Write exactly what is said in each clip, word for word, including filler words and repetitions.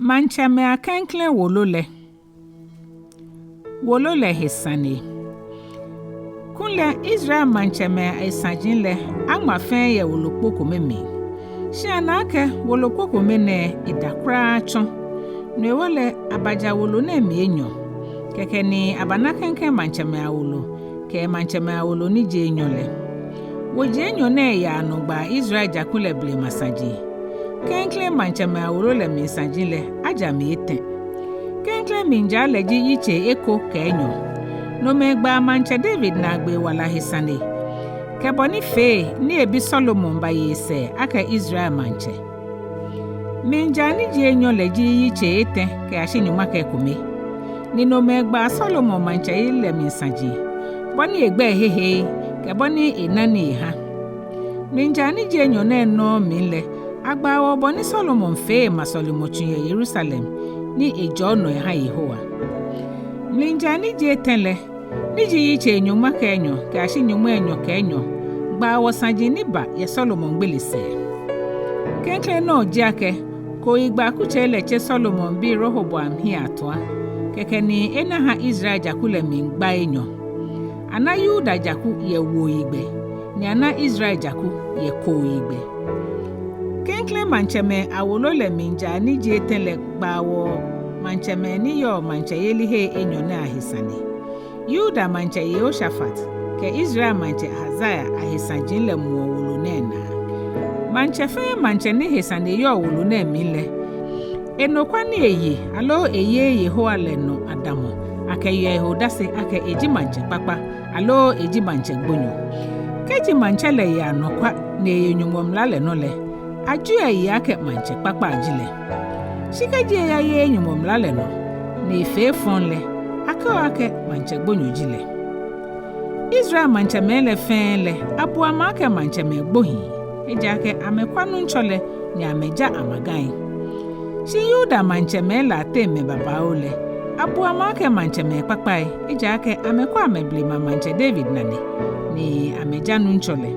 Maŋtsɛmɛi aklɛŋklɛŋ wolo lɛ. Wolo lɛ he sane. Kulɛ Israel maŋtsɛmɛi asaji lɛ, aŋma fɛɛ yɛ wolokpo kome mli. Shi ana akɛ wolokpo kome nɛɛ eda kwraa tsɔ. No hewɔ lɛ, abaja wolo nɛɛ mli enyɔ. Kɛkɛ ni abana klɛŋklɛŋ maŋtsɛmɛi awolo kɛ maŋtsɛmɛi awolo ni ji enyɔ lɛ. Woji enyɔ nɛɛ yaa nɔ gbaa Israel jaku lɛ blema saji. Klɛŋklɛŋ maŋtsɛmɛi awolo lɛ mli saji lɛ, aja mli etɛ. Klɛŋklɛŋ mlijaa lɛ ji yitsei eko kɛ enyɔ. Nomɛi gbaa maŋtsɛ David naagbee wala he sane, kɛ bɔ ni fee ni ebi Solomon baye esɛɛ akɛ Israel maŋtsɛ. Mlijaa ni ji enyɔ lɛ ji yitsei etɛ kɛyashi nyɔŋma kɛ ekome. Ni nomɛi gbaa Solomon maŋtsɛyeli lɛ mli saji, bɔ ni egbɛi hehe, kɛ bɔ ni ena nii eha. Mlijaa ni ji enyɔ nɛɛ nɔŋŋ mli lɛ, agbaa wɔ bɔ ni Solomon fee ema sɔlemɔtsu yɛ Yerusalem, ni ejɔɔ nɔ eha Yehowa. Mlijaa ni ji etɛ lɛ, ni ji yitsei nyɔŋma kɛ enyɔ kɛyashi nyɔŋmai enyɔ kɛ enyɔ, gbaa wɔ saji ni ba yɛ Solomon gbele sɛɛ. Klɛŋklɛŋ nɔ ji akɛ, kooyigbɛ akutsei lɛ tse Solomon bi Rehoboam hiɛ atua. Kɛkɛ ni ena ha Israel jaku lɛ mli gba enyɔ. Ana Yuda jaku yɛ wuoyigbɛ, ni ana Israel jaku yɛ kooyigbɛ. Klɛŋklɛŋ maŋtsɛmɛi awolo lɛ mlijaa ni ji etɛ lɛ gbaa wɔ maŋtsɛmɛi ni yɔɔ maŋtsɛyeli hei enyɔ nɛɛ ahe sane. Yuda maŋtsɛ Yehoshafat kɛ Israel maŋtsɛ Ahazaia ahe saji lɛ muɔ wolo nɛɛ naa. Maŋtsɛ fɛɛ maŋtsɛ ni he sane yɔɔ wolo nɛɛ mli lɛ, enɔkwa ni eye aloo eyeee Yehowa lɛ nɔ adamɔ akɛyeɔ ehe odase akɛ eji maŋtsɛ kpakpa aloo eji maŋtsɛ gbonyo. Kɛji maŋtsɛ lɛ ye anɔkwa ni eye Nyɔŋmɔ mla lɛ nɔ lɛ, ajieɔ eyi akɛ maŋtsɛ kpakpa ji lɛ. Shi kɛji eyayeee Nyɔŋmɔ mla lɛ nɔ ni efee efɔŋ lɛ, akɛɔ akɛ maŋtsɛ gbonyo ji lɛ. Israel maŋtsɛmɛi lɛ fɛɛ lɛ, abu amɛ akɛ maŋtsɛmɛi gbohii, ejaakɛ amɛkwa Nuŋtsɔ lɛ ni amɛja amagai. Shi Yuda maŋtsɛmɛi lɛ ateŋ mɛi babaoo lɛ, abu amɛ akɛ maŋtsɛmɛi kpakpai, ejaakɛ amɛkwa amɛblema maŋtsɛ David nane, ni amɛja Nuŋtsɔ lɛ.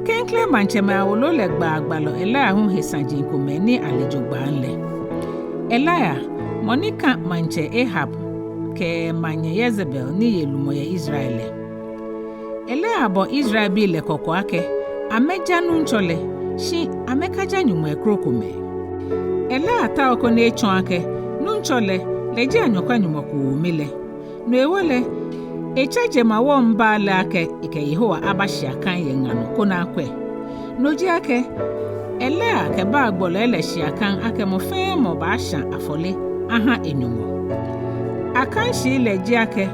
Klɛŋklɛŋ maŋtsɛmɛi awolo lɛ gbaa gbalɔ Elia hu he saji komɛi ni ale jogbaŋŋ lɛ. Elia, mɔ ni kã maŋtsɛ Ahab kɛ maŋnyɛ Yezebel ni ye lumɔ yɛ Israel lɛ. Elia bɔ Israelbii lɛ kɔkɔ akɛ amɛja Nuŋtsɔ lɛ, shi amɛkaja nyɔŋmɔi krokomɛi. Elia taoɔ koni etsɔɔ akɛ Nuŋtsɔ lɛ, lɛ ji anyɔkwa Nyɔŋmɔ kome lɛ. No hewɔ lɛ, etsa jemawɔŋ Baal lɛ akɛ ekɛ Yehowa aba shia kaŋ yɛ ŋa nɔ koni akwɛ. No ji akɛ, Elia kɛ Baal gbɔlɔi lɛ shia kaŋ akɛ mɔ fɛɛ mɔ baasha afɔle aha enyɔŋmɔ. Akaŋshii lɛ ji akɛ,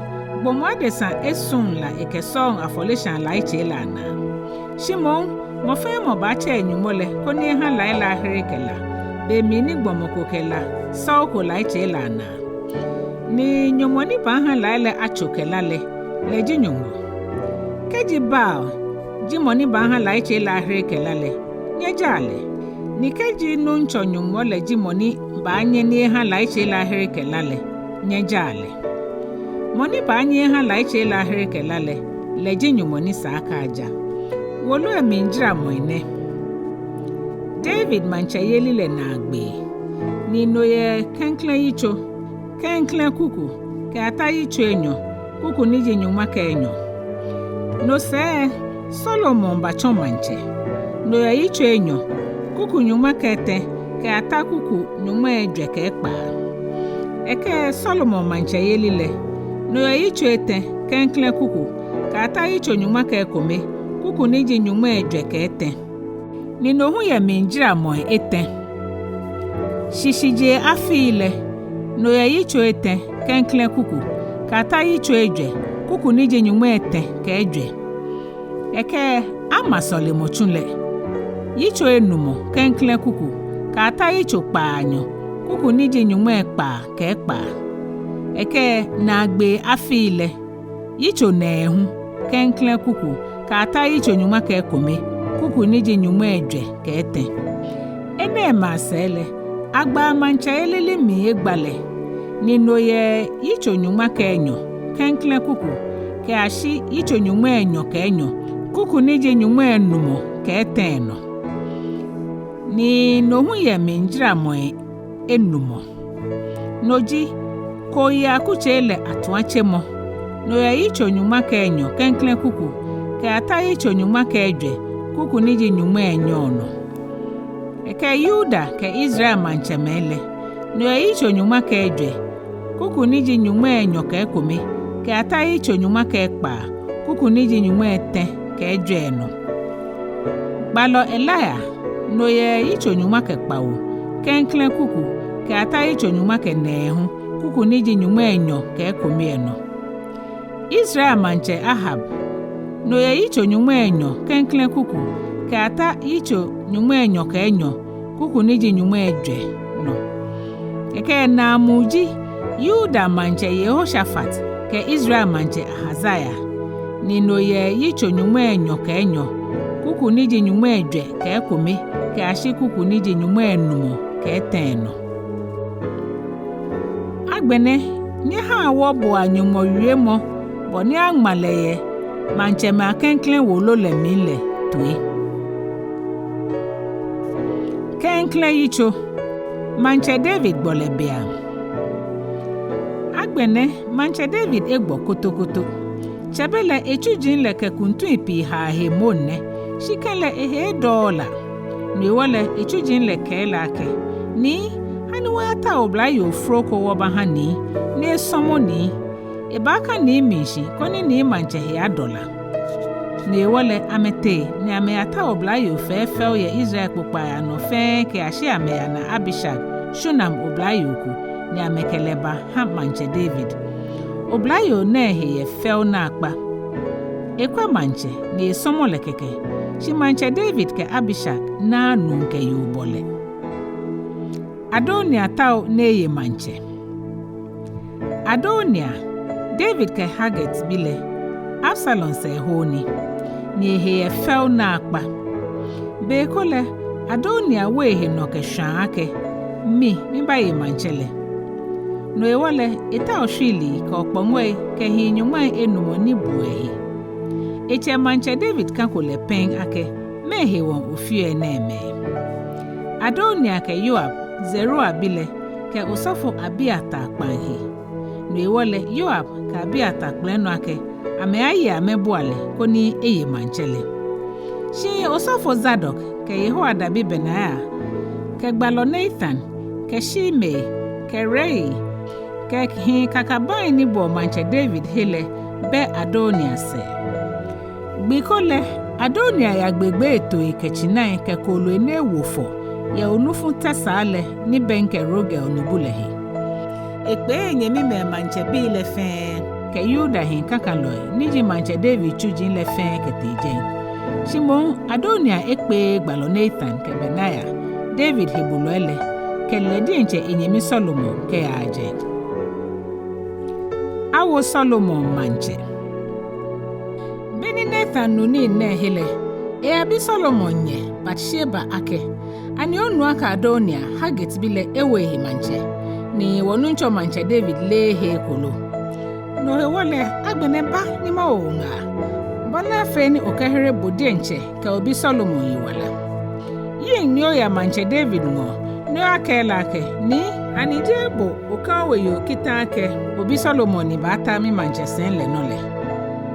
gbɔmɔ adesa esɔŋ la ekɛsɔŋ afɔleshaa layitsei lɛ anaa. Shi moŋ, mɔ fɛɛ mɔ baatsɛ enyɔŋmɔ lɛ koni eha lai lɛ ahere kɛ la, be mli ni gbɔmɔ ko kɛ la sɔŋ ko layitsei lɛ anaa. Ni nyɔŋmɔ ni baaha lai lɛ atso kɛ la lɛ, lɛ ji Nyɔŋmɔ. Kɛji Baal ji mɔ ni baaha layitsei lɛ ahere kɛ la lɛ, nyɛjaa lɛ. Ni kɛji Nuŋtsɔ Nyɔŋmɔ lɛ ji mɔ ni baanyɛ ni eha layitsei lɛ ahere kɛ la lɛ, nyɛjaa lɛ. Mɔ ni baanyɛ eha layitsei lɛ ahere kɛ la lɛ, lɛ ji Nyɔŋmɔ ni sa akɛ aja. Wolo lɛ mlijaramɔi nɛ. David maŋtsɛyeli lɛ naagbee. Ni no yɛ klɛŋklɛŋ yitso, klɛŋklɛŋ kuku, kɛyata yitso enyɔ, kuku ni ji nyɔŋma kɛ enyɔ. No sɛɛ, Solomon batsɔ maŋtsɛ. No yɛ yitso enyɔ, kuku nyɔŋma kɛ etɛ, kɛyata kuku nyɔŋmai ejwɛ kɛ ekpaa. Ekɛ Solomon maŋtsɛyeli lɛ, no yɛ yitso etɛ, klɛŋklɛŋ kuku, kɛyata yitso nyɔŋma kɛ ekome, kuku ni ji nyɔŋmai ejwɛ kɛ etɛ. Ni no hu yɛ mlijaramɔi etɛ. Shishijee afii lɛ, no yɛ yitso etɛ, klɛŋklɛŋ kuku, kɛyata yitso ejwɛ, kuku ni ji nyɔŋmai etɛ kɛ ejwɛ. Ekɛ Alma sɔlemɔtsu lɛ, yitso enumɔ, klɛŋklɛŋ kuku, kɛyata yitso kpaanyɔ, kuku ni ji nyɔŋmai ekpaa kɛ ekpaa. Ekɛ naagbee afii lɛ, yitso nɛɛhu, klɛŋklɛŋ kuku, kɛyata yitso nyɔŋma kɛ ekome, kuku ni ji nyɔŋmai ejwɛ kɛ etɛ. Enɛɛmɛi asɛɛ lɛ, agbaa maŋtsɛyeli lɛ mli egba lɛ, ni no yɛ yitso nyɔŋma kɛ enyɔ, klɛŋklɛŋ kuku, kɛyashi yitso nyɔŋmai enyɔ kɛ enyɔ, kuku ni ji nyɔŋmai enumɔ kɛ etɛ nɔ. Ni no hu yɛ mlijaramɔi enumɔ. No ji, kooyiakutsei lɛ atuatsemɔ. No yɛ yitso nyɔŋma kɛ enyɔ klɛŋklɛŋ kuku kɛyata yitso nyɔŋma kɛ ejwɛ kuku ni ji nyɔŋmai enyɔ nɔ. Ekɛ Yuda kɛ Israel maŋtsɛmɛi lɛ. No yɛ yitso nyɔŋma kɛ ejwɛ kuku ni ji nyɔŋmai enyɔ kɛ ekome kɛyata yitso nyɔŋma kɛ ekpaa kuku ni ji nyɔŋmai etɛ kɛ ejwɛ nɔ. Gbalɔ Elia, no yɛ yitso nyɔŋma kɛ kpawo klɛŋklɛŋ kuku kɛyata yitso nyɔŋma kɛ nɛɛhu kuku ni ji nyɔŋmai enyɔ kɛ ekome nɔ. Israel maŋtsɛ Ahab, no yɛ yitso nyɔŋmai enyɔ klɛŋklɛŋ kuku kɛyata yitso nyɔŋmai enyɔ kɛ enyɔ kuku ni ji nyɔŋmai ejwɛ nɔ. Ekɛ naamuu ji Yuda maŋtsɛ Yehoshafat kɛ Israel maŋtsɛ Ahazia, ni no yɛ yitso nyɔŋmai enyɔ kɛ enyɔ kuku ni ji nyɔŋmai ejwɛ kɛ ekome kɛyashi kuku ni ji nyɔŋmai enumɔ kɛ etɛ nɔ. Agbɛnɛ, nyɛhaa wɔboa Nyɔŋmɔ wiemɔ bɔ ni aŋma lɛ yɛ Maŋtsɛmɛi Aklɛŋklɛŋ wolo lɛ mli lɛ toi. Klɛŋklɛŋ yitso. Maŋtsɛ David gbɔ lɛ beiaŋ. Agbɛnɛ, Maŋtsɛ David egbɔ kotokoto. Tsɛbelɛ etsuji lɛ kɛ kuntui pii haa ehe moŋ nɛ, shi kɛlɛ ehe edɔɔɔ la. No hewɔ lɛ etsuji lɛ kɛɛ lɛ akɛ, Nii, hani wɔyatao oblayoo fro ko wɔbaha Nii, ni esɔmɔ Nii. Ebaaka Nii mli shi koni Nii maŋtsɛ he adɔ la. No hewɔ lɛ amɛtee ni amɛyatao oblayoo fɛfɛo yɛ Israel kpokpai anɔ fɛɛ kɛyashi amɛyana Abishag, Shunem oblayoo ko, ni amɛkɛ lɛ baha Maŋtsɛ David. Oblayoo nɛɛ he yɛ fɛo naakpa. Ekwɛ maŋtsɛ ni esɔmɔ lɛ kɛkɛ, shi Maŋtsɛ David kɛ Abishag naaa nuu kɛ yoo bɔlɛ. Adonia tao ni eye maŋtsɛ. Adonia, David kɛ Haget bi lɛ, Absalom sɛɛhoo ni, ni ehe yɛ fɛo naakpa. Be ko lɛ, Adonia wo ehe nɔ kɛ shwãa akɛ, Mi, mibaye maŋtsɛ lɛ. No hewɔ lɛ, etao shwiilii kɛ okpɔŋɔi kɛ hii nyɔŋmai enumɔ ni buɔ ehe. Etsɛ Maŋtsɛ David kako lɛ pɛŋ akɛ, Mɛɛ hewɔ ofeɔ enɛɛmɛi? Adonia kɛ Yoab, Zeruia bi lɛ, kɛ osɔfo Abiatar kpaŋ he. No hewɔ lɛ Yoab kɛ Abiatar kpɛlɛ nɔ akɛ amɛaye amɛbua lɛ koni eye maŋtsɛ lɛ. Shi osɔfo Zadok kɛ Yehoiada bi Benaia kɛ gbalɔ Natan kɛ Shimei kɛ Rei kɛ hii kakabaŋi ni buɔ Maŋtsɛ David he lɛ bɛ Adonia sɛɛ. Gbi ko lɛ, Adonia yagbegbee tooi kɛ tsinai kɛ kooloi ni ewo fɔ yɛ onufu tɛsaa lɛ ni bɛŋkɛ Rogel nubu lɛ he. Ekpee enyɛmimɛi maŋtsɛbii lɛ fɛɛ kɛ Yuda hii kakalɔi ni ji Maŋtsɛ David tsuji lɛ fɛɛ kɛtee jɛi. Shi moŋ Adonia ekpeee gbalɔ Natan kɛ Benaia, David hebolɔi lɛ, kɛ lɛ diɛŋtsɛ enyɛmi Solomon kɛyaa jɛi. Awo Solomon maŋtsɛ. Be ni Natan nu nii nɛɛ he lɛ, eyabi Solomon nyɛ Batsheba akɛ, Ani onu akɛ Adonia, Haget bi lɛ, ewo ehe maŋtsɛ, ni wɔnuŋtsɔ Maŋtsɛ David leee he eko lo? No hewɔ lɛ, agbɛnɛ ba ni mawo bo ŋaa, bɔ ni afee ni okɛhere bo diɛŋtsɛ kɛ obi Solomon yiwala. Yiŋ ni oya Maŋtsɛ David ŋɔɔ ni oyakɛɛ lɛ akɛ, Nii, ani jeee bo okã oweyoo kita akɛ obi Solomon ni baata mimaŋtsɛsɛi lɛ nɔ lɛ?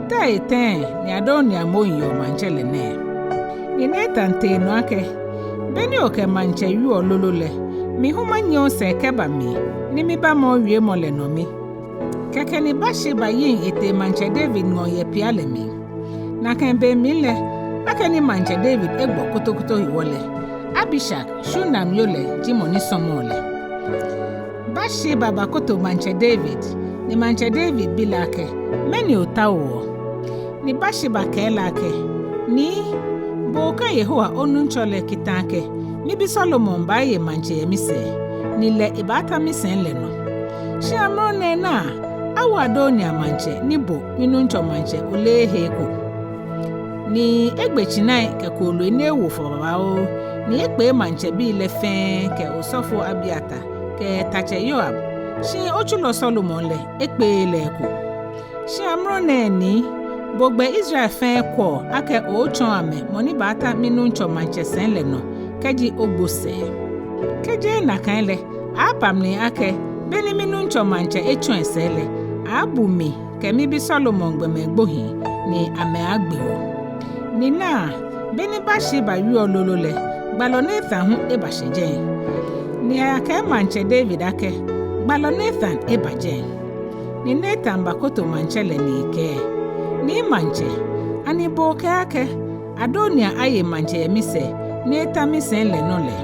Tɛ etɛ ni Adonia moŋ yeɔ maŋtsɛ lɛ nɛɛ? Ni Natan tee nɔ akɛ, Be ni okɛ maŋtsɛ wieɔ lolo lɛ, mi hu manyiɛ osɛɛ kɛba mli ni mibama owiemɔ lɛ nɔ mi. Kɛkɛ ni Batsheba yiŋ etee Maŋtsɛ David ŋɔɔ yɛ pia lɛ mli. Nakai be mli lɛ, akɛni Maŋtsɛ David egbɔ kotokoto hewɔ lɛ, Abishag, Shunem yoo lɛ, ji mɔ ni sɔmɔɔ lɛ. Batsheba bakoto Maŋtsɛ David, ni Maŋtsɛ David bi lɛ akɛ, Mɛni otaoɔ? Ni Batsheba kɛɛ lɛ akɛ, Nii, bo okã Yehowa onuŋtsɔ lɛ kita akɛ mibi Solomon baaye maŋtsɛ yɛ misɛɛ, ni lɛ ebaata misɛi lɛ nɔ. Shi amrɔ nɛɛ naa, awo Adonia maŋtsɛ ni bo minuŋtsɔ maŋtsɛ oleee he eko. Ni egbe tsinai kɛ kooloi ni ewo fɔ babaoo, ni ekpee maŋtsɛbii lɛ fɛɛ kɛ osɔfo Abiatar kɛ tatsɛ Yoab, shi otsulɔ Solomon lɛ ekpeee lɛ eko. Shi amrɔ nɛɛ Nii, bo gbɛ Israel fɛɛ kwɛɔ akɛ otsɔɔ amɛ mɔ ni baata minuŋtsɔ maŋtsɛsɛi lɛ nɔ kɛji ogbo sɛɛ. Kɛjeee nakai lɛ, aaaba mli akɛ, beni minuŋtsɔ maŋtsɛ etsɔ esɛɛ lɛ, aaabu mi kɛ mibi Solomon gbɔmɛi gbohii, ni amɛaagbe wɔ. Ni naa, beni Batsheba wieɔ lolo lɛ, gbalɔ Natan hu ebashɛ jɛi. Ni ayakɛɛ maŋtsɛ David akɛ, gbalɔ Natan eba jɛi. Ni Natan bakoto maŋtsɛ lɛ ni ekɛɛ, Nii maŋtsɛ, ani bo okɛɛ akɛ, Adoniya aye maŋtsɛ yɛ misɛɛ, ni eta misɛi lɛ nɔ lɛ?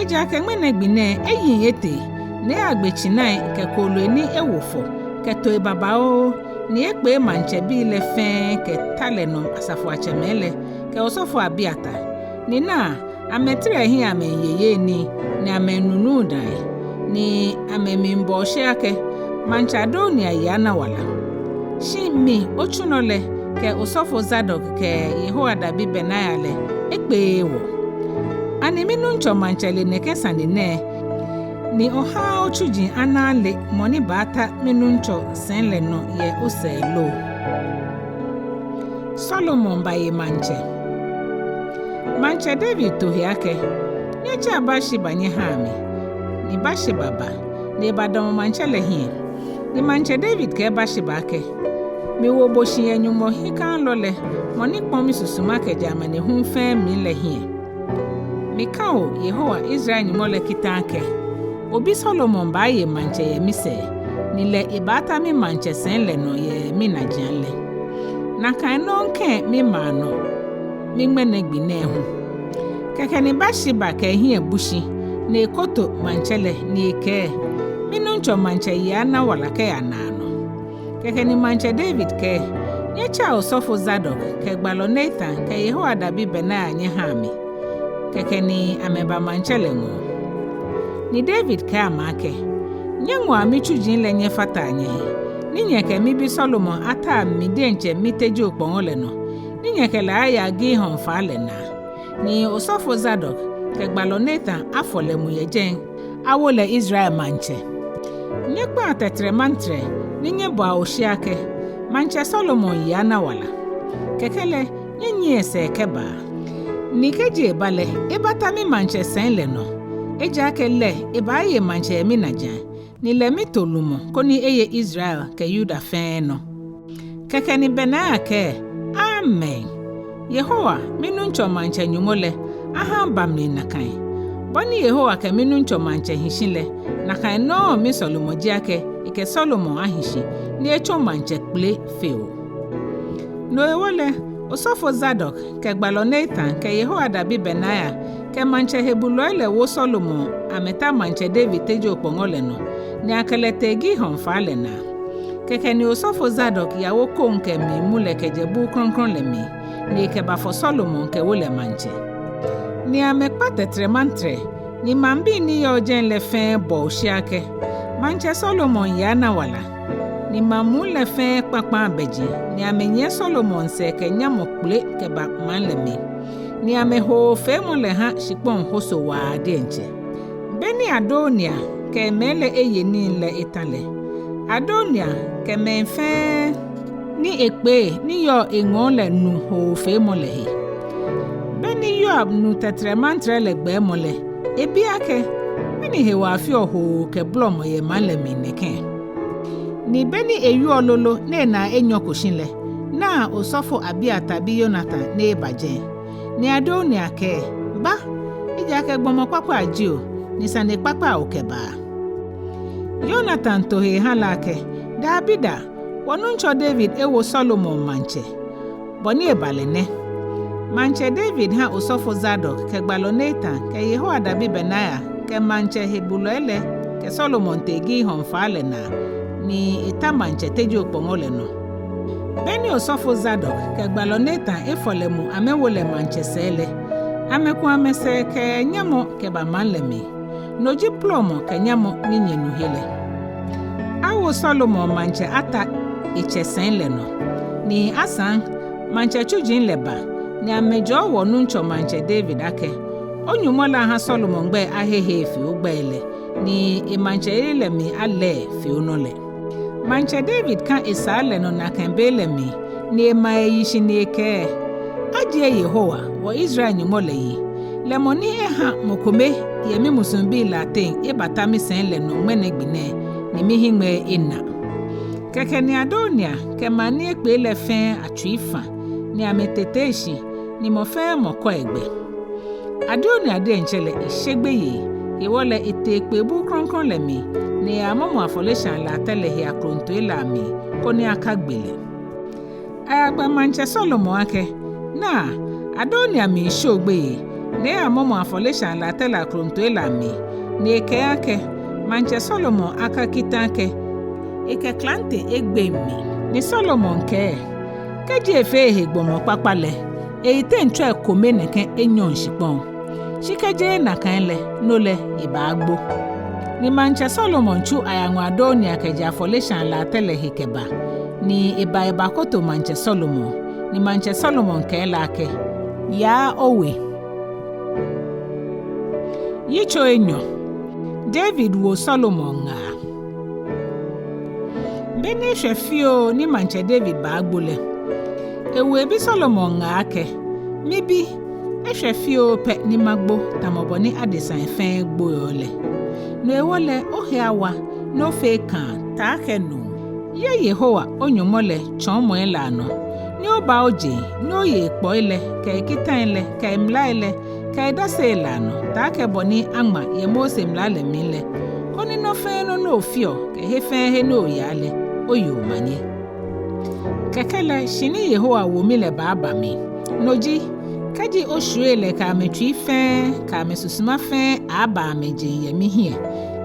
Ejaakɛ ŋmɛnɛ gbi nɛɛ eyiŋ etee, ni eyagbe tsinai kɛ kooloi ni ewo fɔ, kɛ tooi babaoo, ni ekpee maŋtsɛbii lɛ fɛɛ kɛ ta lɛ nɔ asafoiatsɛmɛi lɛ, kɛ osɔfo Abiatar. Ni naa, amɛtɛrɛ ehiɛ amɛyeyeee nii, ni amɛnunuu dãa, ni amɛmiibɔ oshe akɛ, maŋtsɛ Adoniya ye ana wala. Shi mi, otsulɔ lɛ, kɛ osɔfo Zadok kɛ Yehoiada bi Benaia lɛ, ekpeee wɔ. Ani minuŋtsɔ maŋtsɛ le nɛkɛ sane nɛɛ, ni ohaaa otsuji ana ale mɔ ni baata minuŋtsɔ sɛi lɛ nɔ yɛ osɛɛ lo? Solomon baye maŋtsɛ. Maŋtsɛ David to he akɛ, nyɛtsɛa Batsheba nyɛhaa mi. Ni Batsheba ba, ni ebadamɔ maŋtsɛ lɛ hiɛ. Ni maŋtsɛ David kɛɛ Batsheba akɛ, miwo bo shi yɛ Nyɔŋmɔ hiɛkalɔ lɛ, mɔ ni kpɔ̃ misusuma kɛjɛ amanehulu fɛɛ mli lɛ hiɛ. Mikã bo Yehowa, Israel Nyɔŋmɔ lɛ kita akɛ, obi Solomon baaye maŋtsɛ yɛ misɛɛ, ni lɛ ebaata mimaŋtsɛ sɛi lɛ nɔ yɛ minajiaŋ lɛ. Nakai nɔŋŋ kɛ̃ mimaa nɔ miŋmɛnɛ gbi nɛɛ hu. Kɛkɛ ni Batsheba kɛ ehiɛ bu shi, ni ekoto maŋtsɛ lɛ, ni ekɛɛ, minuŋtsɔ maŋtsɛ ye ana wala kɛya naanɔ. Kɛkɛ ni maŋtsɛ David kɛɛ, nyɛtsɛa osɔfo Zadok kɛ gbalɔ Natan kɛ Yehoiada bi Benaia nyɛhaa mi. Kɛkɛ ni amɛba maŋtsɛ lɛ ŋɔɔ. Ni David kɛɛ amɛ akɛ, nyɛŋɔa mitsuji lɛ nyɛfataa nyɛhe, ni nyɛkɛ mibi Solomon ataa mi diɛŋtsɛ miteji okpɔŋɔ lɛ nɔ, ni nyɛkɛ lɛ aya Gihon faa lɛ naa, ni osɔfo Zadok kɛ gbalɔ Natan afɔ lɛ mu yɛ jɛi, awo lɛ Israel maŋtsɛ. Nyɛkpãa tɛtɛrɛmantɛrɛ, ni nyɛbɔa oshe akɛ, maŋtsɛ Solomon ye ana wala. Kɛkɛ lɛ, nyɛnyiɛa esɛɛ kɛbaa. Ni kɛji eba lɛ, ebata mimaŋtsɛ sɛi lɛ nɔ. Ejaakɛ lɛ ebaaye maŋtsɛ yɛ minajiaŋ, ni lɛ mito lumɔ koni eye Israel kɛ Yuda fɛɛ nɔ. Kɛkɛ ni Benaia kɛɛ, amen! Yehowa, minuŋtsɔ maŋtsɛ Nyɔŋmɔ lɛ, aha aba mli nakai. Bɔ ni Yehowa kɛ minuŋtsɔ maŋtsɛ hi shi lɛ, nakai nɔŋŋ misɔlemɔ ji akɛ ekɛ Solomon ahi shi, ni etsɔ maŋtsɛ kpele fe bo. No hewɔ lɛ, osɔfo Zadok kɛ gbalɔ Natan kɛ Yehoiada bi Benaia kɛ maŋtsɛ hebulɔi lɛ wo Solomon amɛta maŋtsɛ David teji okpɔŋɔ lɛ nɔ, ni akɛ lɛ tee Gihon faa lɛ naa. Kɛkɛ ni osɔfo Zadok yawo koŋ kɛ mlimu lɛ kɛjɛ buu krɔŋkrɔŋ lɛ mli, ni ekɛbafɔ Solomon kɛwo lɛ maŋtsɛ. Ni amɛkpa tɛtɛrɛmantɛrɛ, ni maŋbii ni yɔɔ jɛi lɛ fɛɛ bɔ oshe akɛ, maŋtsɛ Solomon ye ana wala. Ni maŋ muu lɛ fɛɛ kpakpa bɛji, ni amɛnyiɛ Solomon sɛɛ kɛ nyamɔ kpele kɛba maŋ lɛ mli. Ni amɛhoofeemɔ lɛ ha shikpɔŋ hoso waa diɛŋtsɛ. Beni Adoniya kɛ mɛi lɛ eye nii lɛ eta lɛ, Adoniya kɛ mɛi fɛɛ ni ekpee ni yɔɔ eŋɔɔ lɛ nu hoofeemɔ lɛ he. Beni Yoab nu tɛtɛrɛmantɛrɛ lɛ gbɛɛmɔ lɛ, ebi akɛ, mɛni hewɔ afeɔ hoo kɛ bolɔmɔ yɛ maŋ lɛ mli nɛkɛ? Ni beni ewieɔ lolo ni enaa enyɔko shi lɛ, naa osɔfo Abiatar bi Yonatan ni eba jɛi. Ni Adoniya kɛɛ, ba, ejaakɛ gbɔmɔ kpakpa ji bo, ni sane kpakpa okɛbaa. Yonatan to he eha lɛ akɛ, dabida, wɔnuŋtsɔ David ewo Solomon maŋtsɛ. Bɔ ni eba lɛ nɛ. Maŋtsɛ David ha osɔfo Zadok kɛ gbalɔ Natan kɛ Yehoiada bi Benaia kɛ maŋtsɛ hebulɔi lɛ kɛ Solomon tee Gihon faa lɛ naa, ni eta maŋtsɛ teji okpɔŋɔ lɛ nɔ. Beni osɔfo Zadok kɛ gbalɔ Natan efɔ lɛ mu amɛwo lɛ maŋtsɛ sɛɛ lɛ, amɛku amɛsɛɛ kɛ nyamɔ kɛba maŋ lɛ mli. No ji bolɔmɔ kɛ nyamɔ ni nyɛnu he lɛ. Awo Solomon maŋtsɛ ata etsɛ sɛi lɛ nɔ. Ni asaŋ, maŋtsɛ tsuji lɛ ba, ni amɛjɔɔ wɔnuŋtsɔ maŋtsɛ David akɛ, o-Nyɔŋmɔ lɛ aha Solomon gbɛi ahehe fe ogbɛi lɛ, ni emaŋtsɛyeli lɛ mli alɛɛ fe onɔ lɛ. Maŋtsɛ David kã esaa lɛ nɔ nakai be lɛ mli, ni ema eyi shi ni ekɛɛ, ajie Yehowa, wɔ-Israel Nyɔŋmɔ lɛ yi, Lɛ mɔ ni ehã mɔ kome yɛ mimusuŋbii lɛ ateŋ ebata misɛi lɛ nɔ ŋmɛnɛ gbi nɛɛ, ni mihiŋmɛi ena. Kɛkɛ ni Adonia kɛ maŋ ni ekpee lɛ fɛɛ atsui fã, ni amɛtete shi, ni mɔ fɛɛ mɔ kɔ egbɛ. Adonia diɛŋtsɛ lɛ eshe gbeyei, hewɔ lɛ etee kpee buu krɔŋkrɔŋ lɛ mli, ni eyamɔmɔ afɔleshaa latɛ lɛ he aklontoi lɛ amli, koni akagbe lɛ. Ayagba maŋtsɛ Salomo akɛ, Naa, Adonia miishe o gbeyei, ni eyamɔmɔ afɔleshaa latɛ lɛ aklontoi lɛ amli, ni ekɛɛ akɛ, Maŋtsɛ Salomo aka kita akɛ ekɛ klante egbeŋ mi. Ni Salomo kɛɛ, Kɛji efee ehe gbɔmɔ kpakpa lɛ, eyiteŋ tsɔi kome nɛkɛ enyɔŋ shikpɔŋ. Shi kɛji nakai lɛ, no lɛ ebaagbo. Ni maŋtsɛ Salomo tsu ayaŋɔ Adonia kɛjɛ afɔleshaa latɛ lɛ he kɛba, ni eba ebakoto maŋtsɛ Salomo, ni maŋtsɛ Salomo kɛɛ lɛ akɛ, Yaa owe. Yitso enyɔ. David wo Salomo ŋaa. Be ni eshwɛ fioo ni maŋtsɛ David baagbo lɛ, ewo ebi Salomo ŋaa akɛ, Mibi, eshwɛ fioo pɛ ni magbo tamɔ bɔ ni adesai fɛɛ gboɔ lɛ. No hewɔ lɛ, ohe awa, ni ofee kaa, taakɛ nuu, yɛ Yehowa o-Nyɔŋmɔ lɛ tsɔɔmɔi lɛ anɔ, ni oba ojeŋ, ni oye ekpɔi lɛ, kɛ ekitai lɛ, kɛ emlai lɛ, kɛ edasei lɛ anɔ, taakɛ bɔ ni aŋma yɛ Mose mla lɛ mli lɛ, koni nɔ fɛɛ nɔ ni ofeɔ, kɛ he fɛɛ he ni oyaa lɛ, oye omanye. Kɛkɛ lɛ, shi ni Yehowa wo mi lɛ baaba mli. No ji, kɛji oshwiei lɛ kɛ amɛtsui fɛɛ, kɛ amɛsusuma fɛɛ aaaba amɛjeŋ yɛ mihiɛ,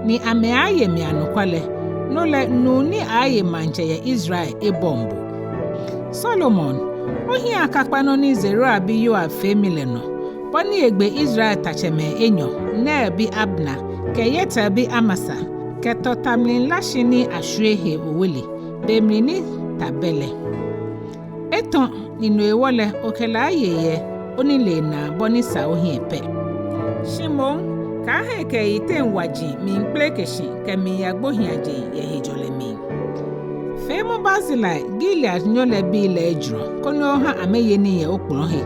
ni amɛaaye mi anɔkwa lɛ, no lɛ nuu ni aaaye maŋtsɛ yɛ Israel ebɔŋ bo. Salomo, ohiɛ akakpa nɔ ni Zeruia bi Yoab fee mi lɛ nɔ, bɔ ni egbe Israel tatsɛmɛi enyɔ, Ner bi Abner, kɛ Yeter bi Amasa, kɛtɔ ta mli lashi ni ashwie he owele, be mli ni ta bɛ lɛ. Etɔ, ni no hewɔ lɛ okɛ lɛ aye yɛ onilee naa bɔ ni sa ohiɛ pɛ. Shi moŋ, kaaha ekɛ eyiteŋ waji miikpeleke shi kɛmiiya gbohiiaje yɛ hejɔlɛ mli. Feemɔ Barzilai, Gileadnyo lɛ bii lɛ ejurɔ, koni oha amɛye nii yɛ okpɔlɔ he.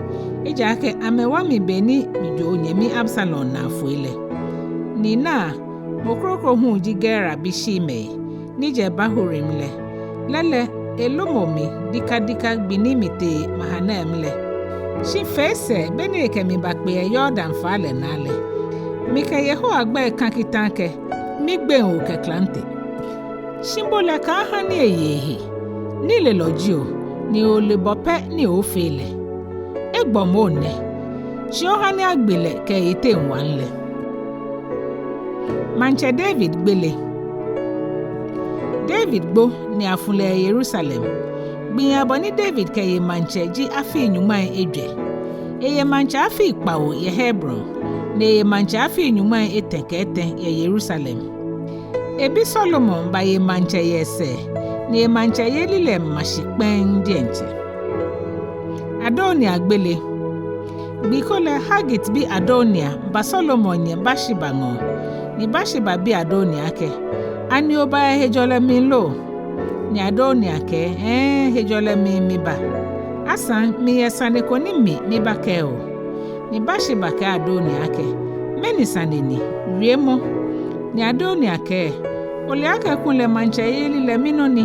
Ejaakɛ amɛwa mi be ni mijo onyɛmi Absalom naa foi lɛ. Ni naa, mɔ kroko hu ji Gera bi Shimei, ni jɛ Bahurim lɛ. Lɛ lɛ, elomɔ mi dikadika gbi ni mitee Mahanaim lɛ. Shi fee sɛɛ be ni ekɛ mi bakpe yɛ Yordan faa lɛ naa lɛ, mikɛ Yehowa gbɛi ka kita akɛ migbeŋ o kɛ klante. Shi bo lɛ kaaha ni eye ehe. Nilelɔ ji o, ni ole bɔ pɛ ni oofee lɛ. Egbɔmɔ onɛ, shi oha ni agbe lɛ kɛ eyiteŋ waŋ lɛ. Maŋtsɛ David gbele. David gbo ni afu lɛ yɛ Yerusalem. Gbii abɔ ni David kɛye maŋtsɛ ji afii nyɔŋmai ejwɛ. Eye maŋtsɛ afii kpawo yɛ Hebron, ni eye maŋtsɛ afii nyɔŋmai etɛ kɛ etɛ yɛ Yerusalem. Ebi Salomo baye maŋtsɛ yɛ esɛɛ, ni emaŋtsɛyeli lɛ ma shi kpɛŋŋ diɛŋtsɛ. Adonia gbele. Gbi ko lɛ Hagit bi Adonia ba Salomo nyɛ Batsheba ŋɔɔ, ni Batsheba bi Adonia akɛ, Ani oba yɛ hejɔlɛ mli lo? Ni Adonia kɛɛ, Hɛɛ, hejɔlɛ mli miba. Asaŋ miyɛ sane ko ni mi mibakɛɛ o. Ni Batsheba kɛɛ Adonia akɛ, Mɛni sane ni? Wiemɔ. Ni Adonia kɛɛ, Ole akɛ kulɛ maŋtsɛyeli lɛ minɔ ni,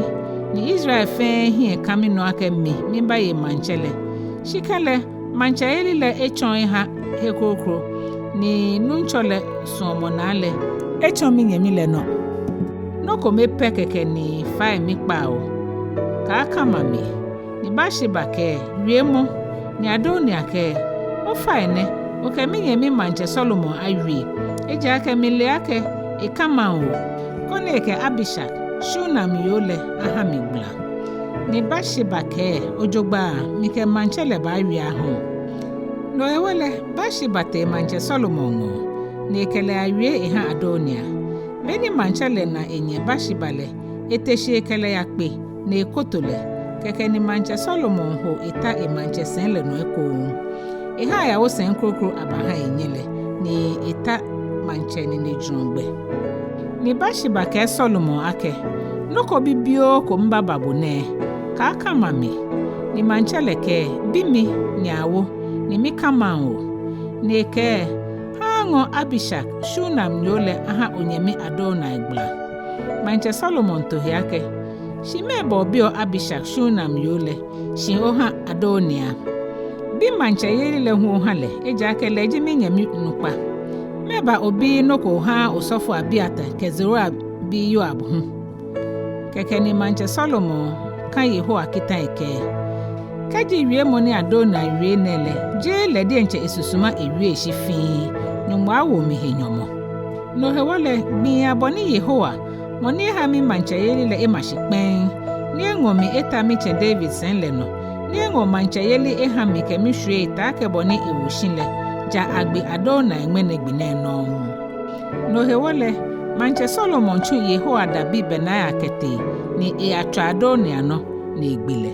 ni Israel fɛɛ hiɛ ka minɔ akɛ mi mibaye maŋtsɛ lɛ. Shi kɛlɛ, maŋtsɛyeli lɛ etsɔ eha he kroko, ni Nuŋtsɔ lɛ suɔmɔ naa lɛ etsɔ minyɛmi lɛ nɔ. Nɔ kome pɛ kɛkɛ ni fai mikpaa o. Kaakama mi. Ni Batsheba kɛɛ, Wiemɔ. Ni Adonia kɛɛ, Ofainɛ, okɛ minyɛmi maŋtsɛ Salomo awie. Ejaakɛ mile akɛ ekamaŋ o, koni ekɛ Abishag, Shunem yoo lɛ, aha mi gbala. Ni Batsheba kɛɛ, Ojogbaŋŋ, mikɛ maŋtsɛ lɛ baawie aha o. No hewɔ lɛ, Batsheba tee maŋtsɛ Salomo ŋɔɔ, ni ekɛ lɛ yawie eha Adonia. Be ni maŋtsɛ lɛ na enyɛ Batsheba lɛ, ete shi ekɛ lɛ yakpe, ni ekoto lɛ. Kɛkɛ ni maŋtsɛ Salomo ho eta emaŋtsɛ sɛi lɛ nɔ ekoŋŋ. Eha ayawo sɛi kroko abaha enyɛ lɛ, ni eta maŋtsɛ ninejurɔ gbɛ. Ni Batsheba kɛɛ Salomo akɛ, Nɔ ko bibioo ko mibaba bo nɛɛ, kaakama mi. Ni maŋtsɛ lɛ kɛɛ, Bi mi, ni awo, ni mikamaŋ o. Ni ekɛɛ, Ŋɔ Abishag, Shunem yoo lɛ, aha onyɛmi Adonai gbala. Maŋtsɛ Solomon to he akɛ: Shi mɛɛba obiɔ Abishag, Shunem yoo lɛ, shi oha Adoniya? Bi maŋtsɛyeli lɛ hu oha lɛ, ejaakɛ lɛ ji minyɛmi nukpa. Mɛɛba obiii nɔ ko ohaaa osɔfo Abiatar kɛ Zeruia bi Yoab hu? Kɛkɛ ni Maŋtsɛ Solomon ka Yehowa kita ekɛɛ: Kɛji wiemɔ ni Adoniya wie nɛɛ lɛ, jeee lɛ diɛŋtsɛ esusuma ewie eshi fiin, Nyɔŋmɔ awo mi he nyɔmɔ. No hewɔ lɛ, gbii abɔ ni Yehowa, mɔ ni eha mimaŋtsɛyeli lɛ ema shi kpɛŋŋ, ni eŋɔ mi eta mitsɛ David sɛi lɛ nɔ, ni eŋɔ maŋtsɛyeli eha mi kɛ mishwiei taakɛ bɔ ni ewo shi lɛ, ja agbe Adoniya ŋmɛnɛ gbi nɛɛ nɔŋŋ. No hewɔ lɛ, Maŋtsɛ Solomon tsu Yehoiada bi Benaia kɛtee, ni eyatswa Adoniya nɔ, ni egbe lɛ.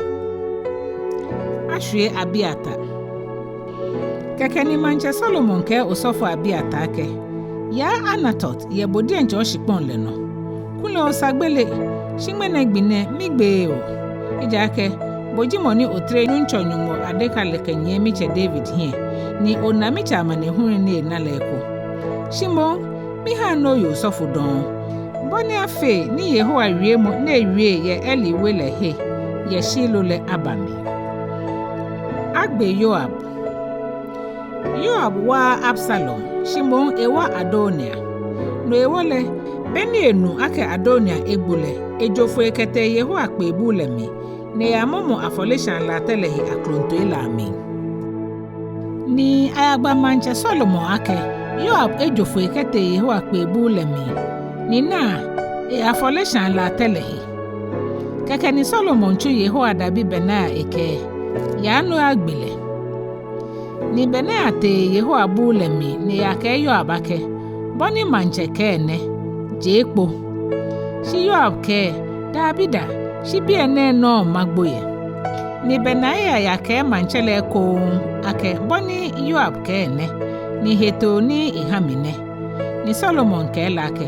Ashwie Abiatar. Kɛkɛ ni Maŋtsɛ Solomon kɛɛ osɔfo Abiatar akɛ: Yaa Anatot yɛ bo diɛŋtsɛ oshikpɔŋ lɛ nɔ. Kulɛ osa gbele, shi ŋmɛnɛ gbi nɛɛ migbeee o. Ejaakɛ bo ji mɔ ni otere Nuŋtsɔ Nyɔŋmɔ adeka lɛ kɛnyiɛ mitsɛ David hiɛ, ni ona mitsɛ amanehului ni ena lɛ eko. Shi moŋ, mihaŋ ni oye osɔfo dɔŋŋ, bɔ ni afee ni Yehowa wiemɔ ni ewie yɛ Eli we lɛ he yɛ Shilo lɛ aba mli. Agbe Yoab. Yoab waaa Absalom, shi moŋ ewa Adoniya. No hewɔ lɛ, be ni enu akɛ Adoniya egbo lɛ, ejo foi kɛtee Yehowa kpee buu lɛ mli, ni eyamɔmɔ afɔleshaa latɛ lɛ he aklontoi lɛ amli. Ni ayagba Maŋtsɛ Solomon akɛ Yoab ejo foi kɛtee Yehowa kpee buu lɛ mli, ni naa, eyɛ afɔleshaa latɛ lɛ he. Kɛkɛ ni Solomon tsu Yehoiada bi Benaia ekɛɛ: Yaa ni oyagbe lɛ. Ni Benaia tee Yehowa buu lɛ mli ni eyakɛɛ Yoab akɛ: Bɔ ni maŋtsɛ kɛɛ nɛ, je kpo. Shi Yoab kɛɛ: Dabida, shi biɛ nɛɛ nɔŋŋ magbo yɛ. Ni Benaia yakɛɛ maŋtsɛ lɛ ekoŋŋ akɛ: Bɔ ni Yoab kɛɛ nɛ, ni hetoo ni eha mi nɛ. Ni Solomon kɛɛ lɛ akɛ: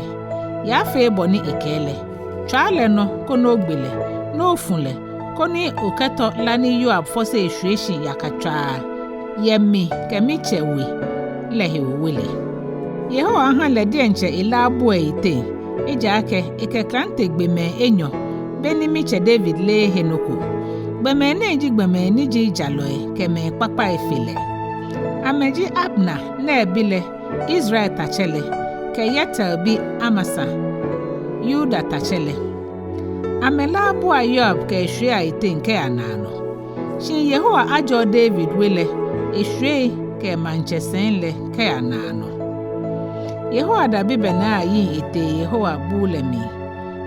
Yaafee bɔ ni ekɛɛ lɛ. Tswaa lɛ nɔ koni ogbe lɛ, ni ofu lɛ, koni okɛtɔ la ni Yoab fɔse eshwie shi yakatswaa yɛ mi kɛ mitsɛ we lɛ he owele. Yehowa aha lɛ diɛŋtsɛ elaabu lɛ yiteŋ, ejaakɛ ekɛ klante gbɔmɛi enyɔ, be ni mitsɛ David leee he nɔ ko. Gbɔmɛi nɛɛ ji gbɔmɛi ni ji jalɔi kɛ mɛi kpakpai fe lɛ. Amɛji Abner, Ner bi lɛ, Israel tatsɛ lɛ, kɛ Yeter bi Amasa, Yuda tatsɛ lɛ. Amɛlaa bua Yoab kɛ eshwiei ayiteŋ kɛya naanɔ. Shi Yehowa ajɔɔ David we lɛ, eshwiei kɛ maŋtsɛ sɛi lɛ kɛya naanɔ. Yehoiada bi Benaia yiŋ etee Yehowa buu lɛ mli,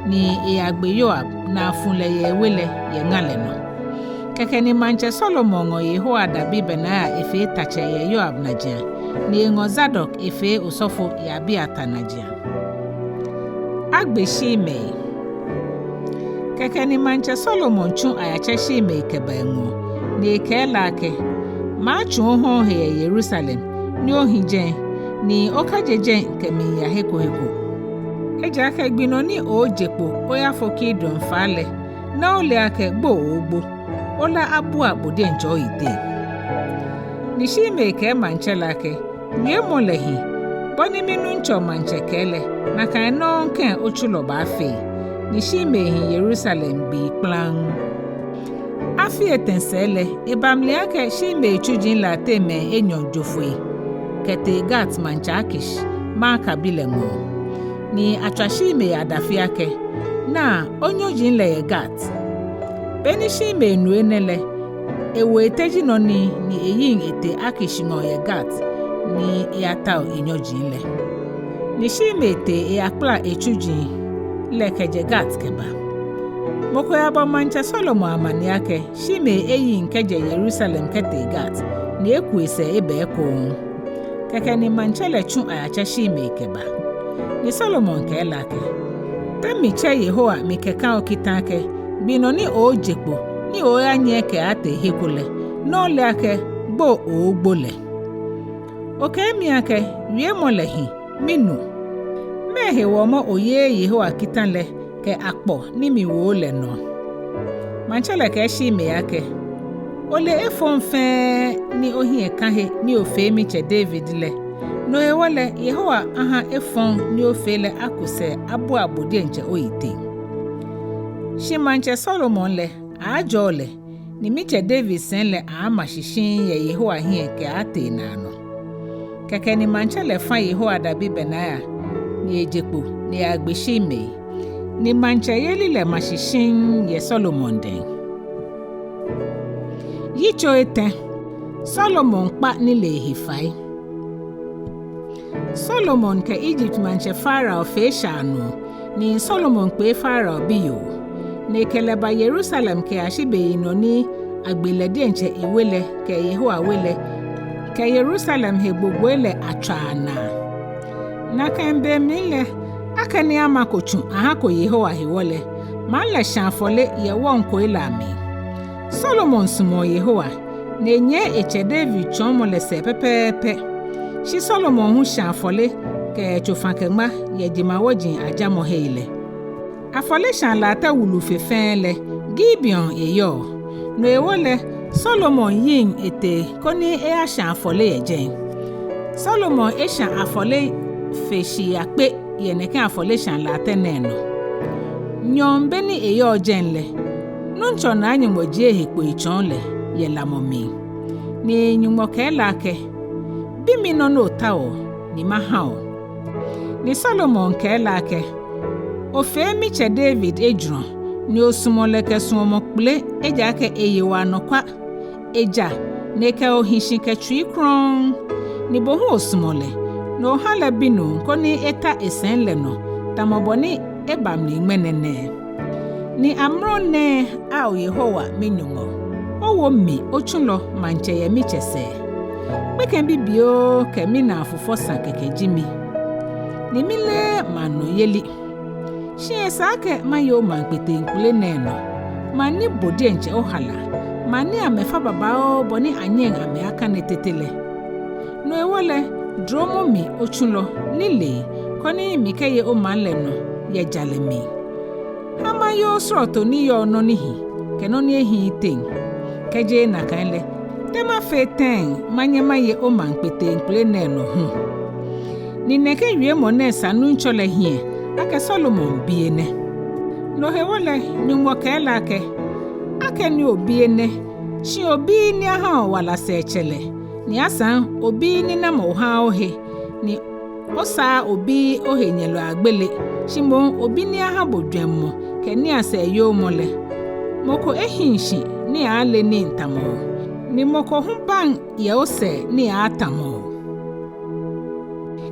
ni eyagbe Yoab, ni afu lɛ yɛ ewe lɛ yɛ ŋa lɛ nɔ. Kɛkɛ ni Maŋtsɛ Solomon ŋɔ Yehoiada bi Benaia efee tatsɛ yɛ Yoab najiaŋ, ni eŋɔ Zadok efee osɔfo yɛ Abiatar najiaŋ. Agbe Shimei. Kɛkɛ ni Maŋtsɛ Solomon tsu ayatsɛ Shimei kɛba eŋɔɔ, ni ekɛɛ lɛ akɛ: Matsu ohã ohe yɛ Yerusalem, ni ohi jɛi, ni okajɛ jɛi kɛmiiya he ko he ko. Ejaakɛ gbi nɔ ni oooje kpo oyafo Kidron faa lɛ, na ole akɛ gbo ooogbo, ola abua bo diɛŋtsɛ oyiteŋ. Ni Shimei kɛɛ maŋtsɛ lɛ akɛ: Wiemɔ lɛ hi, bɔ ni minuŋtsɔ maŋtsɛ kɛɛ lɛ, nakai nɔŋŋ kɛ̃ otsulɔ baafee. Ni Shimei hi Yerusalem gbii kplaŋŋ. Afii etɛ sɛɛ lɛ, eba mli akɛ Shimei tsuji lɛ ateŋ mɛi enyɔ jo foi kɛtee Gat maŋtsɛ Akish, Maaka bi lɛ ŋɔɔ. Ni atswa Shimei adafi akɛ: Naa, onyɔji lɛ yɛ Gat. Be ni Shimei nu enɛ lɛ, ewo eteji nɔ nii, ni eyiŋ etee Akish ŋɔɔ yɛ Gat, ni eyatao enyɔji lɛ. Ni Shimei tee eyakpala etsuji lɛ kɛjɛ Gat kɛba. Mɔ ko yabɔ Maŋtsɛ Solomon amaniɛ akɛ Shimei eyiŋ kɛjɛ Yerusalem kɛtee Gat, ni eku esɛɛ eba ekoŋŋ. Kɛkɛ ni maŋtsɛ lɛ tsu ayatsɛ Shimei kɛba. Ni Solomon kɛɛ lɛ akɛ: Te mitsɛ Yehowa mikɛkã bo kita akɛ gbi nɔ ni oooje kpo ni oooyanyiɛ kɛaatee he ko lɛ, na ole akɛ gbo ooogbo lɛ? Okɛɛ mi akɛ: Wiemɔ lɛ hi, minu. Mɛɛ hewɔ mɔ oyeee Yehowa kita lɛ kɛ akpɔ ni miwo lɛ nɔ? Maŋtsɛ lɛ kɛɛ Shimei akɛ: Ole efɔŋ fɛɛ ni ohiɛ kã he ni ofee mitsɛ David lɛ, No hewɔ lɛ, Yehowa aha efɔŋ ni ofee lɛ aku sɛɛ abua bo diɛŋtsɛ oyiteŋ. Shi maŋtsɛ Solomon lɛ, aaajɔɔ lɛ, ni mitsɛ David sɛi lɛ aaama shi shiŋŋ yɛ Yehowa hiɛ kɛaatee naanɔ. Kɛkɛ ni maŋtsɛ lɛ fã Yehoiada bi Benaia, ni eje kpo, ni eyagbe Shimei. Ni maŋtsɛyeli lɛ ma shi shiŋŋ yɛ Solomon dɛŋ. Yitso etɛ. Solomon kpa nilee he fai. Solomon kɛ Egypt maŋtsɛ Farao fee shaanuu, ni Solomon kpee Farao biyoo, ni ekɛ lɛ ba Yerusalem kɛyashi beyinɔ ni agbe lɛ diɛŋtsɛ ewe lɛ kɛ Yehowa we lɛ kɛ Yerusalem he gbogboi lɛ atswaa naa. Nakai be mli lɛ, akɛni amako tsu ahako Yehowa hewɔ lɛ, maŋ lɛ shã afɔle yɛ wɔŋkoi lɛ amli. Solomon sumɔɔ Yehowa, ni enyiɛ etsɛ David tsɔɔmɔ lɛ sɛɛ pɛpɛɛpɛ. Shi Solomon hu shã afɔle kɛ tsofakɛŋma yɛ jemawɔji ajamɔhei lɛ. Afɔleshaa latɛ wulu fe fɛɛ lɛ, Gibeon eyɔɔ. No hewɔ lɛ, Solomon yiŋ etee koni eyashã afɔle yɛ jɛi. Solomon eshã afɔle fe shii akpe yɛ nɛkɛ afɔleshaa latɛ nɛɛ nɔ. Nyɔɔŋ beni eyɔɔ jɛi lɛ, Nuŋtsɔ Naa Nyɔŋmɔ jie ehe kpo etsɔɔ lɛ yɛ lamɔ mli. Ni Nyɔŋmɔ kɛɛ lɛ akɛ, Bi mi nɔ ni otaoɔ, ni mahã o. Ni Solomon kɛɛ lɛ akɛ, Ofee mitsɛ David ejurɔ, ni osumɔ lɛ kɛ suɔmɔ kpele, ejaakɛ eye wɔ anɔkwa, eja, ni ekɛ o hi shi kɛ tsui krɔŋŋ, ni bo hu osumɔ lɛ, ni ohã lɛ binuu koni eta esɛi lɛ nɔ, tamɔ bɔ ni eba mli ŋmɛnɛ nɛɛ. Ni amrɔ nɛɛ, ao Yehowa mi-Nyɔŋmɔ, owo mi otsulɔ maŋtsɛ yɛ mitsɛ sɛɛ. Gbekɛ bibioo kɛ minaa fufɔ sã kɛkɛ ji mi, ni mileee maŋ nɔyeli. Shi esa akɛ maye omaŋ kpeteŋkpele nɛɛ nɔ, maŋ ni bo diɛŋtsɛ ohala, maŋ ni amɛfa babaoo bɔ ni anyɛŋ amɛ akane tete lɛ. No hewɔ lɛ, dromɔ mi otsulɔ nilee, koni mikɛye omaŋ lɛ nɔ yɛ jalɛ mli. Hã maye osrɔto ni yɔɔ nɔ ni hi kɛ nɔ ni ehiii teŋ. Kɛ jeee nakai lɛ, te mafee tɛŋŋ manyɛ maye omaŋ kpeteŋkpele nɛɛ nɔ hu? Ni nɛkɛ wiemɔ nɛɛ sa Nuŋtsɔ lɛ hiɛ akɛ Solomon bi enɛ. No hewɔ lɛ, Nyɔŋmɔ kɛɛ lɛ akɛ, Akɛni obi enɛ, shi obiii ni ahã o wala sɛɛtsɛlɛ, ni asaŋ obiii ni namɔ ohãaa ohe, ni osaaa obiii ohenyɛlɔi agbele, shi moŋ obi ni ahã bo jwɛŋmɔ kɛ niiasɛɛ yoomɔ lɛ, mɔ ko ehiŋ shi ni aaale nii tamɔ o, ni mɔ ko hu baŋ yɛ osɛɛ ni aaatamɔ o.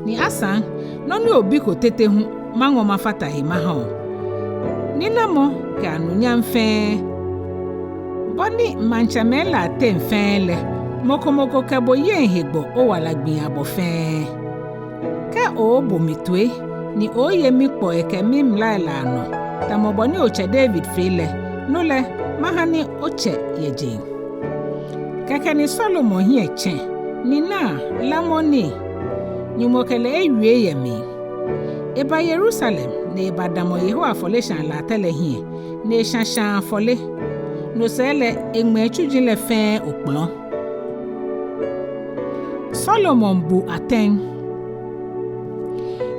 Ni asaŋ, nɔ ni obiko tete hu, maŋɔ mafata he mahã o. Ninamɔ kɛ anunyam fɛɛ, bɔ ni maŋtsɛmɛi lɛ ateŋ fɛɛ lɛ, mɔ ko mɔ ko kɛ bo yeŋ hegbɔ owala gbii abɔ fɛɛ. Kɛ oobo mi toi, ni ooye mikpɔi kɛ mimlai lɛ anɔ, tamɔ bɔ ni otsɛ David fee lɛ, no lɛ, mahã ni otsɛ yɛ jeŋ. Kɛkɛ ni Solomon hiɛ tsɛ, ni naa, lamɔ ni, Nyɔŋmɔ kɛ lɛ ewie yɛ mli. Eba Yerusalem, ni ebadamɔ Yehowa afɔleshaa latɛ lɛ hiɛ, ni eshã shaa afɔle. No sɛɛ lɛ, eŋmɛ etsuji lɛ fɛɛ okpɔlɔ. Solomon bu atɛŋ.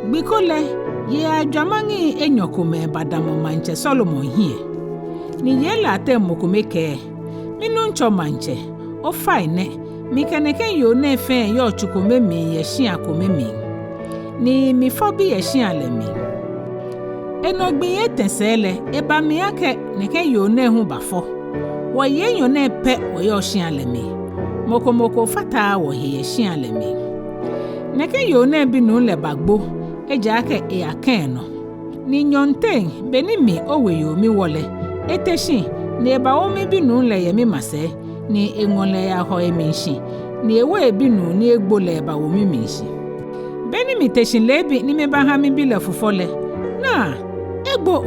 Gbi ko lɛ, yei ajwamaŋi enyɔ komɛi badamɔ maŋtsɛ Solomon hiɛ. Ni yei lɛ ateŋ mɔ kome kɛɛ, Mi-Nuŋtsɔ Maŋtsɛ, ofainɛ, mi kɛ nɛkɛ yoo nɛɛ fɛɛ yɔɔ tsu kome mli yɛ shia kome mli, ni mifɔ bi yɛ shia lɛ mli. Enɔ gbii etɛ sɛɛ lɛ, eba mli akɛ nɛkɛ yoo nɛɛ hu bafɔ. Wɔyei enyɔ nɛɛ pɛ wɔyɔɔ shia lɛ mli. Mɔ ko mɔ ko fataaa wɔhe yɛ shia lɛ mli. Nɛkɛ yoo nɛɛ binuu lɛ bagbo, ejaakɛ eyakã enɔ. Ni nyɔɔŋteŋ, beni mi oweyoo miwɔ lɛ, ete shi, ni ebawo mibinuu lɛ yɛ mimasɛi, ni eŋɔ lɛ eyahɔ emli shi, ni ewo ebinuu ni egbo lɛ ebawo mimli shi. Beni mite shi leebi ni mibahã mibi lɛ fufɔ lɛ, naa, egbo.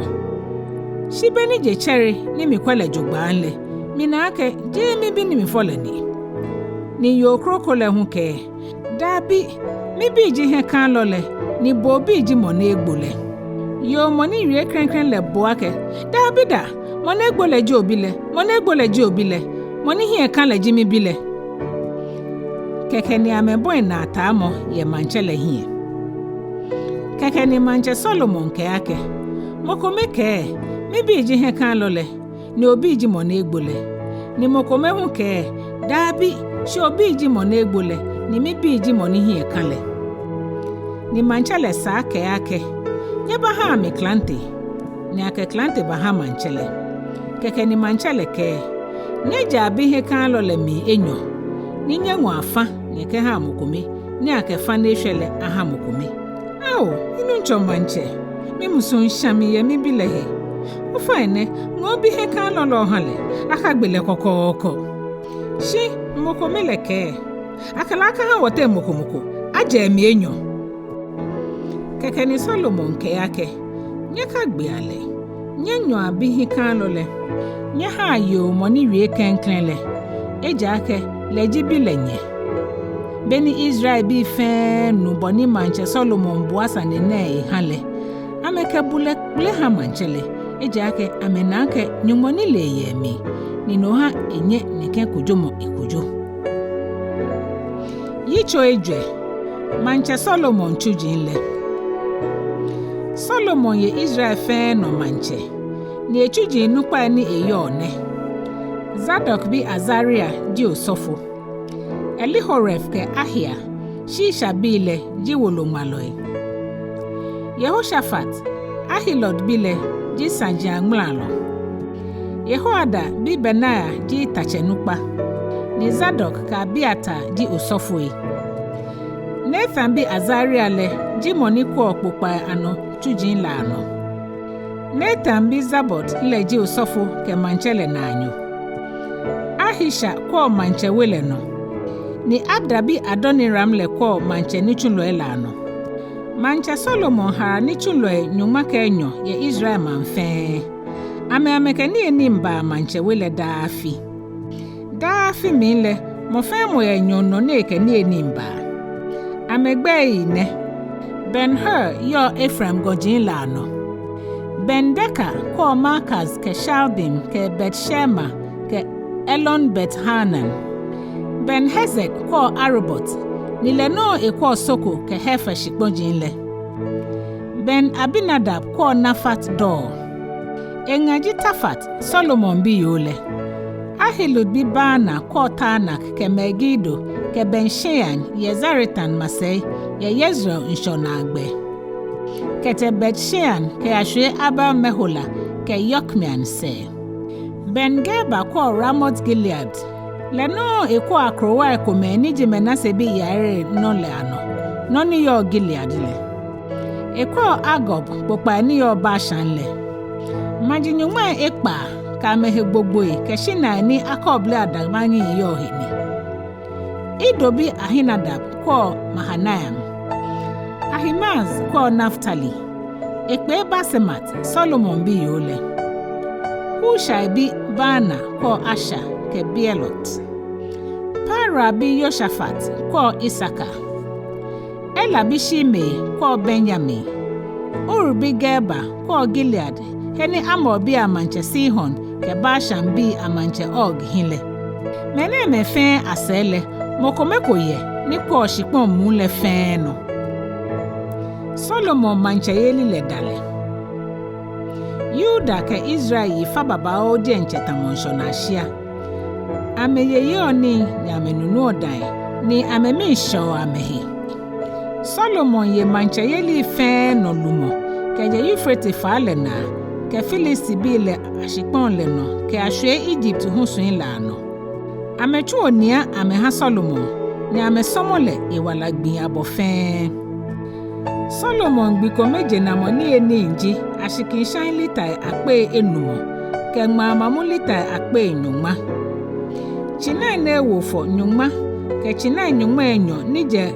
Shi beni je tsɛre ni mikwɛ lɛ jogbaŋŋ lɛ, mina akɛ jeee mibi ni mifɔ lɛ ni. Ni yoo kroko lɛ hu kɛɛ, Dabi, mibi ji hiɛkãalɔ lɛ, ni bo obi ji mɔ ni egbo lɛ. Yoo mɔ ni wie klɛŋklɛŋ lɛ bo akɛ, Dabida, mɔ ni egbo lɛ ji obi lɛ, mɔ ni egbo lɛ ji obi lɛ, mɔ ni hiɛ kã lɛ ji mibi lɛ. Kɛkɛ ni amɛbɔi naataamɔ yɛ maŋtsɛ lɛ hiɛ. Kɛkɛ ni maŋtsɛ Solomon kɛɛ akɛ, Mɔ kome kɛɛ, Mibi ji hiɛkãalɔ lɛ, ni obi ji mɔ ni egbo lɛ. Ni mɔ kome hu kɛɛ, Dabi, shi obi ji mɔ ni egbo lɛ, ni mibi ji mɔ ni hiɛ kã lɛ. Ni maŋtsɛ lɛ saa kɛɛ akɛ, Nyɛbahaa mi klante. Ni akɛ klante baha maŋtsɛ lɛ. Kɛkɛ ni maŋtsɛ lɛ kɛɛ, Nyɛjɛ abi hiɛkãalɔ lɛ mli enyɔ, ni nyɛŋɔ afã nyɛkɛha mɔ kome, ni akɛ fã ni eshwɛ lɛ aha mɔ kome. Ao, minuŋtsɔ maŋtsɛ, mimusuŋ shã mi yɛ mibi lɛ he. Ofainɛ, ŋɔɔ obi hiɛkãalɔ lɛ oha lɛ, akagbe lɛ kɔkɔɔkɔ. Shi mɔ kome lɛ kɛɛ, Akɛ lɛ akaha wɔteŋ mɔ ko mɔ ko, ajɛ emli enyɔ. Kɛkɛ ni Solomon kɛɛ akɛ, Nyɛkagbea lɛ, nyɛnyɛa abi hiɛkãalɔ lɛ, nyɛhaa yoo mɔ ni wie klɛŋklɛŋ lɛ, ejaakɛ lɛ ji bi lɛ nyɛ. Beni Israelbii fɛɛ nu bɔ ni maŋtsɛ Solomon bua sane nɛɛ eha lɛ, amɛkɛ bulɛ kpele ha maŋtsɛ lɛ, ejaakɛ amɛna akɛ Nyɔŋmɔ nilee yɛ emli, ni no ha enyɛ nɛkɛ kojomɔ ekojo. Yitso ejwɛ. Maŋtsɛ Solomon tsuji lɛ. Solomon ye Israel fɛɛ nɔ maŋtsɛ, ni etsuji nukpai ni eyɔɔ nɛ: Zadok bi Azaria ji osɔfo. Elihoref kɛ Ahia, Shisha bii lɛ, ji woloŋmalɔi. Yehoshafat, Ahilud bi lɛ, ji saji aŋmlaalɔ. Yehoiada bi Benaia ji tatsɛ nukpa, ni Zadok kɛ Abiatar ji osɔfoi. Natan bi Azaria lɛ ji mɔ ni kwɛɔ kpokpai anɔ tsuji lɛ anɔ. Natan bi Zabud lɛ ji osɔfo kɛ maŋtsɛ lɛ naanyo. Ahisha kwɛɔ maŋtsɛ we lɛ nɔ, ni Abda bi Adoniram lɛ kwɛɔ maŋtsɛ nitsulɔi lɛ anɔ. Maŋtsɛ Solomon hara nitsulɔi nyɔŋma kɛ enyɔ yɛ Israel maŋ fɛɛ. Amɛ amɛkɛ niyenii baa maŋtsɛ we lɛ daa afi. Daa afi mli lɛ, mɔ fɛɛ mɔ yɛ nyɔɔŋ nɔ ni ekɛ niyenii baa. Amɛgbɛii nɛ: Ben-Hur yɔɔ Efraim gɔji lɛ anɔ. Ben-Deka kwɛɔ Makaz kɛ Shaalbim kɛ Bet-Shemesh kɛ Elon Bet-Haanan. Ben-Hesed kwɛɔ Arobot, ni lɛ nɔŋŋ ekwɛɔ Soko kɛ Hefer shikpɔji lɛ. Ben-Abinadab kwɛɔ Nafat Dor. Eŋa ji Tafat, Solomon biyoo lɛ. Ahilud bi Baana kwɛɔ Taanak kɛ Megido kɛ Ben-Shean yɛ Zaretan masɛi yɛ Yezreel ŋshɔnaagbɛ. Kɛtɛ Bet-Shean kɛyashwie Abel-Mehola kɛ Yokmeam sɛɛ. Ben-Geber kwɛɔ Ramot-Gilead. Lɛ nɔŋŋ ekwɛɔ akrowai komɛi ni ji Manase bi Yair nɔ lɛ anɔ, nɔ ni yɔɔ Gilead lɛ. Ekwɛɔ Argob kpokpai ni yɔɔ Bashan lɛ. Maji nyɔŋmai ekpaa kɛ amɛhe gbogboi kɛ shinai ni akɔbli adamaŋi yɔɔ he ni. Ido bi Ahinadab kwɛɔ Mahanaim. Ahimaaz kwɛɔ Naftali. Ekpee Basemat, Solomon biyoo lɛ. Hushai bi Baana kwɛɔ Asher kɛ Bealot. Paroah bi Yoshafat kwɛɔ Isakar. Ela bi Shimei kwɛɔ Benyamin. Ur bi Geba kwɛɔ Gilead, he ni Amorbii amaŋtsɛ Sihon kɛ Bashanbii amaŋtsɛ Og hi lɛ. Mɛnɛɛmɛi fɛɛ asɛɛ lɛ, mɔ kome ko yɛ ni kwɛɔ shikpɔŋ muu lɛ fɛɛ nɔ. Solomon maŋtsɛyeli lɛ dalɛ. Yuda kɛ Israel yi fa babaoo diɛŋtsɛ tamɔ ŋshɔnaa shia. Amɛyeyeɔ nii ni amɛnunuɔ dãa, ni amɛmii shɛɔ amɛhe. Solomon ye maŋtsɛyeli fɛɛ nɔ lumɔ, kɛjɛ Eufrate faa lɛ naa, kɛ Filistibii lɛ ashikpɔŋ lɛ nɔ, kɛyashwie Egypt husui lɛ anɔ. Amɛtsu onia amɛha Solomon, ni amɛsɔmɔ lɛ ewala gbii abɔ fɛɛ. Solomon gbi kome jenamɔ niyenii ji ashikinshaŋ litai akpei enumɔ, kɛ ŋmaa mamu litai akpei nyɔŋma. Tsinai ni ewo fɔ nyɔŋma, kɛ tsinai nyɔŋmai enyɔ ni jɛ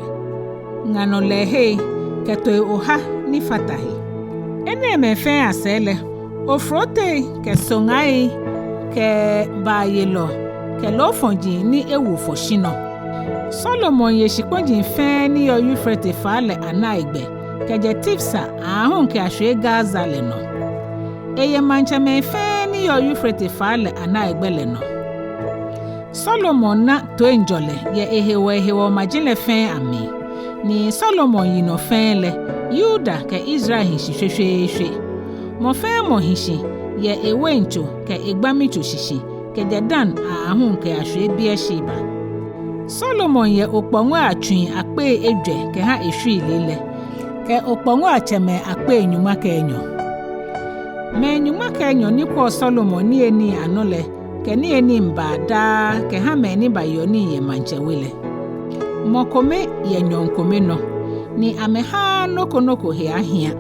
ŋa nɔ lɛ hei, kɛ tooi oha ni fata he. Enɛɛmɛi fɛɛ asɛɛ lɛ, ofrotei kɛ soŋai kɛ baayelɔ kɛ loofɔji ni ewo fɔ shi nɔ. Solomon ye shikpɔji fɛɛ ni yɔɔ Eufrate faa lɛ anaigbɛ, kɛjɛ Tifsa aahu kɛyashwie Gaza lɛ nɔ. Eye maŋtsɛmɛi fɛɛ ni yɔɔ Eufrate faa lɛ anaigbɛ lɛ nɔ. Solomon na toiŋjɔlɛ yɛ ehewɔ ehewɔ maji lɛ fɛɛ amli. Ni Solomon yinɔ fɛɛ lɛ, Yuda kɛ Israel hi shi shweshweeshwe. Mɔ fɛɛ mɔ hi shi yɛ ewaintso kɛ egbãmitso shishi, kɛjɛ Dan aahu kɛyashwie Beersheba. Solomon yɛ okpɔŋɔi atsui akpei ejwɛ kɛha eshwiilii lɛ, kɛ okpɔŋɔi atsɛmɛi akpei nyɔŋma kɛ enyɔ. Mɛi nyɔŋma kɛ enyɔ ni kwɛɔ Solomon niyenii anɔ lɛ kɛ niyenii baa daa kɛha mɛi ni bayeɔ nii yɛ maŋtsɛ we lɛ. Mɔ kome yɛ nyɔɔŋ kome nɔ, ni amɛhaaa nɔ ko nɔ ko he ahia.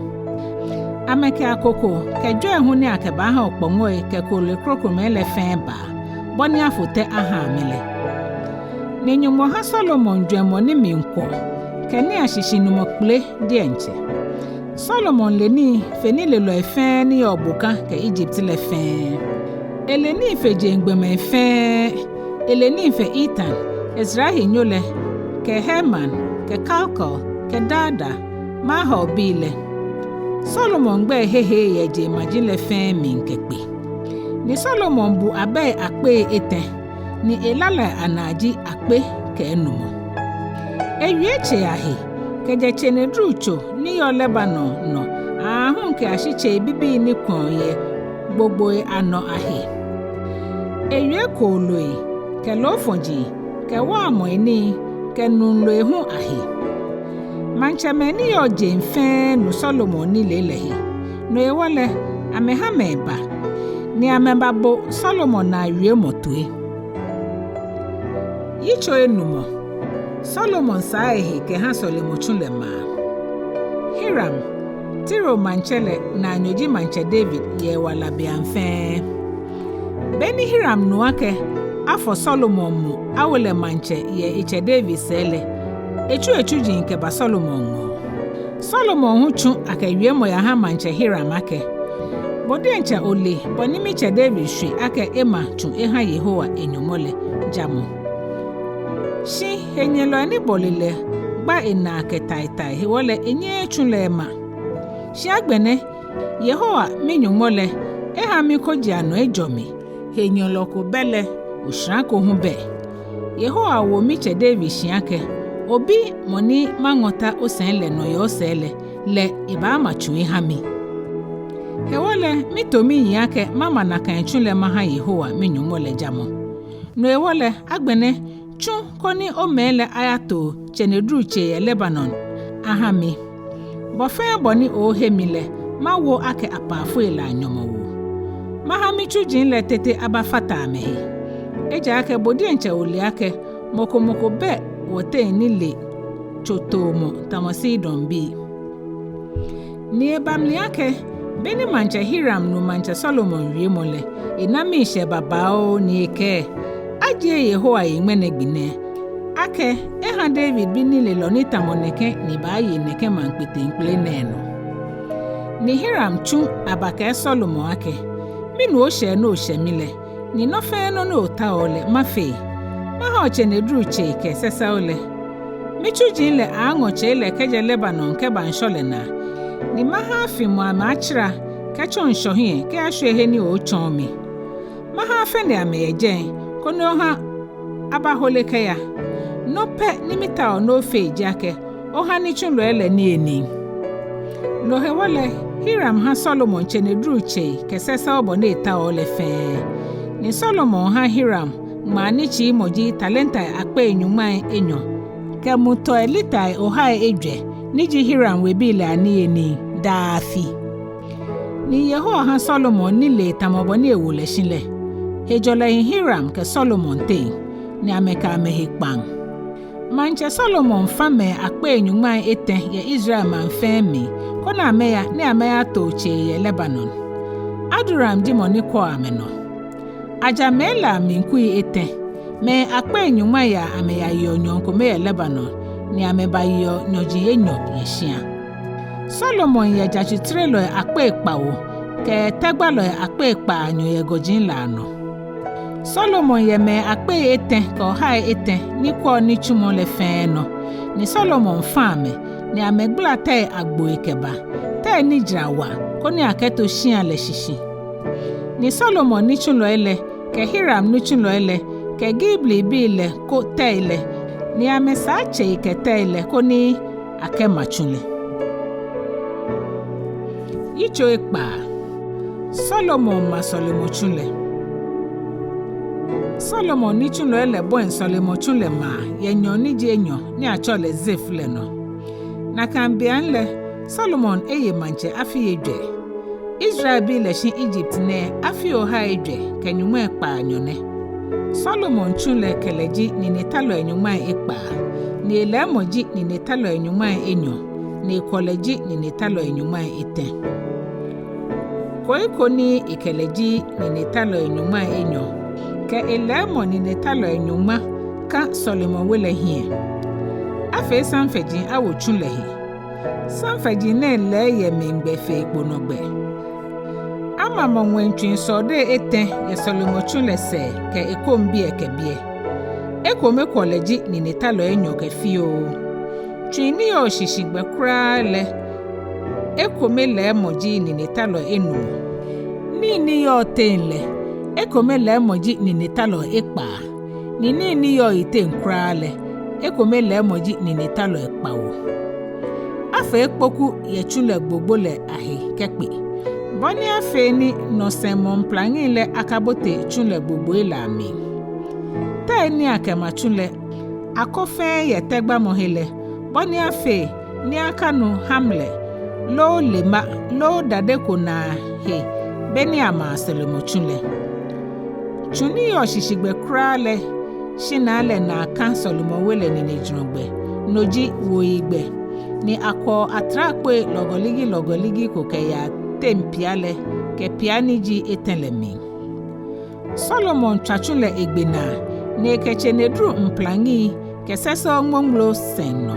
Amɛkɛ akoko kɛ jwɛi hu ni akɛbaaha okpɔŋɔi kɛ kooloi krokomɛi lɛ fɛɛ baa, bɔ ni afo tɛ aha amɛ lɛ. Ni Nyɔŋmɔ ha Solomon jwɛŋmɔ ni mli kwɔ, kɛ nii ashishinumɔ kpele diɛŋtsɛ. Solomon le nii fe nilelɔi fɛɛ ni yɔɔ bokã kɛ Egypt lɛ fɛɛ. Ele nii fe jeŋ gbɔmɛi fɛɛ. Ele nii fe Etan, Ezra henyo lɛ, kɛ Heman, kɛ Kalkol, kɛ Darda, Mahol bi lɛ. Solomon gbɛi hehe yɛ jeŋmaji lɛ fɛɛ mli kɛkpe. Ni Solomon bu abɛi akpei etɛ, ni elalai anaa ji akpe kɛ enumɔ. Ewie tsei ahe, kɛjɛ tsenedru tso ni yɔɔ Lebanon nɔ aahu kɛyashi tsei bibii ni kwɛɔ yɛ gbogboi anɔ ahe. Ewie kooloi, kɛ loofɔji, kɛ waamɔi nii, kɛ nuu loi hu ahe. Maŋtsɛmɛi ni yɔɔ jeŋ fɛɛ nu Solomon nilee lɛ he. No hewɔ lɛ, amɛha mɛi ba, ni amɛbabo Solomon naa wiemɔ toi. Yitso enumɔ. Solomon saa ehe kɛha sɔlemɔtsu lɛ maa. Hiram, Tiro maŋtsɛ lɛ naanyo ji maŋtsɛ David yɛ ewala beaŋ fɛɛ. Be ni Hiram nu akɛ afɔ Solomon mu awo lɛ maŋtsɛ yɛ etsɛ David sɛɛ lɛ, etsu etsuji kɛba Solomon ŋɔɔ. Solomon hu tsu akɛ wiemɔ yaha maŋtsɛ Hiram akɛ, bo diɛŋtsɛ ole bɔ ni mitsɛ David shwe akɛ ema tsu eha Yehowa e-Nyɔŋmɔ lɛ jamɔ. Shi henyɛlɔi ni bɔle lɛ gba enaa kɛ tai tai hewɔ lɛ enyɛɛɛ etsu lɛ ema. Shi agbɛnɛ, Yehowa mi-Nyɔŋmɔ lɛ eha mikojia nɔ ejɔ mi, henyɛlɔ ko bɛ lɛ, oshara ko hu bɛ. Yehowa wo mitsɛ David shi akɛ, obi mɔ ni maŋɔ ta osɛi lɛ nɔ yɛ osɛɛ lɛ, lɛ ebaama tsu eha mi. Hewɔ lɛ mito miyiŋ akɛ mama nakai tsu lɛ maha Yehowa mi-Nyɔŋmɔ lɛ jamɔ. No hewɔ lɛ agbɛnɛ tsu koni omɛi lɛ ayato tsenedru tsei yɛ Lebanon aha mi. Bɔ fɛɛ bɔ ni oohe mi lɛ, mawo akɛ apaafoi lɛ anyɔmɔwoo. Maha mitsuji lɛ tete abafata amɛhe. Ejaakɛ bo diɛŋtsɛ ole akɛ mɔ ko mɔ ko bɛ wɔteŋ ni le tsotoomɔ tamɔ Sidonbii. Ni eba mli akɛ, be ni maŋtsɛ Hiram nu maŋtsɛ Solomon wiemɔ lɛ, ena miishɛɛ babaoo ni ekɛɛ, ajie Yehowa yi ŋmɛnɛ gbi nɛɛ, akɛ eha David bi nilelɔ ni tamɔ nɛkɛ ni baaye nɛkɛ maŋ kpeteŋkpele nɛɛ nɔ. Ni Hiram tsu abakɛɛ Solomon akɛ, minu oshɛɛ ni oshɛ mi lɛ, ni nɔ fɛɛ nɔ ni otaoɔ lɛ mafee. Maha otsenedru tsei kɛ sɛsɛo lɛ. Mitsuji lɛ aŋɔ tsei lɛ kɛjɛ Lebanon kɛba ŋshɔ lɛ naa, ni maha afimɔ amɛ atsara kɛtsɔ ŋshɔ hiɛ kɛyashwie he ni otsɔɔ mi. Maha afɛne amɛ yɛ jɛi, koni oha abahole kɛya. Nɔ pɛ ni mitaoɔ ni ofee ji akɛ, oha nitsulɔi lɛ niyenii. No hewɔ lɛ, Hiram ha Solomon tsenedru tsei kɛ sɛsɛo bɔ ni etaoɔ lɛ fɛɛ. Ni Solomon ha Hiram ŋmaa ni tsiimɔ ji talentai akpei nyɔŋmai enyɔ, kɛ mutɔi litai ohai ejwɛ, ni ji Hiram webii lɛ aniyenii daa afi. Ni Yehowa ha Solomon nilee tamɔ bɔ ni ewo lɛ shi lɛ. Hejɔlɛ hi Hiram kɛ Solomon teŋ, ni amɛkɛ amɛhe kpaŋ. Maŋtsɛ Solomon fa mɛi akpei nyɔŋmai etɛ yɛ Israel maŋ fɛɛ mli, koni amɛya ni amɛyato tsei yɛ Lebanon. Adulam ji mɔ ni kwɛɔ amɛnɔ. Aja mɛi lɛ amli kui etɛ, mɛi akpei nyɔŋmai amɛyayeɔ nyɔɔŋ kome yɛ Lebanon, ni amɛbayeɔ nyɔji enyɔ yɛ shia. Solomon yɛ jatsutrelɔi akpei kpawo kɛ tɛgbalɔi akpei kpaanyɔ yɛ gɔji lɛ anɔ. Solomon yɛ mɛi akpei etɛ kɛ ohai etɛ ni kwɛɔ nitsumɔ lɛ fɛɛ nɔ, ni Solomon fa amɛ, ni amɛgbala tɛi agboi kɛba, tɛi ni jara wa, koni akɛto shia lɛ shishi. Ni Solomon nitsulɔi lɛ, kɛ Hiram nitsulɔi lɛ, kɛ Ghibli bii lɛ kɔ tɛi lɛ, ni amɛsaa tsei kɛ tɛi lɛ koni akɛma tsu lɛ. Yitso ekpaa. Solomon ma sɔlemɔtsu lɛ. Solomon nitsulɔi lɛ bɔi sɔlemɔtsu lɛ maa yɛ nyɔɔŋ ni ji enyɔ ni atsɛɔ lɛ Zif lɛ nɔ. Nakai beaŋ lɛ, Solomon eye maŋtsɛ afii ejwɛ. Israelbii lɛ shi Egypt nɛɛ afii ohai ejwɛ kɛ nyɔŋmai kpaanyɔ nɛ. Solomon tsu lɛ kɛlɛ ji ninetalɔi nyɔŋmai ekpaa, ni elɛɛmɔ ji ninetalɔi nyɔŋmai enyɔ, ni ekwɔlɛ ji ninetalɔi nyɔŋmai etɛ. Koiko ni ekɛlɛ ji ninetalɔi nyɔŋmai enyɔ, kɛ elɛɛmɔ ninetalɔi nyɔŋma ka sɔlemɔwe lɛ hiɛ. Afee samfɛji awo tsu lɛ he. Samfɛji nɛɛ lɛɛ yɛ mligbɛ fe kponɔgbɛ. Amamɔ ŋwɛi tsui sɔɔdei etɛ yɛ sɔlemɔtsu lɛ sɛɛ kɛ ekombiɛ kɛ biɛ. Ekome kwɔlɛ ji ninetalɔi enyɔ kɛ fioo. Tsui ni yɔɔ shishi gbɛ kwraa lɛ, ekome lɛɛmɔ ji ninetalɔi enumɔ. Nii ni yɔɔ teŋ lɛ, ekome lɛɛmɔ ji ninetalɔi ekpaa, ni nii ni yɔɔ yiteŋ kwraa lɛ, ekome lɛɛmɔ ji ninetalɔi kpawo. Afee kpoku yɛ tsu lɛ gbogbo lɛ ahe kɛkpe, bɔ ni afee ni nɔsɛmɔ mplaŋi lɛ akabote tsu lɛ gbogboi lɛ amli. Tɛi ni akɛma tsu lɛ, akɔ fɛɛ yɛ tɛgbamɔhe lɛ, bɔ ni afee ni akanu hamlɛ, loo lema, loo dade ko naa he, be ni amaa sɔlemɔtsu lɛ. Tsu ni yɔɔ shishi gbɛ kwraa lɛ, shinaa lɛ naa ka sɔlemɔwe lɛ ninejurɔgbɛ, no ji wuoyigbɛ, ni akwɔɔ atrakpoi lɔgɔligi lɔgɔligi ko kɛyaa teŋ pia lɛ kɛ pia ni ji etɛ lɛ mli. Solomon tswa tsu lɛ egbe naa, ni ekɛ tsenedru mplaŋi kɛ sɛsɛo ŋmoŋmlo sɛŋ nɔ.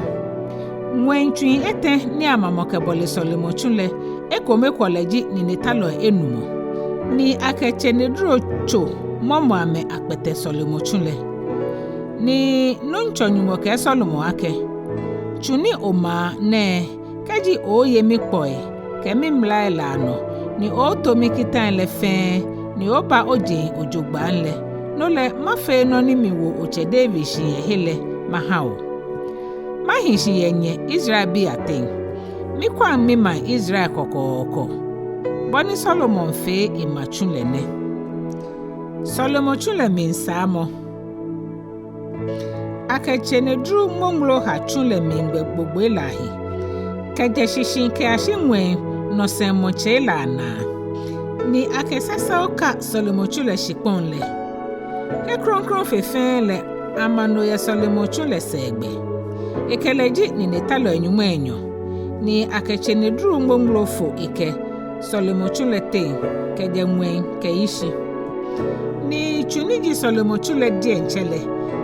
Ŋwɛi tsui etɛ ni amamɔ kɛbɔle sɔlemɔtsu lɛ, ekome kwɔlɛ ji ninetalɔi enumɔ, ni akɛ tsenedru tso mɔmɔ amɛ akpɛtɛ sɔlemɔtsu lɛ. Ni Nuŋtsɔ Nyɔŋmɔ kɛɛ Solomon akɛ: Tsu ni omaa nɛɛ, kɛji ooye mikpɔi kɛ mimlai lɛ anɔ, ni ooto mikitai lɛ fɛɛ, ni ooba ojeŋ jogbaŋŋ lɛ, no lɛ mafee nɔ ni miwo otsɛ David shi yɛ he lɛ maha o. Mahi shi yɛ nyɛ Israelbii ateŋ. Mikwaŋ mimaŋ Israel kɔkɔɔkɔ. Bɔ ni Solomon fee ema tsu lɛ nɛ. Sɔlemɔtsu lɛ mli saamɔ. Akɛ tsenedru ŋmoŋmlo ha tsu lɛ mligbɛ gbogboi lɛ ahe, kɛjɛ shishi kɛyashi ŋwɛi nɔsɛmɔtsei lɛ anaa, ni akɛ sɛsɛo ka sɔlemɔtsu lɛ shikpɔŋ lɛ. He krɔŋkrɔŋ fe fɛɛ lɛ, ama no yɛ sɔlemɔtsu lɛ sɛɛgbɛ. Ekɛlɛ ji ninetalɔi nyɔŋmai enyɔ, ni akɛ tsenedru ŋmoŋmlo fo ekɛ sɔlemɔtsu lɛ teŋ kɛjɛ ŋwɛi kɛyi shi. Ni tsu ni ji sɔlemɔtsu lɛ diɛŋtsɛ lɛ,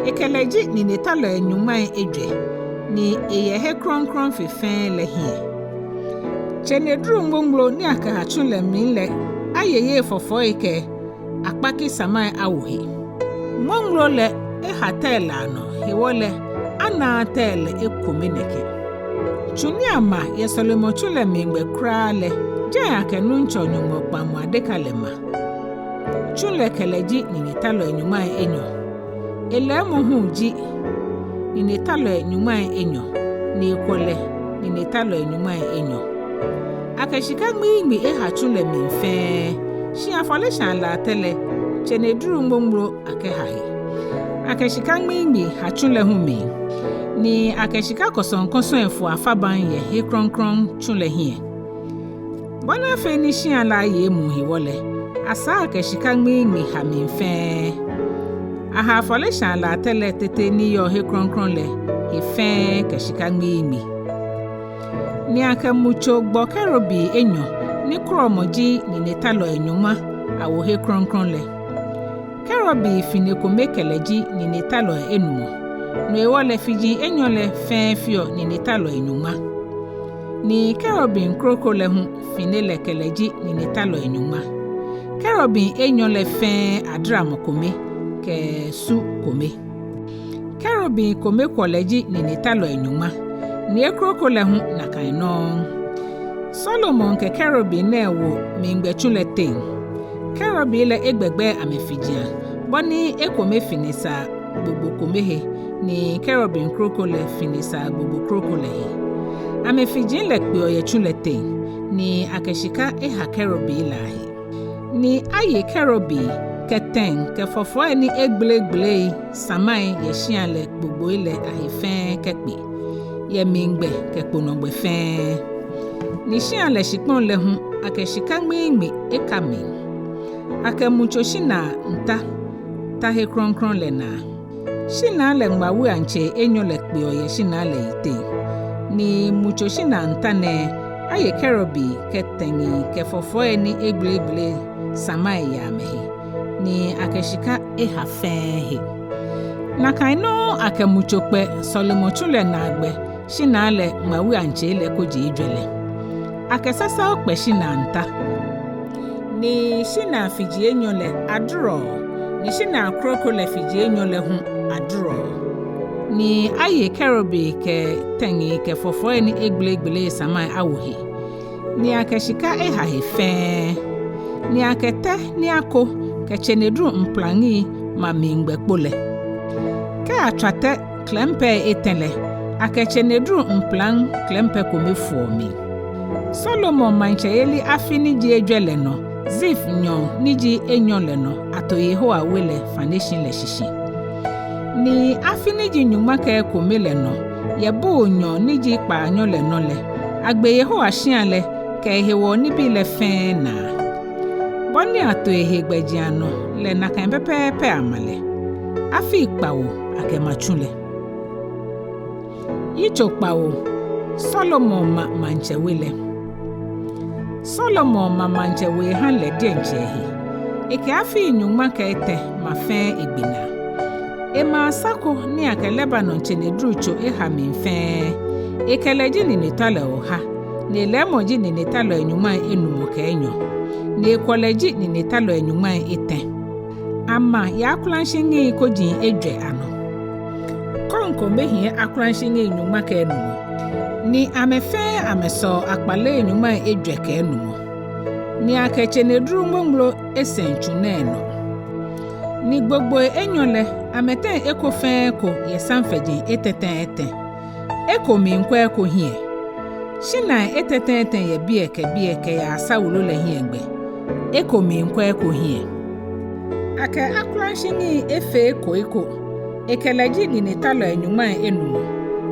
ekɛlɛ ji ninetalɔi nyɔŋmai ejwɛ, ni eyɛ he krɔŋkrɔŋ fe fɛɛ lɛ hiɛ. Tsenedru ŋmoŋmlo ni akɛha tsu lɛ mli lɛ, ayeye fɔfɔi kɛ akpaki samai awo he. Ŋmoŋmlo lɛ eha tɛi lɛ anɔ, hewɔ lɛ anaaa tɛi lɛ ekome nɛkɛ. Tsu ni ama yɛ sɔlemɔtsu lɛ mligbɛ kwraa lɛ, jɛi akɛ Nuŋtsɔ Nyɔŋmɔ kpaŋmɔ adeka lɛ ma. Tsu lɛ kɛlɛ ji ninetalɔi nyɔŋmai enyɔ. Elɛɛmɔ hu ji ninetalɔi nyɔŋmai enyɔ, ni ekwɔlɛ ninetalɔi nyɔŋmai enyɔ. Akɛ shika ŋmiiŋmi eha tsu lɛ mli fɛɛ, shi afɔleshaa latɛ lɛ, tsenedru ŋmoŋmlo akɛha he. Akɛ shika ŋmiiŋmi ha tsu lɛ hu mli, ni akɛ shika kɔsɔŋkɔsɔŋ efo afabaŋ yɛ he krɔŋkrɔŋ tsu lɛ hiɛ. Bɔ ni afee ni shia lɛ aye emuu hewɔ lɛ, asaa akɛ shika ŋmiiŋmi ha mli fɛɛ. Aha afɔleshaa latɛ lɛ tete ni yɔɔ he krɔŋkrɔŋ lɛ he fɛɛ kɛ shika ŋmiiŋmi. Ni akɛ mutso gbɔ kerubi enyɔ ni krɔmɔ ji ninetalɔi nyɔŋma awo he krɔŋkrɔŋ lɛ. Kerubi fine kome kɛlɛ ji ninetalɔi enumɔ, no hewɔ lɛ fiji enyɔ lɛ fɛɛ feɔ ninetalɔi nyɔŋma. Ni kerubi kroko lɛ hu fine lɛ kɛlɛ ji ninetalɔi nyɔŋma. Kerubi enyɔ lɛ fɛɛ adaramɔ kome kɛ su kome. Kerubi kome kwɔlɛ ji ninetalɔi nyɔŋma, ni ekroko lɛ hu nakai nɔŋŋ. Solomon kɛ kerubi nɛɛ wo mligbɛ tsu lɛ teŋ. Kerubi lɛ egbɛgbɛ amɛfijia, bɔ ni ekome fini saa gbogbo kome he, ni kerubim kroko lɛ fini saa gbogbo kroko lɛ he. Amɛfiji lɛ kpeɔ yɛ tsu lɛ teŋ, ni akɛ shika eha kerubii lɛ ahe. Ni aye kerubii kɛ tɛŋ kɛ fɔfɔi ni egbelegbelee samai yɛ shia lɛ gbogboi lɛ ahe fɛɛ kɛkpe, yɛ mligbɛ kɛ kponɔgbɛ fɛɛ. Ni shia lɛ shikpɔŋ lɛ hu akɛ shika ŋmiiŋmi eka mli. Akɛ mutso shinaa nta ta he krɔŋkrɔŋ lɛ naa. Shinaa lɛ ŋmawuiaŋtsei enyɔ lɛ kpeɔ yɛ shinaa lɛ yiteŋ. Ni mutso shinaa nta nɛɛ aye kerubii kɛ tɛŋi kɛ fɔfɔi ni egbelegbelee samai yɛ amɛhe, ni akɛ shika eha fɛɛ he. Nakai nɔŋŋ akɛ mutso kpɛ sɔlemɔtsu lɛ naagbɛ shinaa lɛ ŋmawuiaŋtsei lɛ koji ejwɛ lɛ. Akɛ sasao kpɛ shinaa nta. Ni shinaa fiji enyɔ lɛ adurɔɔ, ni shinaa kroko lɛ fiji enyɔ lɛ hu adurɔɔ. Ni aye kerubii kɛ tɛŋi kɛ fɔfɔi ni egbelegbelee samai awo he, ni akɛ shika eha he fɛɛ. Ni akɛ tɛ ni ako kɛ tsenedru mplaŋi ma mligbɛ kpo lɛ. Kɛ atswa tɛ klɛmpɛ etɛ lɛ, akɛ tsenedru mplaŋ klɛmpɛ kome foɔ mli. Solomon maŋtsɛyeli afi ni ji ejwɛ lɛ nɔ, Ziv nyɔɔŋ ni ji enyɔ lɛ nɔ ato Yehowa we lɛ faneshi lɛ shishi. Ni afi ni ji nyɔŋma kɛ ekome lɛ nɔ, yɛ Bul nyɔɔŋ ni ji kpaanyɔ lɛ nɔ lɛ, agbe Yehowa shia lɛ kɛ ehewɔ nibii lɛ fɛɛ naa. Bɔ ni ato ehe gbɛjianɔ lɛ nakai pɛpɛɛpɛ ama lɛ. Afii kpawo akɛma tsu lɛ. Yitso kpawo. Solomon ma maŋtsɛ we lɛ. Solomon ma maŋtsɛ we eha lɛ diɛŋtsɛ ehe. Ekɛ afii nyɔŋma kɛ etɛ ma fɛɛ egbe naa. Ema asa ko ni akɛ Lebanon tsenedru tso eha mli fɛɛ. Ekɛ lɛ ji ninetalɔi oha, ni elɛɛmɔ ji ninetalɔi nyɔŋmai enumɔ kɛ enyɔ, ni ekwɔlɛ ji ninetalɔi nyɔŋmai etɛ. Ama yɛ akulashiŋi koji ejwɛ anɔ. Kɔŋ kome hiɛ akulashiŋi nyɔŋma kɛ enumɔ, ni amɛ fɛɛ amɛsɔɔ akpalei nyɔŋmai ejwɛ kɛ enumɔ. Ni akɛ tsenedru ŋmoŋmlo esɛŋ tsu nɛɛ nɔ. Ni gbogboi enyɔ lɛ, amɛteŋ eko fɛɛ eko yɛ samfɛji etɛtɛ etɛ. Eko miikwɛ eko hiɛ. Shinai etɛtɛ etɛ yɛ biɛ kɛ biɛ kɛyaa asa wulu lɛ hiɛgbɛ. Eko miikwɛ eko hiɛ. Akɛ akulashiŋi efee eko eko. Ekɛ lɛ ji ninetalɔi nyɔŋmai enumɔ,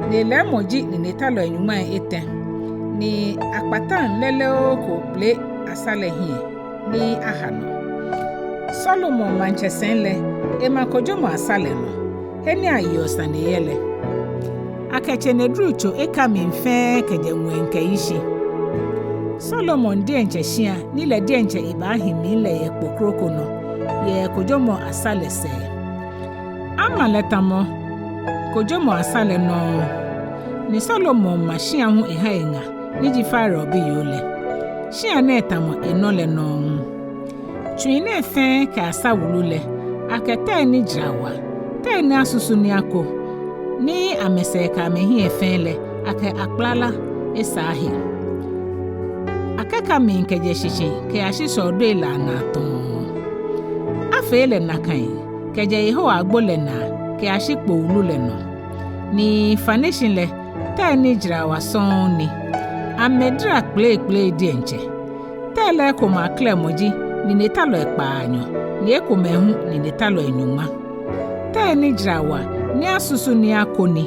ni elɛɛmɔ ji ninetalɔi nyɔŋmai etɛ. Ni akpataŋ lɛlɛoo ko bele asa lɛ hiɛ ni aha nɔ. Solomon maŋtsɛsɛi lɛ, ema kojomɔ asa lɛ nɔ, he ni ayeɔ sane yɛ lɛ. Akɛ tsenedru tso eka mli fɛɛ kɛjɛ ŋwɛi kɛyi shi. Solomon diɛŋtsɛ shia ni lɛ diɛŋtsɛ ebaahi mli lɛ yɛ kpo kroko nɔ, yɛ kojomɔ asa lɛ sɛɛ. Ama lɛ tamɔ kojomɔ asa lɛ nɔŋŋ. Ni Solomon ma shia hu eha eŋa ni ji Farao biyoo lɛ. Shia nɛɛ tamɔ enɔ lɛ nɔŋŋ. Tsui nɛɛ fɛɛ kɛ asa wulu lɛ, akɛ tɛi ni jara wa, tɛi ni asusu ni ako, ni amɛsɛɛ kɛ amɛhiɛ fɛɛ lɛ, akɛ akplala esaa he. Akɛka mli kɛjɛ shishi kɛyashi sɔɔdoi lɛ anaa tɔɔ. Afee lɛ nakai kɛjɛ Yehowa agbo lɛ naa kɛyashi kpo wulu lɛ nɔ. Ni faneshi lɛ, tɛi ni jara wa sɔŋŋ ni. Amɛdara kpeleikpelei diɛŋtsɛ. Tɛi lɛ ekomɛi aklɛmɔ ji ninetalɔi kpaanyɔ, ni ekomɛi hu ninetalɔi nyɔŋma. Tɛi ni jara wa ni asusu ni ako ni.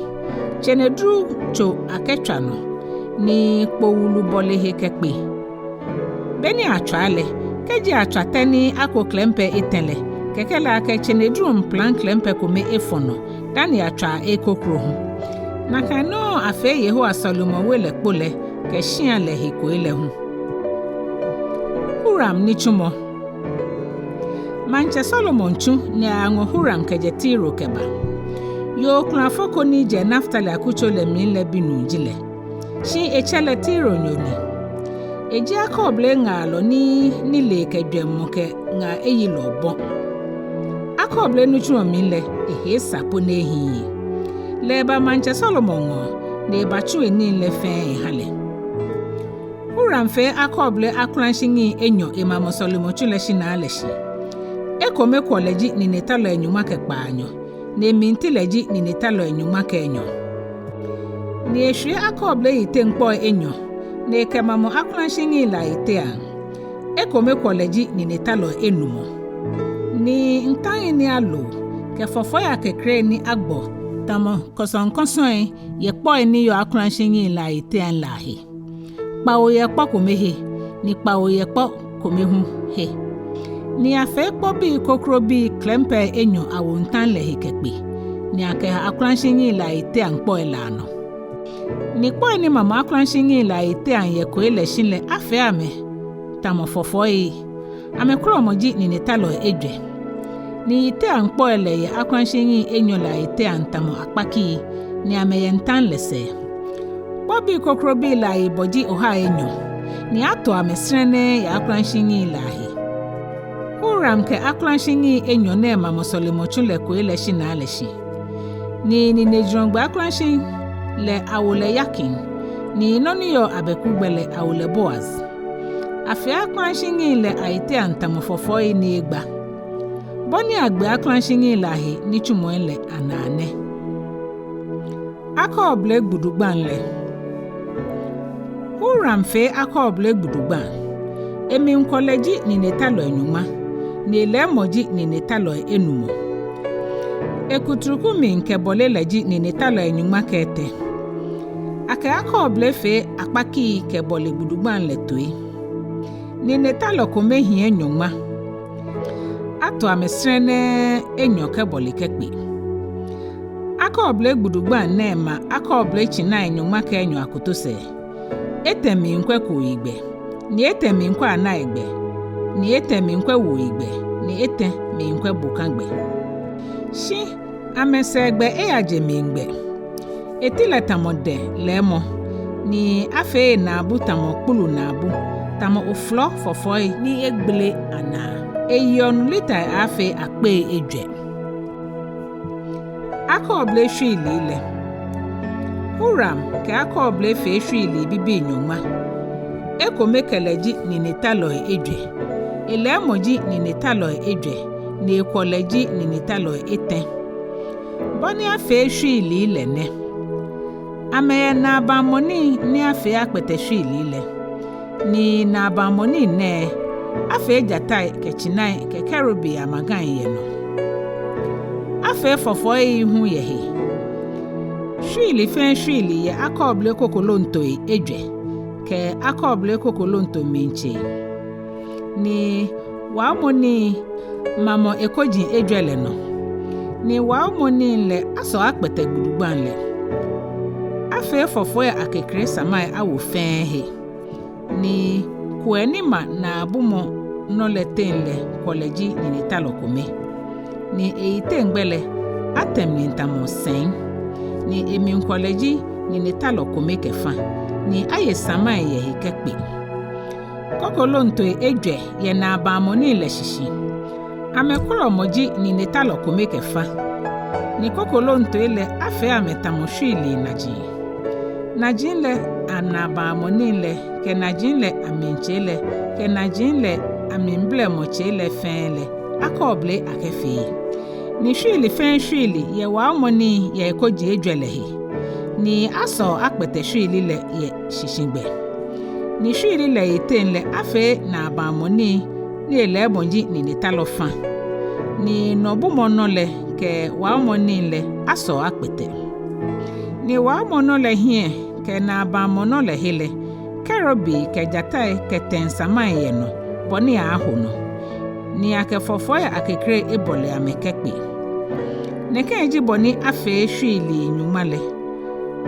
Tsenedru tso akɛtswa nɔ, ni kpo wulu bɔle he kɛkpe. Beni atswaa lɛ, kɛji atswa tɛ ni ako klɛmpɛ etɛ lɛ, kɛkɛ lɛ akɛ tsenedru mplaŋ klɛmpɛ kome efɔ nɔ, dani atswa ekokro hu. Nakai nɔŋŋ afee Yehowa sɔlemɔwe lɛ kpo lɛ, kɛ shia lɛ he koi lɛ hu. Huram nitsumɔ. Maŋtsɛ Solomon tsu ni ayaŋɔ Huram kɛjɛ Tiro kɛba. Yoo okulafo ko ni jɛ Naftali akutso lɛ mli lɛ binuu ji lɛ. Shi etsɛ lɛ Tironyo ni. Eji akɔɔble ŋaalɔ ni nilee kɛ jwɛŋmɔ kɛ ŋaa eyilɔ bɔ. Akɔɔble nitsumɔ mli lɛ, ehe esa po ni ehiii. Lɛ eba maŋtsɛ Solomon ŋɔɔ, ni ebatsu enii lɛ fɛɛ eha lɛ. Huram fee akɔɔble akulashiŋi enyɔ emamɔ sɔlemɔtsu lɛ shinaa lɛ shi. Ekome kwɔlɛ ji ninetalɔi nyɔŋma kɛ kpaanyɔ, ni emli ti lɛ ji ninetalɔi nyɔŋma kɛ enyɔ. Ni eshwie akɔɔble yiteŋ kpɔi enyɔ, ni ekɛmamɔ akulashiŋi lɛ ayiteaŋ. Ekome kwɔlɛ ji ninetalɔi enumɔ. Ni ntãi ni alo, kɛ fɔfɔi akekre ni agbɔ tamɔ kɔsɔŋkɔsɔi yɛ kpɔi ni yɔɔ akulashiŋi lɛ ayiteaŋ lɛ ahe. Kpawo yɛ kpɔ kome he, ni kpawo yɛ kpɔ kome hu he. Ni afee kpɔbii krokrobii klɛmpɛi enyɔ awo ntãi lɛ he kɛkpe, ni akɛha akulashiŋi lɛ ayiteaŋ kpɔi lɛ anɔ. Ni kpɔi ni mamɔ akulashiŋi lɛ ayiteaŋ yɛ koi lɛ shi lɛ afee amɛ tamɔ fɔfɔi. Amɛkɔlɔmɔ ji ninetalɔi ejwɛ. Ni yiteaŋ kpɔi lɛ yɛ akulashiŋi enyɔ lɛ ayiteaŋ tamɔ akpakii, ni amɛyɛ ntãi lɛ sɛɛ. Kpɔbii krokrobii lɛ ayibɔ ji ohai enyɔ, ni ato amɛ srɛnɛɛ yɛ akulashiŋi lɛ ahe. Huram kɛ akulashiŋi enyɔ nɛɛ mamɔ sɔlemɔtsu lɛ koi lɛ shinaa lɛ shi. Ni ninejurɔgbɛ akulashiŋi lɛ awo lɛ Yakin, ni nɔ ni yɔɔ abɛku gbɛ lɛ awo lɛ Boaz. Afee akulashiŋi lɛ ayiteaŋ tamɔ fɔfɔi ni egba. Bɔ ni agbe akulashiŋi lɛ ahe nitsumɔi lɛ anaa nɛ. Akɔɔble gbudugbaŋ lɛ. Huram fee akɔɔble gbudugbaŋ. Emli kwɔlɛ ji ninetalɔi nyɔŋma, ni elɛɛmɔ ji ninetalɔi enumɔ. Ekuturuku mli kɛ bɔle lɛ ji ninetalɔi nyɔŋma kɛ etɛ. Akɛ akɔɔble fee akpakii kɛbɔle gbudugbaŋ lɛ toi. Ninetalɔ kome hiɛ nyɔŋma. Ato amɛ srɛnɛɛ enyɔ kɛbɔle kɛkpe. Akɔɔble gbudugbaŋ nɛɛ ma akɔɔble tsinai nyɔŋma kɛ enyɔ akotosɛɛ. Etɛ miikwɛ kooyigbɛ, ni etɛ miikwɛ anaigbɛ, ni etɛ miikwɛ wuoyigbɛ, ni etɛ miikwɛ bokagbɛ. Shi amɛsɛɛgbɛ eyaje mligbɛ. Eti lɛ tamɔ dɛŋ lɛɛmɔ, ni afee enaabu tamɔ kpulu naabu, tamɔ oflɔ fɔfɔi ni egbele anaa. Eyiɔ nu litai aaafee akpei ejwɛ. Akɔɔble shwiili lɛ. Huram kɛ akɔɔble fee shwiili bibii nyɔŋma. Ekome kɛlɛ ji ninetalɔi ejwɛ. Elɛɛmɔ ji ninetalɔi ejwɛ, ni ekwɔlɛ ji ninetalɔi etɛ. Bɔ ni afee shwiili lɛ nɛ. Amɛyɛ naabaamɔ nii ni afee akpɛtɛ shwiili lɛ. Ni naabaamɔ nii nɛɛ, afee jatai kɛ tsinai kɛ kerubi amagai yɛ nɔ. Afee fɔfɔi hu yɛ he. Shwiili fɛɛ shwiili yɛ akɔɔble kokolontoi ejwɛ, kɛ akɔɔble kokolonto mlitsei. Ni waomɔ nii mamɔ ekoji ejwɛ lɛ nɔ. Ni waomɔ nii lɛ asɔ akpɛtɛ gbudugbaŋ lɛ. Afee fɔfɔi akekre samai awo fɛɛ he. Ni kuɛ ni ma naabumɔ nɔ lɛ teŋ lɛ kwɔlɛ ji ninetalɔ kome. Ni eyiteŋgbɛ lɛ, atɛ mli tamɔ sɛŋ. Ni emli kwɔlɛ ji ninetalɔ kome kɛ fa. Ni aye samai yɛ he kɛkpe. Kokolontoi ejwɛ yɛ naabaamɔ nii lɛ shishi. Amɛkɔlɔmɔ ji ninetalɔ kome kɛ fa. Ni kokolontoi lɛ afee amɛ tamɔ shwiili naji. Naji lɛ anaabaamɔ nii lɛ, kɛ naji lɛ amlitsei lɛ, kɛ naji lɛ amliblɛmɔtsei lɛ fɛɛ lɛ, akɔɔble akɛfee. Ni shwiili fɛɛ shwiili yɛ waomɔ nii yɛ ekoji ejwɛ lɛ he. Ni asɔ akpɛtɛ shwiili lɛ yɛ shishigbɛ. Ni shwiili lɛ yiteŋ lɛ afee naabaamɔ nii ni elɛɛmɔ ji ninetalɔ fa. Ni nɔbumɔ nɔ lɛ kɛ waomɔ nii lɛ asɔ akpɛtɛ. Ni waomɔ nɔ lɛ hiɛ kɛ naabaamɔ nɔ lɛ he lɛ, kerubi kɛ jatai kɛ tɛŋ samai yɛ nɔ, bɔ ni aaho nɔ. Ni akɛ fɔfɔi akekre ebɔle amɛ kɛkpe. Nɛkɛ ji bɔ ni afee shwiili nyɔŋma lɛ.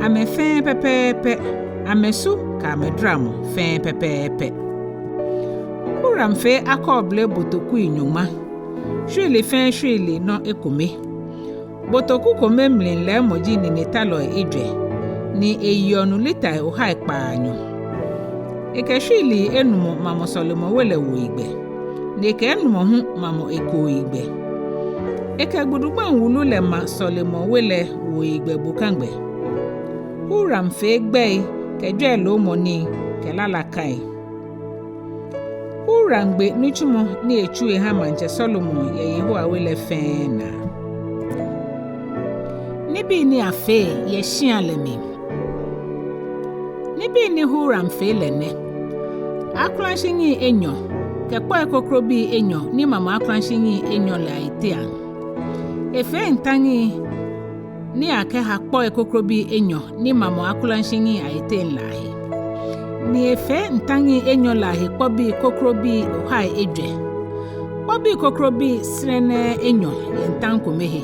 Amɛ fɛɛ pɛpɛɛpɛ, amɛsu kɛ amɛduramɔ fɛɛ pɛpɛɛpɛ. Huram fee akɔɔble botokui nyɔŋma. Shwiili fɛɛ shwiili nɔ ekome. Botoku kome mli lɛɛmɔ ji ninetalɔi ejwɛ, ni eyiɔ nu litai ohai kpaanyɔ. Ekɛ shwiili enumɔ mamɔ sɔlemɔwe lɛ wuoyigbɛ, ni ekɛ enumɔ hu mamɔ ekooyigbɛ. Ekɛ gbudugbaŋ wulu lɛ ma sɔlemɔwe lɛ wuoyigbɛ bokagbɛ. Huram fee gbɛi kɛ jwɛi loomɔ nii kɛ lalakai. Huram Huram gbe nitsumɔ ni etsu eha Maŋtsɛ Solomon yɛ Yehowa we lɛ fɛɛ naa. Nibii ni afee yɛ shia lɛ mli. Nibii ni Huram fee lɛ nɛ: akulashinyii enyɔ kɛ kpɔi krokrobii enyɔ ni mamɔ akulashinyii enyɔ lɛ ayiteiaŋ. Efee ntanyii ni akɛha kpɔi krokrobii enyɔ ni mamɔ akulashinyii ayiteiaŋ lɛ ahe. Ni efee ntanyii enyɔ lɛ ahe kpɔbii krokrobii ohai ejwɛ, kpɔbii krokrobii srɛnɛɛ enyɔ yɛ ntaŋ kome he.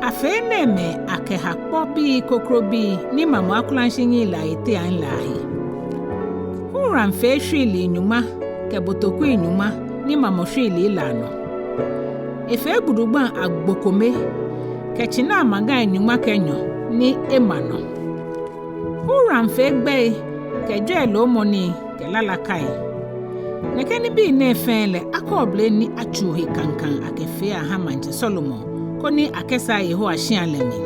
Afee enɛɛmɛi akɛha kpɔbii krokrobii ni mamɔ akulashinyii lɛ ayiteiaŋ lɛ ahe. Huram fee shwiilii nyɔŋma kɛ botokui nyɔŋma ni mamɔ shwiilii lɛ anɔ. Efee gbudugbaŋ agbo kome kɛ tsinai amagai nyɔŋma kɛ enyɔ ni ema nɔ. Huram fee gbɛi kɛ jwɛi loomɔ nii kɛ lala kai. Nɛkɛ nibii nɛɛ fɛɛ lɛ, akɔɔble ni atsuu he kaŋkaŋ akɛfee aha Maŋtsɛ Solomon, koni akɛsaa Yehowa shia lɛ mli.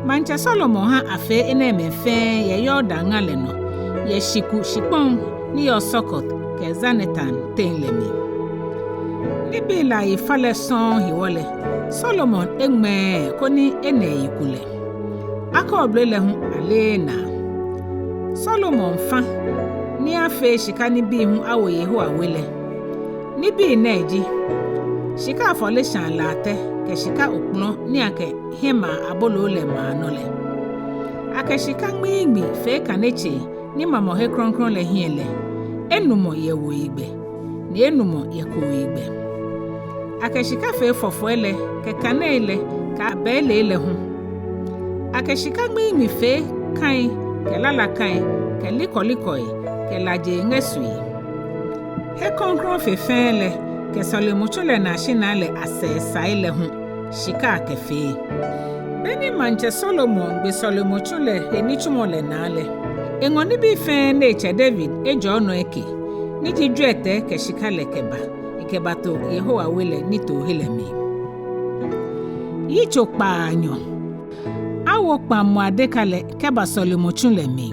Maŋtsɛ Solomon ha afee enɛɛmɛi fɛɛ yɛ Yordan ŋa lɛ nɔ, yɛ shiku shikpɔŋ ni yɔɔ Sukot kɛ Zaretan teŋ lɛ mli. Nibii lɛ ayifalɛ sɔŋŋ hewɔ lɛ, Solomon eŋmɛɛɛ koni ena eyi kulɛ. Akɔɔble lɛ hu aleee naa. Solomon fa ni afee shika nibii hu awo Yehowa we lɛ. Nibii nɛɛ ji: shika afɔleshaa latɛ kɛ shika okpɔlɔ ni akɛ hiɛmaa aboloo lɛ maa nɔ lɛ. Akɛ shika ŋmiiŋmi fee kanetsei ni mamɔ he krɔŋkrɔŋ lɛ hiɛ lɛ, enumɔ yɛ wuoyigbɛ, ni enumɔ yɛ kooyigbɛ. Akɛ shika fee fɔfɔi lɛ kɛ kanei lɛ kɛ abɛilei lɛ hu. Akɛ shika ŋmiiŋmi fee kai kɛ lala kai kɛ likɔlikɔi kɛ lajei ŋɛsui. He krɔŋkrɔŋ fe fɛɛ lɛ kɛ sɔlemɔtsu lɛ naa shinai lɛ asɛɛ sai lɛ hu, shika akɛfee. Beni Maŋtsɛ Solomon gbe sɔlemɔtsu lɛ he nitsumɔ lɛ naa lɛ, eŋɔ nibii fɛɛ ni etsɛ David ejɔɔ nɔ eke, ni ji jwiɛtɛi kɛ shika lɛ kɛba, ekɛbato Yehowa we lɛ nitoohe lɛ mli. Yitso kpaanyɔ. Awo kpaŋmɔ adeka lɛ kɛba sɔlemɔtsu lɛ mli.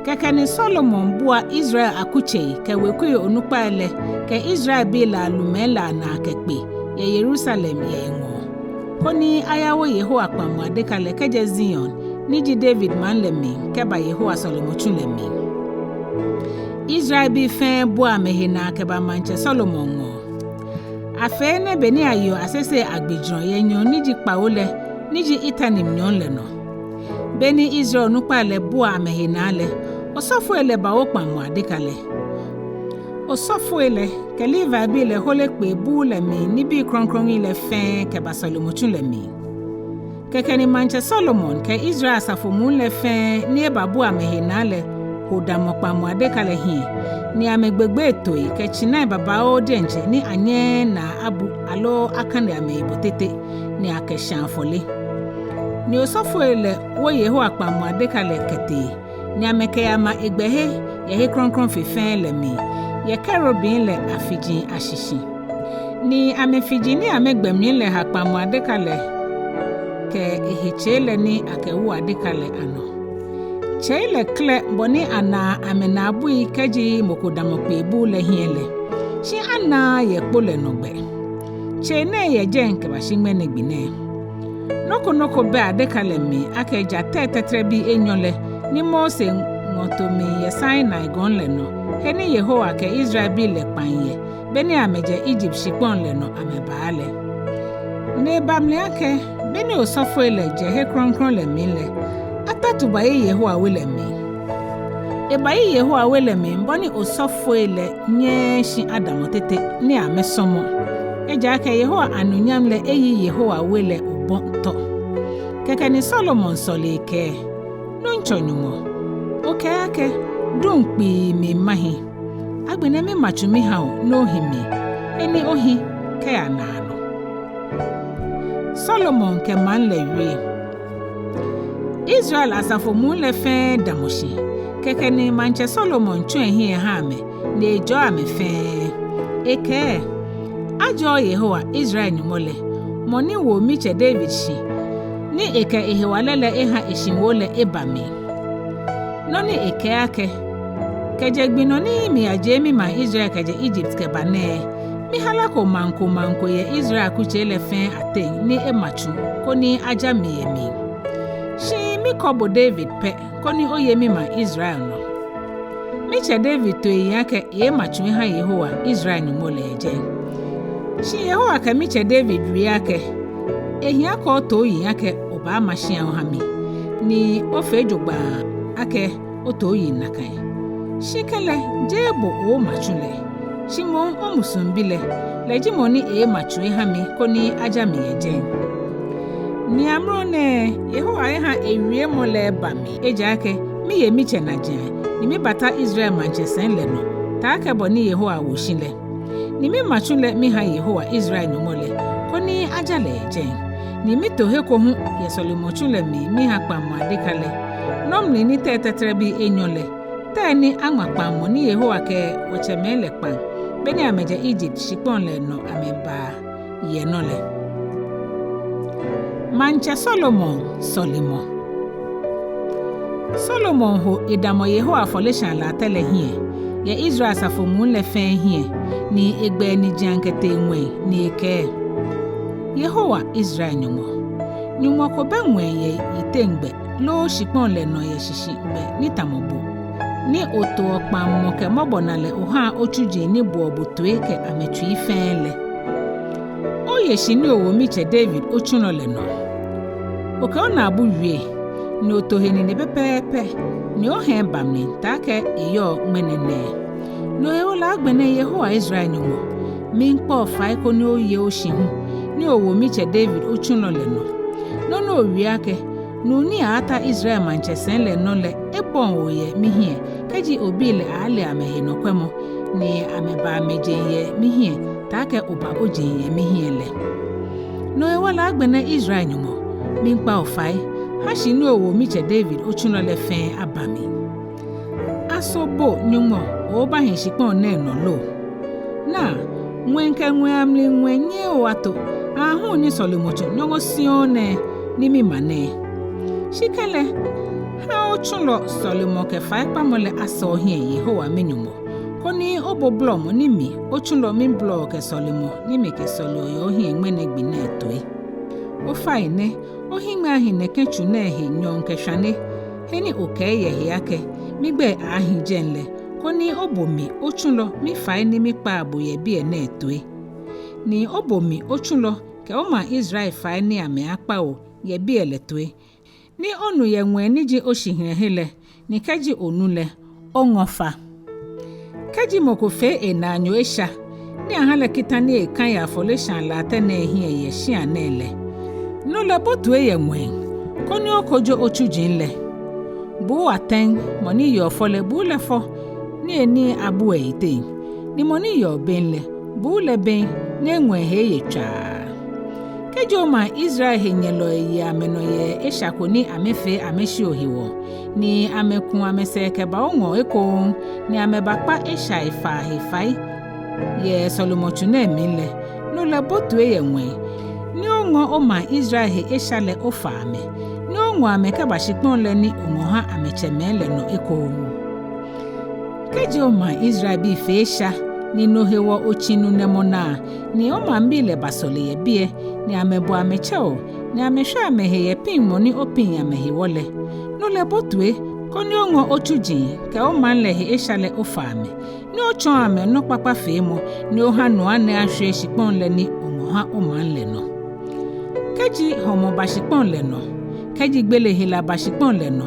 Kɛkɛ ni Solomon bua Israel akutsei kɛ wekui onukpai lɛ kɛ Israelbii lɛ alumɛi lɛ anaa kɛkpe yɛ Yerusalem yɛ eŋɔɔ, koni ayawo Yehowa kpaŋmɔ adeka lɛ kɛjɛ Zion, ni ji David maŋ lɛ mli, kɛba Yehowa sɔlemɔtsu lɛ mli. Israelbii fɛɛ bua amɛhe naa kɛba Maŋtsɛ Solomon ŋɔɔ. Afee enɛ beni ayeɔ asesei agbijurɔ yɛ nyɔɔŋ ni ji kpawo lɛ, ni ji Etanim nyɔɔŋ lɛ nɔ. Beni Israel onukpai lɛ bua amɛhe naa lɛ, osɔfoi lɛ bawo kpaŋmɔ adeka lɛ. Osɔfoi lɛ kɛ Levibii lɛ hole kpee buu lɛ mli nibii krɔŋkrɔŋi lɛ fɛɛ kɛba sɔlemɔtsu lɛ mli. Kɛkɛ ni Maŋtsɛ Solomon kɛ Israel asafo muu lɛ fɛɛ ni ebabu amɛhe naa lɛ ho damɔ kpaŋmɔ adeka lɛ hiɛ, ni amɛgbegbee tooi kɛ tsinai babaoo diɛŋtsɛ ni anyɛɛɛ naa abu aloo akane amɛyi bo tete, ni akɛshã afɔle. Ni osɔfoi lɛ wo Yehowa kpaŋmɔ adeka lɛ kɛtee, ni amɛkɛyama egbɛhe yɛ he krɔŋkrɔŋ fe fɛɛ lɛ mli, yɛ kerubim lɛ afiji ashishi. Ni amɛfiji ni amɛgbɛ mli lɛ ha kpaŋmɔ adeka lɛ kɛ ehe tsei lɛ ni akɛwo adeka lɛ anɔ. Tsei lɛ klɛ bɔ ni anaa amɛnaabui kɛji mɔ ko damɔ kpee buu lɛ hiɛ lɛ, shi anaaa yɛ kpo lɛ nɔ gbɛ. Tsei nɛɛ yɛ jɛi kɛbashi ŋmɛnɛ gbi nɛɛ. Nɔ ko nɔ ko bɛ adeka lɛ mli akɛ jatei tɛtrɛbii enyɔ lɛ ni Mose ŋɔ to mli yɛ Sinai gɔŋ lɛ nɔ, he ni Yehowa kɛ Israelbii lɛ kpaŋ yɛ, beni amɛjɛ Egypt shikpɔŋ lɛ nɔ amɛbaa lɛ. Ni eba mli akɛ, beni osɔfoi lɛ jɛ he krɔŋkrɔŋ lɛ mli lɛ, atatu bayi Yehowa we lɛ mli. Ebayi Yehowa we lɛ mli bɔ ni osɔfoi lɛ nyɛɛɛ shi adamɔ tete ni amɛsɔmɔ. Ejaakɛ Yehowa anunyam lɛ eyi Yehowa we lɛ obɔ tɔ. Kɛkɛ ni Solomon sɔle ekɛɛ: Nuŋtsɔ Nyɔŋmɔ, okɛɛ akɛ, duŋ kpii mli mahi. Agbɛnɛ mimatsu miha o ni ohi mi, he ni ohi kɛya naanɔ. Solomon kɛ maŋ lɛ wie. Israel asafo muu lɛ fɛɛ damɔ shi. Kɛkɛ ni Maŋtsɛ Solomon tsu ehiɛ eha amɛ, ni ejɔɔ amɛ fɛɛ. Ekɛɛ: Ajɔɔ Yehowa, Israel Nyɔŋmɔ lɛ, mɔ ni wo mitsɛ David shi, ni ekɛ ehewalɛ lɛ eha eshiwoo lɛ eba mli. Nɔ ni ekɛɛ akɛ, Kɛjɛ gbi nɔ ni miyajie mimaŋ Israel kɛjɛ Egypt kɛba nɛɛ, mihalako maŋ ko maŋ ko yɛ Israel akutsei lɛ fɛɛ ateŋ ni ema tsu koni aja mi yɛ mli. Shi mikɔ bo David pɛ, koni oye mimaŋ Israel nɔ. Mitsɛ David to eyiŋ akɛ eeema tsu eha Yehowa, Israel Nyɔŋmɔ lɛ yɛ jɛi. Shi Yehowa kɛ mitsɛ David wie akɛ, ehi akɛ oto oyiŋ akɛ obaama shia oha mi, ni ofee jogbaŋŋ akɛ oto oyiŋ nakai. Shi kɛlɛ, jeee bo ooma tsu lɛ, shi moŋ omusuŋbi lɛ, lɛ ji mɔ ni eeema tsu eha mi koni aja mi yɛ jɛi. Ni amrɔ nɛɛ, Yehowa eha ewiemɔ lɛ eba mli, ejaakɛ miye mitsɛ najiaŋ, ni mibata Israel maŋtsɛ sɛi lɛ nɔ, taakɛ bɔ ni Yehowa wo shi lɛ. Ni mima tsu lɛ miha Yehowa, Israel Nyɔŋmɔ lɛ, koni aja lɛ yɛ jɛi. Ni mito he ko hu yɛ sɔlemɔtsu lɛ mli miha kpaŋmɔ adeka lɛ, nɔ mli ni tɛi tɛtrɛbii enyɔ lɛ, tɛi ni aŋma kpaŋmɔ ni Yehowa kɛ wɔtsɛmɛi lɛ kpaŋ, beni amɛjɛ Egypt shikpɔŋ lɛ nɔ amɛba yɛ nɔ lɛ. Maŋtsɛ Solomon sɔlemɔ. Solomon ho edamɔ Yehowa afɔleshaa latɛ lɛ hiɛ, yɛ Israel asafo muu lɛ fɛɛ hiɛ, ni egbɛ enijiaŋ kɛtee ŋwɛi ni ekɛɛ: Yehowa, Israel Nyɔŋmɔ, Nyɔŋmɔ ko bɛ ŋwɛi yɛ yiteŋ gbɛ loo shikpɔŋ lɛ nɔ yɛ shishi gbɛ ni tamɔ bo, ni otoɔ kpaŋmɔ kɛ mɔbɔnalɛ ohaa otsuji ni boɔ bo toi kɛ amɛtsui fɛɛ lɛ? Oye shi ni owo mitsɛ David otsulɔ lɛ nɔ. Okɛ onaabu wie, ni oto he nine pɛpɛɛpɛ, ni oha eba mli taakɛ eyɔɔ ŋmɛnɛ nɛɛ. No hewɔ lɛ agbɛnɛ Yehowa, Israel Nyɔŋmɔ, miikpa o fai koni oye oshi hu, ni owo mitsɛ David otsulɔ lɛ nɔ. Nɔ ni owie akɛ, nuu ni aaata Israel maŋtsɛ sɛi lɛ nɔ lɛ ebɔŋ o yɛ mihiɛ, kɛji obii lɛ aale amɛhe nɔkwɛmɔ, ni amɛba amɛjeŋ yɛ mihiɛ, taakɛ oba ojeŋ yɛ mihiɛ lɛ. No hewɔ lɛ agbɛnɛ Israel Nyɔŋmɔ, miikpa o fai, ha shi ni owo mitsɛ David otsulɔ lɛ fɛɛ aba mli. Aso bo Nyɔŋmɔ obaahi shikpɔŋ nɛɛ nɔ lo? Naa, ŋwɛi kɛ ŋwɛi amli ŋwɛi nyɛɛɛ o ato, aahu ni sɔlemɔtsu nyɔŋɔ siɔŋ nɛɛ ni mima nɛɛ. Shi kɛlɛ, ha otsulɔ sɔlemɔ kɛ faikpamɔ lɛ asa ohiɛ, Yehowa mi-Nyɔŋmɔ, koni obo blɔmɔ ni mi otsulɔ miblɔɔ kɛ sɔlemɔ ni mikɛsɔleɔ yɛ ohiɛ ŋmɛnɛ gbi nɛɛ toi. Ofainɛ, ohiŋmɛi ahi nɛkɛ tsu nɛɛ he nyɔɔŋ kɛ shwane, he ni okɛɛ yɛ he akɛ, migbɛi aaahi jɛi lɛ, koni obo mi otsulɔ mifai ni mikpaa bo yɛ biɛ nɛɛ toi. Ni obo mi otsulɔ kɛ omaŋ Israel fai ni amɛaakpa o yɛ biɛ lɛ toi, ni onu yɛ ŋwɛi ni ji oshihilɛhe lɛ, ni kɛji onu lɛ, oŋɔ fa. Kɛji mɔ ko fee enaanyo esha, ni aha lɛ kita ni ekã yɛ afɔleshaa latɛ nɛɛ hiɛ yɛ shia nɛɛ lɛ, no lɛ bo toi yɛ ŋwɛi, koni okojo otsuji lɛ. Buu atɛŋ, mɔ ni yeɔ fɔ lɛ, buu lɛ fɔ, ni enii abu eyiteŋ, ni mɔ ni yeɔ bem lɛ, buu lɛ bem, ni eŋɔ ehe eye tswaa. Kɛji omaŋ Israel henyɛlɔi ye amɛnɔ yɛ esha ko ni amɛfee amɛshi o hewɔ, ni amɛku amɛsɛɛ kɛba oŋɔɔ ekoŋŋ, ni amɛbakpa eshai faa he fai yɛ sɔlemɔtsu nɛɛ mli lɛ, no lɛ bo toi yɛ ŋwɛi, ni oŋɔ omaŋ Israel he esha lɛ ofa amɛ, ni oŋɔ amɛ kɛba shikpɔŋ lɛ ni oŋɔ ha amɛtsɛmɛi lɛ nɔ ekoŋŋ. Kɛji omaŋ Israelbii fee esha, ni no hewɔ otsi nu nɛmɔ naa, ni omaŋbii lɛ basɔle yɛ biɛ, ni amɛbo amɛtsɛ o, ni amɛshwa amɛhe yɛ piŋmɔ ni opiŋ amɛ hewɔ lɛ, no lɛ bo toi, koni oŋɔ otsuji kɛ omaŋ lɛ he esha lɛ ofa amɛ, ni otsɔɔ amɛ nɔ kpakpa feemɔ, ni oha nu anɛ ashwie shikpɔŋ lɛ ni oŋɔ ha omaŋ lɛ nɔ. Kɛji hɔmɔ ba shikpɔŋ lɛ nɔ, kɛji gbele hela ba shikpɔŋ lɛ nɔ,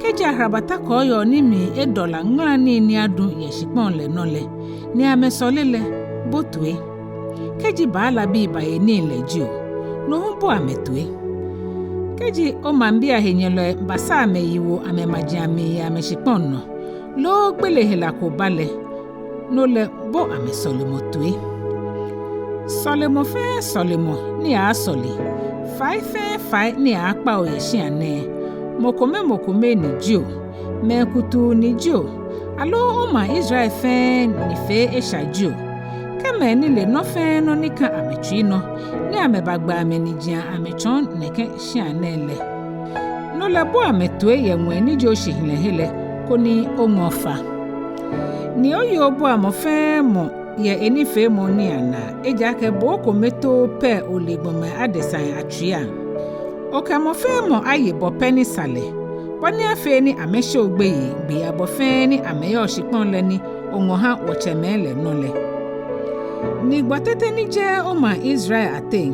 kɛji ahrabata kɔɔyɔɔ ni mli edɔ la ŋala nii ni adu yɛ shikpɔŋ lɛ nɔ lɛ, ni amɛsɔle lɛ, bo toi. Kɛji baalabii baye nii lɛ jio, no hu bo amɛ toi. Kɛji omaŋbii ahenyɛlɔi basa amɛyi wo amɛmaji amli yɛ amɛshikpɔŋ nɔ, loo gbele hela ko ba lɛ, no lɛ bo amɛsɔlemɔ toi. Sɔlemɔ fɛɛ sɔlemɔ ni aaasɔle, fai fɛɛ fai ni aaakpa o yɛ shia nɛɛ, mɔ kome mɔ kome ni jio, mɛi kutuu ni jio, aloo omaŋ Israel fɛɛ ni fee esha jio, kɛ mɛi ni le nɔ fɛɛ nɔ ni kã amɛtsui nɔ, ni amɛbagbɛ amɛnijiaŋ amɛtsɔɔ nɛkɛ shia nɛɛ lɛ, no lɛ bo amɛ toi yɛ ŋwɛi ni ji oshihilɛhe lɛ, koni oŋɔ fa. Ni oye obua mɔ fɛɛ mɔ yɛ enifeemɔ nii anaa, ejaakɛ bo okome too pɛ ole gbɔmɛi adesai atsuiiaŋ. Okɛ mɔ fɛɛ mɔ aye bɔ pɛ ni sa lɛ, bɔ ni afee ni amɛshe bo gbeyei gbii abɔ fɛɛ ni amɛyɔɔ shikpɔŋ lɛ ni oŋɔ ha wɔtsɛmɛi lɛ nɔ lɛ. Ni gbɔ tete ni jɛɛɛ omaŋ Israel ateŋ,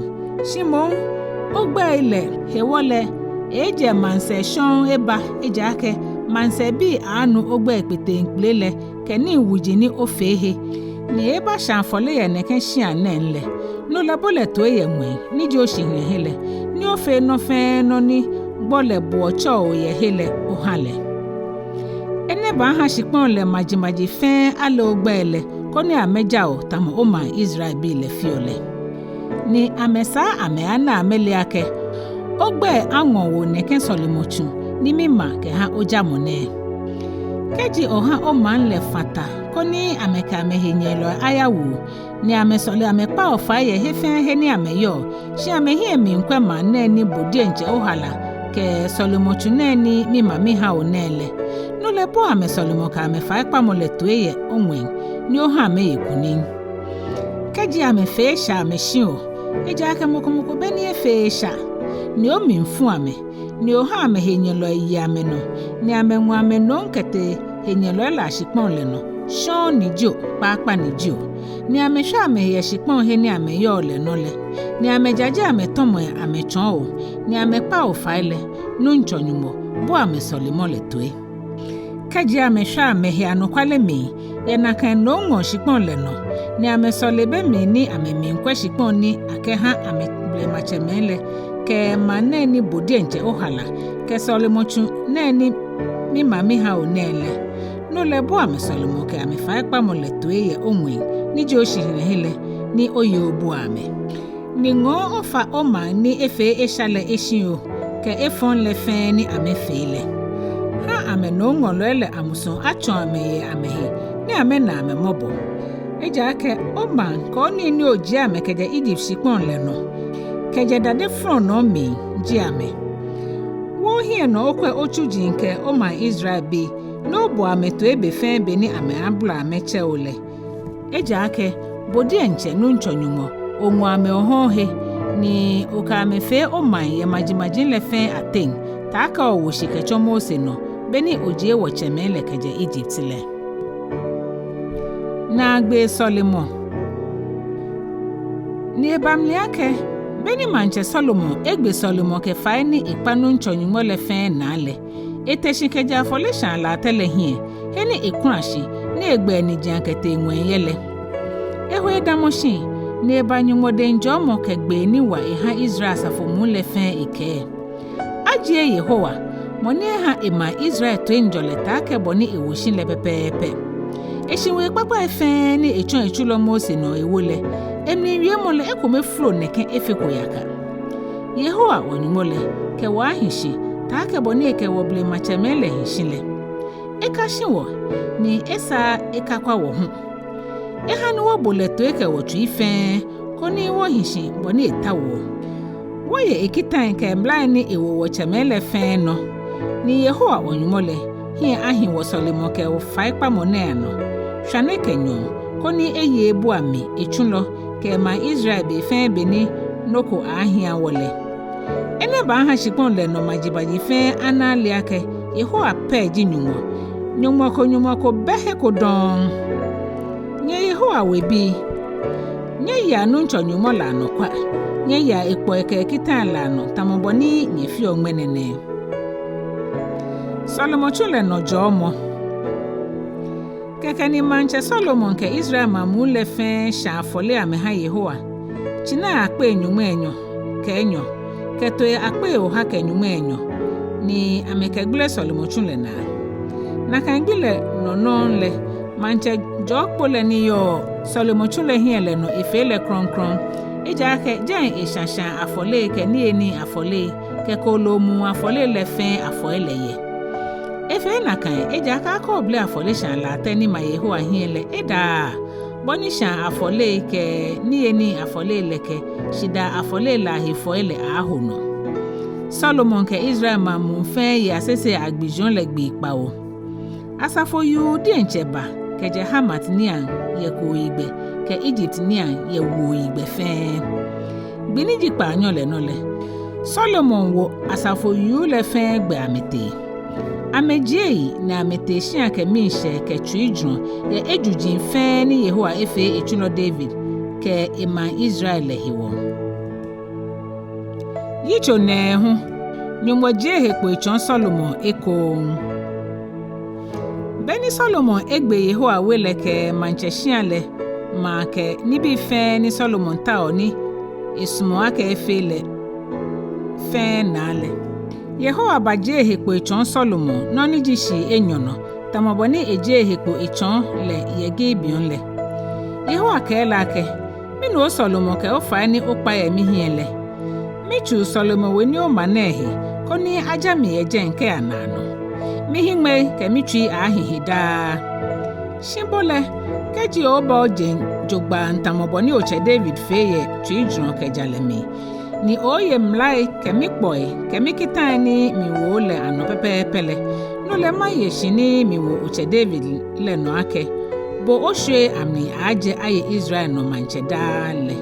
shi moŋ ogbɛi lɛ hewɔ lɛ, eeejɛ maŋsɛɛ shɔŋŋ eba, ejaakɛ maŋsɛɛbii aaanu ogbɛi kpeteŋkpele lɛ kɛ nii wuji ni ofee he, ni eeebashã afɔle yɛ nɛkɛ shia nɛɛŋ lɛ, no lɛ bo lɛ toi yɛ ŋwɛi, ni ji oshihilɛhe lɛ, ni ofee nɔ fɛɛ nɔ ni gbɔ lɛ bo otsɛɔ yɛ he lɛ oha lɛ. Enɛ baaha shikpɔŋ lɛ majimaji fɛɛ ale ogbɛi lɛ, koni amɛja o tamɔ omaŋ Israelbii lɛ feɔ lɛ. Ni amɛsaa amɛaana amɛle akɛ ogbɛi aŋɔ wo nɛkɛ sɔlemɔtsu ni mimaŋ kɛha ojamɔ nɛɛ. Kɛji oha omaŋ lɛ fã ta koni amɛkɛ amɛhenyɛlɔi ayawu, ni amɛsɔle amɛkpa o fai yɛ he fɛɛ he ni amɛyɔɔ, shi amɛhiɛ miikwɛ maŋ nɛɛ ni bo diɛŋtsɛ ohala kɛ sɔlemɔtsu nɛɛ ni mimaŋ miha o nɛɛ lɛ, no lɛ bo amɛsɔlemɔ kɛ amɛfaikpamɔ lɛ toi yɛ oŋwɛi, ni oha amɛye kunim. Kɛji amɛfee esha amɛshi o, ejaakɛ mɔ ko mɔ ko bɛ ni efeee esha, ni omli fu amɛ, ni oha amɛhenyɛlɔi ye amɛnɔ, ni amɛŋɔ amɛ nom kɛtee henyɛlɔi lɛ ashikpɔŋ lɛ nɔ, shɔŋŋ ni jio, kpaakpa ni jio, ni amɛshwa amɛhe yɛ shikpɔŋ he ni amɛyɔɔ lɛ nɔ lɛ, ni amɛjaje amɛtɔmɔi amɛtsɔɔ o, ni amɛkpa o fai lɛ, Nuŋtsɔ Nyɔŋmɔ, bo amɛsɔlemɔ lɛ toi. Kɛji amɛshwa amɛhe anɔkwale mli yɛ nakai nomŋɔɔ shikpɔŋ lɛ nɔ, ni amɛsɔle be mli ni amɛmiikwɛ shikpɔŋ ni akɛha amɛblematsɛmɛi lɛ, kɛ maŋ nɛɛ ni bo diɛŋtsɛ ohala kɛ sɔlemɔtsu nɛɛ ni mimaŋ miha o nɛɛ lɛ, no lɛ bo amɛsɔlemɔ kɛ amɛfaikpamɔ lɛ toi yɛ oŋwɛi, ni ji oshihilɛhe lɛ, ni oye obua amɛ. Ni ŋɔɔ ofa omaŋ ni efee esha lɛ eshi o, kɛ efɔŋ lɛ fɛɛ ni amɛfee lɛ. Ha amɛnomŋɔlɔi lɛ amusuŋ atsɔ̃ amɛ yɛ amɛhe, ni amɛna amɛ mɔbɔ. Ejaakɛ omaŋ kɛ onii ni ojie amɛ kɛjɛ Ijipt shikpɔŋ lɛ nɔ, kɛjɛ dade flɔnɔɔ mli ji amɛ. Wo ohiɛ nɔ okwɛ otsuji kɛ omaŋ Israelbii, ni obo amɛ toi be fɛɛ be ni amɛaabolɔ amɛtsɛ o lɛ. Ejaakɛ bo diɛŋtsɛ Nuŋtsɔ Nyɔŋmɔ, oŋɔ amɛ ohɔ̃ɔ he, ni okɛ amɛ fee omaŋ yɛ majimaji lɛ fɛɛ ateŋ, taakɛ owo shi kɛtsɔ Mose nɔ, be ni ojie wɔtsɛmɛi lɛ kɛjɛ Ijipt lɛ. Naagbee sɔlemɔ. Ni eba mli akɛ, be ni maŋtsɛ Salomo egbe sɔlemɔ kɛ fai ni ekpa Nuŋtsɔ Nyɔŋmɔ lɛ fɛɛ naa lɛ, ete shi kɛjɛ afɔleshaa latɛ lɛ hiɛ, he ni ekula shi, ni egba eniji akɛtee ŋwɛi yɛ lɛ. Eho edamɔ shi, ni eba Nyɔŋmɔ dɛŋ jɔɔmɔ kɛ gbee ni wa eha Israel asafo muu lɛ fɛɛ ekɛɛ: Ajie Yehowa, mɔ ni eha emaŋ Israel toiŋjɔlɛ taakɛ bɔ ni ewo shi lɛ pɛpɛɛpɛ. Eshiwoi kpakpai fɛɛ ni etsɔ etsulɔ Mose nɔ ewo lɛ, emli wiemɔ lɛ ekome folo nɛkɛ efeko yaka. Yehowa wɔ-Nyɔŋmɔ lɛ, kɛ wɔ ahi shi, taakɛ bɔ ni ekɛ wɔblematsɛmɛi lɛ hi shi lɛ. Ekashi wɔ, ni esaa ekakwa wɔ hu. Eha ni wɔbo lɛ toi kɛ wɔtsui fɛɛ, koni wɔhi shi bɔ ni etaoɔ. Wɔye ekitai kɛ mlai ni ewo wɔtsɛmɛi lɛ fɛɛ nɔ. Ni Yehowa wɔ-Nyɔŋmɔ lɛ, hiɛ ahi wɔsɔlemɔ kɛ wɔfaikpamɔ nɛɛ anɔ, shwane kɛ nyɔɔŋ, koni eye ebua mi, etsulɔ, kɛ emaŋ Israel be fɛɛ be ni nɔ ko aaahia wɔ lɛ. Enɛ baaha shikpɔŋ lɛ nɔ majimaji fɛɛ ana ale akɛ Yehowa pɛ ji Nyɔŋmɔ, Nyɔŋmɔ ko Nyɔŋmɔ ko bɛ he ko dɔŋŋ. Nyɛ Yehowa webii, nyɛyea Nuŋtsɔ Nyɔŋmɔ lɛ anɔkwa, nyɛyea ekpɔi kɛ ekitai lɛ anɔ tamɔ bɔ ni nyɛfeɔ ŋmɛnɛ nɛɛ. Sɔlemɔtsu lɛ nɔ jɔɔmɔ. Kɛkɛ ni maŋtsɛ Salomo kɛ Israel maŋ muu lɛ fɛɛ shã afɔle amɛha Yehowa, tsinai akpei nyɔŋmai enyɔ kɛ enyɔ, kɛ tooi akpei oha kɛ nyɔŋmai enyɔ, ni amɛkɛgbele sɔlemɔtsu lɛ naa. Nakai gbi lɛ nɔ nɔŋŋ lɛ, maŋtsɛ jɔɔ kpo lɛ ni yɔɔ sɔlemɔtsu lɛ hiɛ lɛ nɔ efee lɛ krɔŋkrɔŋ, ejaakɛ jɛi eshã shãa afɔlei kɛ niyenii afɔlei kɛ kooloo muu afɔlei lɛ fɛɛ afɔi lɛ yɛ. Efee nakai ejaakɛ akɔɔble afɔleshaa latɛ ni ma Yehowa hiɛ lɛ edaaa, bɔ ni shãa afɔlei kɛ niyenii afɔlei lɛ kɛ shidaa afɔlei lɛ ahe fɔi lɛ aaaho nɔ. Salomo kɛ Israel maŋ muu fɛɛ ye asesei agbijurɔ lɛ gbii kpawo. Asafo yuu diɛŋtsɛ ba, kɛjɛ Hamat niiaŋ yɛ kooyigbɛ kɛ Ijipt niiaŋ yɛ wuoyigbɛ fɛɛ. Gbi ni ji kpaanyɔ lɛ nɔ lɛ, Solomon wo asafo yuu lɛ fɛɛ gbɛ amɛtee. Amɛjie eyi ni amɛtee shia kɛ miishɛɛ kɛ tsuijurɔ yɛ ejuji fɛɛ ni Yehowa efee etsulɔ David kɛ emaŋ Israel lɛ hewɔ. Yitso nɛɛhu. Nyɔŋmɔ jie ehe kpo etsɔɔ Solomon ekoŋŋ. Be ni Solomon egbe Yehowa we lɛ kɛ maŋtsɛ shia lɛ maa kɛ nibii fɛɛ ni Solomon taoɔ ni esumɔɔ akɛ efee lɛ fɛɛ naa lɛ, Yehowa bajie ehe kpo etsɔɔ Solomon nɔ ni ji shii enyɔ nɔ, tamɔ bɔ ni ejie ehe kpo etsɔɔ lɛ yɛ Gibeon lɛ. Yehowa kɛɛ lɛ akɛ, Minu oshɔlumɔ kɛ ofaai ni okpa yɛ mihiɛ lɛ. Mitsu shɔlumɔ we ni oma nɛɛ he, koni aja mi yɛ jɛi kɛya naanɔ. Mihiŋmɛi kɛ mitsui aaahi he daa. Shi bo lɛ, kɛji oba ojeŋ jogbaŋŋ tamɔ bɔ ni otsɛ David fee yɛ tsuijurɔ kɛ jalɛ mli, ni oye mlai kɛ mikpɔi kɛ mikitai ni miwo lɛ anɔ pɛpɛɛpɛ lɛ, no lɛ maye shi ni miwo otsɛ David lɛ nɔ akɛ, bo oshwiei amli aaajɛ aye Israel nɔ maŋtsɛ daa lɛ.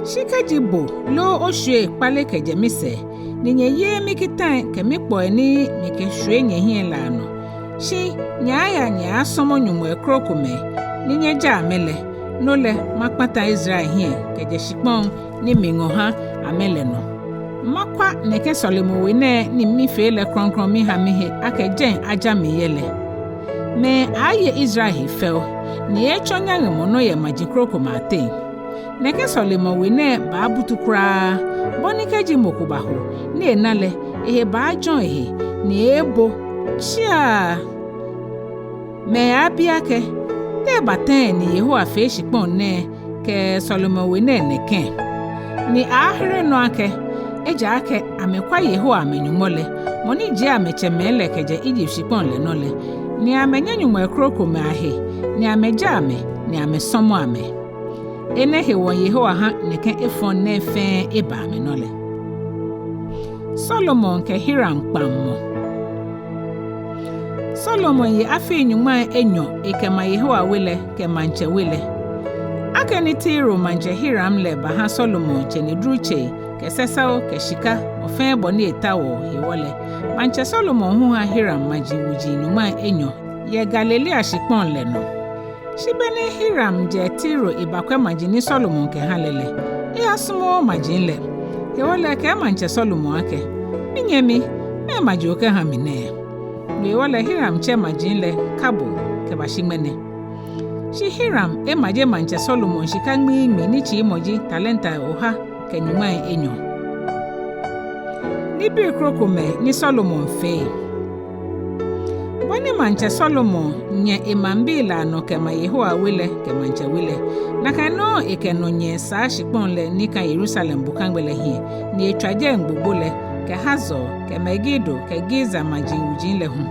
Shi kɛji bo loo oshwiei kpale kɛjɛ misɛɛ, ni nyɛyeee mikitai kɛ mikpɔi ni mikɛshwie nyɛhiɛ lɛ anɔ, shi nyɛaaya nyɛaasɔmɔ nyɔŋmɔi krokomɛi ni nyɛjaa amɛ lɛ, no lɛ makpata Israel hiɛ kɛjɛ shikpɔŋ ni miŋɔ ha amɛ lɛ nɔ. Makwa nɛkɛ sɔlemɔwe nɛɛ ni mifee lɛ krɔŋkrɔŋ miha mihe akɛ jɛi aja mi yɛ lɛ. Mɛi aaaye Israel he fɛo, ni eeetsɔ nyaŋemɔnɔ yɛ maji krokomɛi ateŋ. Nɛkɛ sɔlemɔwe nɛɛ baabutu kwraa, bɔ ni kɛji mɔ ko baho ni ena lɛ, ehe baajɔ̃ ehe, ni eeebo tsiaa. Mɛi aaabi akɛ, te eba tɛŋŋ ni Yehowa fee shikpɔŋ nɛɛ kɛ sɔlemɔwe nɛɛ nɛkɛ? Ni aaahere nɔ akɛ, ejaakɛ amɛkwa Yehowa amɛ-Nyɔŋmɔ lɛ, mɔ ni jie amɛtsɛmɛi lɛ kɛjɛ Ijipt shikpɔŋ lɛ nɔ lɛ, ni amɛnyɛ nyɔŋmɔi krokomɛi ahe, ni amɛja amɛ, ni amɛsɔmɔ amɛ. Enɛ hewɔ Yehowa ha nɛkɛ efɔŋ nɛɛ fɛɛ eba amɛnɔ lɛ. Solomon kɛ Hiram kpaŋmɔ. Solomon ye afii nyɔŋmai enyɔ ekɛma Yehowa we lɛ kɛ maŋtsɛ we lɛ. Akɛni Tiro maŋtsɛ Hiram lɛ baha Solomon tsenedru tsei kɛ sɛsɛo kɛ shika bɔ fɛɛ bɔ ni etaoɔ hewɔ lɛ, maŋtsɛ Solomon hu ha Hiram maji wuji nyɔŋmai enyɔ yɛ Galilea shikpɔŋ lɛ nɔ. Shi be ni Hiram jɛ Tiro ebakwɛ maji ni Solomon kɛha lɛ lɛ, eyasumɔɔɔ maji lɛ. Hewɔ lɛ ekɛɛ maŋtsɛ Solomon akɛ, Minyɛmi, mɛɛ maji okɛha mi nɛɛ? No hewɔ lɛ Hiram tsɛ maji lɛ Kabul kɛbashi ŋmɛnɛ. Shi Hiram emaje maŋtsɛ Solomon shika ŋmiiŋmi ni tsiimɔ ji talentai oha kɛ nyɔŋmai enyɔ. Nibii krokomɛi ni Solomon fee. Bɔ ni maŋtsɛ Solomon nyɛ emaŋbii lɛ anɔ kɛma Yehowa we lɛ kɛ maŋtsɛ we lɛ, nakai nɔŋŋ ekɛ nɔnyɛɛ saa shikpɔŋ lɛ ni ka Yerusalem bokagbɛ lɛ hiɛ, ni etswa jɛi gbogbo lɛ, kɛ Hazor, kɛ Megido, kɛ Girza maji wuji lɛ hu.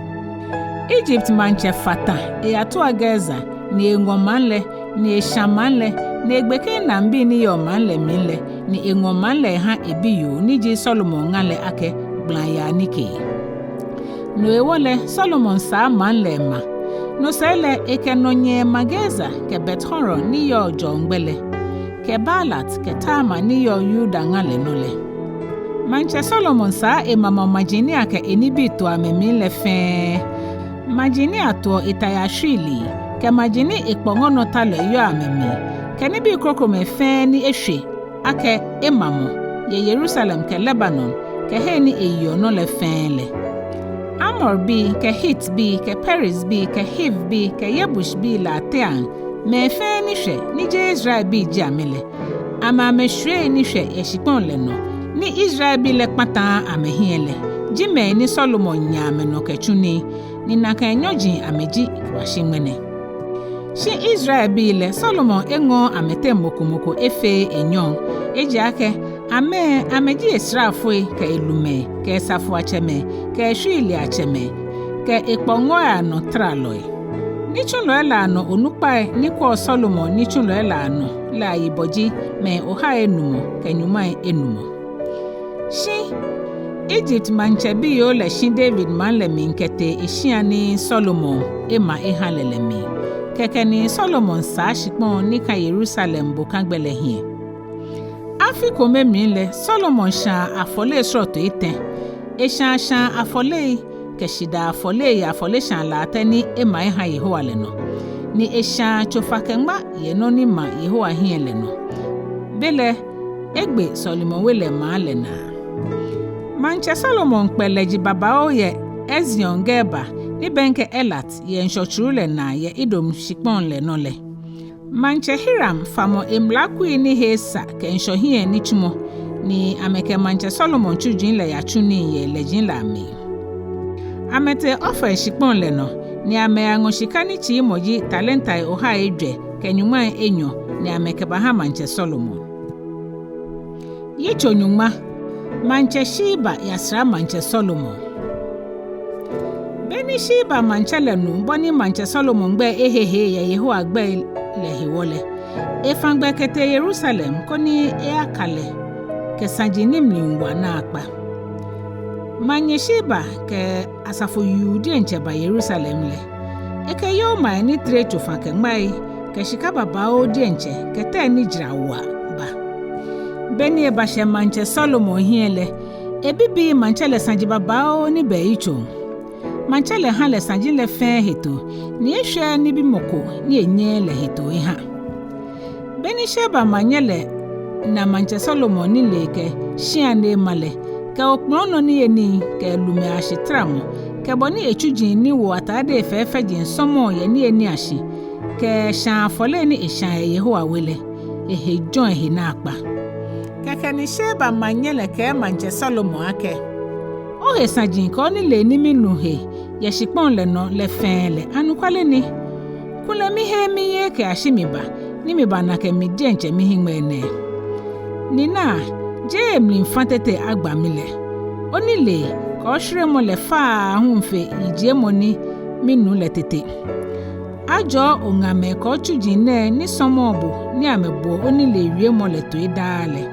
Ijipt maŋtsɛ fata eyatua Gezer, ni eŋɔ maŋ lɛ, ni esha maŋ lɛ, ni egbeke Kanaanbii ni yɔɔ maŋ lɛ mli lɛ, ni eŋɔ maŋ lɛ eha ebiyoo ni ji Solomon ŋa lɛ akɛ gblayaa nikee. No hewɔ lɛ Solomon saa maŋ lɛ ema. No sɛɛ lɛ ekɛ nɔnyɛɛ ma Gezer kɛ Bet-Horon ni yɔɔ jɔɔ ŋgbɛ lɛ, kɛ Baalat kɛ Tamar ni yɔɔ Yuda ŋa lɛ nɔ lɛ. Maŋtsɛ Solomon saa emamɔ maji ni akɛ enibii to amɛmli lɛ fɛɛ, maji ni atoɔ etai ashwiilii, kɛ maji ni ekpɔŋɔnɔtalɔi yɔɔ amɛmli, kɛ nibii krokomɛi fɛɛ ni eshwe akɛ emamɔ yɛ Yerusalem kɛ Lebanon kɛ hei ni eyeɔ nɔ lɛ fɛɛ lɛ. Amorbii kɛ Hitbii kɛ Perizbii kɛ Hivbii kɛ Yebusbii lɛ ateŋ mɛi fɛɛ ni shwɛ ni jeee Israelbii ji amɛ lɛ, amɛ amɛshwiei ni shwɛ yɛ shikpɔŋ lɛ nɔ ni Israelbii lɛ kpataaa amɛhiɛ lɛ, ji mɛi ni Solomon nya amɛnɔ kɛtsu nii, ni nakai nyɔji amɛji kɛbashi ŋmɛnɛ. Shi Israelbii lɛ Solomon eŋɔɔɔ amɛteŋ mɔ ko mɔ ko efee enyɔŋ, ejaakɛ amɛ amɛji esraafoi kɛ elumɛi kɛ esafoiatsɛmɛi kɛ eshwiiliatsɛmɛi kɛ ekpɔŋɔi anɔ tralɔi. Nitsulɔi lɛ anɔ onukpai ni kwɛɔ Solomon nitsulɔi lɛ anɔ lɛ ayibɔ ji mɛi ohai enumɔ kɛ nyɔŋmai enumɔ. Shi Ijipt maŋtsɛ biyoo lɛ shi David maŋ lɛ mli kɛtee eshia ni Solomon ema eha lɛ lɛ mli. Kɛkɛ ni Solomon saa shikpɔŋ ni ka Yerusalem bokagbɛ lɛ hiɛ. Afi kome mli lɛ, Solomon shãa afɔle srɔtoi etɛ. Eshã shãa afɔlei kɛ shidaa afɔlei yɛ afɔleshaa latɛ ni ema eha Yehowa lɛ nɔ, ni eshã tsofa-kɛ-ŋma yɛ nɔ ni ma Yehowa hiɛ lɛ nɔ. Belɛ egbe Sɔlemɔ we lɛ maa lɛ naa. Maŋtsɛ Solomon kpɛ lɛji babaoo yɛ Ezion-Geber ni bɛŋkɛ Elat yɛ ŋshɔ tsuru lɛ naa yɛ Edom shikpɔŋ lɛ nɔ lɛ. Maŋtsɛ Hiram famɔ emlakui ni he esa kɛ ŋshɔhiɛ nitsumɔ, ni amɛkɛ Maŋtsɛ Solomon tsuji lɛ yatsu nii yɛ lɛji lɛ amli. Amɛtee Ofir shikpɔŋ lɛ nɔ, ni amɛyaŋɔ shika ni tsiimɔ ji talentai ohai ejwɛ kɛ nyɔŋmai enyɔ ni amɛkɛbaha Maŋtsɛ Solomon. Yitso nyɔŋma. Maŋtsɛ Sheba yasra Maŋtsɛ Solomon. Beni Sheba maŋtsɛ lɛ nu bɔ ni Maŋtsɛ Solomon gbɛi ehehe yɛ Yehowa gbɛi lɛ hewɔ lɛ, efã gbɛ kɛtee Yerusalem koni eyaka lɛ kɛ saji ni mli wa naakpa. Maŋnyɛ Sheba kɛ asafo yuu diɛŋtsɛ ba Yerusalem lɛ. Ekɛ yomai ni tere tsofa-kɛ-ŋmai kɛ shika babaoo diɛŋtsɛ kɛ tɛi ni jara wa ba. Beni ebashɛ Maŋtsɛ Solomon hiɛ lɛ, ebibii maŋtsɛ lɛ saji babaoo ni bɛ eyitsoŋ. Maŋtsɛ lɛ ha lɛ saji lɛ fɛɛ hetoo, ni eshwɛɛɛ nibimɔ ko ni enyɛɛɛ lɛ hetoo eha. Beni Sheba maŋnyɛ lɛ na Maŋtsɛ Solomon nilee kɛ shĩa ni ema lɛ, kɛ okplɔnɔ niyenii kɛ lumɛi ashitramɔ, kɛ bɔ ni etsuji ni wo atadei fɛfɛji sɔmɔɔ yɛ niyenii ashi, kɛ shãa afɔlei ni eshã yɛ Yehowa we lɛ, ehe jɔ̃ ehe naakpa. Kɛkɛ ni Sheba maŋnyɛ lɛ kɛɛ Maŋtsɛ Solomon akɛ: Ohe saji kɛ onilee ni minu he yɛ shikpɔŋ lɛ nɔ lɛ fɛɛ lɛ, anɔkwale ni. Kulɛ miheee miyeee kɛyashi miba, ni mibana akɛ mi diɛŋtsɛ mihiŋmɛi nɛɛ. Ni naa, jeee emli fã tete agba mi lɛ. Onilee kɛ oshweremɔ lɛ fa aahu fe yijiemɔ ni minu lɛ tete. Ajɔɔ oŋamɛi kɛ otsuji nɛɛ ni sɔmɔɔ bo ni amɛboɔ onilee wiemɔ lɛ toi daa lɛ.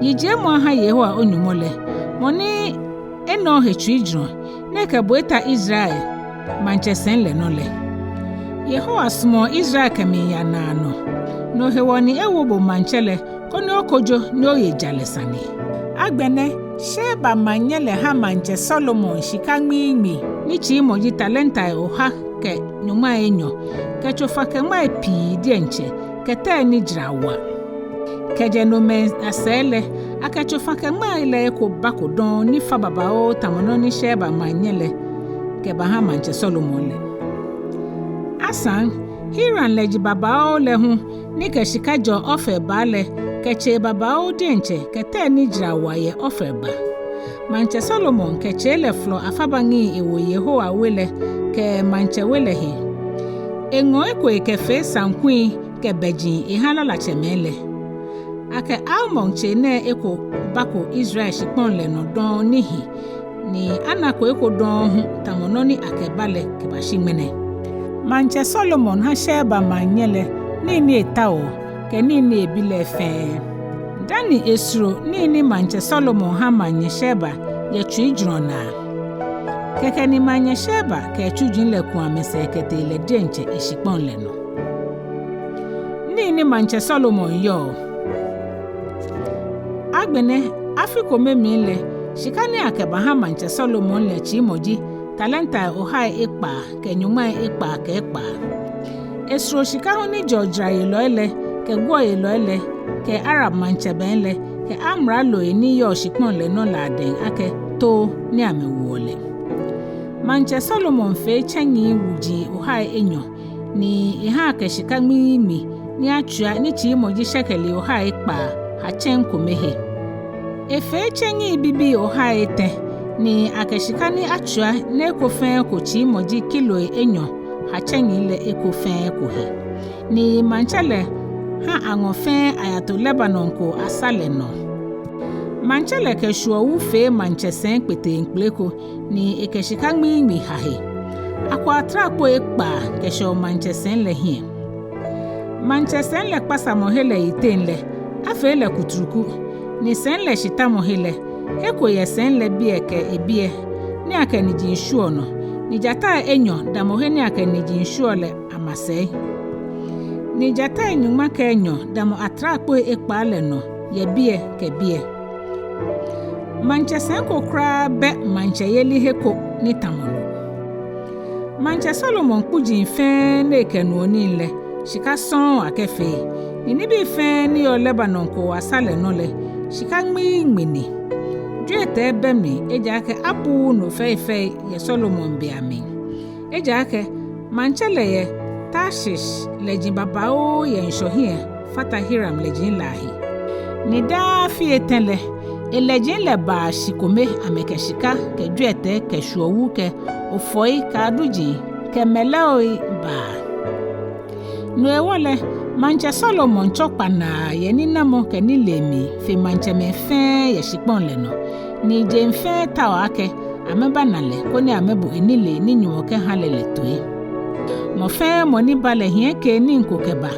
Yijiemɔ aha Yehowa o-Nyɔŋmɔ lɛ, mɔ ni ena ohe tsuijurɔ, ni ekɛ bo eta Israel maŋtsɛsɛi lɛ nɔ lɛ. Yehowa sumɔɔ Israel kɛmiiya naanɔ. No hewɔ ni ewo bo maŋtsɛ lɛ, koni okojo ni oye jalɛ sane. Agbɛnɛ, Sheba maŋnyɛ lɛ ha Maŋtsɛ Solomon shika ŋmiiŋmi ni tsiimɔ ji talentai oha kɛ nyɔŋmai enyɔ, kɛ tsofa-kɛ-ŋmai pii diɛŋtsɛ, kɛ tɛi ni jara wa. Kɛjɛ nomɛi asɛɛ lɛ, akɛ tsofa-kɛ-ŋmai lɛ eko bako dɔŋŋ ni fa babaoo tamɔ nɔ ni Sheba maŋnyɛ lɛ kɛbaha Maŋtsɛ Solomon lɛ. Asaŋ, Hiram lɛji babaoo lɛ hu ni kɛ shika jɛɔ Ofir baa lɛ, kɛ tsei babaoo diɛŋtsɛ kɛ tɛi ni jara wa yɛ Ofir ba. Maŋtsɛ Solomon kɛ tsei lɛ folɔ afabaŋi ewo Yehowa we lɛ kɛ maŋtsɛ we lɛ he. Eŋɔ eko ekɛfee saŋkui kɛ bɛji eha lalatsɛmɛi lɛ. Akɛ almɔŋ tsei nɛɛ eko bako Israel shikpɔŋ lɛ nɔ dɔŋŋ ni hi, ni anako eko dɔŋŋ hu tamɔ nɔ ni akɛba lɛ kɛbashi ŋmɛnɛ. Maŋtsɛ Solomon ha Sheba maŋnyɛ lɛ nii ni etaoɔ kɛ nii ni ebi lɛ fɛɛ. Dani esoro nii ni Maŋtsɛ Solomon ha Maŋnyɛ Sheba yɛ tsuijurɔ naa. Kɛkɛ ni Maŋnyɛ Sheba kɛ etsuji lɛ ku amɛsɛɛ kɛtee lɛ diɛŋtsɛ eshikpɔŋ lɛ nɔ. Nii ni Maŋtsɛ Solomon yɔɔ. Agbɛnɛ, afi kome mli lɛ, shika ni akɛbaha Maŋtsɛ Solomon lɛ tsiimɔ ji talentai ohai ekpaa kɛ nyɔŋmai ekpaa kɛ ekpaa. Esoro shika hu ni jɛɔ jarayelɔi lɛ kɛ guɔyelɔi lɛ kɛ Arab maŋtsɛmɛi lɛ kɛ amraloi ni yɔɔ shikpɔŋ lɛ nɔ lɛ adɛŋ akɛ too ni amɛwoɔ lɛ. Maŋtsɛ Solomon fee tsɛŋi wuji ohai enyɔ, ni eha akɛ shika ŋmiiŋmi ni atswia ni tsiimɔ ji shekeli ohai ekpaa ha tsɛŋ kome he. Efee tsɛŋi bibii ohai etɛ, ni akɛ shika ni atswia ni eko fɛɛ eko tsiimɔ ji kiloi enyɔ ha tsɛŋi lɛ eko fɛɛ eko he. Ni maŋtsɛ lɛ ha aŋɔ fɛɛ ayato Lebanon koo asa lɛ nɔ. Maŋtsɛ lɛ kɛ shwuɔwu fee maŋtsɛsɛi kpeteŋkpele ko, ni ekɛ shika ŋmiiŋmi ha he. Akwɔ atrakpoi ekpaa kɛshɛɔ maŋtsɛsɛi lɛ hiɛ. Maŋtsɛsɛi lɛ kpasamɔhe lɛ yiteŋ lɛ, afee lɛ kuturuku, ni sɛi lɛ shitamɔhe lɛ, he ko yɛ sɛi lɛ biɛ kɛ ebiɛ ni akɛ niji shwieɔ nɔ, ni jatai enyɔ damɔ he ni akɛ niji shwieɔ lɛ asɛɛ. Ni jatai nyɔŋma kɛ enyɔ damɔ atrakpoi ekpaa lɛ nɔ yɛ biɛ kɛ biɛ. Maŋtsɛ sɛi ko kwraa bɛ maŋtsɛyeli he ko ni tamɔ no. Maŋtsɛ Solomon kpuji fɛɛ ni ekɛnuɔ nii lɛ, shika sɔŋŋ akɛfee, ni nibii fɛɛ ni yɔɔ Lebanon koo asa lɛ nɔ lɛ, shika ŋmiiŋmi ni. Jwiɛtɛi bɛ mli, ejaakɛ abuuu no fɛifɛi yɛ Solomon be amli. Ejaakɛ maŋtsɛ lɛ yɛ Tarshish lɛji babaoo yɛ ŋshɔ hiɛ fata Hiram lɛji lɛ ahe. Ni daa afi etɛ lɛ, elɛji lɛ baa shi kome amɛkɛ shika kɛ jwiɛtɛi kɛ shwuɔwu kɛ ofɔi kɛ aduji kɛ mɛlɛoi baa. No hewɔ lɛ, maŋtsɛ Solomon tsɔ kpanaa yɛ ninamɔ kɛ nilee mli fe maŋtsɛmɛi fɛɛ yɛ shikpɔŋ lɛ nɔ, ni jeŋ fɛɛ taoɔ akɛ amɛbana lɛ koni amɛbo enilee ni Nyɔŋmɔ kɛha lɛ lɛ toi. Mɔ fɛɛ mɔ ni ba lɛ hiɛ keenii ko kɛba,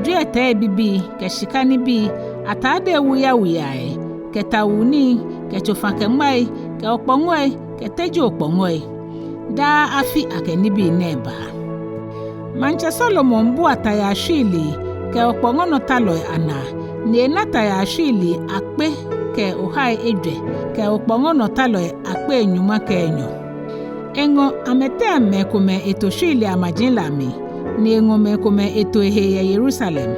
jwiɛtɛi bibii kɛ shika nibii, atadei wuyawuyai kɛ tawuu nii kɛ tsofa-kɛ-ŋmai kɛ okpɔŋɔi kɛ teji okpɔŋɔi. Daa afi akɛ nibii nɛɛ baa. Maŋtsɛ Solomon bua tayaa shwiilii kɛ okpɔŋɔnɔtalɔi anaa, ni ena tayaa shwiilii akpe kɛ ohai ejwɛ kɛ okpɔŋɔnɔtalɔi akpei nyɔŋma kɛ enyɔ. Eŋɔ amɛteŋ mɛi komɛi eto shwiilii amaji lɛ amli, ni eŋɔ mɛi komɛi eto ehe yɛ Yerusalem.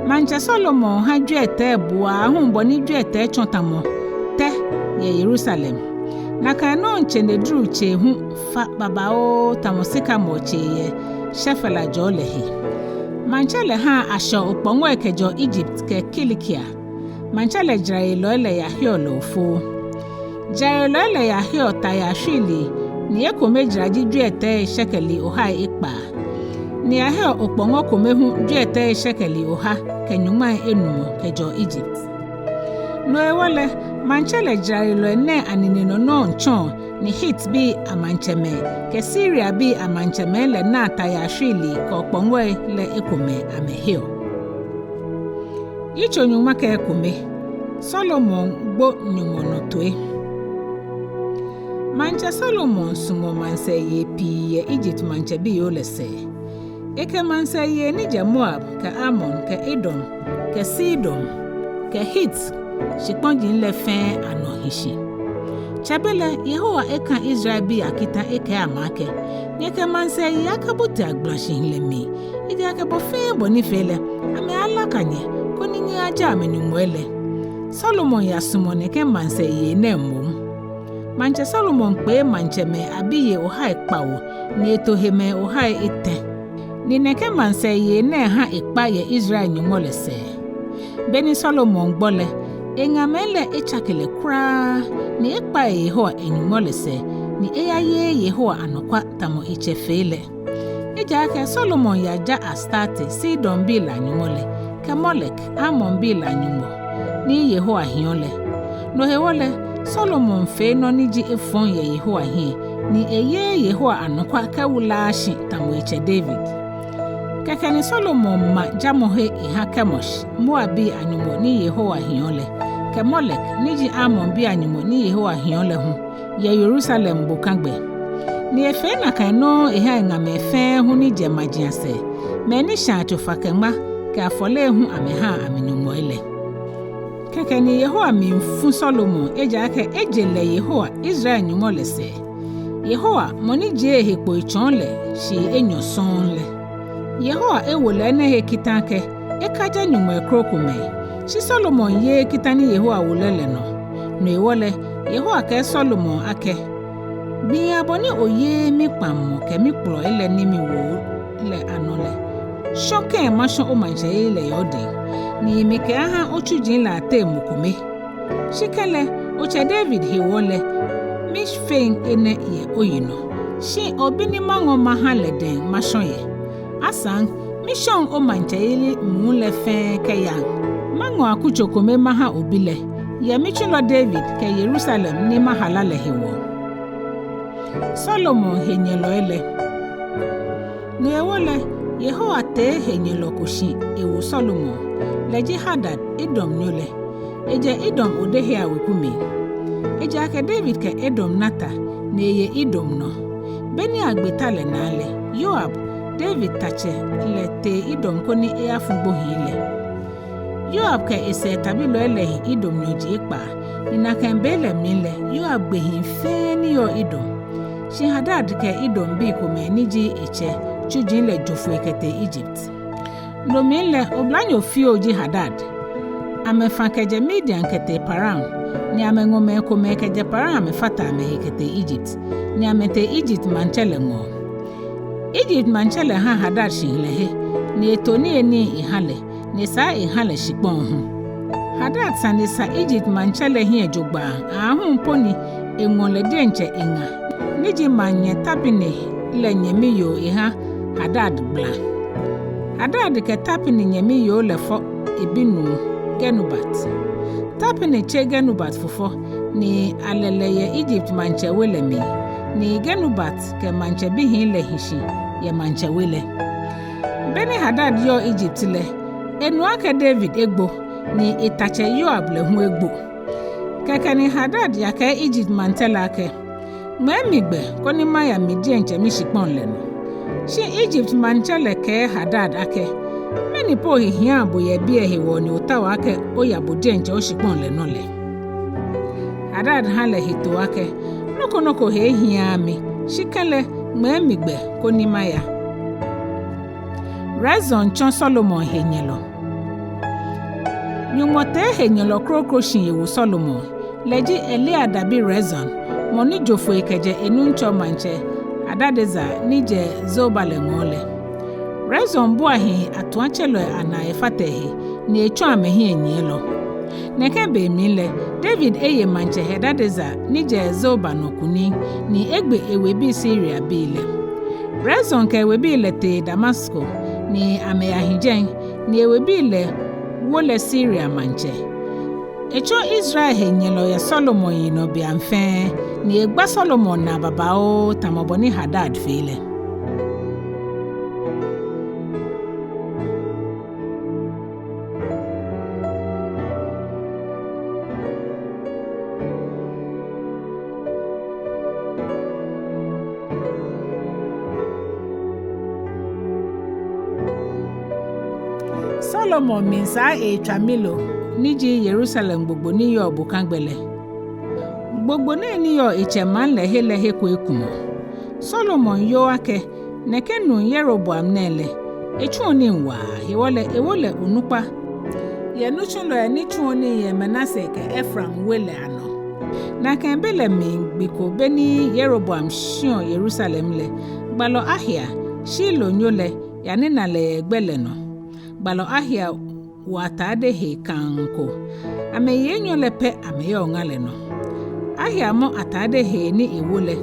Maŋtsɛ Solomon ha jwiɛtɛi bua aahu bɔ ni jwiɛtɛi tsɔ tamɔ tɛ yɛ Yerusalem. Nakai nɔŋŋ tsenedru tsei hu fa babaoo tamɔ sikamore tsei yɛ Shefela jɔɔ lɛ he. Maŋtsɛ lɛ ha ashɛɔ okpɔŋɔi kɛjɛɔ Egypt kɛ Kilikia. Maŋtsɛ lɛ jarayelɔi lɛ yaheɔ lɛ ofoo. Jarayelɔi lɛ yaheɔ tayaa shwiilii, ni ekome jara ji jwiɛtɛi shekeli ohai ekpaa. Ni yaheɔ okpɔŋɔ kome hu jwiɛtɛi shekeli oha kɛ nyɔŋmai enumɔ kɛjɛɔ Egypt. No hewɔ lɛ, maŋtsɛ lɛ jarayelɔi nɛɛ anine nɔ nɔŋŋ tsɔɔ ni Hitbii amaŋtsɛmɛi kɛ Siriabii amaŋtsɛmɛi lɛ naa tayaa shwiilii kɛ okpɔŋɔi lɛ ekomɛi amɛheɔ. Yitso nyɔŋma kɛ ekome. Solomon gbo Nyɔŋmɔ nɔ toi. Maŋtsɛ Solomon sumɔ maŋsɛɛ yei pii yɛ Egypt maŋtsɛbiyoo lɛ sɛɛ. Ekɛ maŋsɛɛ yei ni jɛ Moab kɛ Ammon kɛ Edom kɛ Sidon kɛ Hit shikpɔji lɛ fɛɛ anɔ hi shi. Tsɛbelɛ Yehowa eka Israelbii akita ekɛɛ amɛ akɛ: Nyɛkɛ maŋsɛɛ yei akabote agbãlã shihilɛ mli, ejaakɛ bɔ fɛɛ bɔ ni fee lɛ, amɛaalaka nyɛ, koni nyɛyaja amɛnyɔŋmɔi lɛ. Solomon yasumɔ nɛkɛ maŋsɛɛ yei nɛɛ moŋ. Maŋtsɛ Solomon kpee maŋtsɛmɛi abiyei ohai kpawo, ni eto he mɛi ohai etɛ. Ni nɛkɛ maŋsɛɛ yei nɛɛ ha ekpa yɛ Israel Nyɔŋmɔ lɛ sɛɛ. Beni Solomon gbɔ lɛ, eŋamɛi lɛ etsake lɛ kwraa, ni ekpa yɛ Yehowa eNyɔŋmɔ lɛ sɛɛ, ni eyayeee Yehowa anɔkwa tamɔ etsɛ fee lɛ. Ejaakɛ Solomon yaja Astarte, Sidonbii lɛ anyɔŋmɔ lɛ, kɛ Molek, Amonbii lɛ anyɔŋmɔ, ni Yehowa hiɔ lɛ. No hewɔ lɛ, Solomon fee nɔ ni ji efɔŋ yɛ Yehowa hiɛ, ni eyeee Yehowa anɔkwa kɛwulaaa shi tamɔ etsɛ David. Kɛkɛ ni Solomon ma jamɔhe eha Kemosh, Moabbii anyɔŋmɔ ni Yehowa hiɔ lɛ, kɛ Molek ni ji Amonbii anyɔŋmɔ ni Yehowa hiɔ lɛ hu, yɛ Yerusalem bokagbɛ. Ni efee nakai nɔŋŋ eha eŋamɛi fɛɛ hu ni jɛ maji asɛɛ, mɛi ni shãa tsofa-kɛ-ŋma kɛ afɔlei hu amɛhaa amɛnyɔŋmɔi lɛ. Kɛkɛ ni Yehowa mli fu Solomon, ejaakɛ eje lɛ Yehowa, Israel Nyɔŋmɔ lɛ sɛɛ, Yehowa mɔ ni jie ehe kpo etsɔɔ lɛ shii enyɔ sɔŋŋ lɛ. Yehowa ewo lɛ enɛ he kita akɛ ekaja nyɔŋmɔi krokomɛi. Shi Solomon yeee kita ni Yehowa wo lɛ lɛ nɔ. No hewɔ lɛ, Yehowa kɛɛ Solomon akɛ: Gbii abɔ ni oyeee mikpãŋmɔ kɛ mikpɔlɔi lɛ ni miwo lɛ anɔ lɛ, shɔ̃ kɛ̃ mashɔ̃ omaŋtsɛyeli lɛ yɛ odɛŋ, ni mikɛaaha otsuji lɛ ateŋ mɔ kome. Shi kɛ̃lɛ, otsɛ David hewɔ lɛ, mifeŋ enɛ yɛ oyi nɔ. Shi obi ni maŋɔ maha lɛ dɛŋ mashɔ̃ yɛ. Asaŋ, mishɔ̃ŋ omaŋtsɛyeli muu lɛ fɛɛ kɛyaŋ. Maŋɔ akutso kome maha obi lɛ, yɛ mitsulɔ David kɛ Yerusalem ni mahala lɛ hewɔ. Solomon henyɛlɔi lɛ. No hewɔ lɛ, Yehowa tee henyɛlɔ ko shi ewo Solomon, lɛ ji Hadad, Edomnyo lɛ. Ejɛ Edom odehe aweku mli. Ejaakɛ David kɛ Edom na ta, ni eye Edom nɔ. Beni agbe ta lɛ naa lɛ, Yoab, David tatsɛ lɛ tee Edom koni eyafu gbohii lɛ. Yoab kɛ esɛɛ tabilɔi lɛ hi Edom nyɔji ekpaa, ni nakai be lɛ mli lɛ Yoab gbe hii fɛɛ ni yɔɔ Edom. Shi Hadad kɛ Edombii komɛi ni ji etsɛ tsuji lɛ jo foi kɛtee Egypt. No mli lɛ oblanyo fioo ji Hadad. Amɛfã kɛjɛ Midian kɛtee Paran, ni amɛŋɔ mɛi komɛi kɛjɛ Paran amɛfata amɛhe kɛtee Egypt, ni amɛtee Egypt maŋtsɛ lɛ ŋɔɔ. Egypt maŋtsɛ lɛ ha Hadad shihilɛhe, ni eto niyenii eha lɛ, ni esaa eha lɛ shikpɔŋ hu. Hadad sane sa Egypt maŋtsɛ lɛ hiɛ jogbaŋŋ, aahu po ni eŋɔ lɛ diɛŋtsɛ eŋa, ni ji maŋnyɛ Tahpenes lɛ nyɛmi yoo eha Hadad gbala. Hadad kɛ Tahpenes nyɛmi yoo lɛ fɔ ebinuu Genubat. Tahpenes tse Genubat fufɔ, ni alɛ lɛ yɛ Egypt maŋtsɛ we lɛ mli, ni Genubat kɛ maŋtsɛ bihii lɛ hi shi yɛ maŋtsɛ we lɛ. Beni Hadad yɔɔ Egypt lɛ, enu akɛ David egbo, ni etatsɛ Yoab lɛ hu egbo. Kɛkɛ ni Hadad yakɛɛ Egypt maŋtsɛ lɛ akɛ, ŋmɛɛ mi gbɛ koni maya mi diɛŋtsɛ mishikpɔŋ lɛ nɔ. Shi Egypt maŋtsɛ lɛ kɛɛ Hadad akɛ, mɛni po he hiaa bo yɛ biɛ hewɔ ni otaoɔ akɛ oya bo diɛŋtsɛ oshikpɔŋ lɛ nɔ lɛ? Hadad ha lɛ hetoo akɛ, nɔ ko nɔ ko he ehiaaa mi, shi kɛlɛ ŋmɛɛ mi gbɛ koni maya. Rezon tsɔ Solomon henyɛlɔ. Nyɔŋmɔ tee henyɛlɔ kroko shi ewo Solomon, lɛ ji Eliada bi Rezon, mɔ ni jo foi kɛjɛ enuŋtsɔ maŋtsɛ Hadadezer ni jɛ Zoba lɛ ŋɔɔ lɛ. Rezon bua hii atuatselɔi anaa efata ehe, ni etsɔ amɛhiɛnyiɛlɔ. Nɛkɛ be mli lɛ, David eye maŋtsɛ Hadadezer ni jɛ Zoba nɔ kunim, ni egbe ewebii Siriabii lɛ. Rezon kɛ ewebii lɛ tee Damasko, ni amɛyahi jɛi, ni ewebii lɛ wo lɛ Siria maŋtsɛ. Etsɔ Israel henyɛlɔ yɛ Solomon yinɔ beaŋ fɛɛ, ni egba Solomon naa babaoo tamɔ bɔ ni Hadad fee lɛ. Solomon miisaa eetswa Milo, ni ji Yerusalem gbogbo ni yɔɔ bokãgbɛ lɛ. Gbogbo nɛɛ ni yɔɔ etsɛ maŋ lɛ he lɛ he ko ekumɔ. Solomon yoo akɛ, nɛkɛ nuu Yeroboam nɛɛ lɛ, etsuɔ nii waa, hewɔ lɛ ewo lɛ onukpa yɛ nitsulɔi ni tsuɔ nii yɛ Manase kɛ Efraim we lɛ anɔ. Nakai be lɛ mli gbi ko beni Yeroboam shiɔ Yerusalem lɛ, gbalɔ Ahia, Shilonyo lɛ, yanina lɛ yɛ gbɛ lɛ nɔ. Gbalɔ Ahia wo atade hee kaŋŋ ko. Amɛyi enyɔ lɛ pɛ amɛyɔɔ ŋa lɛ nɔ. Ahia mɔ atade hee ni ewo lɛ,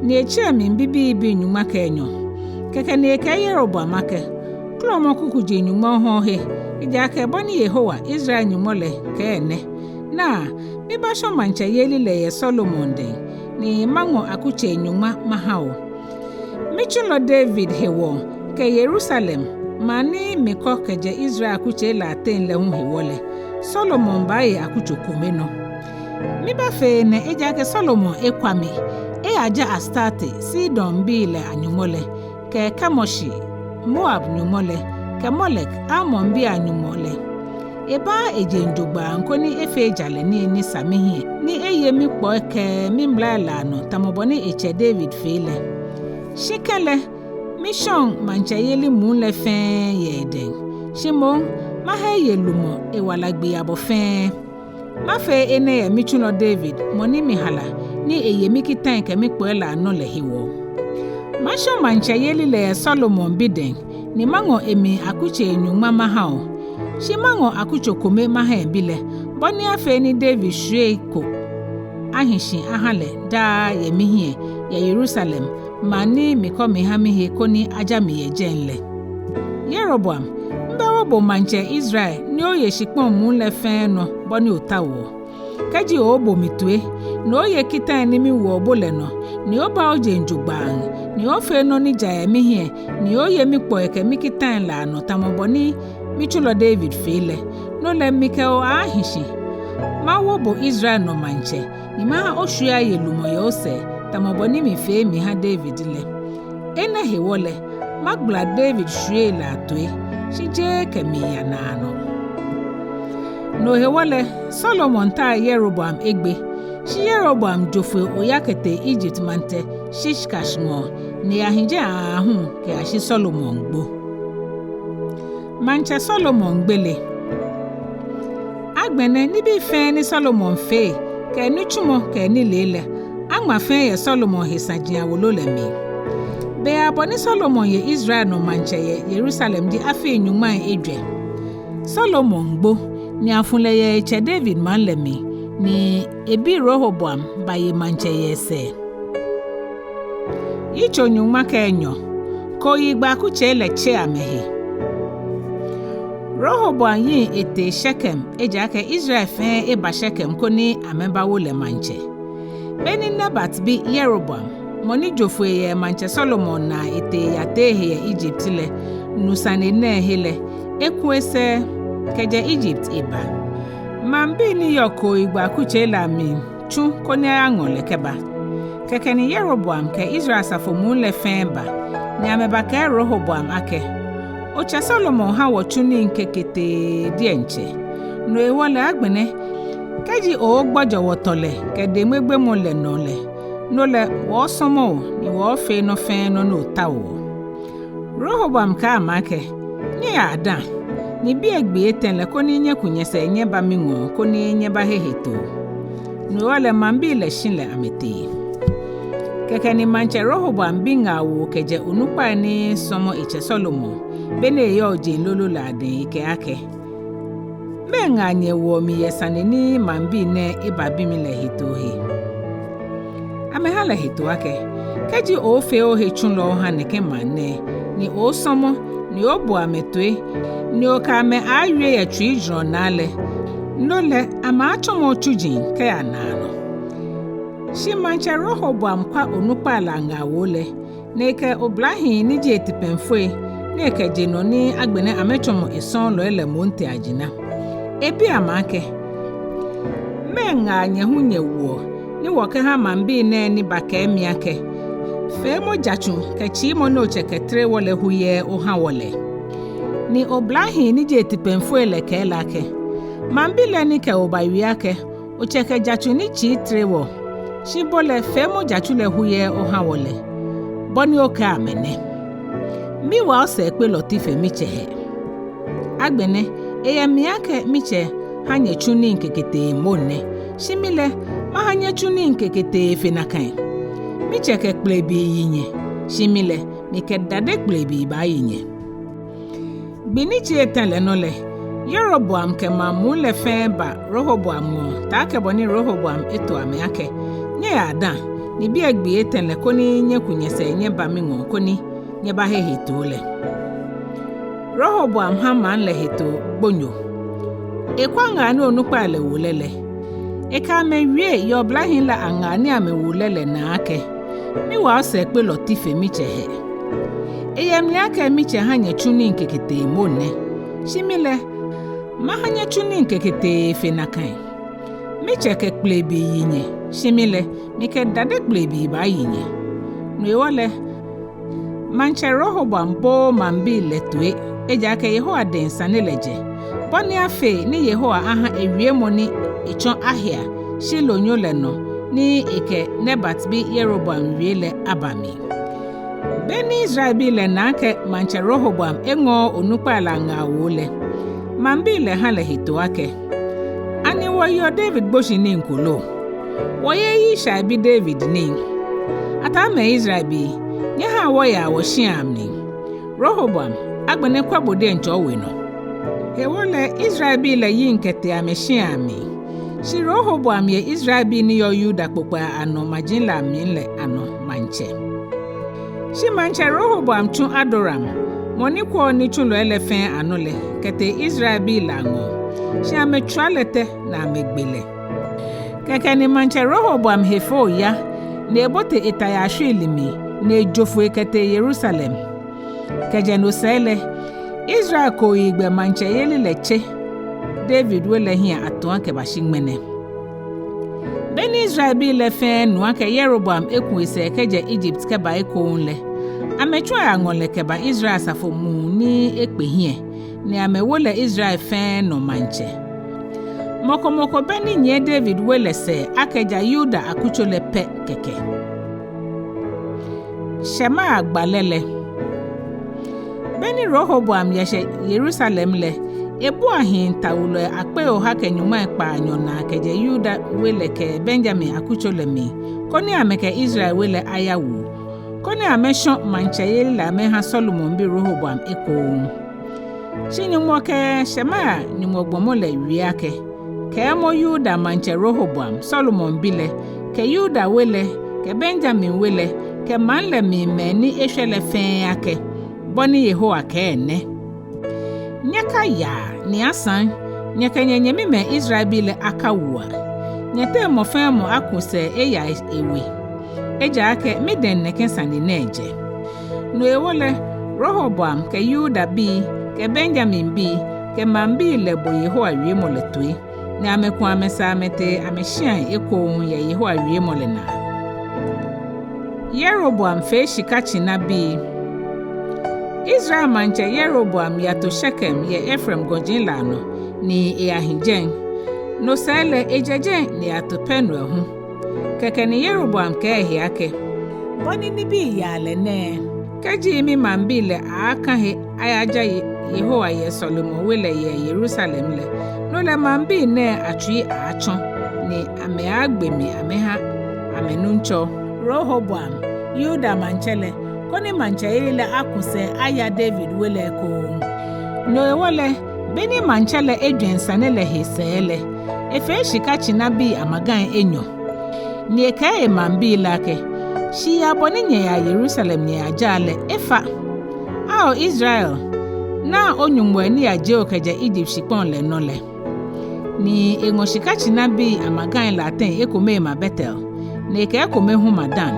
ni etsɛ mli bibiibii nyɔŋma kɛ enyɔ. Kɛkɛ ni ekɛɛ Yeroboam akɛ, kɔlɔmɔ kukuji nyɔŋma ohã ohe, ejaakɛ bɔ ni Yehowa, Israel Nyɔŋmɔ lɛ, kɛɛ nɛ: Naa, mibaashɔ̃ maŋtsɛyeli lɛ yɛ Solomon dɛŋ, ni maŋɔ akutsei nyɔŋma mahã bo. Mitsulɔ David hewɔ kɛ Yerusalem, maŋ ni mikɔ kɛjɛ Israel akutsei lɛ ateŋ lɛ hu hewɔ lɛ, Solomon baaye akutso kome nɔ. Mibaafee enɛ ejaakɛ Solomon ekwa mi, eyaja Astarte, Sidonbii lɛ anyɔŋmɔ lɛ, kɛ Kemoshi, Moab nyɔŋmɔ lɛ, kɛ Molek, Amonbii anyɔŋmɔ lɛ. Ebaaa ejeŋ jogbaŋŋ koni efee jalɛ nii ni sa mihiɛ, ni eye mikpɔi kɛ mimlai lɛ anɔ tamɔ bɔ ni etsɛ David fee lɛ. Shi kɛlɛ, mishɔŋ maŋtsɛyeli muu lɛ fɛɛ yɛ edɛŋ. Shi moŋ, mahã eye lumɔ ewala gbii abɔ fɛɛ. Mafee enɛ yɛ mitsulɔ David, mɔ ni mihala, ni eye mikitai kɛ mikpɔi lɛ anɔ lɛ hewɔ. Mashɔ̃ maŋtsɛyeli lɛ yɛ Solomon bi dɛŋ, ni maŋɔ emli akutsei nyɔŋma mahã bo. Shi maŋɔ akutso kome mahã ebi lɛ, bɔ ni afee ni David shwiei ko ahi shi ahã lɛ daa yɛ mihiɛ yɛ Yerusalem, maŋ ni mikɔ mihã mihe koni aja mi yɛ jɛi lɛ. Yeroboam, mibaawo bo maŋtsɛ Israel ni oye shikpɔŋ muu lɛ fɛɛ nɔ bɔ ni otaoɔ. Kɛji ooobo mi toi, ni ooye kitai ni miwoɔ bo lɛ nɔ, ni oba ojeŋ jogbaŋŋ, ni ofee nɔ ni ja yɛ mihiɛ, ni oye mikpɔi kɛ mikitai lɛ anɔ tamɔ bɔ ni mitsulɔ David fee lɛ, no lɛ mi kɛ bo aaahi shi. Mawo bo Israel nɔ maŋtsɛ, ni mahã oshwiei aye lumɔ yɛ osɛɛ, tamɔ bɔ ni mifee mihã David lɛ. Enɛ hewɔ lɛ, Magbala David shwiei lɛ atoi, shi jeee kɛmiiya naanɔ. No hewɔ lɛ, Solomon ta Yeroboam egbe, shi Yeroboam jo foi oya kɛtee Egypt maŋtsɛ Shishkash ŋɔɔ, ni eyahi jɛi aahu kɛyashi Solomon gbo. Maŋtsɛ Solomon gbele. Agbɛnɛ nibii fɛɛ ni Solomon fee, kɛ enitsumɔ kɛ enilee lɛ, aŋma fɛɛ yɛ Solomon he saji awolo lɛ mli. Beiaŋ bɔ ni Solomon ye Israel nɔ maŋtsɛ yɛ Yerusalem ji afii nyɔŋmai ejwɛ. Solomon gbo, ni afu lɛ yɛ etsɛ David maŋ lɛ mli, ni ebi Rehoboam baye maŋtsɛ yɛ esɛɛ. Yitso nyɔŋma kɛ enyɔ. Kooyigbaakutsei lɛ tse amɛhe. Rehoboam yiŋ etee Shekem, ejaakɛ Israel fɛɛ eba Shekem koni amɛbawo lɛ maŋtsɛ. Beni Nebat bi Yeroboam, mɔ ni jo foi yɛ maŋtsɛ Solomon naa etee eyatee ehe yɛ Egypt lɛ, nu sane nɛɛ he lɛ, eku esɛɛ kɛjɛ Egypt eba. Maŋbii ni yɔɔ kooyigbaakutsei lɛ amli tsu koni ayaŋɔ lɛ kɛba. Kɛkɛ ni Yeroboam kɛ Israel asafo muu lɛ fɛɛ ba, ni amɛbakɛɛ Rehoboam akɛ, Otsɛ Solomon ha wɔtsu nii keketee diɛŋtsɛ. No hewɔ lɛ agbɛnɛ, kɛji ooogbɔjɔ wɔtɔlɛ kɛ deŋmegbemɔ lɛ nɔ lɛ, no lɛ wɔɔsɔmɔ o, ni wɔɔfee nɔ fɛɛ nɔ ni otaoɔ. Rehoboam kɛɛ amɛ akɛ, Nyɛyaa dã, ni biɛ gbii etɛ lɛ koni nyɛku nyɛsɛɛ nyɛba miŋɔɔ koni nyɛbahe hetoo. No hewɔ lɛ maŋbii lɛ shi lɛ amɛtee. Kɛkɛ ni maŋtsɛ Rehoboam bi ŋaawoo kɛjɛ onukpai ni sɔmɔ etsɛ Solomon, beni eyɔɔ jeŋ lolo lɛ adɛŋ ekɛɛ akɛ, Mɛɛ ŋaa nyɛwoɔ mi yɛ sane ni maŋbii nɛɛ ebabi mi lɛ hetoo he? Amɛha lɛ hetoo akɛ, Kɛji ooofee ohe tsulɔ oha nɛkɛ maŋ nɛɛ, ni oosɔmɔ, ni oobo amɛ toi, ni okɛ amɛ aaawie yɛ tsuijurɔ naa lɛ, no lɛ amɛaatsɔmɔ otsuji kɛya naanɔ. Shi maŋtsɛ Rehoboam kwa onukpai lɛ aŋaawoo lɛ, ni ekɛ oblahii ni ji etipɛŋfoi, ni ekɛje nɔ ni agbɛnɛ amɛtsɔmɔ esɔɔlɔi lɛ moŋ tee ajina. Ebi amɛ akɛ, Mɛɛ ŋaa nyɛ hu nyɛwoɔ, ni wɔkɛha maŋbii nɛɛ ni bakɛɛ mi akɛ, Feemɔ jatsu kɛ tsiimɔ ni otsɛ kɛtere wɔ lɛ hu yɛ oha wɔ lɛ? Ni oblahii ni ji etipɛŋfoi lɛ kɛɛ lɛ akɛ, Maŋbii lɛ ni kɛ wɔ bawie akɛ, Otsɛ kɛ jatsu ni tsii tere wɔ, shi bo lɛ feemɔ jatsu lɛ hu yɛ oha wɔ lɛ, bɔ ni okɛɛ amɛ nɛ. Miwa osɛɛkpelɔ ti fe mitsɛ hɛ. Agbɛnɛ, eyɛ mli akɛ mitsɛ ha nyɛtsu nii keketee moŋ nɛ, shi mi lɛ, maha nyɛtsu nii keketee fe nakai. Mitsɛ kɛ kplebii yi nyɛ, shi mi lɛ, mikɛ dade kplebii baayi nyɛ. Gbi ni ji etɛ lɛ nɔ lɛ, Yeroboam kɛ maŋ muu lɛ fɛɛ ba Rehoboam ŋɔɔ, taakɛ bɔ ni Rehoboam eto amɛ akɛ, Nyɛyaa dã, ni biɛ gbii etɛ lɛ koni nyɛku nyɛsɛɛ nyɛba miŋɔɔ koni nyɛbahe hetoo lɛ. Rehoboam ha maŋ lɛ hetoo gbonyo. Ekwa ŋaa ni onukpai lɛ wo lɛ lɛ. Ekɛ amɛ wie yɛ oblahii lɛ aŋaa ni amɛwo lɛ lɛ naa akɛ, Miwa osɛɛkpelɔ ti fe mitsɛ hɛ. Eyɛ mli akɛ mitsɛ ha nyɛtsu nii keketee moŋ nɛ, shi mi lɛ, maha nyɛtsu nii keketee fe nakai. Mitsɛ kɛ kplebii yi nyɛ, shi mi lɛ, mikɛ dade kplebii baayi nyɛ. No hewɔ lɛ, Maŋtsɛ Rehoboam booo maŋbii lɛ toi, ejaakɛ Yehowa dɛŋ sane lɛ jɛ, bɔ ni afee ni Yehowa aha ewiemɔ ni etsɔ Ahia, Shilonyo lɛ nɔ, ni ekɛ Nebat bi Yeroboam wie lɛ aba mli. Beni Israelbii lɛ na akɛ maŋtsɛ Rehoboam eŋɔɔɔ onukpai lɛ aŋaawoo lɛ, maŋbii lɛ ha lɛ hetoo akɛ, Ani wɔyeɔ David gboshinii ko lo? Wɔyeee Yishai bi David nii? Ataamɛi Israelbii, nyɛhaa wɔyaa wɔshiai amli. Rehoboam, agbɛnɛ kwɛ bo diɛŋtsɛ owe nɔ. Hewɔ lɛ Israelbii lɛ yiŋ kɛtee amɛshiai amli. Shi Rehoboam ye Israelbii ni yɔɔ Yuda kpokpai anɔ maji lɛ amli lɛ anɔ maŋtsɛ. Shi maŋtsɛ Rehoboam tsu Adoram, mɔ ni kwɛɔ nitsulɔi lɛ fɛɛ anɔ lɛ, kɛtee Israelbii lɛ aŋɔɔ. Shi amɛtswa lɛ tɛ ni amɛgbe lɛ. Kɛkɛ ni maŋtsɛ Rehoboam he fee oya, ni ebote etayaa shwiili mli, ni ejo foi kɛtee Yerusalem. Kɛjɛ no sɛɛ lɛ, Israel kooyigbɛ maŋtsɛyeli lɛ tse David we lɛ hiɛ atua kɛbashi ŋmɛnɛ. Beni Israelbii lɛ fɛɛ nu akɛ Yeroboam eku esɛɛ kɛjɛ Egypt kɛba ekoŋŋ lɛ, Amɛtsu ayaŋɔ lɛ kɛba Israel asafo muu ni ekpe hiɛ, ni amɛwo lɛ Israel fɛɛ nɔ maŋtsɛ. Mɔ ko mɔ ko bɛ ni nyiɛ David we lɛ sɛɛ akɛ ja Yuda akutso lɛ pɛ kɛkɛ. Shemaya gbalɛ lɛ. Beni Rehoboam yashɛ Yerusalem lɛ, ebua hii tawulɔi akpei oha kɛ nyɔŋmai kpaanyɔ naa kɛjɛ Yuda we lɛ kɛ Benyamin akutso lɛ mli, koni amɛkɛ Israel we lɛ aya wu, koni amɛshɔ maŋtsɛyeli lɛ amɛha Solomon bi Rehoboam ekoŋŋ. Shi Nyɔŋmɔ kɛ Shemaya Nyɔŋmɔ gbɔmɔ lɛ wie akɛ, kɛɛmɔ Yuda maŋtsɛ Rehoboam, Solomon bi lɛ, kɛ Yuda we lɛ, kɛ Benyamin we lɛ, kɛ maŋ lɛ mli mɛi ni eshwɛ lɛ fɛɛ akɛ, bɔ ni Yehowa kɛɛ nɛ: Nyɛkayaa, ni asaŋ nyɛkɛ nyɛnyɛmimɛi Israelbii lɛ akawua. Nyɛteŋ mɔ fɛɛ mɔ aku sɛɛ eya ewe. Ejaakɛ midɛŋ nɛkɛ sane nɛɛ jɛ. No hewɔ lɛ, Rehoboam kɛ Yudabii, kɛ Benyaminbii, kɛ maŋbii lɛ bo Yehowa wiemɔ lɛ toi, ni amɛku amɛsɛɛ amɛtee amɛshiai ekoŋŋ yɛ Yehowa wiemɔ lɛ naa. Yeroboam fee shika tsinabii. Israel maŋtsɛ Yeroboam yato Shekem yɛ Efraim gɔji lɛ anɔ, ni eyahi jɛi. No sɛɛ lɛ ejɛ jɛi ni eyato Penuel hu. Kɛkɛ ni Yeroboam kɛɛ ehe akɛ, bɔ ni nibii yaa lɛ nɛɛ, kɛji mimaŋbii lɛ aka he ayaja Ye-, Yehowa yɛ sɔlemɔwe lɛ yɛ Yerusalem lɛ, no lɛ maŋbii nɛɛ atsui aaatsɔ, ni amɛaagbe mi amɛha amɛnuŋtsɔ Rehoboam, Yuda maŋtsɛ lɛ, koni maŋtsɛyeli lɛ aku sɛɛ aya David we lɛ ekoŋŋ. No hewɔ lɛ, beni maŋtsɛ lɛ ejwɛŋ sane lɛ he sɛɛ lɛ, efee shika tsinabii amagai enyɔ. Ni ekɛɛ emaŋbii lɛ akɛ, shii abɔ ni nyɛyaa Yerusalem nyɛyajaa lɛ efa. Ao Israel, naa o-Nyɔŋmɔi ni yajie o kɛjɛ Egypt shikpɔŋ lɛ nɔ lɛ. Ni eŋɔ shika tsinabii amagai lɛ ateŋ ekome ema Betel, ni ekɛ ekome hu ma Dan.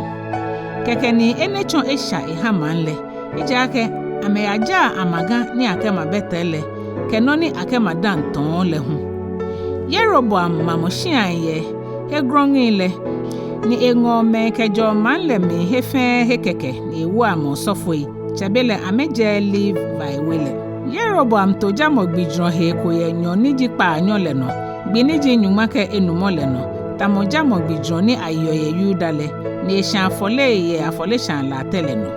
Kɛkɛ ni enɛ tsɔ esha eha maŋ lɛ, ejaakɛ amɛyajaa amaga ni akɛma Betel lɛ, kɛ nɔ ni akɛma Dan tɔɔ lɛ hu. Yeroboam mamɔ shiai yɛ he grɔŋŋi lɛ, ni eŋɔ mɛi kɛjɛɔ maŋ lɛ mli he fɛɛ he kɛkɛ, ni ewo amɛ osɔfoi, tsɛbelɛ amɛjɛɛɛ Levi we lɛ. Yeroboam to jamɔ gbijurɔ hee ko yɛ nyɔɔŋ ni ji kpaanyɔ lɛ nɔ, gbi ni ji nyɔŋma kɛ enumɔ lɛ nɔ, tamɔ jamɔ gbijurɔ ni ayeɔ yɛ Yuda lɛ, ni eshã afɔlei yɛ afɔleshaa latɛ lɛ nɔ.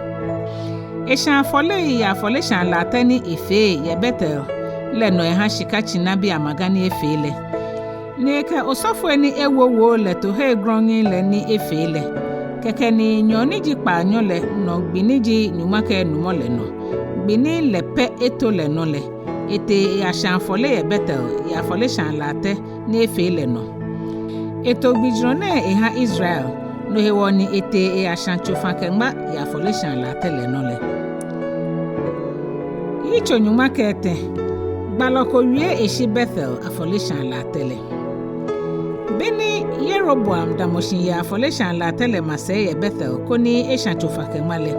Eshã afɔlei yɛ afɔleshaa latɛ ni efee yɛ Betel lɛ nɔ eha shika tsinabii amaga ni efee lɛ. Ni ekɛ osɔfoi ni ewo woo lɛ to he grɔŋŋi lɛ ni efee lɛ. Kɛkɛ ni nyɔɔŋ ni ji kpaanyɔ lɛ nɔ gbi ni ji nyɔŋma kɛ enumɔ lɛ nɔ, gbi ni lɛ pɛ eto lɛ nɔ lɛ, etee eyashã afɔle yɛ Betel yɛ afɔleshaa latɛ ni efee lɛ nɔ. Eto gbijurɔ nɛɛ eha Israel, no hewɔ ni etee eyashã tsofa-kɛ-ŋma yɛ afɔleshaa latɛ lɛ nɔ lɛ. Yitso nyɔŋma kɛ etɛ. Gbalɔ ko wie eshi Betel afɔleshaa latɛ lɛ. Beni Yeroboam damɔ shi yɛ afɔleshaa latɛ lɛ masɛi yɛ Betel koni eshã tsofa-kɛ-ŋma lɛ,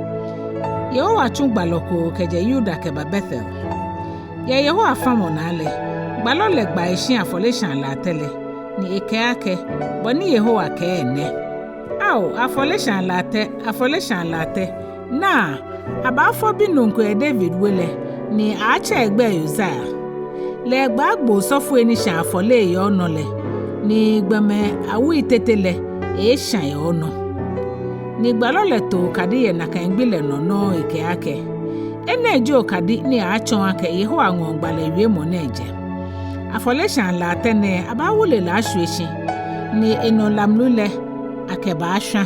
Yehowa tsu gbalɔ ko kɛjɛ Yuda kɛba Betel. Yɛ Yehowa famɔ naa lɛ, gbalɔ lɛ gba eshi afɔleshaa latɛ lɛ, ni ekɛɛ akɛ, bɔ ni Yehowa kɛɛ nɛ: Ao, afɔleshaa latɛ, afɔleshaa latɛ, naa, abaafɔ binuu ko yɛ David we lɛ, ni aaatsɛ egbɛi Uzia. Lɛ egbaagbo osɔfoi ni shãa afɔlei yɛ onɔ lɛ, ni gbɔmɛi awui tete lɛ eeeshã yɛ onɔ. Ni gbalɔ lɛ to okadi yɛ nakai gbi lɛ nɔ nɔŋŋ ekɛɛ akɛ, enɛ ji okadi ni aaatsɔɔ akɛ Yehowa ŋɔɔ gbalɛ wiemɔ nɛɛ jɛ. Afɔleshaa latɛ nɛɛ abaawule lɛ ashwie shi, ni enɔ lamlu lɛ akɛbaashwã.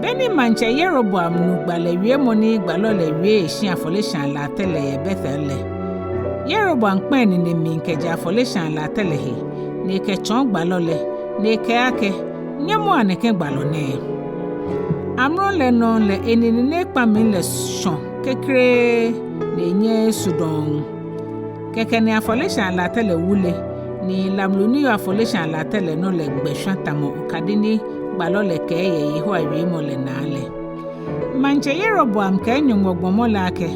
Beni maŋtsɛ Yeroboam nu gbalɛ wiemɔ ni gbalɔ lɛ wie eshi afɔleshaa latɛ lɛ yɛ Betel lɛ, Yeroboam kpã enine mli kɛjɛ afɔleshaa latɛ lɛ he, ni ekɛtsɔɔ gbalɔ lɛ, ni ekɛɛ akɛ, nyɛmɔa nɛkɛ gbalɔ nɛɛ. Amrɔ lɛ nɔŋŋ lɛ enine ni ekpã mli lɛ shɔ kekreee, ni enyɛɛɛ esu dɔŋŋ. Kɛkɛ ni afɔleshaa latɛ lɛ wule, ni lamlu ni yɔɔ afɔleshaa latɛ lɛ nɔ lɛ gbɛ shwã tamɔ okadi ni gbalɔ lɛ kɛɛ yɛ Yehowa wiemɔ lɛ naa lɛ. Maŋtsɛ Yeroboam kɛɛ Nyɔŋmɔ gbɔmɔ lɛ akɛ,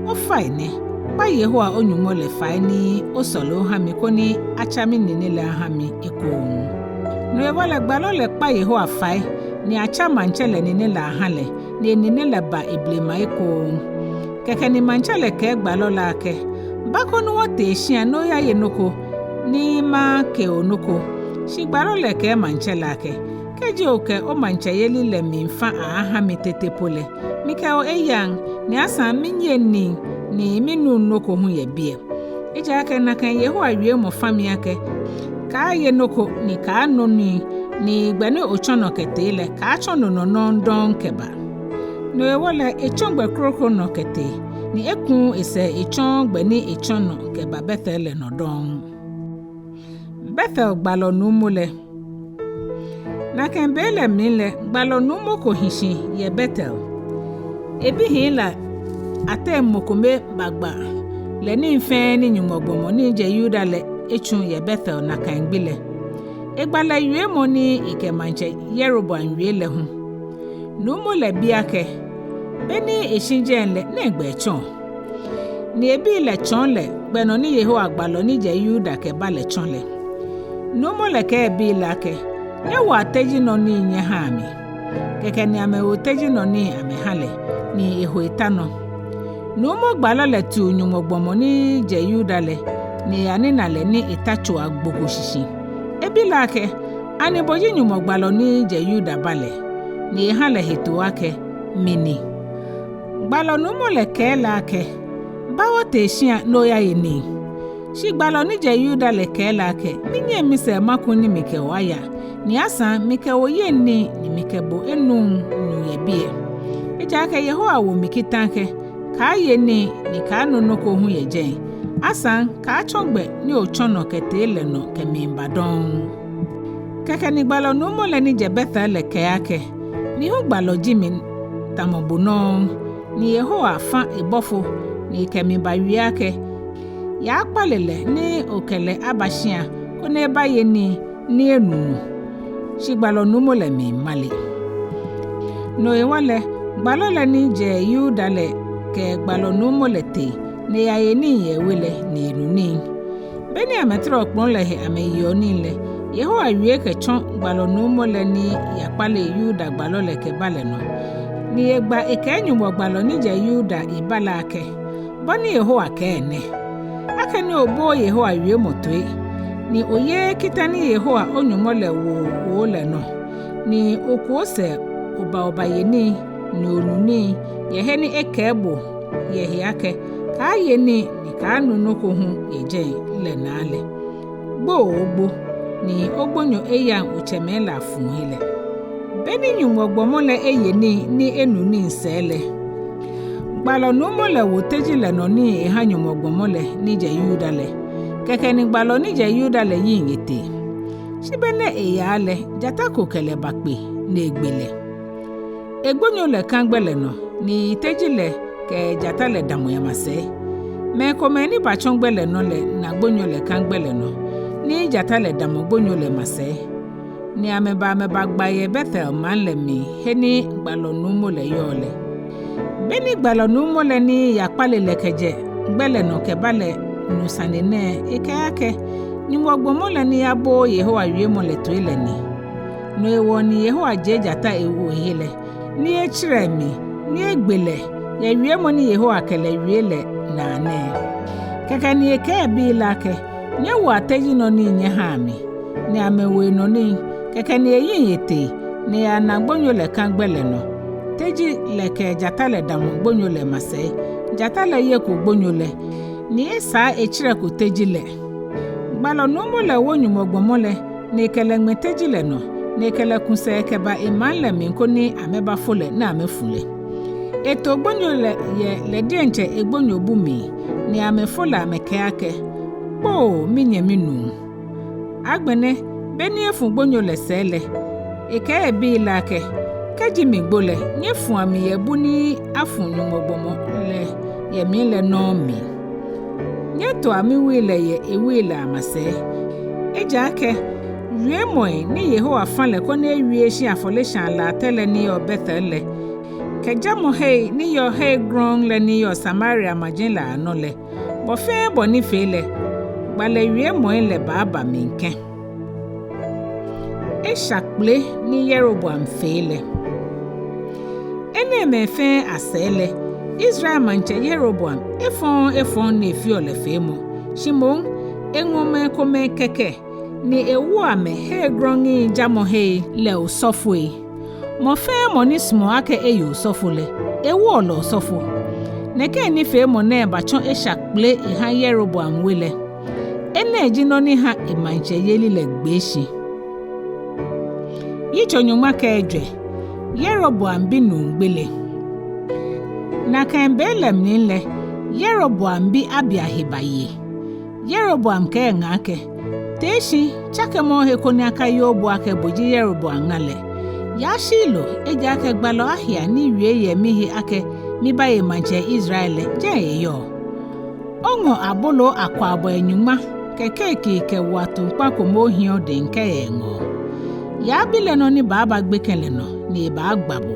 ofainɛ, kpa Yehowa o-Nyɔŋmɔ lɛ fai ni osɔle oha mi koni atsa minine lɛ aha mi ekoŋŋ. No hewɔ lɛ gbalɔ lɛ kpa Yehowa fai, ni atsa maŋtsɛ lɛ nine lɛ aha lɛ, ni enine lɛ ba eblema ekoŋŋ. Kɛkɛ ni maŋtsɛ lɛ kɛɛ gbalɔ lɛ akɛ: Ba koni wɔtee shĩa ni oyaye nɔ ko, ni makɛɛ o nɔ ko, shi gbalɔ lɛ kɛɛ maŋtsɛ lɛ akɛ: Kɛji okɛ omaŋtsɛyeli lɛ mli fa aaaha mi tete po lɛ, mikɛ o eyaŋ, ni asaŋ minyiɛŋ nii, ni minuŋ nɔ ko hu yɛ biɛ. Ejaakɛ nakai Yehowa wiemɔ fa mi akɛ: Kaaye nɔ ko, ni kaanɔ nii, ni gbɛ ni otsɔ nɔ kɛtee lɛ, kaatsɔ no nɔ nɔŋŋ dɔŋŋ kɛba. No hewɔ lɛ, etsɔ gbɛ kroko nɔ kɛtee, ni ekuuu esɛɛ etsɔɔɔ gbɛ ni etsɔ nɔ kɛba Betel lɛ nɔ dɔŋŋ. Betel gbalɔ nuumo lɛ. Nakai be lɛ mli lɛ, gbalɔ nuumo ko hi shi yɛ Betel. Ebihii lɛ ateŋ mɔ kome bagba lɛ nii fɛɛ ni Nyɔŋmɔ gbɔmɔ ni jɛ Yuda lɛ etsu yɛ Betel nakai gbi lɛ. Egba lɛ wiemɔ ni ekɛ maŋtsɛ Yeroboam wie lɛ hu. Nuumo lɛ bi akɛ: Be ni eshi jɛi lɛ, nɛgbɛ etsɔ? Ni ebii lɛ tsɔɔ lɛ gbɛ nɔ ni Yehowa gbalɔ ni jɛ Yuda kɛba lɛ tsɔ lɛ. Nuumo lɛ kɛɛ ebii lɛ akɛ: Nyɛwoa teji nɔ nii nyɛhaa mi. Kɛkɛ ni amɛwo teji nɔ nii amɛha lɛ, ni eho eta nɔ. Nuumo gbalɔ lɛ tiu Nyɔŋmɔ gbɔmɔ ni jɛ Yuda lɛ, ni eyanina lɛ ni eta tso agbo ko shishi. Ebi lɛ akɛ: Ani bo ji Nyɔŋmɔ gbalɔ ni jɛ Yuda ba lɛ? Ni eha lɛ hetoo akɛ: Mi ni. Gbalɔ nuumo lɛ kɛɛ lɛ akɛ: Ba wɔtee shĩa ni oyaye nii. Shi gbalɔ ni jɛ Yuda lɛ kɛɛ lɛ akɛ: Minyiɛŋ misɛɛ maku ni mikɛ o aya, ni asaŋ mikɛ o yeŋ nii, ni mikɛ bo enuŋ nu yɛ biɛ. Ejaakɛ Yehowa wo mi kita akɛ: Kaaye nii, ni kaanɔ nɔ ko hu yɛ jɛi, asaŋ kaatsɔ gbɛ ni otsɔ nɔ kɛtee lɛ nɔ kɛmiiba dɔŋŋ. Kɛkɛ ni gbalɔ nuumo lɛ ni jɛ Betel lɛ kɛɛ akɛ: Mi hu gbalɔ ji mi tamɔ bo nɔŋŋ, ni Yehowa fa ebɔfo ni ekɛ mi bawie akɛ: Yaakpale lɛ ni okɛ lɛ aba shĩa, koni ebaye nii ni enu nu. Shi gbalɔ nuumo lɛ miimale. No hewɔ lɛ, gbalɔ lɛ ni jɛ Yuda lɛ kɛ gbalɔ nuumo lɛ tee, ni eyaye nii yɛ ewe lɛ, ni enu nii. Be ni amɛtara okplɔ̃ lɛ he amɛyeɔ nii lɛ, Yehowa wie kɛtsɔ gbalɔ nuumo lɛ ni yakpale Yuda gbalɔ lɛ kɛba lɛ nɔ. Ni egba ekɛɛ Nyɔŋmɔ gbalɔ ni jɛ Yuda eba lɛ akɛ: Bɔ ni Yehowa kɛɛ nɛ: Akɛni obooo Yehowa wiemɔ toi, ni oyeee kita ni Yehowa o-Nyɔŋmɔ lɛ wo o lɛ nɔ, ni oku osɛɛ oba obaye nii, ni onu nii, yɛ he ni ekɛɛ bo yɛ he akɛ: Kaaye nii, ni kaanu nɔ ko hu yɛ jɛi lɛ naa lɛ, gbo ooogbo, ni ogbonyo eyaŋ otsɛmɛi lɛ afuu he lɛ. Be ni Nyɔŋmɔ gbɔmɔ lɛ eye nii ni enu nii sɛɛ lɛ, gbalɔ nuumo lɛ wo teji lɛ nɔ nii eha Nyɔŋmɔ gbɔmɔ lɛ ni jɛ Yuda lɛ. Kɛkɛ ni gbalɔ ni jɛ Yuda lɛ yiŋ etee. Shi be ni eyaa lɛ, jata ko kɛ lɛ bakpe ni egbe lɛ. Egbonyo lɛ kã gbɛ lɛ nɔ, ni teji lɛ kɛ jata lɛ damɔ yɛ masɛi. Mɛi komɛi ni batsɔ gbɛ lɛ nɔ lɛ na gbonyo lɛ kã gbɛ lɛ nɔ, ni jata lɛ damɔ gbonyo lɛ masɛi. Ni amɛba amɛbagba yɛ Betel maŋ lɛ mli, he ni gbalɔ nuumo lɛ yɔɔ lɛ. Be ni gbalɔ nuumo lɛ ni yakpale lɛ kɛjɛ gbɛ lɛ nɔ kɛba lɛ nu sane nɛɛ, ekɛɛ akɛ: Nyɔŋmɔ gbɔmɔ lɛ ni yabooo Yehowa wiemɔ lɛ toi lɛ ni. No hewɔ ni Yehowa jie jata ewo ehe lɛ, ni etsirɛ emli, ni egbe lɛ, yɛ wiemɔ ni Yehowa kɛ lɛ wie lɛ naa nɛɛ. Kɛkɛ ni ekɛɛ ebii lɛ akɛ: Nyɛwoa teji nɔ nii nyɛhaa mi. Ni amɛwo enɔ nii. Kɛkɛ ni eyiŋ etee, ni eyana gbonyo lɛ kã gbɛ lɛ nɔ. Teji lɛ kɛ jata lɛ damɔ gbonyo lɛ masɛi. Jata lɛ yeko gbonyo lɛ, ni esaa etsirɛko teji lɛ. Gbalɔ nuumo lɛ wo Nyɔŋmɔ gbɔmɔ lɛ, ni ekɛ lɛ ŋmɛ teji lɛ nɔ, ni ekɛ lɛ ku sɛɛ kɛba emaŋ lɛ mli koni amɛbafo lɛ ni amɛfu lɛ. Eto gbonyo lɛ yɛ lɛ diɛŋtsɛ egbonyobu mli, ni amɛfo lɛ amɛkɛɛ akɛ: Kpoo, minyɛmi nuu. Agbɛnɛ, be ni efu gbonyo lɛ sɛɛ lɛ, ekɛɛ ebii lɛ akɛ: Kɛji migbo lɛ, nyɛfua mi yɛ bu ni afu Nyɔŋmɔ gbɔmɔ lɛ yɛ mli lɛ nɔŋŋ mli. Nyɛtoa miwui lɛ yɛ ewui lɛ amasɛi. Ejaakɛ wiemɔi ni Yehowa fã lɛ koni ewie eshi afɔleshaa latɛ lɛ ni yɔɔ Betel lɛ, kɛ jamɔhei ni yɔɔ hei grɔŋŋ lɛ ni yɔɔ Samaria maji lɛ anɔ lɛ, bɔ fɛɛ bɔ ni fee lɛ, gbalɛ wiemɔi lɛ baaba mli kɛ̃. Esha kpele ni Yeroboam fee lɛ. Enɛɛmɛi fɛɛ asɛɛ lɛ, Israel maŋtsɛ Yeroboam efɔɔɔ efɔŋ ni efeɔ lɛ feemɔ, shi moŋ eŋɔ mɛi komɛi kɛkɛ ni ewo amɛ hei grɔŋŋi jamɔhei lɛ osɔfoi. Mɔ fɛɛ mɔ ni sumɔɔ akɛ eye osɔfo lɛ, ewoɔ lɛ osɔfo. Nɛkɛ nifeemɔ nɛɛ batsɔ esha kpele eha Yeroboam we lɛ. Enɛ ji nɔ ni ha emaŋtsɛyeli lɛ gbee shi. Yitso nyɔŋma kɛ ejwɛ. Yeroboam binuu gbele. Nakai be lɛ mli lɛ, Yeroboam bi Abia he baye. Yeroboam kɛɛ eŋa akɛ, tee shi, tsakemɔ ohe koni akaye bo akɛ bo ji Yeroboam ŋa lɛ. Yaa Shilo, ejaakɛ gbalɔ Ahia ni wie yɛ mihe akɛ mibaye maŋtsɛ Israel lɛ, jɛi eyɔɔ. Oŋɔ aboloo akwaabɔi nyɔŋma kɛ keeki kɛ watuu kpa kome ohiɛ odɛŋ kɛya eŋɔɔ. Yaa bi lɛ nɔ ni baaba gbekɛ lɛ nɔ ni ebaagba bo.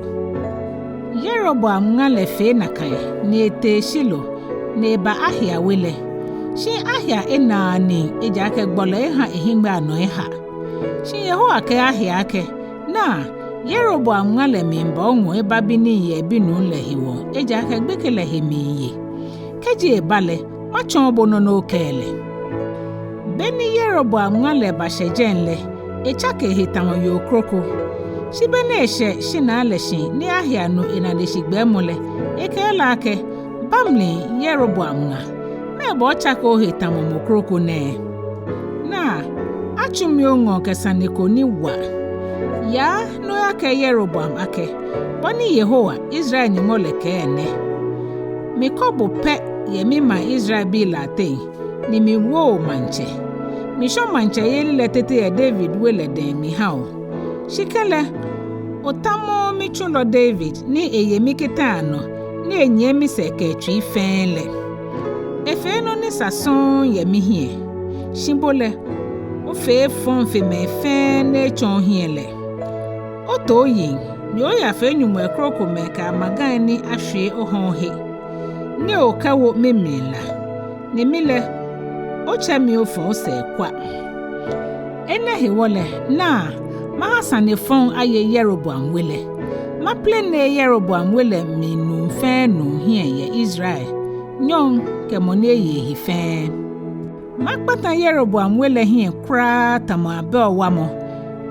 Yeroboam ŋa lɛ fee nakai ni etee Shilo ni eba Ahia we lɛ. Shi Ahia enaaa nii, ejaakɛ gbɔlɔ eha ehiŋmɛi anɔ eha. Shi Yehowa kɛɛ Ahia akɛ, naa, Yeroboam ŋa lɛ miiba oŋɔɔ eba bi nii yɛ ebinuu lɛ hewɔ, ejaakɛ gbekɛ lɛ he miiye. Kɛji eba lɛ, matsɔɔ bo nɔ ni okɛɛ lɛ. Beni Yeroboam ŋa lɛ bashɛ jɛi lɛ, etsake ehe tamɔ yoo kroko. Shi beni eshɛ shinaa lɛ shi ni Ahia nu enaneshi gbɛɛmɔ lɛ, ekɛɛ lɛ akɛ, ba mli, Yeroboam ŋa, mɛɛba otsake ohe tamɔ mɔ kroko nɛɛ? Naa, atsu mi oŋɔɔ kɛ sane ko ni wa. Yaa ni oyakɛɛ Yeroboam akɛ, bɔ ni Yehowa, Israel Nyɔŋmɔ lɛ kɛɛ nɛ: Mikɔ bo pɛ yɛ mimaŋ Israelbii lɛ ateŋ, ni miwo o maŋtsɛ. Mishɔ maŋtsɛyeli lɛ tete yɛ David we lɛ dɛŋ miha o. Shi kɛlɛ, otamɔɔɔ mitsulɔ David ni eye mikitai anɔ ni enyiɛ misɛɛ kɛ etsui fɛɛ lɛ. Efee nɔ ni sa sɔŋŋ yɛ mihiɛ. Shi bo lɛ, ofee efɔŋ fe mɛi fɛɛ ni etsɔ ohiɛ lɛ. Oto oyiŋ ni oyafee nyɔŋmɔi krokomɛi kɛ amagai ni ashwie oha ohe, ni okɛwo mimli la. Ni mi lɛ, otsɛ mi ofɔ osɛɛ kwa. Enɛ hewɔ lɛ, naa, maha sane fɔŋ aye Yeroboam we lɛ. Maplene Yeroboam we lɛ mli nuu fɛɛ nuu hiɛ yɛ Israel, nyɔŋ kɛ mɔ ni eye ehe fɛɛ. Makpata Yeroboam we lɛ hiɛ kwraa tamɔ abɛo wamɔ,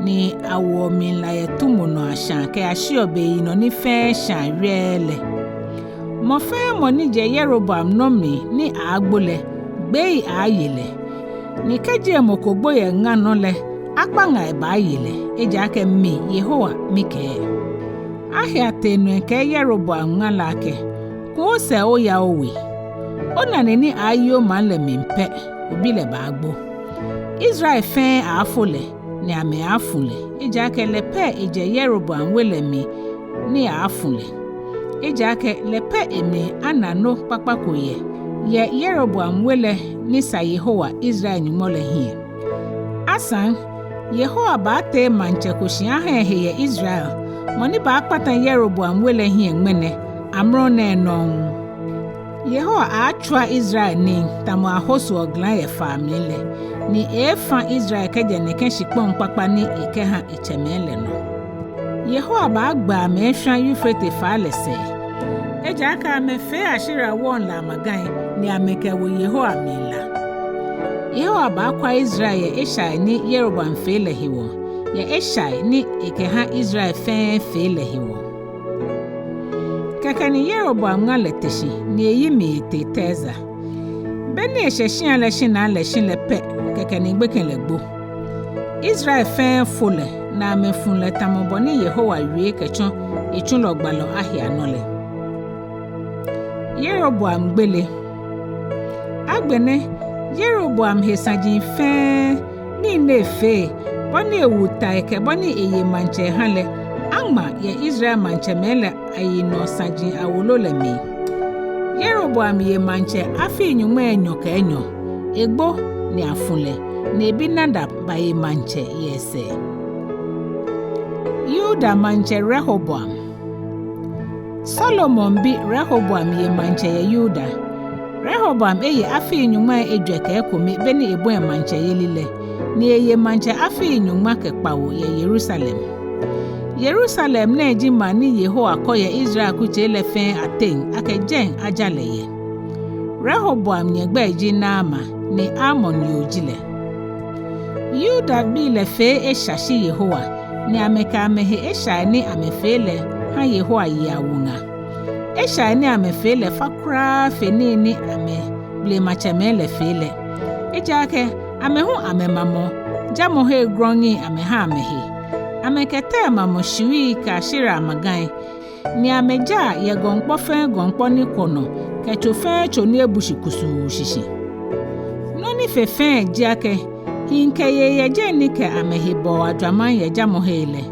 ni awoɔ mli la yɛ tumo nɔ ashaa kɛyashiɔ beyinɔ ni fɛɛ shaa wieee lɛ. Mɔ fɛɛ mɔ ni jɛ Yeroboam nɔ mli ni aaagbo lɛ, gbee aaaye lɛ. Ni kɛji emɔ ko gbo yɛ ŋa nɔ lɛ, akpaŋai baaye lɛ, ejaakɛ mi Yehowa mikɛɛ. Ahia tee nɔ ekɛɛ Yeroboam ŋa lɛ akɛ, ku osɛɛ oya owe. Onane ni aaayi omaŋ lɛ mli pɛ, obi lɛ baagbo. Israel fɛɛ aaafo lɛ, ni amɛaafu lɛ, ejaakɛ lɛ pɛ ejɛ Yeroboam we lɛ mli ni aaafu lɛ. Ejaakɛ lɛ pɛ emli ana nɔ kpakpa ko yɛ, yɛ Yeroboam we lɛ ni sa Yehowa, Israel Nyɔŋmɔ lɛ hiɛ. Asaŋ, Yehowa baatee maŋtsɛ ko shi aha ehe yɛ Israel, mɔ ni baakpata Yeroboam we lɛ hiɛ ŋmɛnɛ, amrɔ nɛɛ nɔŋŋ. Yehowa aaatswa Israel nii tamɔ ahosoɔ gla yɛ faa mli lɛ, ni eeefã Israel kɛjɛ nɛkɛ shikpɔŋ kpakpa ni ekɛha etsɛmɛi lɛ nɔ. Yehowa baagba amɛ eshwã Eufrate faa lɛ sɛɛ. Ejaakɛ amɛfee Ashera wɔŋ lɛ amagai, ni amɛkɛwo Yehowa mli la. Yehowa baakwa Israel yɛ eshai ni Yeroboam fee lɛ hewɔ, yɛ eshai ni ekɛha Israel fɛɛ fee lɛ hewɔ. Kɛkɛ ni Yeroboam ŋa lɛ te shi, ni eyi mli etee Tirza. Beni eshɛ shia lɛ shinaa lɛ shi lɛ pɛ, kɛkɛ ni gbekɛ lɛ gbo. Israel fɛɛ fo lɛ, ni amɛfu lɛ tamɔ bɔ ni Yehowa wie kɛtsɔ etsulɔ gbalɔ Ahia nɔ lɛ. Yeroboam gbele. Agbɛnɛ, Yeroboam he saji fɛɛ, nii ni efee, bɔ ni ewu tai kɛ bɔ ni eye maŋtsɛ eha lɛ, aŋma yɛ Israel maŋtsɛmɛi lɛ ayinɔ saji awolo lɛ mli. Yeroboam ye maŋtsɛ afii nyɔŋmai enyɔ kɛ enyɔ, egbo ni afu lɛ, ni ebi Nadab baye maŋtsɛ yɛ esɛɛ. Yuda maŋtsɛ Rehoboam. Solomon bi Rehoboam ye maŋtsɛ yɛ Yuda. Rehoboam eye afii nyɔŋmai ejwɛ kɛ ekome beni ebɔi maŋtsɛyeli lɛ, ni eye maŋtsɛ afii nyɔŋma kɛ kpawo yɛ Yerusalem. Yerusalem nɛɛ ji maŋ ni Yehowa kɔ yɛ Israel kutsei lɛ fɛɛ ateŋ akɛ jɛi aja lɛ yɛ. Rehoboam nyɛgbɛi ji Naama, ni Amon yoo ji lɛ. Yudabii lɛ fee esha shi Yehowa, ni amɛkɛ amɛhe eshai ni amɛfee lɛ ha Yehowa ye awuŋã. Eshai ni amɛfee lɛ fa kwraa fe nii ni amɛblematsɛmɛi lɛ fee lɛ. Ejaakɛ amɛ hu amɛmamɔ jamɔhe grɔŋi amɛha amɛhe. Amɛkɛ tɛi mamɔ shiwii kɛ Ashera amagai, ni amɛjaa yɛ gɔŋkpɔ fɛɛ gɔŋkpɔ ni kwɔ nɔ kɛ tso fɛɛ tso ni ebu shi kusuu shishi. Nɔ ni fe fɛɛ ji akɛ hii kɛ yei yɛ jɛi ni kɛ amɛhe bɔɔ ajwamaŋ yɛ jamɔhe lɛ.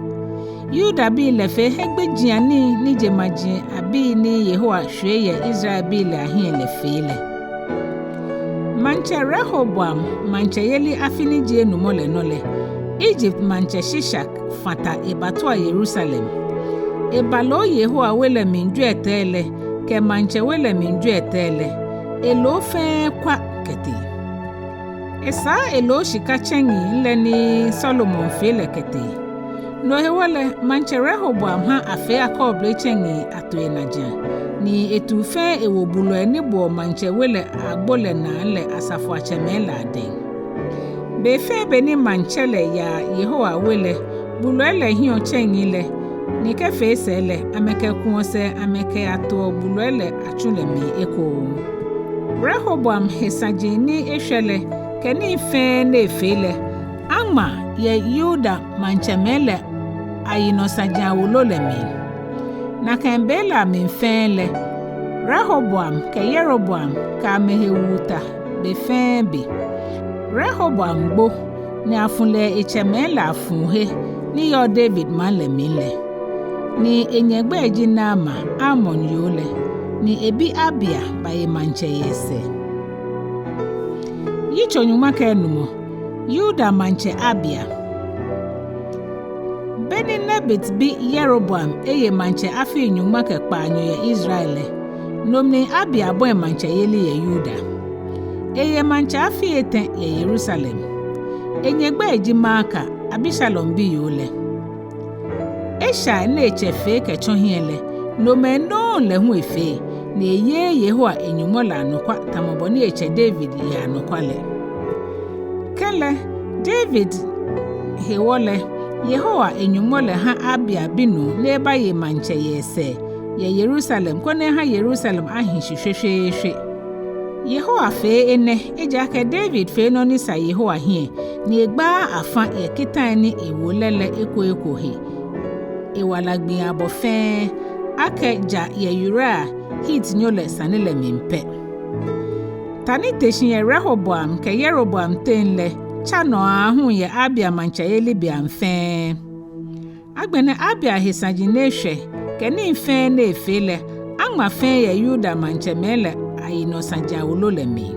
Yudabii lɛ fee hiɛgbejianii ni jeŋmaji abii ni Yehowa shwie yɛ Israelbii lɛ ahiɛ lɛ fee lɛ. Maŋtsɛ Rehoboam maŋtsɛyeli afi ni ji enumɔ lɛ nɔ lɛ, Egypt maŋtsɛ Shishak fata ebatua Yerusalem. Ebalo Yehowa we lɛ mli jwiɛtɛi lɛ kɛ maŋtsɛ we lɛ mli jwiɛtɛi lɛ, elo fɛɛ kwa kɛtee. Esaa elo shika tsɛŋi lɛ ni Solomon fee lɛ kɛtee. No hewɔ lɛ, maŋtsɛ Rehoboam ha afee akɔɔble tsɛŋi ato enajiaŋ, ni etu fɛɛ ewo bulɔi ni boɔ maŋtsɛ we lɛ agbo lɛ naa lɛ asafoiatsɛmɛi lɛ adɛŋ. Be fɛɛ be ni maŋtsɛ lɛ yaa Yehowa we lɛ, bulɔi lɛ hiɛɔ tsɛŋi lɛ, ni kɛfee sɛɛ lɛ, amɛkɛkuɔ sɛɛ amɛkɛyatoɔ bulɔi lɛ atsu lɛ mli ekoŋŋ. Rehoboam he saji ni eshwɛ lɛ kɛ nii fɛɛ ni efee lɛ aŋma yɛ Yuda maŋtsɛmɛi lɛ ayinɔ saji awolo lɛ mli. Nakai be lɛ amli fɛɛ lɛ, Rehoboam kɛ Yeroboam kɛ amɛhe wu ta be fɛɛ be. Rehoboam gbo, ni afu lɛ etsɛmɛi lɛ afuuhe ni yɔɔ David maŋ lɛ mli lɛ. Ni enyɛgbɛi ji Naama, Amon yoo lɛ, ni ebi Abia baye maŋtsɛ yɛ esɛɛ. Yitso nyɔŋma kɛ enumɔ. Yuda maŋtsɛ Abia. Be ni Nebat bi Yeroboam eye maŋtsɛ afii nyɔŋma kɛ kpaanyɔ yɛ Israel lɛ, no mli Abia bɔi maŋtsɛyeli yɛ Yuda. Eye maŋtsɛ afii etɛ yɛ Yerusalem. Enyɛgbɛi ji Maaka, Absalom biyoo lɛ. Eshai ni etsɛ fee kɛtsɔ hiɛ lɛ, nomɛi nɔŋŋ lɛ hu efee, ni eyeee Yehowa e-Nyɔŋmɔ lɛ anɔkwa tamɔ bɔ ni etsɛ David ye anɔkwa lɛ. Kɛlɛ, David hewɔ lɛ, Yehowa e-Nyɔŋmɔ lɛ ha Abia binuu ni ebaye maŋtsɛ yɛ esɛɛ yɛ Yerusalem, koni eha Yerusalem ahi shi shweshweeshwe. Yehowa fee enɛ, ejaakɛ David fee nɔ ni sa Yehowa hiɛ, ni egbaaa afa yɛ kitai ni ewo lɛ lɛ eko eko he ewala gbii abɔ fɛɛ, akɛ ja yɛ Uria Hitnyo lɛ sane lɛ mli pɛ. Ta ni te shi yɛ Rehoboam kɛ Yeroboam teŋ lɛ tsa nɔ aahu yɛ Abia maŋtsɛyeli beaŋ fɛɛ. Agbɛnɛ Abia he saji ni eshwɛ kɛ nii fɛɛ ni efee lɛ aŋma fɛɛ yɛ Yuda maŋtsɛmɛi lɛ ayinɔ saji awolo lɛ mli.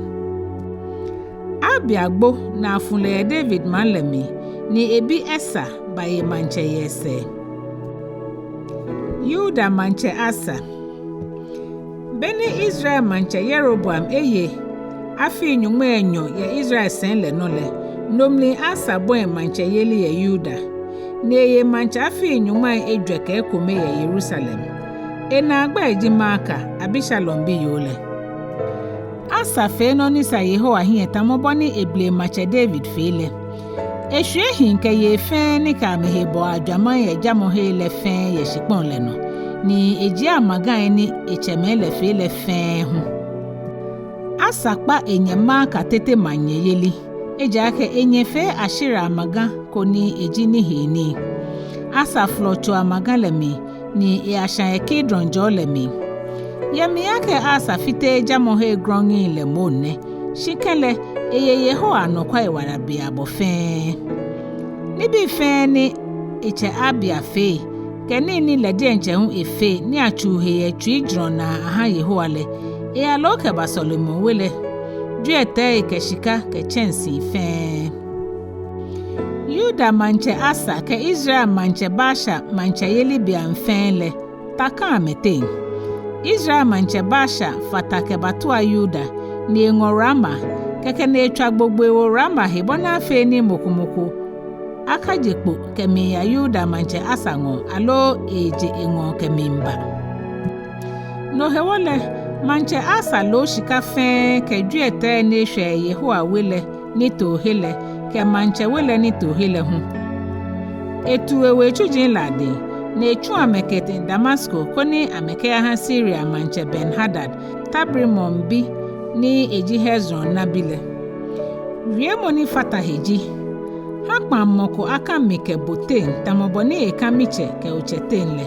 Abia gbo ni afu lɛ yɛ David maŋ lɛ mli, ni ebi Asa baye maŋtsɛ yɛ esɛɛ. Yuda maŋtsɛ Asa. Be ni Israel maŋtsɛ Yeroboam eye afii nyɔŋmai enyɔ yɛ Israel sɛi lɛ nɔ lɛ, no mli Asa bɔi maŋtsɛyeli yɛ Yuda, ni eye maŋtsɛ afii nyɔŋmai ejwɛ kɛ ekome yɛ Yerusalem. Enagbɛi ji Maaka, Absalom biyoo lɛ. Asa fee nɔ ni sa Yehowa hiɛ tamɔ bɔ ni eblematsɛ David fee lɛ. Eshwie hii kɛ yei fɛɛ ni kɛ amɛhe bɔɔ ajwamaŋ yɛ jamɔhe lɛ fɛɛ yɛ shikpɔŋ lɛ nɔ, ni ejie amagai ni etsɛmɛi lɛ fee lɛ fɛɛ hu. Asa kpa enyɛ Maaka tete maŋnyɛyeli, ejaakɛ enyɛ fee Ashera amaga ko ni eji niheenii. Asa folɔ tso amaga lɛ mli, ni eyasha yɛ Kidron jɔɔ lɛ mli. Yɛ mli akɛ Asa fiteee jamɔhe grɔŋi lɛ moŋ nɛ, shi kɛlɛ, eye Yehowa anɔkwa ewala beaŋ abɔ fɛɛ. Nibii fɛɛ ni etsɛ Abia fee, kɛ nii ni lɛ diɛŋtsɛ hu efee ni atsuu he yɛ tsuijurɔ naa aha Yehowa lɛ, eyalo kɛba sɔlemɔwe lɛ, jwiɛtɛi kɛ shika kɛ tsɛnsii fɛɛ. Yuda maŋtsɛ Asa kɛ Israel maŋtsɛ Baasha maŋtsɛyeli beaŋ fɛɛ lɛ, ta ka amɛteŋ. Israel maŋtsɛ Baasha fa ta kɛbatua Yuda, ni eŋɔ Rama, kɛkɛ ni etswa gbogbo ewo Rama he bɔ ni afee ni mɔ ko mɔ ko akaje kpo kɛmiiya Yuda maŋtsɛ Asa ŋɔɔ, aloo eeje eŋɔɔ kɛmiiba. No hewɔ lɛ, maŋtsɛ Asa lo shika fɛɛ kɛ jwiɛtɛi ni eshwɛ yɛ Yehowa we lɛ nitoohe lɛ kɛ maŋtsɛ we lɛ nitoohe lɛ hu. Etu ewe etsuji lɛ adɛŋ, ni etsu amɛ kɛtee Damasko koni amɛkɛyaha Siria maŋtsɛ Ben-Hadad, Tabrimmon bi ni eji Hezron nabi lɛ. Wiemɔ ni fata he ji: Ha kpaŋmɔ ko aka mi kɛ bo teŋ tamɔ bɔ ni eka mitsɛ kɛ otsɛ teŋ lɛ.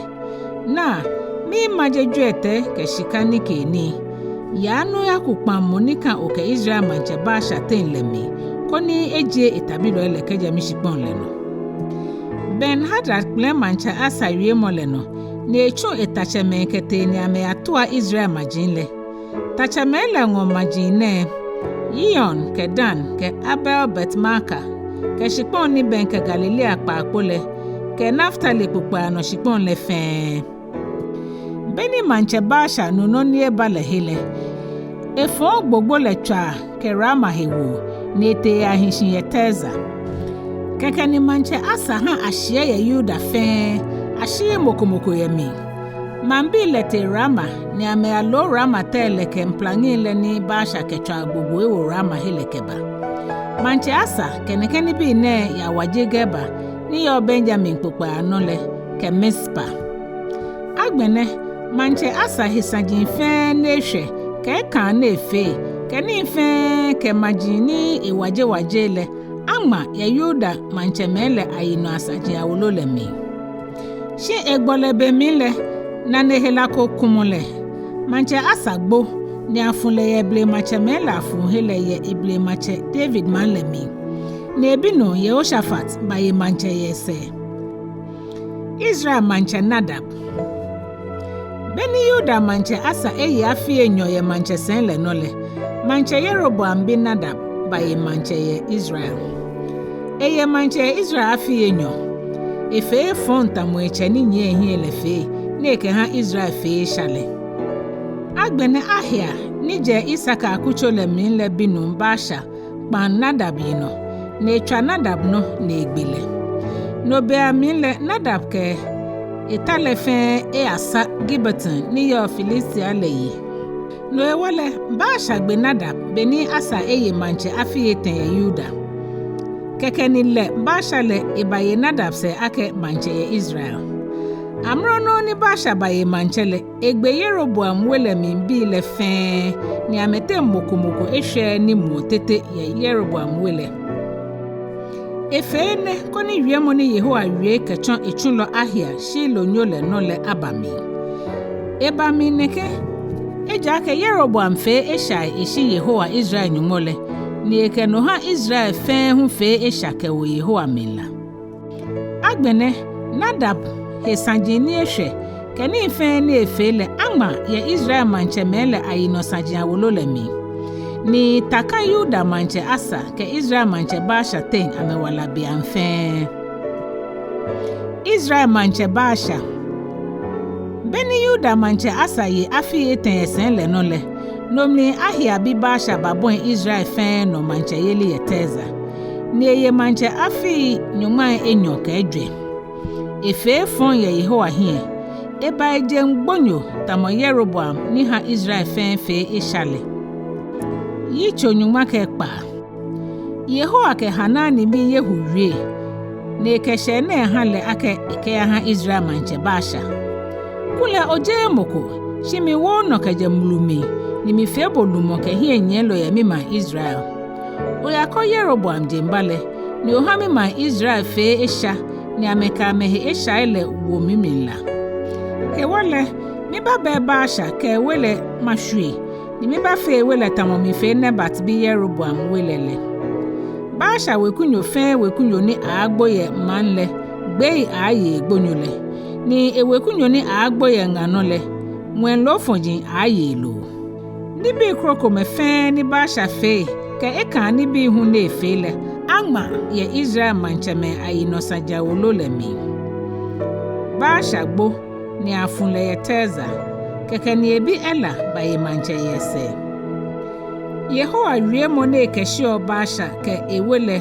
Naa, miimaje jwiɛtɛi kɛ shika nikeenii. Yaa ni oyaku kpaŋmɔ ni ka okɛ Israel maŋtsɛ Baasha teŋ lɛ mli, koni ejie etabilɔi lɛ kɛjɛ mishikpɔŋ lɛ nɔ. Ben-Hadad kpɛlɛ maŋtsɛ Asa wiemɔ lɛ nɔ, ni etsu etatsɛmɛi kɛtee ni amɛyatua Israel maji lɛ. Tatsɛmɛi lɛ ŋɔ maji nɛɛ: Iyon kɛ Dan kɛ Abel Bet-Maaka, kɛ shikpɔŋ ni bɛŋkɛ Galilea kpaakpo lɛ, kɛ Naftali kpokpaa nɔ shikpɔŋ lɛ fɛɛ. Beni maŋtsɛ Baasha nu nɔ ni eba lɛ he lɛ, efɔɔ gbogbo lɛ tswaa kɛ Rama hewoo, ni etee eyahi shi yɛ Tirza. Kɛkɛ ni maŋtsɛ Asa ha ashiɛ yɛ Yuda fɛɛ, ashiii mɔ ko mɔ ko yɛ mli. Maŋbii lɛ tee Rama, ni amɛyalo Rama tɛi lɛ kɛ mplaŋi lɛ ni Baasha kɛtswaa gbogbo ewo Rama he lɛ kɛba. Maŋtsɛ Asa kɛ nɛkɛ nibii nɛɛ yawaje Geba ni yɔɔ Benyamin kpokpaa nɔ lɛ kɛ Mizpa. Agbɛnɛ, maŋtsɛ Asa he saji fɛɛ ni eshwɛ, kɛ ekãa ni efee, kɛ nii fɛɛ kɛ maji ni ewajewaje lɛ, aŋma yɛ Yuda maŋtsɛmɛi lɛ ayinɔ asaji awolo lɛ mli. Shi egbɔlɛ be mli lɛ, nane hela ko kumɔ lɛ. Maŋtsɛ Asa gbo, ni afu lɛ yɛ blematsɛmɛi lɛ afuuhe lɛ yɛ eblematsɛ David maŋ lɛ mli. Ni ebinuu Yehoshafat baye maŋtsɛ yɛ esɛɛ. Israel maŋtsɛ Nadab. Beni Yuda maŋtsɛ Asa eye afii enyɔ yɛ maŋtsɛsɛi lɛ nɔ lɛ, maŋtsɛ Yeroboam bi Nadab baye maŋtsɛ yɛ Israel. Eye maŋtsɛ yɛ Israel afii enyɔ. Efee efɔŋ tamɔ etsɛ ni nyiɛ ehiɛ lɛ fee, ni ekɛha Israel fee esha lɛ. Agbɛnɛ Ahia ni jɛ Isakar akutso lɛ mli lɛ binuu Baasha kpaŋ Nadab yinɔ, ni etswa Nadab nɔ ni egbe lɛ. No beiaŋ mli lɛ Nadab kɛ eta lɛ fɛɛ eyasa Gibeton ni yɔɔ Filistia lɛ yi. No hewɔ lɛ Baasha gbe Nadab beni Asa eye maŋtsɛ afii etɛ yɛ Yuda. Kɛkɛ ni lɛ Baasha lɛ ebaye Nadab sɛɛ akɛ maŋtsɛ yɛ Israel. Amrɔ nɔŋŋ ni Baasha baye maŋtsɛ lɛ, egbe Yeroboam we lɛ mli bii lɛ fɛɛ, ni amɛteŋ mɔ ko mɔ ko eshwɛɛɛ ni muɔ tete yɛ Yeroboam we lɛ. Efee enɛ koni wiemɔ ni Yehowa wie kɛtsɔ etsulɔ Ahia Shilonyo lɛ nɔ lɛ aba mli. Eba mli nɛkɛ, ejaakɛ Yeroboam fee eshai eshi Yehowa Israel Nyɔŋmɔ lɛ, ni ekɛ no ha Israel fɛɛ hu fee esha kɛwo Yehowa mli la. Agbɛnɛ Nadab he saji ni eshwɛ kɛ nii fɛɛ ni efee lɛ aŋma yɛ Israel maŋtsɛmɛi lɛ ayinɔ saji awolo lɛ mli. Ni ta ka Yuda maŋtsɛ Asa kɛ Israel maŋtsɛ Baasha teŋ amɛwala beiaŋ fɛɛ. Israel maŋtsɛ Baasha. Beni Yuda maŋtsɛ Asa ye afii etɛ yɛ sɛi lɛ nɔ lɛ, no mli Ahia bi Baasha babɔi Israel fɛɛ nɔ maŋtsɛyeli yɛ Tirza. Ni eye maŋtsɛ afii nyɔŋmai enyɔ kɛ ejwɛ. Efee efɔŋ yɛ Yehowa hiɛ. Eba ejeŋ gbonyo tamɔ Yeroboam ni ha Israel fɛɛ fee esha lɛ. Yitso nyɔŋma kɛ ekpaa. Yehowa kɛ Hanani bi Yehu wie, ni ekɛ shɛɛ nɛɛ ha lɛ akɛ ekɛyaha Israel maŋtsɛ Baasha. Kulɛ ojeee mɔ ko, shi miwo onɔ kɛjɛ mulu mli, ni mifee bo lumɔ kɛ hiɛnyiɛlɔ yɛ mimaŋ Israel. Oyakɔ Yeroboam jeŋba lɛ, ni oha mimaŋ Israel fee esha, ni amɛkɛ amɛhe eshai lɛ wo mimli la. Hewɔ lɛ, mibabɛɛ Baasha kɛ ewe lɛ mashwie, ni mibafee ewe lɛ tamɔ mifee Nebat bi Yeroboam we lɛ lɛ. Baasha wekunyo fɛɛ wekunyo ni aaagbo yɛ maŋ lɛ, gbei aaaye egbonyo lɛ, ni ewekunyo ni aaagbo yɛ ŋa nɔ lɛ, ŋwɛi loofɔji aaaye eloo. Nibii krokomɛi fɛɛ ni Baasha fee, kɛ ekãa nibii hu ni efee lɛ, aŋma yɛ Israel maŋtsɛmɛi ayinɔ saji awolo lɛ mli. Baasha gbo, ni afu lɛ yɛ Tirza. Kɛkɛ ni ebi Ela baye maŋtsɛ yɛ esɛɛ. Yehowa wiemɔ ni ekɛshiɔ Baasha kɛ ewe lɛ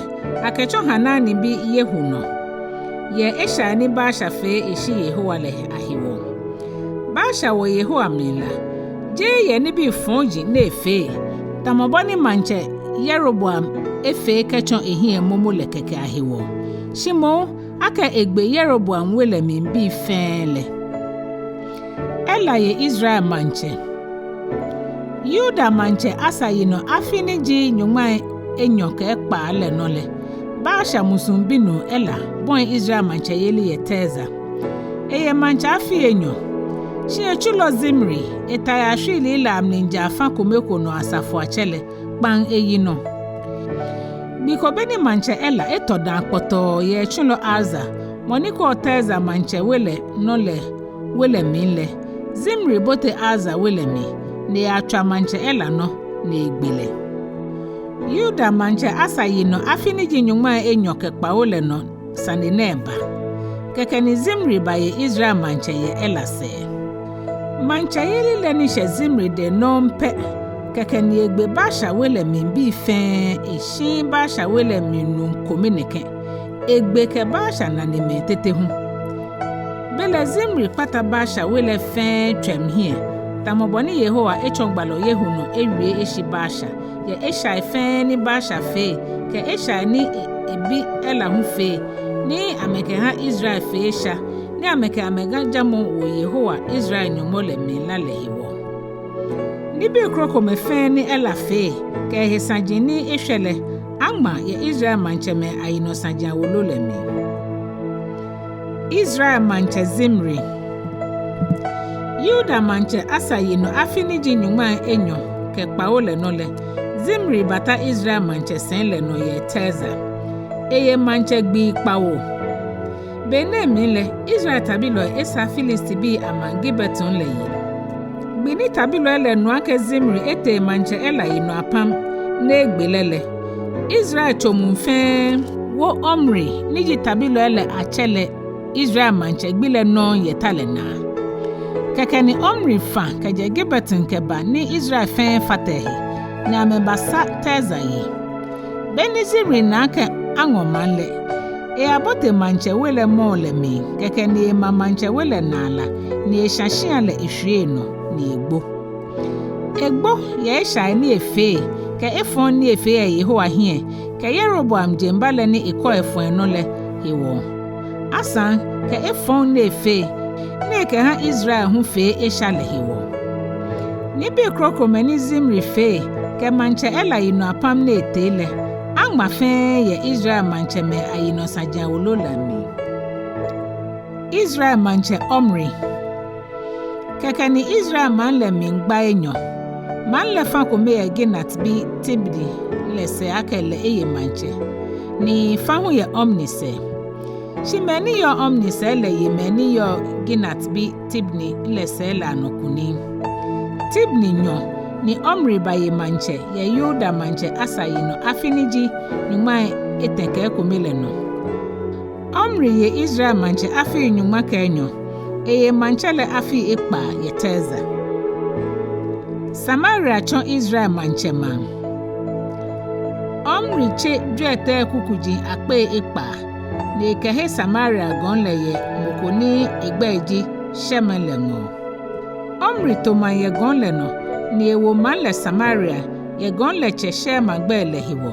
akɛtsɔ Hanani bi Yehu nɔ, yɛ eshai ni Baasha fee eshi Yehowa lɛ ahewɔ. Baasha wo Yehowa mli la, jeee yɛ nibii fɔji ni efee, tamɔ bɔ ni maŋtsɛ Yeroboam efee kɛtsɔ ehiɛ momo lɛ kɛkɛ ahewɔ, shi moŋ akɛ egbe Yeroboam we lɛ mli bii fɛɛ lɛ. Ela ye Israel maŋtsɛ. Yuda maŋtsɛ Asa yinɔ afi ni ji nyɔŋmai enyɔ kɛ ekpaa lɛ nɔ lɛ, Baasha musuŋ binuu Ela bɔi Israel maŋtsɛyeli yɛ Tirza. Eye maŋtsɛ afii enyɔ. Shi etsulɔ Zimri, etai ashwiilii lɛ amlijaa fã kome ko nɔ asafoiatsɛ lɛ, kpaŋ eyi nɔ. Gbi ko be ni maŋtsɛ Ela etɔ dãa kpɔtɔɔ yɛ etsulɔ Arza, mɔ ni kwɛɔ Tirza maŋtsɛ we lɛ nɔ lɛ, we lɛ mli lɛ, Zimri bote Arza we lɛ mli, ni eyatswa maŋtsɛ Ela nɔ, ni egbe lɛ. Yuda maŋtsɛ Asa yinɔ afi ni ji nyɔŋmai enyɔ kɛ kpawo lɛ nɔ sane nɛɛ ba. Kɛkɛ ni Zimri baye Israel maŋtsɛ yɛ Ela sɛɛ. Maŋtsɛyeli lɛ ni shɛ Zimri dɛŋ nɔŋŋ pɛ, kɛkɛ ni egbe Baasha we lɛ mli bii fɛɛ, eshiii Baasha we lɛ mli nuu kome nɛkɛ. Egbe kɛ Baasha nanemɛi tete hu. Belɛ Zimri kpata Baasha we lɛ fɛɛ tswɛm hiɛ, tamɔ bɔ ni Yehowa etsɔ gbalɔ Yehu nɔ ewie eshi Baasha, yɛ eshai fɛɛ ni Baasha fee, kɛ eshai ni e-, ebi Ela hu fee, ni amɛkɛha Israel fee esha, ni amɛkɛ amɛgajamɔ wo Yehowa Israel Nyɔŋmɔ lɛ mli la lɛ hewɔ. Nibii krokomɛi fɛɛ ni Ela fee, kɛ ehe saji ni eshwɛ lɛ, aŋma yɛ Israel maŋtsɛmɛi ayinɔ saji awolo lɛ mli. Israel maŋtsɛ Zimri. Yuda maŋtsɛ Asa yinɔ afi ni ji nyɔŋmai enyɔ kɛ kpawo lɛ nɔ lɛ, Zimri bata Israel maŋtsɛ sɛi lɛ nɔ yɛ Tirza. Eye maŋtsɛ gbii kpawo. Be nɛɛ mli lɛ, Israel tabilɔi esaa Filistibii amaŋ Gibeton lɛ yi. Gbi ni tabilɔi lɛ nu akɛ Zimri etee maŋtsɛ Ela yinɔ apam ni egbe lɛ lɛ, Israel tso muu fɛɛ wo Omri ni ji tabilɔi lɛ atsɛ lɛ Israel maŋtsɛ gbi lɛ nɔŋŋ yɛ ta lɛ naa. Kɛkɛ ni Omri fã kɛjɛ Gibeton kɛba ni Israel fɛɛ fata ehe, ni amɛbasa Tirza yi. Be ni Zimri na akɛ aŋɔ maŋ lɛ, eyabote maŋtsɛ we lɛ mɔɔ lɛ mli, kɛkɛ ni ema maŋtsɛ we lɛ naa la, ni eshã shĩa lɛ eshwie enɔ, ni egbo. Egbo yɛ eshai ni efee, kɛ efɔŋ ni efee yɛ Yehowa hiɛ, kɛ Yeroboam jeŋba lɛ ni ekɔ efɔŋ enɔ lɛ hewɔ. Asaŋ kɛ efɔŋ ni efee, ni ekɛha Israel hu fee esha lɛ hewɔ. Nibii krokomɛi ni Zimri fee, kɛ maŋtsɛ Ela yinɔ apam ni etee lɛ, aŋma fɛɛ yɛ Israel maŋtsɛmɛi ayinɔ saji awolo lɛ mli. Israel maŋtsɛ Omri. Kɛkɛ ni Israel maŋ lɛ mli gba enyɔ. Maŋ lɛ fã kome yɛ Ginat bi Tibni lɛ sɛɛ akɛ lɛ eye maŋtsɛ, ni fã hu yɛ Omri sɛɛ. Shi mɛi ni yɔɔ Omri sɛɛ lɛ ye mɛi ni yɔɔ Ginat bi Tibni lɛ sɛɛ lɛ anɔ kunim. Tibni nyɔ ni Omri baye maŋtsɛ yɛ Yuda maŋtsɛ Asa yinɔ afi ni ji nyɔŋmai etɛ kɛ ekome lɛ nɔ. Omri ye Israel maŋtsɛ afii nyɔŋma kɛ enyɔ, eye maŋtsɛ lɛ afii ekpaa yɛ Tirza. Samaria tsɔ Israel maŋtsɛmaŋ. Omri tse jwiɛtɛi kukuji akpei ekpaa, ni ekɛhe Samaria gɔŋ lɛ yɛ mɔ ko ni egbɛi ji Shemer lɛ ŋɔɔ. Omri to maŋ yɛ gɔŋ lɛ nɔ, ni ewo maŋ lɛ Samaria yɛ gɔŋ lɛ tsɛ Shemer gbɛi lɛ hewɔ.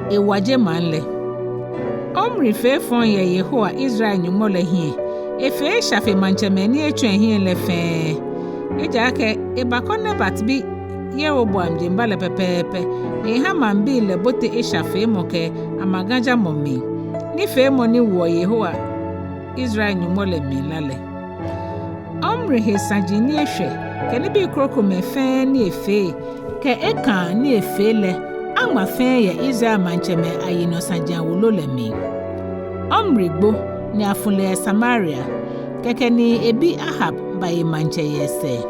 Ewaje maŋ lɛ. Omri fee efɔŋ yɛ Yehowa Israel Nyɔŋmɔ lɛ hiɛ, efee esha fe maŋtsɛmɛi ni etsɔ ehiɛ lɛ fɛɛ. Ejaakɛ ebakɔ Nebat bi Yeroboam jeŋba lɛ pɛpɛɛpɛ, ni eha maŋbii lɛ bote eshafeemɔ kɛ amagajamɔ mli, nifeemɔ ni woɔ Yehowa Israel Nyɔŋmɔ lɛ mli la lɛ. Omri he saji ni eshwɛ, kɛ nibii krokomɛi fɛɛ ni efee, kɛ ekaa ni efee lɛ, aŋma fɛɛ yɛ Israel maŋtsɛmɛi ayinɔ saji awolo lɛ mli. Omri gbo, ni afu lɛ yɛ Samaria, kɛkɛ ni ebi Ahab baye maŋtsɛ yɛ esɛɛ.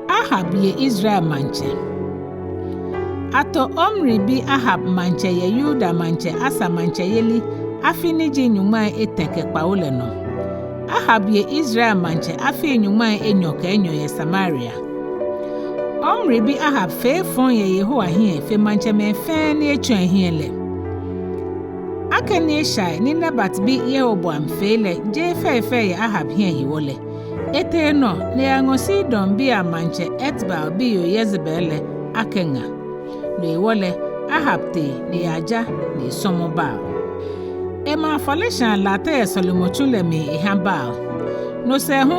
Ahab ye Israel maŋtsɛ. Ato Omri bi Ahab maŋtsɛ yɛ Yuda maŋtsɛ Asa maŋtsɛyeli afi ni ji nyɔŋmai etɛ kɛ kpawo lɛ nɔ. Ahab ye Israel maŋtsɛ afii nyɔŋmai enyɔ kɛ enyɔ yɛ Samaria. Omri bi Ahab fee efɔŋ yɛ Yehowa hiɛ fe maŋtsɛmɛi fɛɛ ni etsɔ ehiɛ lɛ. Akɛni eshai ni Nebat bi Yeroboam fee lɛ jeee fɛifɛi yɛ Ahab hiɛ hewɔ lɛ, etee nɔ ni eyaŋɔ Sidonbii amaŋtsɛ Etbaal biyoo Yezebel lɛ akɛ ŋa. No hewɔ lɛ, Ahab tee ni eyaja ni esɔmɔ Baal. Ema afɔleshaa latɛ yɛ sɔlemɔtsu lɛ mli eha Baal. No sɛɛ hu,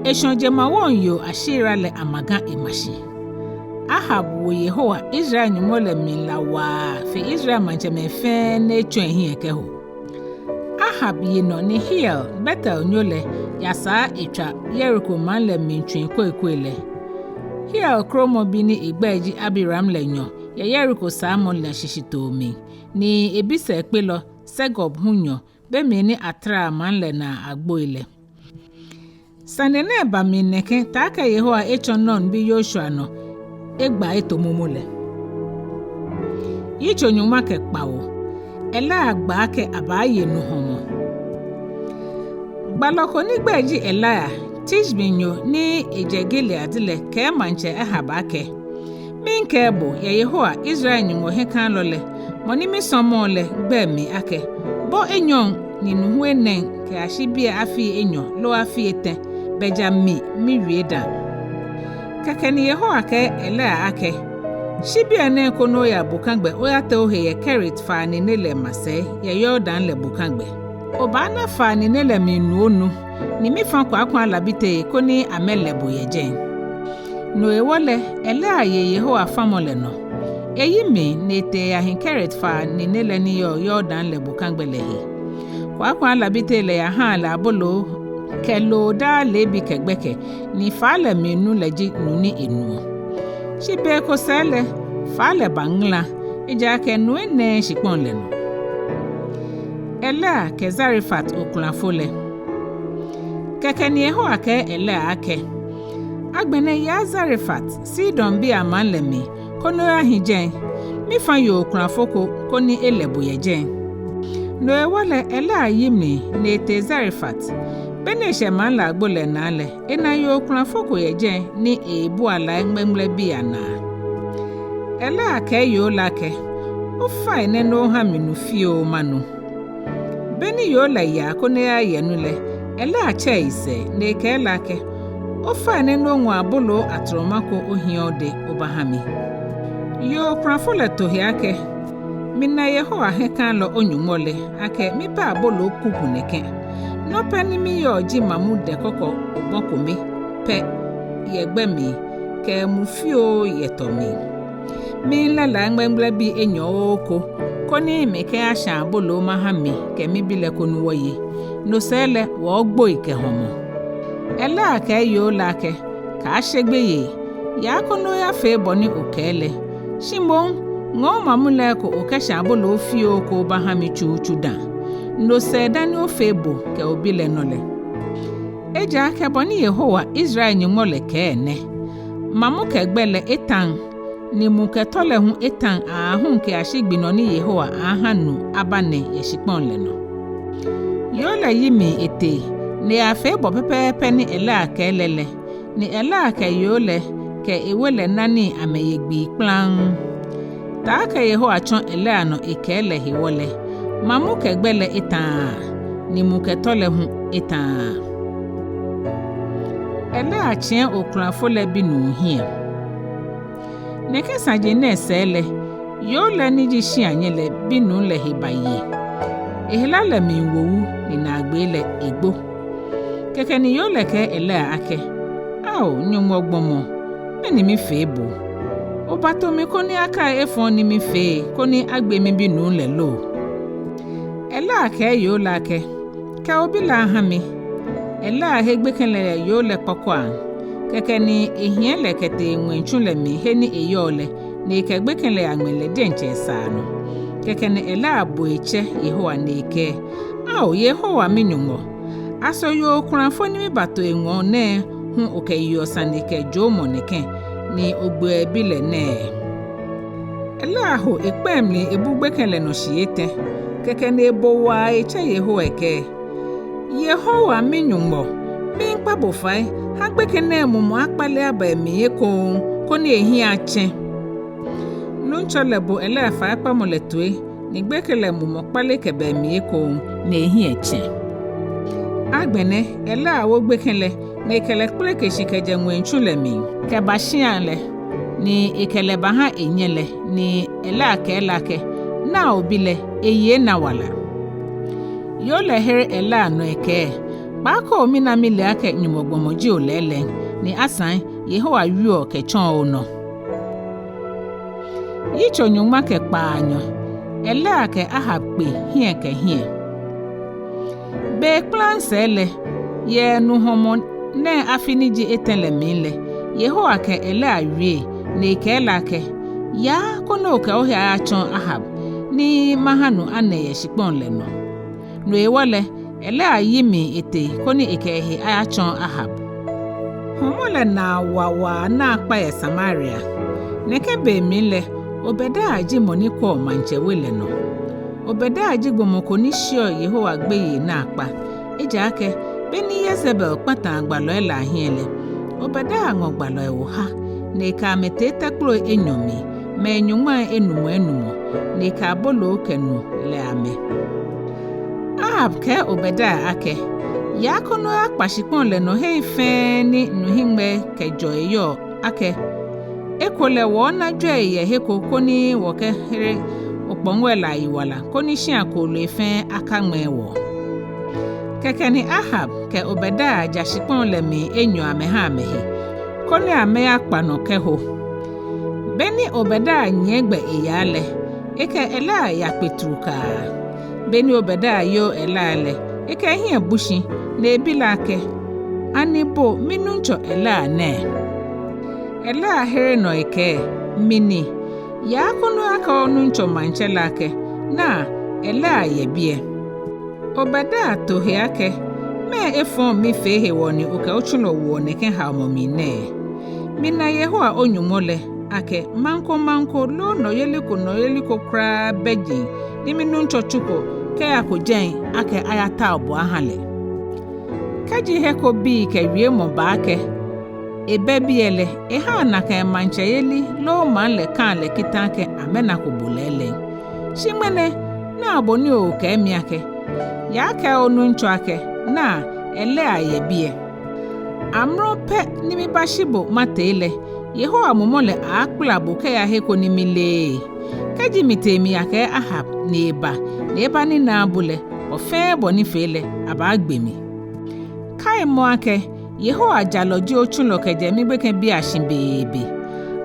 eshɔ jemawɔŋ yoo Ashera lɛ amaga ema shi. Ahab wo Yehowa, Israel Nyɔŋmɔ lɛ mli la waa fe Israel maŋtsɛmɛi fɛɛ ni etsɔ ehiɛ kɛho. Ahab yi nɔ ni Hiel, Betelnyo lɛ, yasaa etswa Yeriko maŋ lɛ mli tsui koikoi lɛ. Hiel kromɔbi ni egbɛi ji Abiram lɛ nyɔ yɛ Yeriko saamɔ lɛ shishitoo mli, ni ebisɛkpelɔ Segub hu nyɔ be mli ni ataraa maŋ lɛ naa agboi lɛ. Sane nɛɛ ba mli nɛkɛ taakɛ Yehowa etsɔ Nun bi Yoshua nɔ egba eto momo lɛ. Yitso nyɔŋma kɛ kpawo. Elia gba akɛ abaaye nu hɔmɔ. Gbalɔ ko ni egbɛi ji Elia, Tishbinyo ni ejɛ Gilead lɛ kɛɛ maŋtsɛ Ahab akɛ, Miikɛɛ bo yɛ Yehowa, Israel Nyɔŋmɔ hiɛkãalɔ lɛ, mɔ ni misɔmɔɔ lɛ gbɛi mli akɛ, bo enyɔ ni nu hu enɛ kɛyashi biɛ afii enyɔ loo afii etɛ bɛ ja mi miwie dã. Kɛkɛ ni Yehowa kɛɛ Elia akɛ, Shi biɛ nɛɛ koni oya bokagbɛ oyatee ohe yɛ Kerit faa nine lɛ masɛi yɛ Yordan lɛ bokagbɛ. Obaana faa nine lɛ mli nu onu, ni mifã kwakwaa labitei koni amɛlɛ bo yɛ jɛi. No hewɔ lɛ, Elia ye Yehowa famɔ lɛ nɔ. Eyi mli ni etee eyahi Kerit faa nine lɛ ni yɔɔ Yordan lɛ bokagbɛ lɛ he. Kwakwaa labitei lɛ yahaa lɛ aboloo kɛ loo daa leebi kɛ gbɛkɛ, ni faa lɛ mli nu lɛ ji nu ni enuɔ. Shi be ko sɛɛ lɛ, faa lɛ baŋala, ejaakɛ nu enɛɛɛ shikpɔŋ lɛ nɔ. Elia kɛ Zarefat okulafo lɛ. Kɛkɛ ni Yehowa kɛɛ Elia akɛ, Agbɛnɛ yaa Zarefat, Sidonbii amaŋ lɛ mli, koni oyahi jɛi. Mifã yoo okulafo ko koni elɛ bo yɛ jɛi. No hewɔ lɛ Elia yi mli ni etee Zarefat. Beni eshɛ maŋ lɛ agbo lɛ naa lɛ, ena yoo okulafo ko yɛ jɛi ni eebua lai ŋmɛŋmlɛbii anaa. Elia kɛɛ yoo lɛ akɛ, Ofainɛ ni oha mi nu fioo manu. Beni yoo lɛ yaa koni eyayɛ nu lɛ, Elia tsɛ esɛɛ ni ekɛɛ lɛ akɛ, Ofainɛ ni oŋɔ aboloo atrɔma ko ohiɛ odɛŋ obaha mi. Yoo okulafo lɛ to he akɛ, Mina Yehowa hiɛkãalɔ o-Nyɔŋmɔ lɛ akɛ mibɛ aboloo kuku nɛkɛ. Nɔ pɛ ni miyɔɔ ji mamu dɛkɔkɔ obɔ kome pɛ yɛ gbɛ mli kɛ mu fioo yɛ tɔ mli. Miilɛ lai ŋmɛŋmlɛbii enyɔ oko, koni mikɛyashã aboloo maha mi kɛ mibi lɛ koni wɔye. No sɛɛ lɛ wɔɔgboi kɛ hɔmɔ. Elia kɛɛ yoo lɛ akɛ, Kaashe gbeyei, yaa koni oyafee bɔ ni okɛɛ lɛ. Shi moŋ, ŋɔɔ mamu lɛ eko okɛshã aboloo fioo ko obaha mi tsutsu dã. No sɛɛ dani ofee bo kɛ obi lɛ nɔ lɛ. Ejaakɛ bɔ ni Yehowa Israel Nyɔŋmɔ lɛ kɛɛ nɛ, Mamu kɛ gbɛ lɛ etã, ni mu kɛ tɔ lɛ hu etã aahu kɛyashi gbi nɔ ni Yehowa aaaha nu aba nɛ yɛ shikpɔŋ lɛ nɔ. Yoo lɛ yi mli etee, ni eyafee bɔ pɛpɛɛpɛ ni Elia kɛɛ lɛ lɛ, ni Elia kɛ yoo lɛ kɛ ewe lɛ na nii amɛye gbii kplaŋŋ. Taakɛ Yehowa tsɔ Elia nɔ ekɛɛ lɛ hewɔ lɛ, mamu kɛ gbɛ lɛ etã, ni mu kɛ tɔ lɛ hu etã. Elia tsiɛ okulafo lɛ binuu hiɛ. Nɛkɛ saji nɛɛ sɛɛ lɛ, yoo lɛ ni ji shianyɛ lɛ binuu lɛ he baye. Ehela lɛ miiwo wu ni naagbee lɛ egbo. Kɛkɛ ni yoo lɛ kɛɛ Elia akɛ, Ao, Nyɔŋmɔ gbɔmɔ, mɛni mifee bo? Obato mi koni akai efɔŋ ni mifee koni agbe mibinuu lɛ lo? Elia kɛɛ yoo lɛ akɛ, Kɛ obi lɛ aha mi. Elia he gbekɛ lɛ yoo lɛ kpɔkɔiaŋ. Kɛkɛ ni ehiɛ lɛ kɛtee ŋwɛitsu lɛ mli he ni eyɔɔ lɛ, ni ekɛ gbekɛ lɛ yaŋmɛ lɛ diɛŋtsɛ esaa nɔ. Kɛkɛ ni Elia bo etsɛ Yehowa ni ekɛɛ, Ao Yehowa mi-Nyɔŋmɔ, aso yoo okulafo ni mibato eŋɔɔ nɛɛ hu okɛyeɔ sane kɛ jɔɔmɔ nɛkɛ, ni ogbeɔ ebi lɛ nɛɛ? Elia ho ekpɛ mli ebu gbekɛ lɛ nɔ shii etɛ, kɛkɛ ni ebo waa etsɛ Yehowa ekɛɛ, Yehowa mi-Nyɔŋmɔ, miikpa bo fai, ha gbekɛ nɛɛ mumɔ akpale aba emli ekoŋŋ, koni ehiɛ atsɛ̃. Nuŋtsɔ lɛ bo Elia faikpamɔ lɛ toi, ni gbekɛ lɛ mumɔ kpale kɛba emli ekoŋŋ, ni ehiɛ tsɛ̃. Agbɛnɛ Elia wo gbekɛ lɛ, ni ekɛ lɛ kpeleke shi kɛjɛ ŋwɛitsu lɛ mli kɛba shĩa lɛ, ni ekɛ lɛ bahã enyɛ lɛ, ni Elia kɛɛ lɛ akɛ, Naa, obi lɛ, eye ena wala. Yoo lɛ here Elia nɔ ekɛɛ, Kpaako mina mile akɛ Nyɔŋmɔ gbɔmɔ ji bo lɛɛlɛŋ, ni asaŋ Yehowa wieɔ kɛtsɔ̃ɔ onɔ. Yitso nyɔŋma kɛ kpaanyɔ. Elia kɛ Ahab kpe hiɛ kɛ hiɛ. Be kplaŋŋ sɛɛ lɛ, yɛ nu hɔmɔ nɛɛ afi ni ji etɛ̃ lɛ mli lɛ, Yehowa kɛ Elia wie, ni ekɛɛ lɛ akɛ, Yaa koni okɛ ohe ayatsɔ̃ɔ Ahab, ni mahã nu anɛ yɛ shikpɔŋ lɛ nɔ. No hewɔ lɛ, Elia yi mli etee koni ekɛ ehe ayatsɔ̃ɔ Ahab. Hɔmɔ lɛ naa wa waa naakpa yɛ Samaria. Nɛkɛ be mli lɛ, Obadia ji mɔ ni kwɛɔ maŋtsɛ we lɛ nɔ. Obadia ji gbɔmɔ ko ni sheɔ Yehowa gbeyei naakpa, ejaakɛ be ni Yezebel kpãtãa gbalɔi lɛ ahiɛ lɛ, Obadia ŋɔ gbalɔi oha, ni ekɛ amɛ tee tɛkploi enyɔ mli, mɛi nyɔŋmai enumɔ enumɔ, ni ekɛ aboloo kɛ nu lɛ amɛ. Ahab kɛɛ Obadia akɛ, Yaa koni oyakpa shikpɔŋ lɛ nɔ hei fɛɛ ni nuhiŋmɛi kɛ jɔi yɔɔ akɛ, ‘Ekolɛ wɔɔna jwɛi yɛ he ko koni wɔkɛhere okpɔŋɔi lɛ ayiwala, koni shĩa kooloi fɛɛ akaŋmɛɛ wɔ.’ Kɛkɛ ni Ahab kɛ Obadia ja shikpɔŋ lɛ mli enyɔ amɛhã amɛhe, koni amɛyakpa nɔ kɛho. Be ni Obadia nyiɛ gbɛ eyaa lɛ, ekɛ Elia yakpe trukaa. Be ni Obadia yoo Elia lɛ, ekɛ ehiɛ bu shi, ni ebi lɛ akɛ, Ani bo minuŋtsɔ Elia nɛɛ? Elia here nɔ ekɛɛ, Mi ni. Yaa koni oyakɛɛ onuŋtsɔ maŋtsɛ lɛ akɛ, ‘Naa, Elia yɛ biɛ.’ Obadia to he akɛ, Mɛɛ efɔŋ mifee hewɔ ni okɛ otsulɔ woɔ nɛkɛ haomɔ mli nɛɛ? Mina Yehowa, oNyɔŋmɔ lɛ, akɛ maŋ ko maŋ ko loo nɔyeli ko nɔyeli ko kwraa bɛ jeŋ ni minuŋtsɔ tsuko kɛyako jɛi akɛ ayatao bo ahã lɛ. Kɛji he ko bii kɛ wiemɔ ba akɛ ebɛ biɛ lɛ, ehãa nakai maŋtsɛyeli loo maŋ lɛ kãa lɛ kitã akɛ amɛnako bo lɛɛlɛŋ. Shi ŋmɛnɛ, naa, bo ni okɛɛ mi akɛ, ‘Yaa kɛɛ onuŋtsɔ akɛ, Naa, Elia yɛ biɛ.’ Amrɔ pɛ ni mibashi bo matee lɛ, Yehowa Mumɔ lɛ aaakpala bo kɛya he ko ni mileee. Kɛji mitee miyakɛɛ Ahab ni eba, ni ebaninaaa bo lɛ, bɔ fɛɛ bɔ ni fee lɛ, abaagbe mi. Kaimɔ akɛ Yehowa jalɔ ji otsulɔ kɛjɛ migbekɛbiiashi beebe.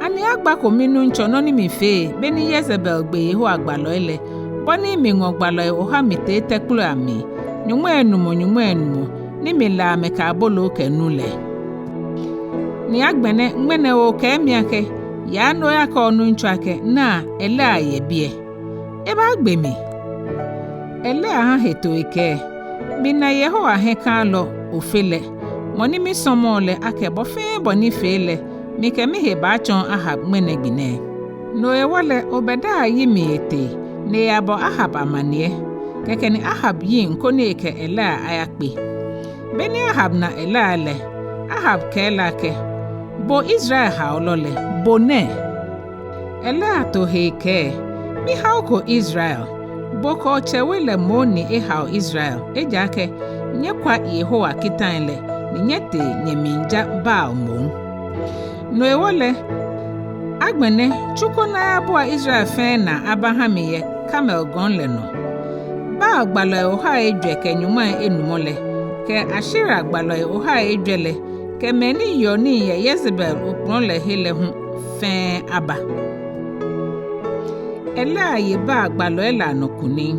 Ani agbako minuŋtsɔ nɔ ni mifee be ni Yezebel gbe Yehowa gbalɔi lɛ, bɔ ni miŋɔ gbalɔi oha mitee tɛkploi amli, nyɔŋmai enumɔ nyɔŋmai enumɔ, ni mila amɛ kɛ aboloo kɛ nu lɛ? Ni agbɛnɛ ŋmɛnɛ okɛɛ mi akɛ, ‘Yaa ni oyakɛɛ onuŋtsɔ akɛ, Naa, Elia yɛ biɛ.’ Ebaagbe mi. Elia hã hetoo ekɛɛ, Mina Yehowa hiɛkãalɔ Ofe lɛ, mɔ ni misɔmɔɔ lɛ akɛ bɔ fɛɛ bɔ ni fee lɛ, mikɛ mihe baatsɔ̃ɔ Ahab ŋmɛnɛ gbi nɛɛ. No hewɔ lɛ, Obadia yi mli etee, ni eyabɔ Ahab amaniɛ. Kɛkɛ ni Ahab yiŋ koni ekɛ Elia ayakpe. Be ni Ahab na Elia lɛ, Ahab kɛɛ lɛ akɛ, Bo Israel haolɔ lɛ, bo nɛ? Elia to he ekɛɛ, Mihaoko Israel. Bo kɛ otsɛ we lɛ moŋ ni ehao Israel, ejaakɛ nyɛkwa Yehowa kitãi lɛ, ni nyɛtee nyɛmiija Baal moŋ. No hewɔ lɛ, agbɛnɛ tsu koni ayabua Israel fɛɛ naa abahã mi yɛ Karmel gɔŋ lɛ nɔ. Baal gbalɔi ohai ejwɛ kɛ nyɔŋmai enumɔ lɛ, kɛ Ashera gbalɔi ohai ejwɛ lɛ, kɛ mɛi ni yeɔ nii yɛ Yezebel okplɔ̃ lɛ he lɛ hu fɛɛ aba. Elia ye Baal gbalɔi lɛ anɔ kunim.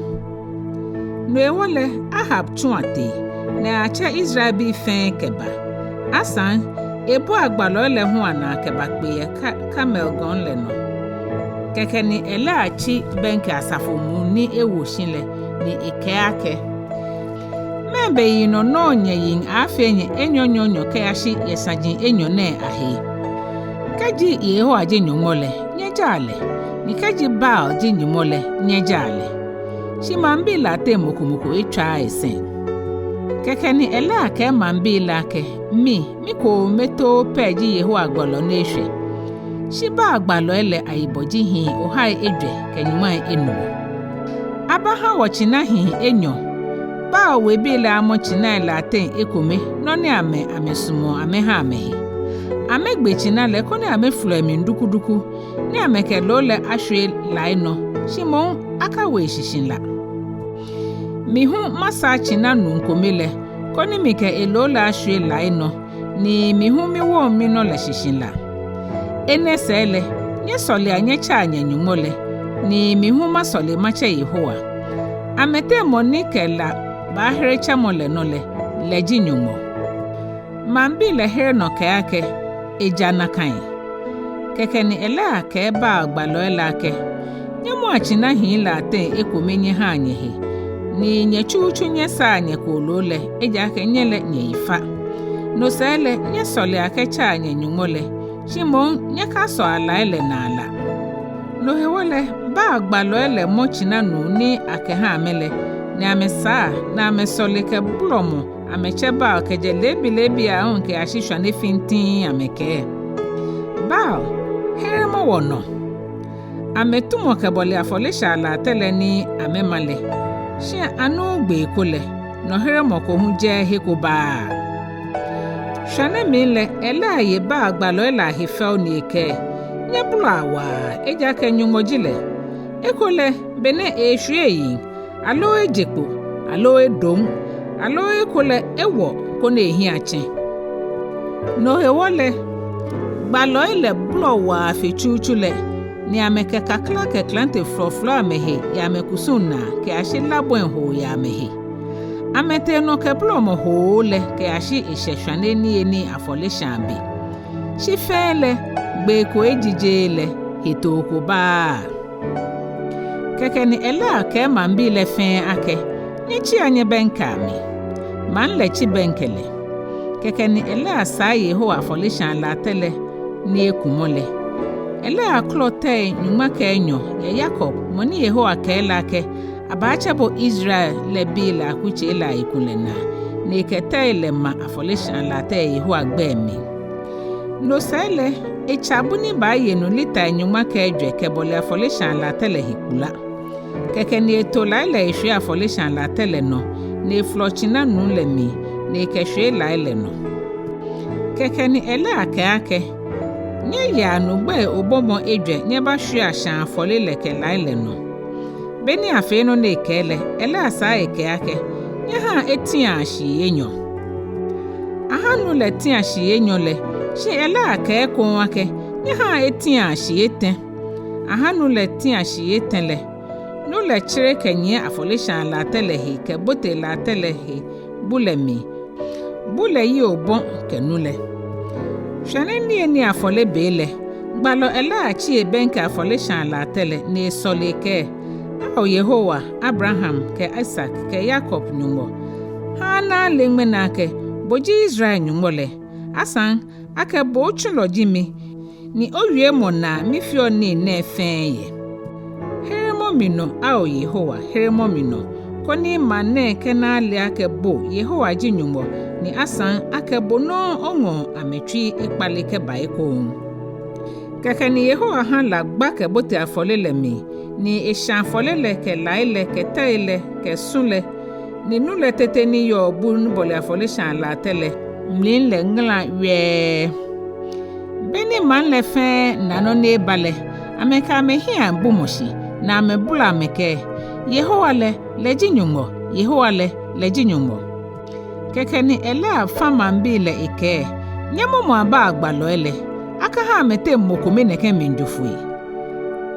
No hewɔ lɛ, Ahab tsu atee, ni atsɛ Israelbii fɛɛ kɛba. Asaŋ ebua gbalɔi lɛ hu anaa kɛbakpe yɛ Ka-, Karmel gɔŋ lɛ nɔ. Kɛkɛ ni Elia tsi bɛŋkɛ asafo muu ni ewo shi lɛ, ni ekɛɛ akɛ, Mɛɛ be yinɔ nɔŋŋ nyɛyiŋ aaafee nyɛ enyɔnyɔɔnyɔ kɛyashi yɛ saji enyɔ nɛɛ ahe? Kɛji Yehowa ji Nyɔŋmɔ lɛ, nyɛjaa lɛ; ni kɛji Baal ji nyɔŋmɔ lɛ, nyɛjaa lɛ. Shi maŋbii lɛ ateŋ mɔ ko mɔ ko etswaaa esɛŋ. Kɛkɛ ni Elia kɛɛ maŋbii lɛ akɛ, Mi, mikome too pɛ ji Yehowa gbɔlɔ ni eshwɛ. Shi Baal gbalɔi lɛ ayibɔ ji hii ohai ejwɛ kɛ nyɔŋmai enumɔ. Abaha wɔ tsina hii enyɔ. Baal webii lɛ amɔ tsinai lɛ ateŋ ekome nɔ ni amɛ amɛsumɔɔ amɛha amɛhe. Amɛgbe tsina lɛ koni amɛfolɔ emli dukuduku, ni amɛkɛ loo lɛ ashwie lai nɔ, shi moŋ akawo eshishi la. Mi hu masaa tsina nuu kome lɛ, koni mikɛ eloo lɛ ashwie lai nɔ, ni mi hu miwoŋ minɔ lɛ shishi la. Enɛ sɛɛ lɛ, nyɛsɔlea nyɛtsɛa nyɛ-Nyɔŋmɔ lɛ, ni mi hu masɔle matsɛ Yehowa. Amɛteŋ mɔ ni kɛ la baahere tsɛmɔ lɛ nɔ lɛ, lɛ ji Nyɔŋmɔ. Maŋbii lɛ here nɔ kɛɛ akɛ, Eja nakai. Kɛkɛ ni Elia kɛɛ Baal gbalɔi lɛ akɛ, Nyɛmɔa tsina hii lɛ ateŋ ekome nyɛhaa nyɛhe, ni nyɛ tsutsu nyɛsaa nyɛkooloo lɛ, ejaakɛ nyɛ lɛ nyɛyi fa. No sɛɛ lɛ, nyɛsɔlea kɛtsɛa nyɛ-Nyɔŋmɔ lɛ, shi moŋ nyɛkasɔa lai lɛ naa la. No hewɔ lɛ, Baal gbalɔi lɛ mɔ tsina nuu ni akɛha amɛ lɛ, ni amɛsaa, ni amɛsɔle kɛ bolɔmɔ amɛtsɛ Baal kɛjɛ leebi leebi aahu kɛyashi shwane fintiŋŋ amɛkɛɛ, Baal, heremɔ wɔ nɔ. Amɛtumɔ kɛbɔle afɔleshaa latɛ lɛ ni amɛma lɛ, shi anuuu gbee ko lɛ, nɔheremɔ ko hu jɛɛɛ he ko baaa. Shwane mli lɛ, Elia ye Baal gbalɔi lɛ ahe fɛo ni ekɛɛ, Nyɛbolɔa waa, ejaakɛ Nyɔŋmɔ ji lɛ. Ekolɛ, be nɛɛ eeshwie eyiŋ, aloo eje kpo, aloo edoŋ, aloo ekolɛ ewɔ koni ehiɛ atsɛ. No hewɔ lɛ, gbalɔi lɛ bolɔ waa fe tsutsu lɛ, ni amɛkɛ kakla kɛ klante folɔfolɔ amɛhe yɛ amɛkusum naa kɛyashi labɔi hoo yɛ amɛhe. Amɛtee nɔ kɛ bolɔmɔ hoo lɛ kɛyashi eshɛ shwane niyenii afɔleshaa be. Shi fɛɛ lɛ, gbee ko ejijeee lɛ, hetoo ko baaa. Kɛkɛ ni Elia kɛɛ maŋbii lɛ fɛɛ akɛ, Nyɛtsia nyɛbɛŋkɛa mi. Maŋ lɛ tsi bɛŋkɛ lɛ. Kɛkɛ ni Elia saa Yehowa afɔleshaa latɛ lɛ ni ekumɔ lɛ. Elia kɔlɔ tɛi nyɔŋma kɛ enyɔ yɛ Yakob, mɔ ni Yehowa kɛɛ lɛ akɛ, Abaatsɛ bo Israel lɛ bii lɛ akutsei lɛ ayikulɛ naa, ni ekɛ tɛi lɛ ma afɔleshaa latɛ yɛ Yehowa gbɛi mli. No sɛɛ lɛ, etsa bu ni baaye nu lita nyɔŋma kɛ ejwɛ kɛbɔle afɔleshaa latɛ lɛ he kpula. Kɛkɛ ni eto lai lɛ eshwie afɔleshaa latɛ lɛ nɔ, ni efolɔ tsina nuu lɛ mli, ni ekɛshwie lai lɛ nɔ. Kɛkɛ ni Elia kɛɛ akɛ, Nyɛyea nu gbɛi obɔmɔ ejwɛ nyɛbashwiea shaa afɔle lɛ kɛ lai lɛ nɔ. Be ni afee nɔ ni ekɛɛ lɛ, Elia saa ekɛɛ akɛ, Nyɛhaa etiaa shii enyɔ. Aha nu lɛ tia shii enyɔ lɛ, shi Elia kɛɛ ekoŋŋ akɛ, Nyɛhaa etiaa shii etɛ. Aha nu lɛ tia shii etɛ lɛ, nu lɛ tsere kɛnyiɛ afɔleshaa latɛ lɛ he kɛbote latɛ lɛ he bu lɛ mli. Bu lɛ yi obɔ kɛ nu lɛ. Shwane niyenii afɔle be lɛ, gbalɔ Elia tsi ebɛŋkɛ afɔleshaa latɛ lɛ ni esɔle ekɛɛ, Ao Yehowa, Abraham kɛ Isak kɛ Yakob Nyɔŋmɔ, ha ana ale ŋmɛnɛ akɛ bo ji Israel Nyɔŋmɔ lɛ, asaŋ akɛ bo otsulɔ ji mi, ni owiemɔ naa mifeɔ nii nɛɛ fɛɛ yɛ. Heremɔ mi nɔ, ao Yehowa, heremɔ mi nɔ, koni maŋ nɛɛ kɛna ale akɛ bo Yehowa ji Nyɔŋmɔ, ni asaŋ akɛ bo nɔŋŋ oŋɔɔ amɛtsui ekpale kɛba ekoŋŋ. Kɛkɛ ni Yehowa ha la gba kɛbote afɔle lɛ mli, ni esha afɔle lɛ kɛ lai lɛ kɛ tɛi lɛ kɛ su lɛ, ni nu lɛ tete ni yɔɔ bu ni bɔle afɔleshaa latɛ lɛ mli lɛ ŋala wɛɛ. Be ni maŋ lɛ fɛɛ na nɔ ni eba lɛ, amɛkɛ amɛhiɛ bumɔ shi, ni amɛbolɔ amɛkɛɛ, Yehowa lɛ, lɛ ji Nyɔŋmɔ, Yehowa lɛ, lɛ ji Nyɔŋmɔ. Kɛkɛ ni Elia fa maŋbii lɛ ekɛɛ, Nyɛmɔmɔa Baal gbalɔi lɛ, akaha amɛteŋ mɔ kome nɛkɛ mlijo foi.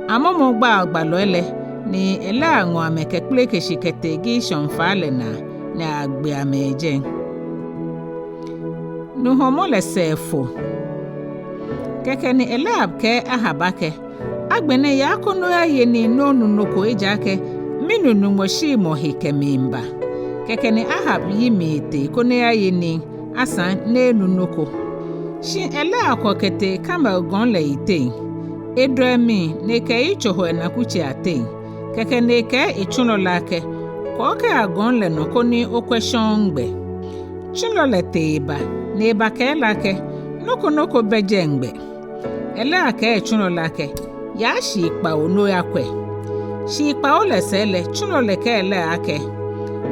Amɔmɔ Baal gbalɔi lɛ, ni Elia ŋɔ amɛ kɛkpeleke shi kɛtee Kishon faa lɛ naa, ni agbe amɛ jɛi. Nu hɔmɔ lɛ sɛɛ fo. Kɛkɛ ni Eliab kɛɛ Ahab akɛ, Agbɛnɛ yaa koni oyaye nii ni onu nɔ ko, ejaakɛ minu Nyɔŋmɔ shiimɔ he kɛ miiba. Kɛkɛ ni Ahab yi mli etee koni eyaye nii, asaŋ ni enu nɔ ko. Shi Elia kwɔ kɛtee Karmel gɔŋ lɛ yiteŋ. Edɔ emli ni ekɛ eyitso ho enakutsei ateŋ. Kɛkɛ ni ekɛɛ etsulɔ lɛ akɛ, Kwɔ kɛya gɔŋ lɛ nɔ koni okwɛ shɔŋŋ gbɛ. Tsulɔ lɛ tee eba, ni ebakɛɛ lɛ akɛ, Nɔ ko nɔ ko bɛ jɛi gbɛ. Elia kɛɛ etsulɔ lɛ akɛ, yaa shii kpawo ni oyakwɛ. Shii kpawo lɛ sɛɛ lɛ, tsulɔ lɛ kɛɛ Elia akɛ,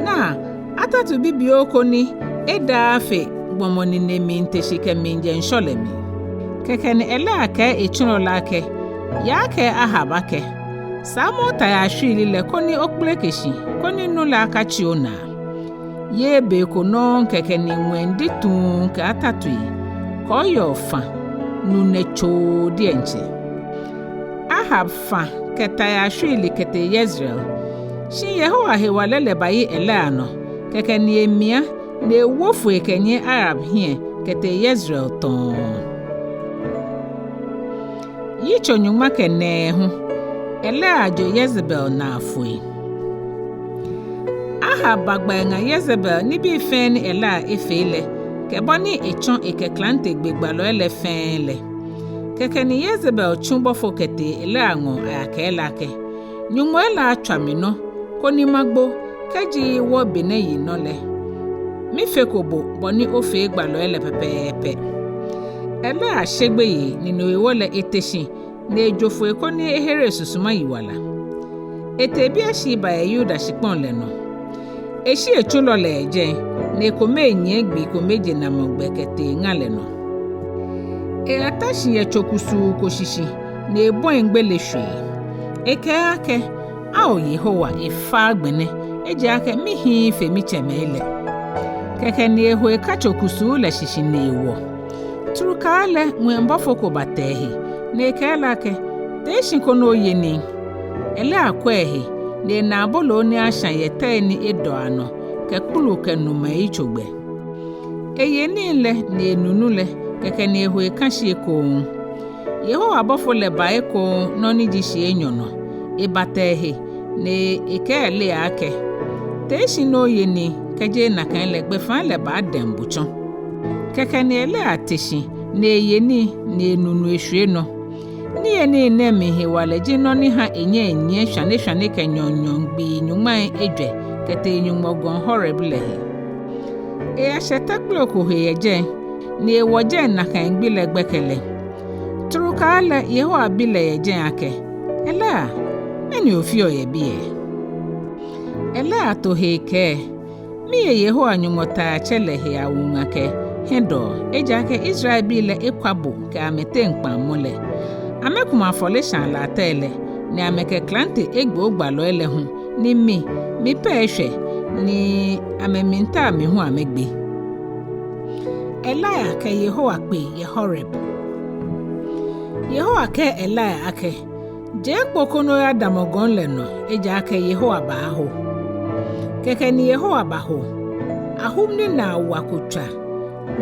naa, atatu bibioo ko ni edaaa fe gbɔmɔ nine miite shi kɛmiijɛ ŋshɔ lɛ mli. Kɛkɛ ni Elia kɛɛ etsulɔ lɛ akɛ, yaakɛɛ Ahab akɛ, saamɔ otayaa shwiili lɛ koni okpeleke shi, koni nu lɛ akatsi onaa. Yɛ be ko nɔŋŋ kɛkɛ ni ŋwɛi dituu kɛ atatui, kɔɔyɔɔ fã, nu nɛ tsoo diɛŋtsɛ. Ahab fã kɛ tayaa shwiili kɛtee Yezreel. Shi Yehowa hewalɛ lɛ bayi Elia nɔ, kɛkɛ ni emia, ni ewo foi kɛnyiɛ Ahab hiɛ kɛtee Yezreel tɔɔŋ. Yitso nyɔŋma kɛ nɛɛhu. Elia jo Yezebel naa foi. Ahab bagba eŋa Yezebel nibii fɛɛ ni Elia efee lɛ, kɛ bɔ ni etsɔ ekɛ klante gbe gbalɔi lɛ fɛɛ lɛ. Kɛkɛ ni Yezebel tsu bɔfo kɛtee Elia ŋɔɔ ayakɛɛ lɛ akɛ, nyɔŋmɔi lɛ atswa mi nɔ, koni magbo, kɛji wɔ be nɛɛ yi nɔ lɛ, mifeko bo bɔ ni ofee gbalɔi lɛ pɛpɛɛpɛ. Elia she gbeyei ni no hewɔ lɛ ete shi ni ejo foi koni ehere esusuma yiwala. Etee Beersheba yɛ Yuda shikpɔŋ lɛ nɔ. Eshi etsulɔ lɛ yɛ jɛi, ni ekome nyiɛ gbii kome jenamɔ gbɛ kɛtee ŋa lɛ nɔ. Eyata shi yɛ tso kusuu ko shishi, ni ebɔi gbele shwee. Ekɛɛ akɛ, ao Yehowa, efa agbɛnɛ, ejaakɛ mihiii fe mitsɛmɛi lɛ. Kɛkɛ ni eho eka tso kusuu lɛ shishi ni ewɔ. Trukaa lɛ ŋwɛi bɔfo ko bata ehe, ni ekɛɛ lɛ akɛ, tee shi koni oye nii. Elia kwɛ ehe, ni ena aboloo ni ashã yɛ tɛi ni edɔ anɔ, kɛ kpulu kɛ numɛi yitso gbɛ. Eye nii lɛ ni enu nu lɛ, kɛkɛ ni eho eka shi ekoŋŋ. Yehowa bɔfo lɛ ba ekoŋŋ nɔ ni ji shii enyɔ nɔ, ebata ehe, ni ekɛɛ Elia akɛ, tee shi ni oye nii, kɛjeee nakai lɛ gbɛfaa lɛ baadɛŋ bo tsɔ. Kɛkɛ ni Elia te shi, ni eye nii, ni enu nu eshwie nɔ. Niyenii nɛɛ mli hewalɛ ji nɔ ni ha enyɛ enyiɛ shwane shwane kɛ nyɔɔŋ nyɔɔŋ gbii nyɔŋmai ejwɛ kɛtee Nyɔŋmɔ gɔŋ Horeb lɛ he. Eyashɛ tɛkploo ko he yɛ jɛi, ni ewɔ jɛi nakai gbi lɛ gbɛkɛ lɛ. Trukaa lɛ Yehowa bi lɛ yɛ jɛi akɛ, Elia, mɛni ofeɔ yɛ biɛ? Elia to he ekɛɛ, miye Yehowa Nyɔŋmɔ Taiatsɛ lɛ he awuŋa kɛ hiɛdɔɔ, ejaakɛ Israelbii lɛ ekwa bo kɛ amɛteŋ kpaŋmɔ lɛ. Amɛkumɔ afɔleshaa latɛi lɛ, ni amɛkɛ klante egbe ogbalɔi lɛ hu, ni mi, mi pɛ eshwɛ, ni amɛmiitao mi hu amɛgbe. Elia kɛ Yehowa kpe yɛ Horeb. Yehowa kɛɛ Elia akɛ, je kpo koni oyadamɔ gɔŋ lɛ nɔ, ejaakɛ Yehowa baaho. Kɛkɛ ni Yehowa baho. Ahum ni naa wa ko tswa,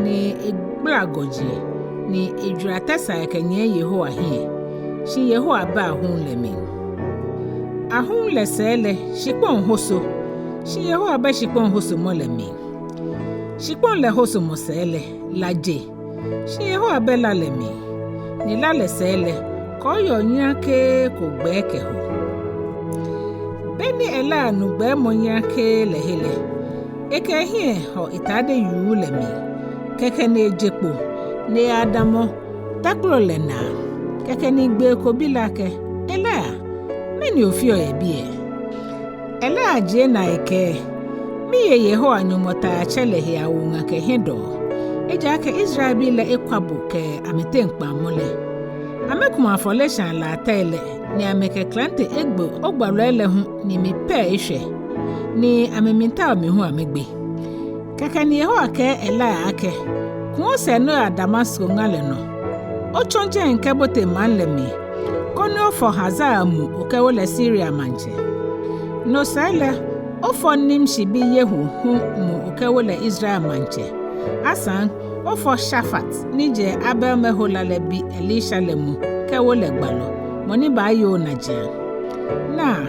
ni egbala gɔji, ni ejwara tɛsaa ekɛnyiɛ Yehowa hiɛ. Shi Yehowa bɛ ahum lɛ mli. Ahum lɛ sɛɛ lɛ, shikpɔŋ hoso. Shi Yehowa bɛ shikpɔŋ hosomɔ lɛ mli. Shikpɔŋ lɛ hosomɔ sɛɛ lɛ, la je. Shi Yehowa bɛ la lɛ mli, ni la lɛ sɛɛ lɛ, kɔɔyɔɔ nyrakee ko gbɛɛ kɛho. Beni Elia nu gbɛɛmɔ nyrakee lɛ he lɛ, ekɛ ehiɛ hɔ etade yuu lɛ mli. Kɛkɛ ni eje kpo, ni eyadamɔ tɛkploo lɛ naa. Kɛkɛ ni gbee ko bi lɛ akɛ, Elia, mɛni ofeɔ yɛ biɛ? Elia jie naa ekɛɛ, miye Yehowa Nyɔŋmɔ Taiatsɛ lɛ he awuŋa kɛ hiɛdɔɔ, ejaakɛ Israelbii lɛ ekwa bo kɛ amɛteŋ kpaŋmɔ lɛ. Amɛkumɔ afɔleshaa latɛi lɛ, ni amɛkɛ klante egbe ogbalɔi lɛ hu, ni mi pɛ eshwɛ, ni amɛmiitao mi hu amɛgbe. Kɛkɛ ni Yehowa kɛɛ Elia akɛ, ku osɛɛ ni oya Damasko ŋa lɛ nɔ. Otsɔ jɛi kɛbote maŋ lɛ mli, koni ofɔ Hazael mu okɛwo lɛ Siria maŋtsɛ. No sɛɛ lɛ, ofɔ Nimshi bi Yehu hu mu okɛwo lɛ Israel maŋtsɛ. Asaŋ, ofɔ Shafat ni jɛ Abel Mehola lɛ bi Elisha lɛ mu kɛwo lɛ gbalɔ, mɔ ni baaye onajiaŋ. Naa,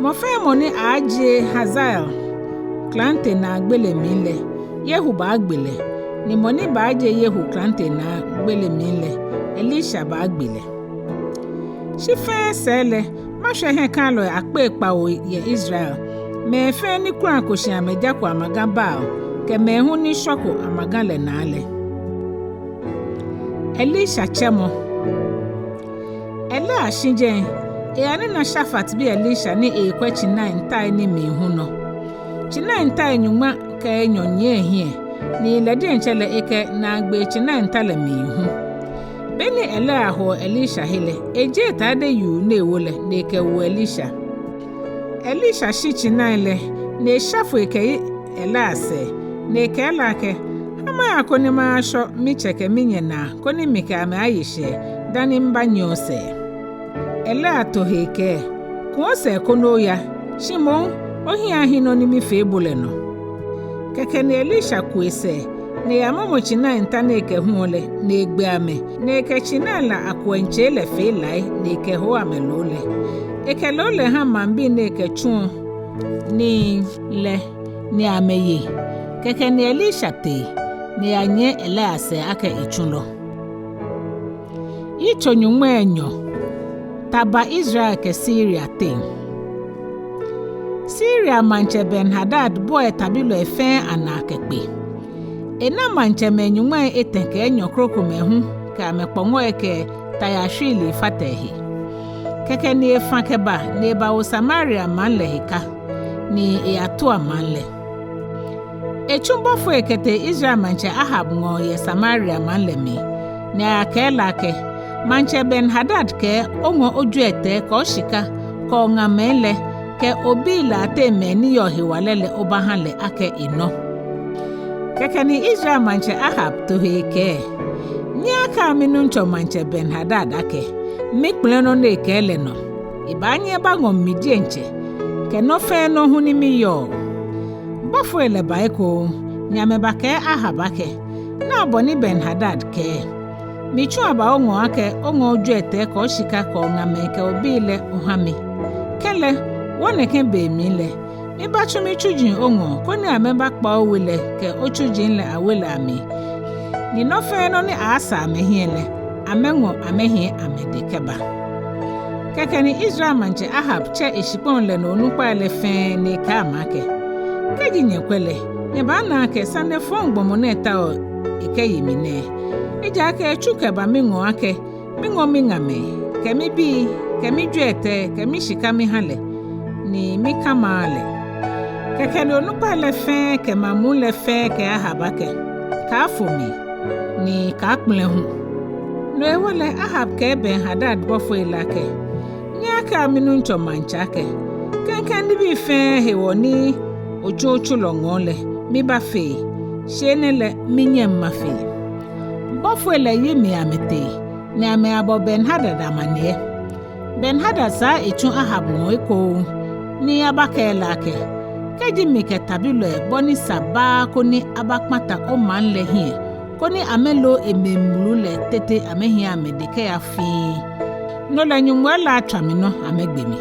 mɔ fɛɛ mɔ ni aaajie Hazael klante naa gbele mli lɛ, Yehu baagbe lɛ, ni mɔ ni baajie Yehu klante naa gbele mli lɛ, Elisha baagbe lɛ. Shi fɛɛ sɛɛ lɛ, mashwɛ hiɛkalɔi akpei kpawo yɛ Israel, mɛi fɛɛ ni kulako shi amɛjako amaga Baal, kɛ mɛi hu ni shwako amaga lɛ naa lɛ. Elisha tsɛmɔ. Ɛlea shi jɛi, eyanina Shafat bi Elisha ni eekwɛ tsinai ntai ni mli hu nɔ. Tsinai ntai nyɔŋma kɛ enyɔ nyiɛ ehiɛ, ni lɛ diɛŋtsɛ lɛ ekɛ naagbee tsinai nta lɛ mli hu. Beni Ɛlea hoɔ Elisha he lɛ, ejie etaade yuu ni ewo lɛ, ni ekɛwo Elisha. Elisha shi tsinai lɛ, ni esha foi kɛyi Ɛlea sɛɛ, ni ekɛɛ lɛ akɛ, "Ha maya koni mashɔ mitsɛ kɛ minyɛ naa, koni mikɛ amɛ aye shɛɛ, dani mibanyiɛ osɛɛ." Ɛlea to he ekɛɛ, "Ku osɛɛ koni oya, shi moŋ ohiɛ ahi nɔ ni mifee bo lɛ nɔ." Kɛkɛ ni Elisha ku esɛɛ, ni eyamɔmɔ tsinai nta ni ekɛhuɔ lɛ, ni egbe amɛ, ni ekɛ tsinai la akuɛŋtsei lɛ fee lai, ni ekɛho amɛ loo lɛ. Ekɛ loo lɛ ha maŋbii ni ekɛtsuɔ nii lɛ, ni amɛye. Kɛkɛ ni Elisha tee, ni eyanyiɛ Ɛlea sɛɛ akɛ etsulɔ. Yitso nyɔŋmai enyɔ. Ta ba Israel kɛ Siria teŋ. Siria maŋtsɛ Ben-Hadad bua etabilɔi fɛɛ anaa kɛkpe. Ena maŋtsɛmɛi nyɔŋmai etɛ kɛ enyɔ krokomɛi hu kɛ amɛkpɔŋɔi kɛ tayashwiilii fata ehe. Kɛkɛ ni efã kɛba ni ebawo Samaria maŋ lɛ he ka, ni eyatua maŋ lɛ. Etsu bɔfoi kɛtee Israel maŋtsɛ Ahab ŋɔɔ yɛ Samaria maŋ lɛ mli, ni ayakɛɛ lɛ akɛ, "Maŋtsɛ Ben-Hadad kɛɛ oŋɔ ojwiɛtɛi kɛ oshika kɛ oŋamɛi lɛ kɛ obii lɛ ateŋ mɛi ni yɔɔ hewalɛ lɛ obaha lɛ akɛ enɔ." Kɛkɛ ni Israel maŋtsɛ Ahab to he ekɛɛ, "Nyɛyakɛa minuŋtsɔ maŋtsɛ Ben-Hadad akɛ mikpɛlɛ nɔ ni ekɛɛ lɛ nɔ. Ebaanyɛ ebaŋɔ mi diɛŋtsɛ kɛ nɔ fɛɛ nɔ hu ni miyɔɔ." Bɔfoi lɛ ba ekoŋŋ, ni amɛbakɛɛ Ahab akɛ, "Naa bɔ ni Ben-Hadad kɛɛ, 'Mitsu aba oŋɔɔ akɛ oŋɔ ojwiɛtɛi kɛ oshika kɛ oŋamɛi kɛ obii lɛ oha mi. Kɛlɛ, wɔ nɛkɛ be mli lɛ, mibatsu mitsuji oŋɔɔ koni amɛbakpa owe lɛ kɛ otsuji lɛ awe lɛ amli, ni nɔ fɛɛ nɔ ni aaasa amɛhiɛ lɛ, amɛŋɔ amɛhiɛ amɛdɛŋ kɛba.'" Kɛkɛ ni Israel maŋtsɛ Ahab tsɛ eshikpɔŋ lɛ nɔ onukpai lɛ fɛɛ ni ekɛɛ amɛ akɛ, "Kɛji nyɛkwɛ lɛ, nyɛbaana akɛ sane fɔŋ gbɔmɔ nɛɛ taoɔ ekɛye mi nɛɛ. Ejaakɛ etsu kɛba miŋɔɔ akɛ miŋɔ miŋamɛi kɛ mibii kɛ mijwiɛtɛi kɛ mishika miha lɛ, ni mikamaaa lɛ." Kɛkɛ ni onukpai lɛ fɛɛ kɛ maŋ muu lɛ fɛɛ kɛɛ Ahab akɛ, "Kaafo mli, ni kaakpɛlɛ hu." No hewɔ lɛ Ahab kɛɛ Ben-Hadad bɔfoi lɛ akɛ, "Nyɛyakɛa minuŋtsɔ maŋtsɛ akɛ, klɛŋklɛŋ nibii fɛɛ hewɔ ni otsu otsulɔ ŋɔɔ lɛ, mibafee, shi enɛ lɛ minyɛŋ mafee." Bɔfoi lɛ yi mli amɛtee, ni amɛyabɔ Ben-Hadad amaniɛ. Ben-Hadad saa etsu Ahab ŋɔɔ ekoŋŋ, ni abakɛɛ lɛ akɛ, "Kɛji mikɛ tabilɔi bɔ ni sa baaa koni abakpata omaŋ lɛ hiɛ, koni amɛlo emli mlu lɛ tete amɛhiɛ amɛdɛŋ kɛya fiŋŋ, no lɛ Nyɔŋmɔ lɛ atswa mi nɔ amɛgbe mi."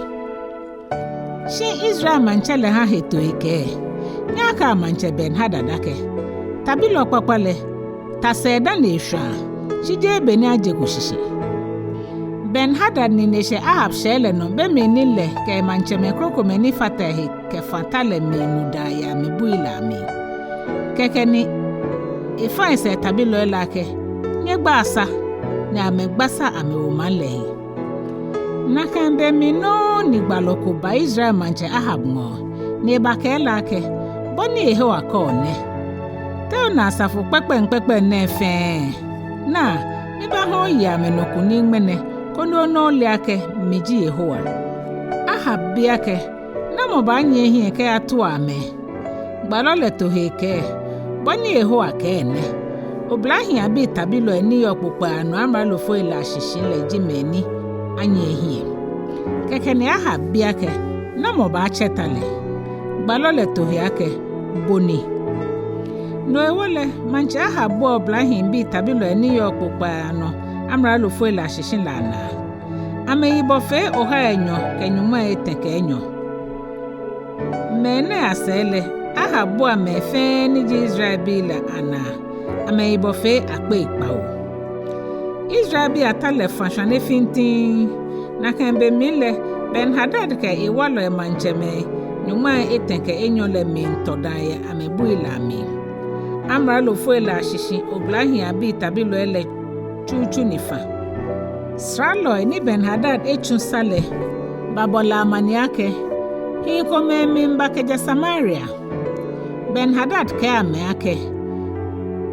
Shi Israel maŋtsɛ lɛ ha hetoo ekɛɛ, "Nyɛyakɛa maŋtsɛ Ben-Hadad akɛ, tabilɔ kpakpa lɛ, ta sɛɛ dani eshwãa, shi jeee be ni ajeko shishi." Ben-Hadad nine shɛ Ahab shɛɛ lɛ nɔ be mli ni lɛ kɛ maŋtsɛmɛi krokomɛi ni fata ehe kɛfã ta lɛ mli nudaa yɛ amɛbui lɛ amli. Kɛkɛ ni efã esɛɛ tabilɔi lɛ akɛ, "Nyɛgba sa," ni amɛgba sa amɛwo maŋ lɛ he. Nakai be mli nɔŋŋ ni gbalɔ ko ba Israel maŋtsɛ Ahab ŋɔɔ, ni ebakɛɛ lɛ akɛ, "Bɔ ni Yehowa kɛɔ nɛ: Tɛ ona asafo kpɛkpɛŋkpɛkpɛŋ nɛɛ fɛɛ? Naa, mibaaha oye amɛnɔ kunim ŋmɛnɛ, koni ona ole akɛ mi ji Yehowa." Ahab bi akɛ, "Namɔ baanyiɛ ehiɛ kɛyatua amɛ?" Gbalɔ lɛ to he ekɛɛ, "Bɔ ni Yehowa kɛɛ nɛ: Oblahii abii tabilɔi ni yɔɔ kpokpaa nɔ amralofoi lɛ ashishi lɛ ji mɛi ni anyiɛ ehiɛ." Kɛkɛ ni Ahab bi akɛ, "Namɔ baatsɛ ta lɛ?" Gbalɔ lɛ to he akɛ, "Bo ni." No hewɔ lɛ, maŋtsɛ Ahab bua oblahii bii tabilɔi ni yɔɔ kpokpaa nɔ amralofoi lɛ ashishi lɛ anaa. Amɛyibɔ fee ohai enyɔ kɛ nyɔŋmai etɛ kɛ enyɔ. Mɛnɛ asɛɛ lɛ, Ahab bua mɛi fɛɛ ni ji Israelbii lɛ anaa, amɛyibɔ fee akpei kpawo. Israelbii ata lɛ fã shwane fintiŋŋ. Nakai be mli lɛ, Ben-Hadad kɛ ewalɔi maŋtsɛmɛi nyɔŋmai etɛ kɛ enyɔ lɛ miitɔ daa yɛ amɛbui lɛ amli. Amralofoi lɛ ashishi oblahii abii tabilɔi lɛ tsutsu ni fã. Sralɔi ni Ben-Hadad etsu sa lɛ babɔ lɛ amaniɛ akɛ, Hii komɛi miiba kɛjɛ Samaria. Ben-Hadad kɛɛ amɛ akɛ,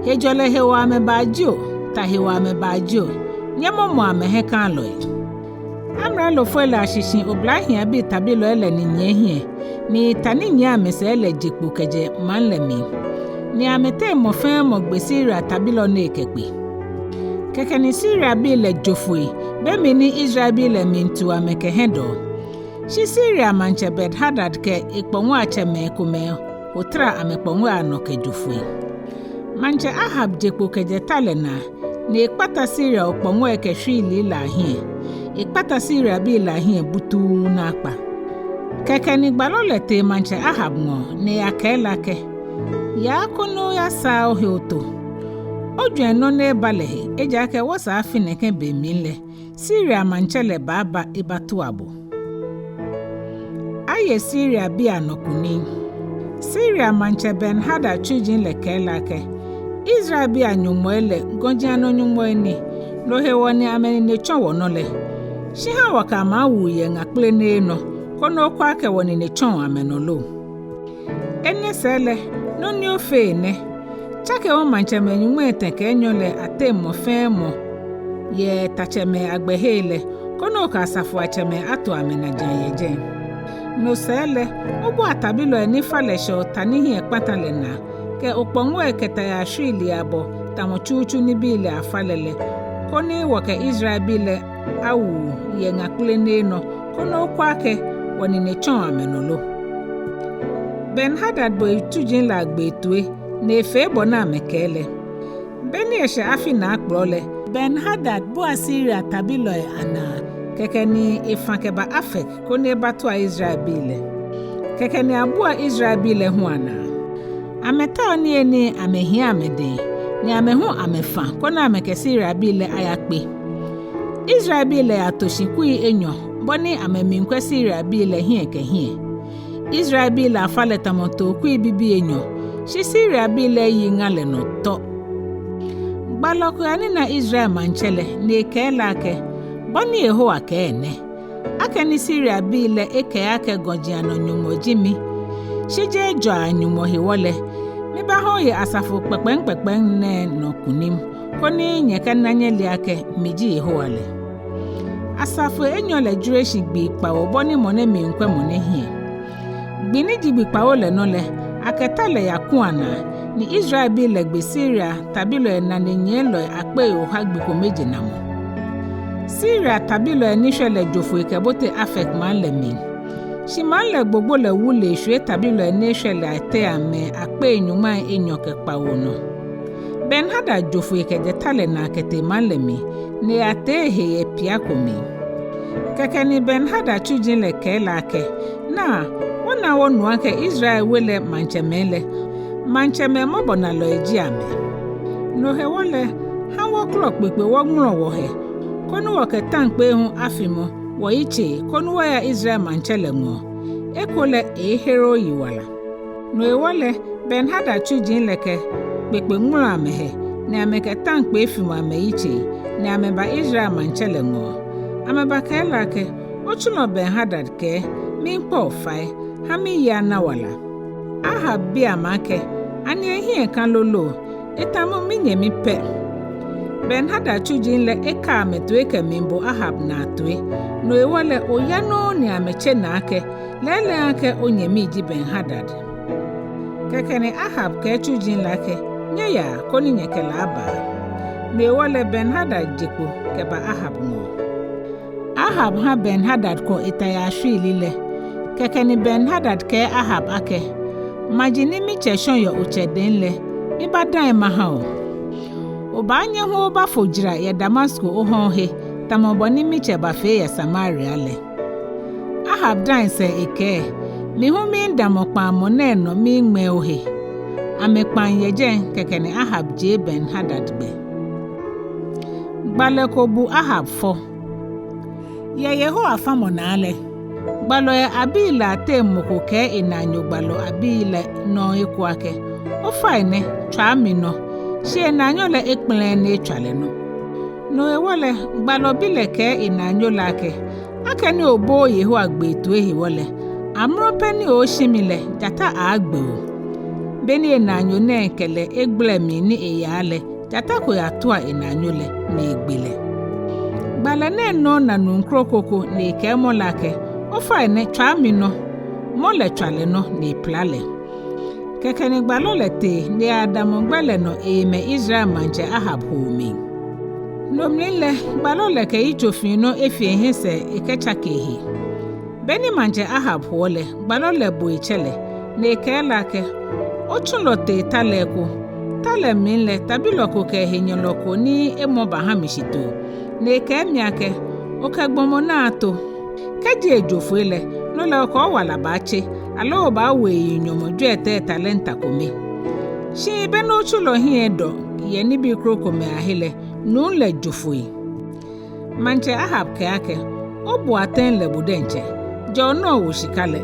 Hejɔlɛ hewɔ amɛba jio, ta hewɔ amɛba jio, nyɛmɔmɔa amɛhiɛkãalɔi. Amralofoi lɛ ashishi oblahiiabii tabilɔi lɛ ninyiɛ hiɛ, ni ta ni nyiɛ amɛsɛɛ lɛ je kpo kɛjɛ maŋ lɛ mli, ni amɛteŋ mɔ fɛɛ mɔ gbe Siria tabilɔ nɛɛ kɛkpe. Kɛkɛ ni Siriabii lɛ jo foi, be mli ni Israelbii lɛ miitu amɛ kɛ hiɛdɔɔ. Shi Siria maŋtsɛ Ben-Hadad kɛ ekpɔŋɔiatsɛmɛi komɛi ho tara amɛkpɔŋɔi anɔ kɛjo foi. Maŋtsɛ Ahab je kpo kɛjɛ ta lɛ naa, ni ekpata Siria okpɔŋɔi kɛ shwiilii lɛ ahiɛ, ekpata Siriabii lɛ ahiɛ butuu naakpa. Kɛkɛ ni gbalɔ lɛ tee maŋtsɛ Ahab ŋɔɔ, ni eyakɛɛ lɛ akɛ, Yaa koni oyasaa ohe oto. Ojwɛŋ nɔ ni eba lɛ he, ejaakɛ wɔsɛɛ afi nɛkɛ be mli lɛ, Siria maŋtsɛ lɛ baaba ebatua bo. Aye Siriabii anɔ kunim. Siria maŋtsɛ Ben-Hadad tsuji lɛ kɛɛ lɛ akɛ, Israelbii anyɔŋmɔi lɛ gɔji anɔ nyɔŋmɔi ni, no hewɔ ni amɛnine tsɔ wɔnɔ lɛ. Shi ha wɔkɛ amɛ awu yɛ ŋa kpele nɛɛ nɔ, koni okwɛ akɛ wɔnine tsɔɔ amɛnɔ lo. Enɛ sɛɛ lɛ, nɔ ni ofee nɛ, tsake wɔmaŋtsɛmɛi nyɔŋmai etɛ kɛ enyɔ lɛ ateŋ mɔ fɛɛ mɔ yɛ tatsɛmɛi agbɛhei lɛ, koni okɛ asafoiatsɛmɛi ato amɛnajiaŋ yɛ jɛi. No sɛɛ lɛ, obua tabilɔi ni fa lɛ shɛɔ ta ni hiɛ kpata lɛ naa, kɛ okpɔŋɔi kɛ tayaa shwiilii abɔ, tamɔ tsutsu nibii lɛ afa lɛ lɛ, koni wɔkɛ Israelbii lɛ awu yɛ ŋa kpele nɛɛ nɔ, koni okwɛ akɛ wɔnine tsɔɔ amɛnɔ lo. Ben-Hadad bo etsuji lɛ agbee toi, ni efee bɔ ni amɛkɛɛ lɛ. Be ni eshɛ afi naakplɔ lɛ, Ben-Hadad bua Siria tabilɔi anaa, kɛkɛ ni efã kɛba Afek, koni ebatua Israelbii lɛ. Kɛkɛ ni abua Israelbii lɛ hu anaa. Amɛtaoɔ niyenii amɛhiɛ amɛdɛŋ, ni amɛ hu amɛfã, koni amɛkɛ Siriabii lɛ ayakpe. Israelbii lɛ yato shi kui enyɔ, bɔ ni amɛmiikwɛ Siriabii lɛ hiɛ kɛ hiɛ. Israelbii lɛ afa lɛ tamɔ tookui bibii enyɔ, shi Siriabii lɛ eyi ŋa lɛ nɔ tɔ. Gbalɔ ko yanina Israel maŋtsɛ lɛ, ni ekɛɛ lɛ akɛ, Bɔ ni Yehowa kɛɛ nɛ, Akɛni Siriabii lɛ ekɛɛ akɛ gɔji anɔ nyɔŋmɔ ji mi, shi jeee jɔɔ anyɔŋmɔ hewɔ lɛ, mibaaha oye asafo kpɛkpɛŋkpɛkpɛŋ nɛɛ nɔ kunim, koni nyɛkɛna nyɛle akɛ mi ji Yehowa lɛ. Asafo enyɔ lɛ jwere shi gbii kpawo bɔ ni mɔ nɛɛ miikwɛ mɔ nɛɛ hiɛ. Gbi ni ji gbi kpawo lɛ nɔ lɛ, akɛ ta lɛ yaku anaa, ni Israelbii lɛ gbe Siria tabilɔi naninyiɛlɔi akpei oha gbi komejenamɔ. Siria tabilɔi ni shwɛ lɛ jo foi kɛbote Afek maŋ lɛ mli. Shi maŋ lɛ gbogbo lɛ wule eshwie tabilɔi ni eshwɛ lɛ ateŋ amɛ akpei nyɔŋmai enyɔ kɛ kpawo nɔ. Ben-Hadad jo foi kɛjɛ ta lɛ naa kɛtee maŋ lɛ mli, ni eyatee ehe yɛ pia ko mli. Kɛkɛ ni Ben-Hadad tsuji lɛ kɛɛ lɛ akɛ, Naa, wɔna wɔnu akɛ Israel we lɛ maŋtsɛmɛi lɛ, maŋtsɛmɛi mɔbɔnalɔi ji amɛ. No hewɔ lɛ, ha wɔkɔlɔ kpekpe wɔŋmɔlɔ wɔhe, koni wɔkɛ ta kpee hu afimɔ wɔyitsei, koni wɔya Israel maŋtsɛ lɛ ŋɔɔ. Ekolɛ eeehere oyiwala. No hewɔ lɛ, Ben-Hadad tsuji lɛ kɛ kpekpe ŋmɔlɔ amɛhe, ni amɛkɛ ta kpee fimɔ amɛyitsei, ni amɛba Israel maŋtsɛ lɛ ŋɔɔ. Amɛbakɛɛ lɛ akɛ, Otsulɔ Ben-Hadad kɛɛ, miikpa o fai, ha miyi ana wala. Ahab bi amɛ akɛ, Ani ehiɛ ka lolo? Etamɔ minyɛmi pɛ. Ben-Hadad tsuji lɛ eka amɛtoi kɛmiibo Ahab naa toi. No hewɔ lɛ oya nɔŋŋ ni amɛtse naa akɛ, Lɛɛlɛŋ akɛ onyɛmi ji Ben-Hadad. Kɛkɛ ni Ahab kɛɛ tsuji lɛ akɛ, Nyɛyaa koni nyɛkɛ lɛ aba. No hewɔ lɛ Ben-Hadad je kpo kɛba Ahab ŋɔɔ. Ahab ha Ben-Hadad kɔ etayaa shwiili lɛ. Kɛkɛ ni Ben-Hadad kɛɛ Ahab akɛ, Maji ni mitsɛ shɔ yɛ otsɛ dɛŋ lɛ, mibadai maha o. Obaanyɛ hu obafo jara yɛ Damasko oha ohe, tamɔ bɔ ni mitsɛ bafee yɛ Samaria lɛ. Ahab dai sɛɛ ekɛɛ, Mi hu miidamɔ kpaŋmɔ nɛɛ nɔ miiŋmɛɛ ohe. Amɛkpaŋ yɛ jɛi. Kɛkɛ ni Ahab jie Ben-Hadad gbɛ. Gbalɛ ko bu Ahab fɔ. Yɛ Yehowa famɔ naa lɛ, gbalɔi abii lɛ ateŋ mɔ ko kɛɛ enaanyo gbalɔ abii lɛ nɔ eko akɛ, Ofainɛ, tswaa minɔ. Shi enaanyo lɛ ekpɛlɛɛɛ ni etswa lɛ nɔ. No hewɔ lɛ, gbalɔ bi lɛ kɛɛ enaanyo lɛ akɛ, Akɛni obooo Yehowa gbee toi hewɔ lɛ, amrɔ pɛ ni oooshi mi lɛ, jata aaagbe bo. Be ni enaanyo nɛɛ kɛ lɛ egbala mli ni eyaa lɛ, jata ko yatua enaanyo lɛ, ni egbe lɛ. Gbalɔ nɛɛ nɔŋŋ na nuu kroko ko ni ekɛɛ mɔ lɛ akɛ, Ofainɛ, tswaa minɔ. Mɔ lɛ tswa lɛ nɔ ni epila lɛ. Kɛkɛ ni gbalɔ lɛ tee ni eyadamɔ gbɛ lɛ nɔ eyemɛ Israel maŋtsɛ Ahab hoo mli. No mli lɛ, gbalɔ lɛ kɛ yitso fiinɔ efi ehiɛ sɛɛ ekɛtsake ehe. Be ni maŋtsɛ Ahab hoɔ lɛ, gbalɔ lɛ bo etsɛ lɛ, ni ekɛɛ lɛ akɛ, Otsulɔ tee ta lɛ eko. Ta lɛ mli lɛ, tabilɔ ko kɛ ehenyɛlɔ ko ni emɔ baha mi shitoo, ni ekɛɛ mi akɛ, Okɛ gbɔmɔ nɛɛ ato. Kɛji ejo foi lɛ, no lɛ okɛ owala baatse, aloo obaawo eyi nyɔmɔ jwiɛtɛi talenta kome. Shi be ni otsulɔ hiɛ edɔ yɛ nibii krokomɛi ahe lɛ, nuu lɛ jo foi. Maŋtsɛ Ahab kɛɛ akɛ, Obu atɛŋ lɛ bo diɛŋtsɛ, ja onɔ owo shika lɛ.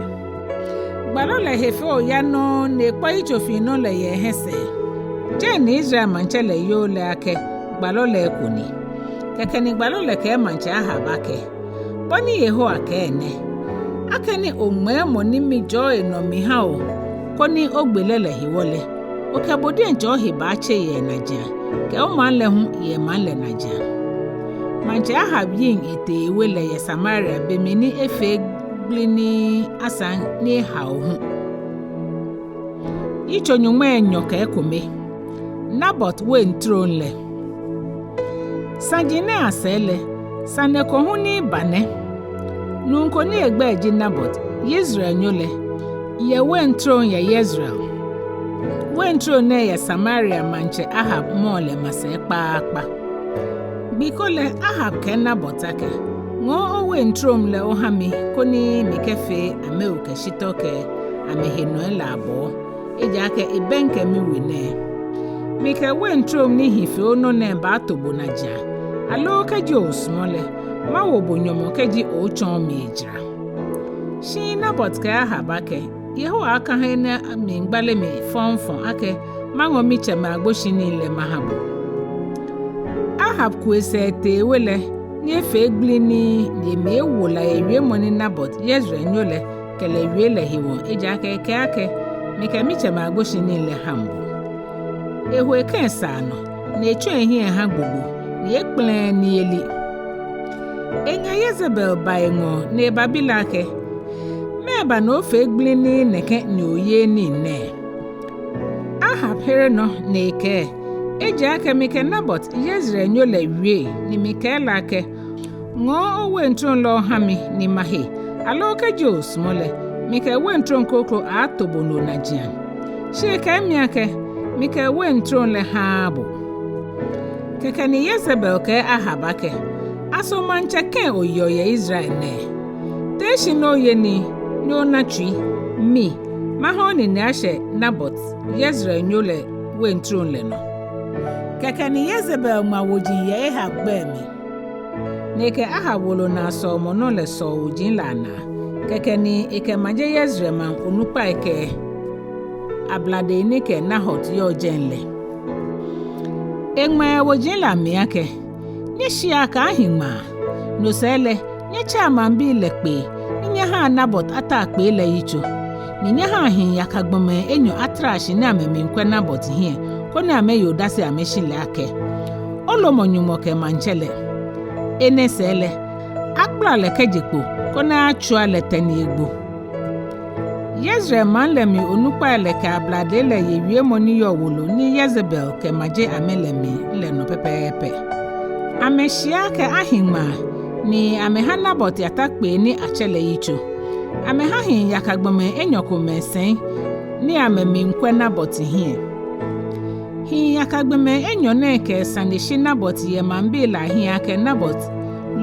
Gbalɔ lɛ he fee oya nɔŋŋ ni ekpɔ yitso fiinɔ lɛ yɛ ehiɛ sɛɛ. Jɛi ni Israel maŋtsɛ lɛ yoo lɛ akɛ gbalɔ lɛ eko ni. Kɛkɛ ni gbalɔ lɛ kɛɛ maŋtsɛ Ahab akɛ, Bɔ ni Yehowa kɛɛ nɛ, Akɛni oŋmɛɛ mɔ ni mijɔɔ enɔ miha o, koni ogbe lɛ lɛ hewɔ lɛ, okɛ bo diɛŋtsɛ ohe baatse yɛ enajiaŋ, kɛ omaŋ lɛ hu yɛ emaŋ lɛ najiaŋ. Maŋtsɛ Ahab yiŋ etee ewe lɛ yɛ Samaria be mli ni efee gblinii asaŋ ni ehao hu. Yitso nyɔŋmai enyɔ kɛ ekome. Nabot wein trom lɛ. Saji nɛɛ asɛɛ lɛ, sane ko hu ni ba nɛ. Nuu ko ni egbɛi ji Nabot, Yezreelnyo lɛ, yɛ wein trom yɛ Yezreel. Wein trom nɛɛ yɛ Samaria maŋtsɛ Ahab mɔɔ lɛ masɛi kpaakpa. Gbi ko lɛ Ahab kɛɛ Nabot akɛ, Ŋɔɔ owein trom lɛ oha mi koni mikɛfee amɛwoo kɛ shitɔ kɛ amɛhenɔi lɛ abɔɔ, ejaakɛ ebɛŋkɛ miwe nɛɛ. Mikɛ wein trom ni hi fe onɔ nɛɛ baato bo najiaŋ, aloo kɛji osumɔ lɛ, mawo bo nyɔmɔ kɛji otsɔɔ mi ejara. Shi Nabot kɛɛ Ahab akɛ, Yehowa akaha enɛ miigbale mi fɔŋfɔŋ akɛ maŋɔ mitsɛmɛi agboshinii lɛ maha bo. Ahab ku esɛɛ etee ewe lɛ ni efee gblinii ni emli ewo la yɛ wiemɔ ni Nabot Yezreelnyo lɛ kɛ lɛ wie lɛ hewɔ, ejaakɛ ekɛɛ akɛ, Mikɛ mitsɛmɛi agboshinii lɛ haŋ bo. Eho ekã esaa nɔ, ni etsɔ ehiɛ eha gbogbo, ni ekpɛlɛɛɛ niyeli. Eŋa Yezebel ba eŋɔɔ ni ebabi lɛ akɛ, Mɛɛba ni ofee gblinii nɛkɛ ni oyeee nii nɛɛ? Ahab here nɔ ni ekɛɛ, Ejaakɛ mikɛ Nabot Yezreelnyo lɛ wie ni mikɛɛ lɛ akɛ, Ŋɔɔ owein trom lɛ oha mi ni mahe, aloo kɛji osumɔ lɛ, mikɛ wein trom kroko aaato bo no najiaŋ. Shi ekɛɛ mi akɛ, Mikɛ wein trom lɛ haaa bo. Kɛkɛ ni Yezebel kɛɛ Ahab akɛ, Aso maŋtsɛ kɛ̃ oyeɔ yɛ Israel nɛɛ? Tee shi ni oye nii, ni ona tsui, mi, maha onine ashɛ Nabot Yezreelnyo lɛ wein trom lɛ nɔ. Kɛkɛ ni Yezebel ŋma woji yɛ Ahab gbɛi mli. Ni ekɛ Ahab wolo naa sɔomɔnɔ lɛ sɔo woji lɛ anaa. Kɛkɛ ni ekɛmaje Yezreel maŋ onukpai kɛ abladei ni kɛ Nabot yɔɔ jɛi lɛ. Eŋma yɛ woji lɛ amli akɛ, Nyɛshiɛa akɛ ahi ŋmaa. No sɛɛ lɛ, nyɛtsɛa maŋbii lɛ kpee, ni nyɛhaa Nabot ataa kpee lɛ yitso. Ni nyɛhaa hii yaka gbɔmɛi enyɔ atara shi ni amɛmiikwɛ Nabot hiɛ, koni amɛye odase amɛshi lɛ akɛ, Olomɔ Nyɔŋmɔ kɛ maŋtsɛ lɛ. Enɛ sɛɛ lɛ, akpala lɛ kɛje kpo, koni atswia lɛ tɛ ni egbo. Yezreel maŋ lɛ mli onukpai lɛ kɛ abladei lɛ ye wiemɔ ni yɔɔ wolo ni Yezebel kɛmaje amɛ lɛ mli lɛ nɔ pɛpɛɛpɛ. Amɛshia akɛ ahi ŋmaa, ni amɛha Nabot yata kpee ni atsɛ lɛ yitso. Amɛha hii yaka gbɔmɛi enyɔ komɛi sɛi ni amɛmiikwɛ Nabot hiɛ. Hii yaka gbɔmɛi enyɔ nɛɛ kɛ sane shi Nabot yɛ maŋbii lɛ ahiɛ akɛ Nabot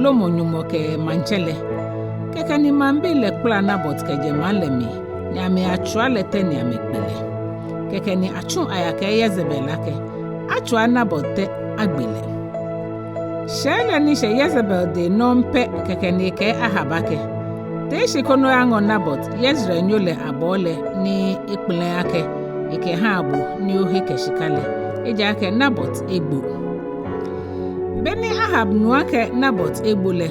lomɔ Nyɔŋmɔ kɛ maŋtsɛ lɛ. Kɛkɛ ni maŋbii lɛ kpala Nabot kɛjɛ maŋ lɛ mli, ni amɛyatswia lɛ tɛ ni amɛgbe lɛ. Kɛkɛ ni atsu aya kɛɛ Yezebel akɛ, Atswia Nabot tɛ agbe lɛ. Shɛɛ lɛ ni shɛ Yezebel dɛŋ nɔŋŋ pɛ kɛkɛ ni ekɛɛ Ahab akɛ, Tee shi koni oyaŋɔ Nabot Yezreelnyo lɛ abɔɔ lɛ ni ekpɛlɛɛɛ akɛ ekɛhaa bo ni ohe kɛ shika lɛ, ejaakɛ Nabot egbo. Be ni Ahab nu akɛ Nabot egbo lɛ,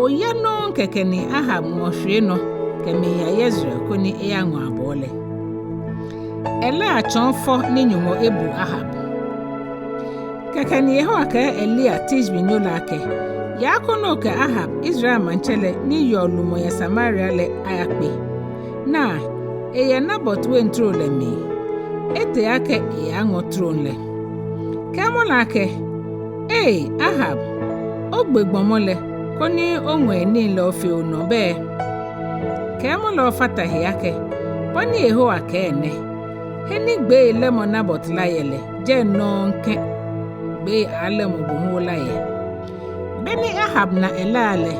oya nɔŋŋ kɛkɛ ni Ahab ŋɔ shwie nɔ kɛmiiya Yezreel koni eyaŋɔ abɔɔ lɛ. Elia tsɔɔ fɔ ni Nyɔŋmɔ ebu Ahab. Kɛkɛ ni Yehowa kɛɛ Elia, Tishbinyo lɛ akɛ, Yaa koni okɛ Ahab, Israel maŋtsɛ lɛ ni yɔɔ lumɔ yɛ Samaria lɛ ayakpe. Naa, eyɛ Nabot wein trom lɛ mli. Etee akɛ eyaŋɔ trom lɛ. Kɛɛmɔ lɛ akɛ, Ee, Ahab, ogbe gbɔmɔ lɛ, koni oŋɔ enii lɛ ofee onɔ bɛ. Kɛɛmɔ lɛ ofata he akɛ, Bɔ ni Yehowa kɛɛ nɛ, He ni gbei lɛmɔ Nabot la yɛ lɛ, jɛi nɔŋŋ kɛ gbei alɛmɔ bo hu ola yɛ. Be ni Ahab na Elia lɛ,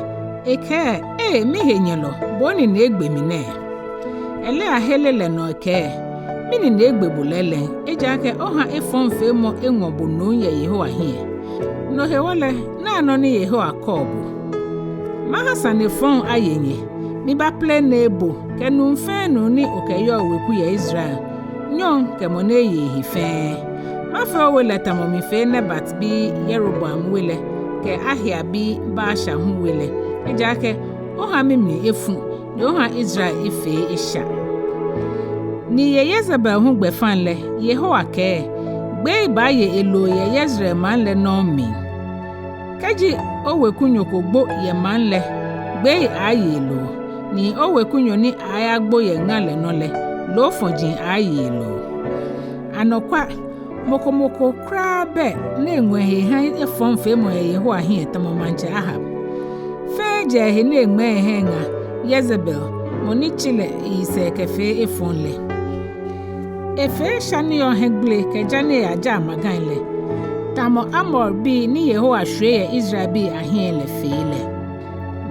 ekɛɛ, Ee, mihenyɛlɔ, bo onine egbe mi nɛɛ? Elia here lɛ nɔ ekɛɛ, Minine egbe bo lɛɛlɛŋ, ejaakɛ oha efɔŋfeemɔ eŋɔ bo nom yɛ Yehowa hiɛ. No hewɔ lɛ, naa nɔ ni Yehowa kɛɔ bo. Maha sane fɔŋ aye nyɛ, mibaaplene bo kɛ nuu fɛɛ nuu ni okɛyɔɔ weku yɛ Israel, nyɔŋ kɛ mɔ ni eye ehe fɛɛ. Mafee owe lɛ tamɔ mifee Nebat bi Yeroboam we lɛ, kɛ Ahia bi Baasha hu we lɛ, ejaakɛ oha mimli efu, ni oha Israel efee esha. Ni yɛ Yezebel hu gbɛfaŋ lɛ, Yehowa kɛɛ, Gbei baaye eloo yɛ Yezreel maŋ lɛ nɔŋŋ mli. Kɛji owekunyo ko gbo yɛ maŋ lɛ, gbei aye eloo, ni owekunyo ni ayagbo yɛ ŋa lɛ nɔ lɛ, loofɔji aye eloo. Anɔkwa, mɔ ko mɔ ko kwraa bɛ ni eŋɔ ehe eha efɔŋfeemɔ yɛ Yehowa hiɛ tamɔ maŋtsɛ Ahab. Fɛɛ jɛ ehe ni eŋmɛɛ ehe eŋa Yezebel, mɔ ni tsi lɛ eyisɛɛ kɛfee efɔŋ lɛ. Efee esha ni yɔɔ hiɛgbele kɛ ja ni eyaja amagai lɛ, tamɔ Amorbii ni Yehowa shwie yɛ Israelbii ahiɛ lɛ fee lɛ.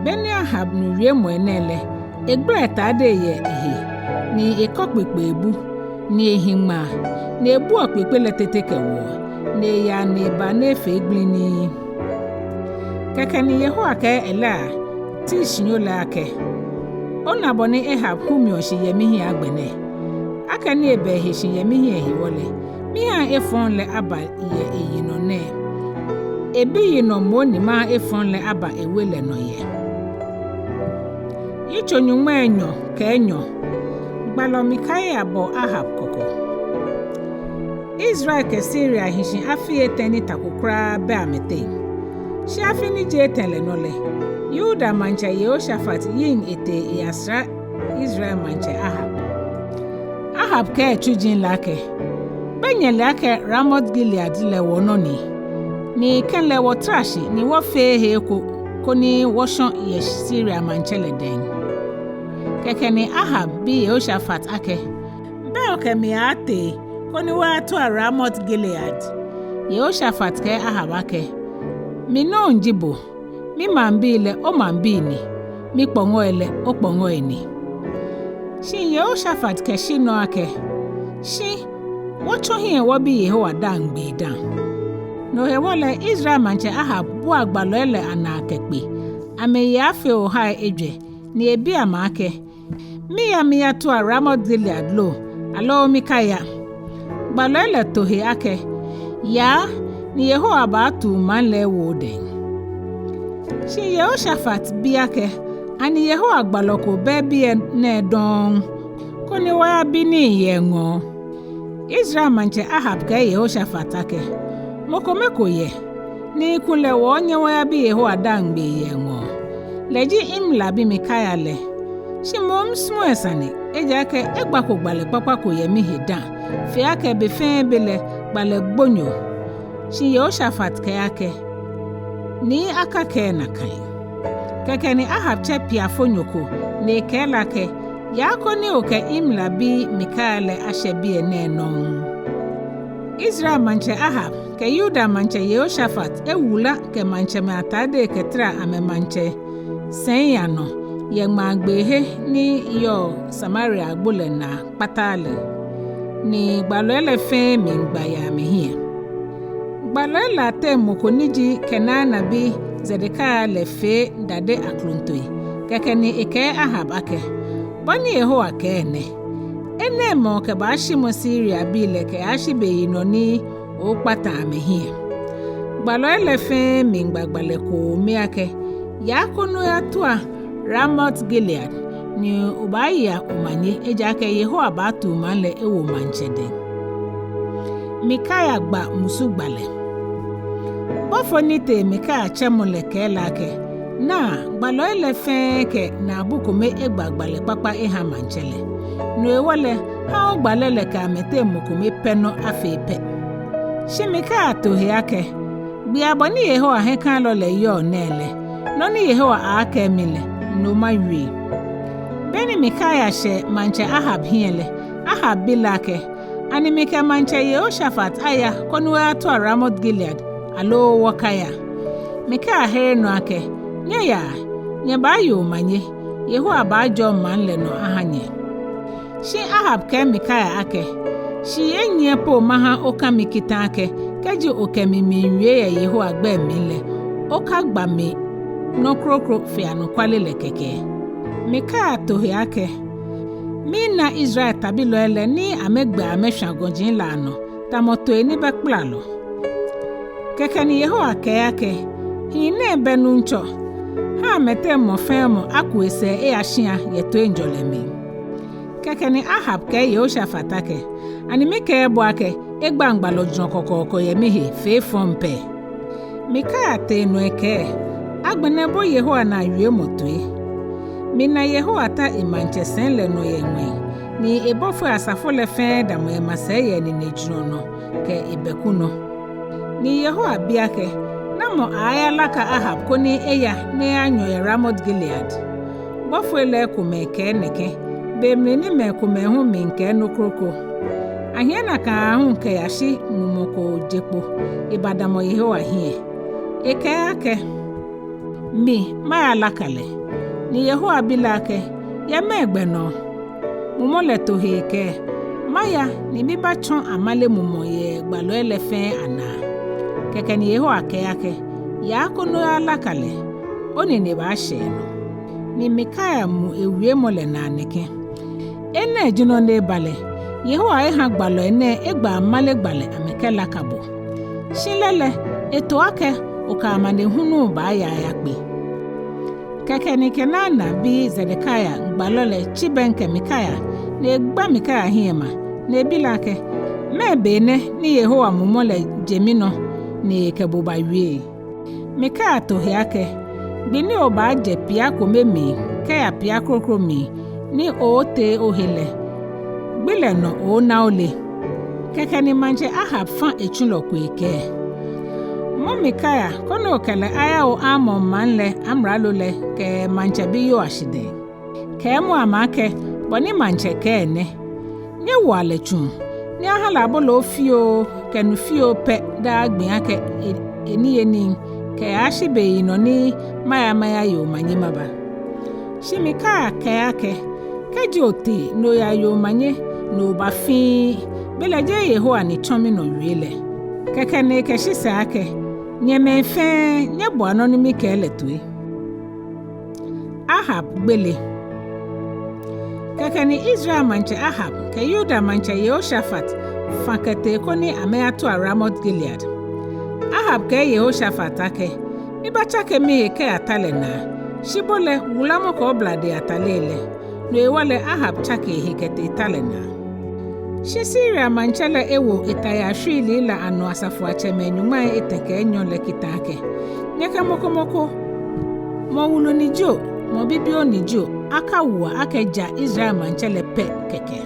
Be ni Ahab nu wiemɔi nɛɛ lɛ, egbala etade yɛ ehe, ni ekɔ kpekpe ebu, ni ehi ŋmaa, ni ebuɔ kpekpe lɛ tete kɛwoɔ, ni eyaa ni ebaa ni efee gblinii. Kɛkɛ ni Yehowa kɛɛ Elia, Tishinyo lɛ akɛ, Ona bɔ ni Ahab humiɔ shi yɛ mihiɛ agbɛnɛ? Akɛni ebɛ ehe shi yɛ mihiɛ hewɔ lɛ, miha efɔŋ lɛ aba yɛ eyinɔ nɛɛ. Ebiyinɔ moŋ ni maha efɔŋ lɛ aba ewe lɛ nɔ yɛ. Yitso nyɔŋmai enyɔ kɛ enyɔ. Gbalɔ Mikaia bɔ Ahab kɔkɔ. Israel kɛ Siria hi shi afii etɛ ni ta ko kwraa bɛ amɛteŋ. Shi afi ni ji etɛ lɛ nɔ lɛ, Yuda maŋtsɛ Yehoshafat yiŋ etee eyasra Israel maŋtsɛ Ahab. Ahab kɛɛ etsuji lɛ akɛ, Bɛ nyɛle akɛ Ramot Gilead lɛ wɔnɔ ni, ni kɛlɛ wɔtara shi ni wɔfeee he eko koni wɔshɔ yɛ Siria maŋtsɛ lɛ dɛŋ? Kɛkɛ ni Ahab bi Yehoshafat akɛ, Bɛ okɛ mi aaatee koni wɔyatua Ramot Gilead? Yehoshafat kɛɛ Ahab akɛ, Mi nɔŋŋ ji bo, mimaŋbii lɛ omaŋbii ni, mikpɔŋɔi lɛ okpɔŋɔi ni. Shi Yehoshafat kɛ shi nɔ akɛ, Shi wɔtsɔ hiɛ wɔbi Yehowa daaŋ gbii dã. No hewɔ lɛ Israel maŋtsɛ Ahab bua gbalɔi lɛ anaa kɛkpe, amɛyi afee ohai ejwɛ, ni ebi amɛ akɛ, Miya miyatua Ramot Gilead lo, aloo mikaya? Gbalɔi lɛ to he akɛ, Yaa, ni Yehowa baatuu maŋ lɛ ewo odɛŋ. Shi Yehoshafat bi akɛ, Ani Yehowa gbalɔ ko bɛ biɛ nɛɛ dɔŋŋ, koni wɔyabi nii yɛ eŋɔɔ? Israel maŋtsɛ Ahab kɛɛ Yehoshafat akɛ, Mɔ kome ko yɛ, ni kulɛ wɔɔnyɛ wɔyabi Yehowa daaŋ gbii yɛ eŋɔɔ. Lɛ ji Imla bi Mikaia lɛ. Shi moŋ misumɔɔɔ esane, ejaakɛ egbako gbalɛ kpakpa ko yɛ mihe dã, fe akɛ be fɛɛ be lɛ gbalɛ gbonyo. Shi Yehoshafat kɛɛ akɛ, Nii akakɛɛ nakai. Kɛkɛ ni Ahab tsɛ piafonyo ko, ni ekɛɛ lɛ akɛ, Yaa koni okɛ Imla bi Mikaia lɛ ashɛ biɛ nɛɛ nɔŋŋ. Israel maŋtsɛ Ahab kɛ Yuda maŋtsɛ Yehoshafat ewula kɛ maŋtsɛmɛi atadei kɛtara amɛmaŋtsɛsɛii anɔ yɛ ŋmaagbee he ni yɔɔ Samaria agbo lɛ naa kpataa lɛ, ni gbalɔi lɛ fɛɛ miigba yɛ amɛhiɛ. Gbalɔi lɛ ateŋ mɔ ko ni ji Kenaana bi Zedekia lɛ fee dade aklontoi. Kɛkɛ ni ekɛɛ Ahab akɛ, Bɔ ni Yehowa kɛɛ nɛ, Enɛɛmɛi okɛbaashimɔ Siriabii lɛ kɛyashi beyinɔ ni ookpata amɛhiɛ. Gbalɔi lɛ fɛɛ miigba gbalɛ kome akɛ: Yaa koni oyatua Ramot Gilead, ni obaaya omanye, ejaakɛ Yehowa baatu maŋ lɛ ewo maŋtsɛ dɛŋ. Mikaia gba musu gbalɛ. Bɔfo ni tee Mikaia tsɛmɔ lɛ kɛɛ lɛ akɛ: Naa, gbalɔi lɛ fɛɛ kɛ naabu kome egba gbalɛ kpakpa eha maŋtsɛ lɛ. No hewɔ lɛ, ha ogbalɛ lɛ kɛ amɛteŋ mɔ kome pɛ nɔ afee pɛ. Shi Mikaia to he akɛ: Gbii abɔ ni Yehowa hiɛkãalɔ lɛ yɔɔ nɛɛ lɛ, nɔ ni Yehowa aaakɛɛ mi lɛ, no mawie. Beni Mikaia shɛ maŋtsɛ Ahab hiɛ lɛ, Ahab bi lɛ akɛ: Ani mikɛ maŋtsɛ Yehoshafat aya koni wɔyatua Ramot Gilead, aloo wɔkaya? Mikaia here nɔ akɛ: Nyɛyaa, nyɛbaaye omanye, Yehowa baajɔɔ maŋ lɛ nɔ aha nyɛ. Shi Ahab kɛɛ Mikaia akɛ: Shii enyiɛ po maha okã mi kitã akɛ, kɛji okɛ mi miiwie yɛ Yehowa gbɛi mli lɛ, okagba mi nɔ kroko fe anɔkwale lɛ kɛkɛ. Mikaia to he akɛ: Miina Israel tabilɔi lɛ ni amɛgbɛ amɛshwã gɔji lɛ anɔ, tamɔ toi ni bɛ kplalɔ. Kɛkɛ ni Yehowa kɛɛ akɛ: Hii nɛɛ bɛ, Nuŋtsɔ. Ha amɛteŋ mɔ fɛɛ mɔ aku esɛɛ eya shĩa yɛ toiŋjɔlɛ mli. Kɛkɛ ni Ahab kɛɛ Yehoshafat akɛ: Ani mikɛɛɛ bo akɛ egbaŋ gbalɔ jurɔ kɔkɔɔkɔ yɛ mihe fe efɔŋ pɛ? Mikaia tee nɔ ekɛɛ: Agbɛnɛ bo Yehowa naa wiemɔ toi. Mina Yehowa ta emaŋtsɛ sɛi lɛ nɔ yɛ ŋwɛi, ni ebɔfoi asafo lɛ fɛɛ damɔ emasɛi yɛ eninejurɔ nɔ kɛ ebɛku nɔ. Ni Yehowa bi akɛ: Namɔ aaayalaka Ahab koni eya ni eyanyɔ yɛ Ramot Gilead? Bɔfoi lɛ ekomɛi kɛɛ nɛkɛ, be mli ni mɛi komɛi hu miikɛɛ nɔ kroko. Ahiɛ nakai aahu kɛyashi mumɔ ko je kpo, ebadamɔ Yehowa hiɛ. Ekɛɛ akɛ: Mi, mayalaka lɛ. Ni Yehowa bi lɛ akɛ: Yɛ mɛɛ gbɛ nɔ? Mumɔ lɛ to he ekɛɛ: Maya ni mibatsɔ amale mumɔ yɛ gbalɔi lɛ fɛɛ anaa. Kɛkɛ ni Yehowa kɛɛ akɛ: Yaa koni oyalaka lɛ, onine baashɛ enɔ. Ni Mikaia mu ewiemɔ lɛ naa nɛkɛ. Enɛ ji nɔ ni eba lɛ, Yehowa eha gbalɔi nɛɛ egba amale gbalɛ amɛkɛlaka bo. Shi lɛ lɛ, eto akɛ okɛ amanehulu baaya ayakpe. Kɛkɛ ni Kenaana bi Zedekia gbalɔ lɛ tsi bɛŋkɛ Mikaia, ni egba Mikaia hiɛ ma, ni ebi lɛ akɛ: Mɛɛ be nɛ ni Yehowa mumɔ lɛ je minɔ ni ekɛ bo bawie? Mikaia to he akɛ: Gbi ni obaajɛ pia kome mli kɛya pia kroko mli ni ootee ohe lɛ, gbi lɛ nɔ oona ole. Kɛkɛ ni maŋtsɛ Ahab fã etsulɔ ko ekɛɛ: Mɔ Mikaia koni okɛ lɛ ayawo Amon maŋ lɛ amralo lɛ kɛ maŋtsɛ bi Yoash dɛŋ. Kɛɛmɔ amɛ akɛ bɔ ni maŋtsɛ kɛɛ nɛ: Nyɛwoa lɛ tsuŋ, ni aha lɛ aboloo fioo kɛ nu fioo pɛ daa gbi akɛ e- eniyeli, kɛyashi beyinɔ ni maya mayaye omanye maba. Shi Mikaia kɛɛ akɛ: Kɛji otee ni oyaye omanye ni oba fiŋŋ, belɛ jeee Yehowa ni tsɔ minɔ wie lɛ. Kɛkɛ ni ekɛshi sɛɛ akɛ: Nyɛ mɛi fɛɛ, nyɛboa nɔ ni mikɛɛ lɛ toi. Ahab gbele. Kɛkɛ ni Israel maŋtsɛ Ahab kɛ Yuda maŋtsɛ Yehoshafat fã kɛtee koni amɛyatua Ramot Gilead. Ahab kɛɛ Yehoshafat akɛ: Mibatsake mihe kɛya ta lɛ naa, shi bo lɛ wulamɔko obladei atale lɛ. No hewɔ lɛ Ahab tsake ehe kɛtee ta lɛ naa. Shi Siria maŋtsɛ lɛ ewo etayaa shwiili lɛ anɔ asafoiatsɛmɛi nyɔŋmai etɛ kɛ enyɔ lɛ kitã akɛ: Nyɛkɛ mɔ ko mɔ ko, mɔ wulu ni jio, mɔ bibioo ni jio, akawua akɛ ja Israel maŋtsɛ lɛ pɛ kɛkɛ.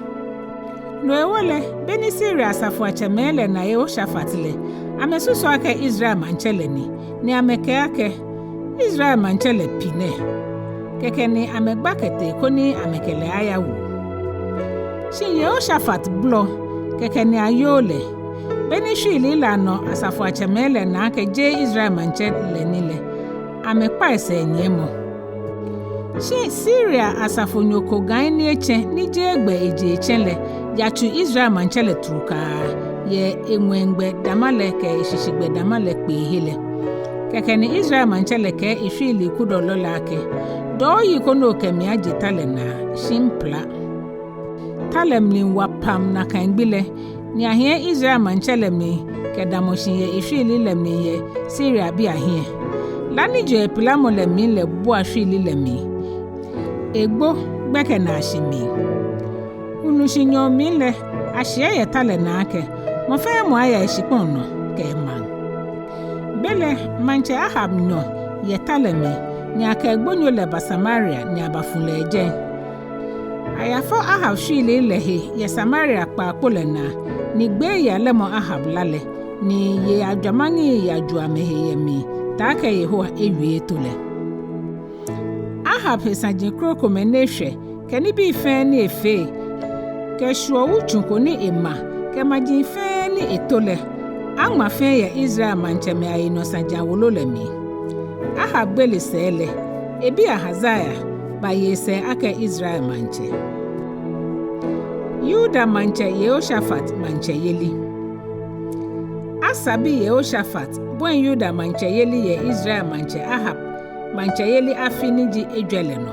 No hewɔ lɛ, beni Siria asafoiatsɛmɛi lɛ na Yehoshafat lɛ, amɛsusu akɛ Israel maŋtsɛ lɛ ni, ni amɛkɛɛ akɛ: Israel maŋtsɛ lɛ pi nɛ. Kɛkɛ ni amɛgba kɛtee koni amɛkɛ lɛ ayawu. Shi Yehoshafat blɔ, kɛkɛ ni ayoo lɛ. Beni shwiili lɛ anɔ asafoiatsɛmɛi lɛ na akɛ jeee Israel maŋtsɛ lɛ ni lɛ, amɛkpa esɛɛ nyiɛmɔ. Shi Siria asafonyo ko gãi ni etsɛ̃ ni jeee gbɛ eje etsɛ̃ lɛ yatsu Israel maŋtsɛ lɛ trukaa yɛ eŋwɛigbɛ dama lɛ kɛ eshishigbɛ dama lɛ kpeehe lɛ. Kɛkɛ ni Israel maŋtsɛ lɛ kɛɛ eshwiili kudɔlɔ lɛ akɛ: Dɔɔ oyi koni okɛ mi aje ta lɛ naa, shi mpla. Ta lɛ mli wa pam nakai gbi lɛ, ni ahiɛ Israel maŋtsɛ lɛ mli kɛdamɔ shi yɛ eshwiili lɛ mli yɛ Siriabii ahiɛ. La ni jɛ epilamɔ lɛ mli lɛ bua shwiili lɛ mli. Egbo gbɛkɛ naashi mli. Hulu shi nyɔɔŋ mli lɛ, ashiɛ yɛ ta lɛ naa akɛ, mɔ fɛɛ mɔ aya eshikpɔŋ nɔ kɛ emaŋ. Belɛ maŋtsɛ Ahab nyɔ yɛ ta lɛ mli, ni akɛ egbonyo lɛ ba Samaria, ni abafu lɛ jɛi. Ayafɔ Ahab shwiili lɛ he yɛ Samaria kpaakpo lɛ naa, ni gbee yalɛmɔ Ahab la lɛ, ni yei ajwamaŋi yaju amɛhe yɛ mli, taakɛ Yehowa ewie eto lɛ. Ahab he saji krokomɛi ni eshwɛ, kɛ nibii fɛɛ ni efee, kɛ shwuɔ wutsu ko ni ema, kɛ maji fɛɛ ni eto lɛ, aŋma fɛɛ yɛ Israel maŋtsɛmɛi ayinɔ saji awolo lɛ mli. Ahab gbele sɛɛ lɛ, ebi Ahazaia baye sɛɛ akɛ Israel maŋtsɛ. Yuda maŋtsɛ Yehoshafat maŋtsɛyeli. Asa bi Yehoshafat bɔi Yuda maŋtsɛyeli yɛ Israel maŋtsɛ Ahab maŋtsɛyeli afi ni ji ejwɛ lɛ nɔ.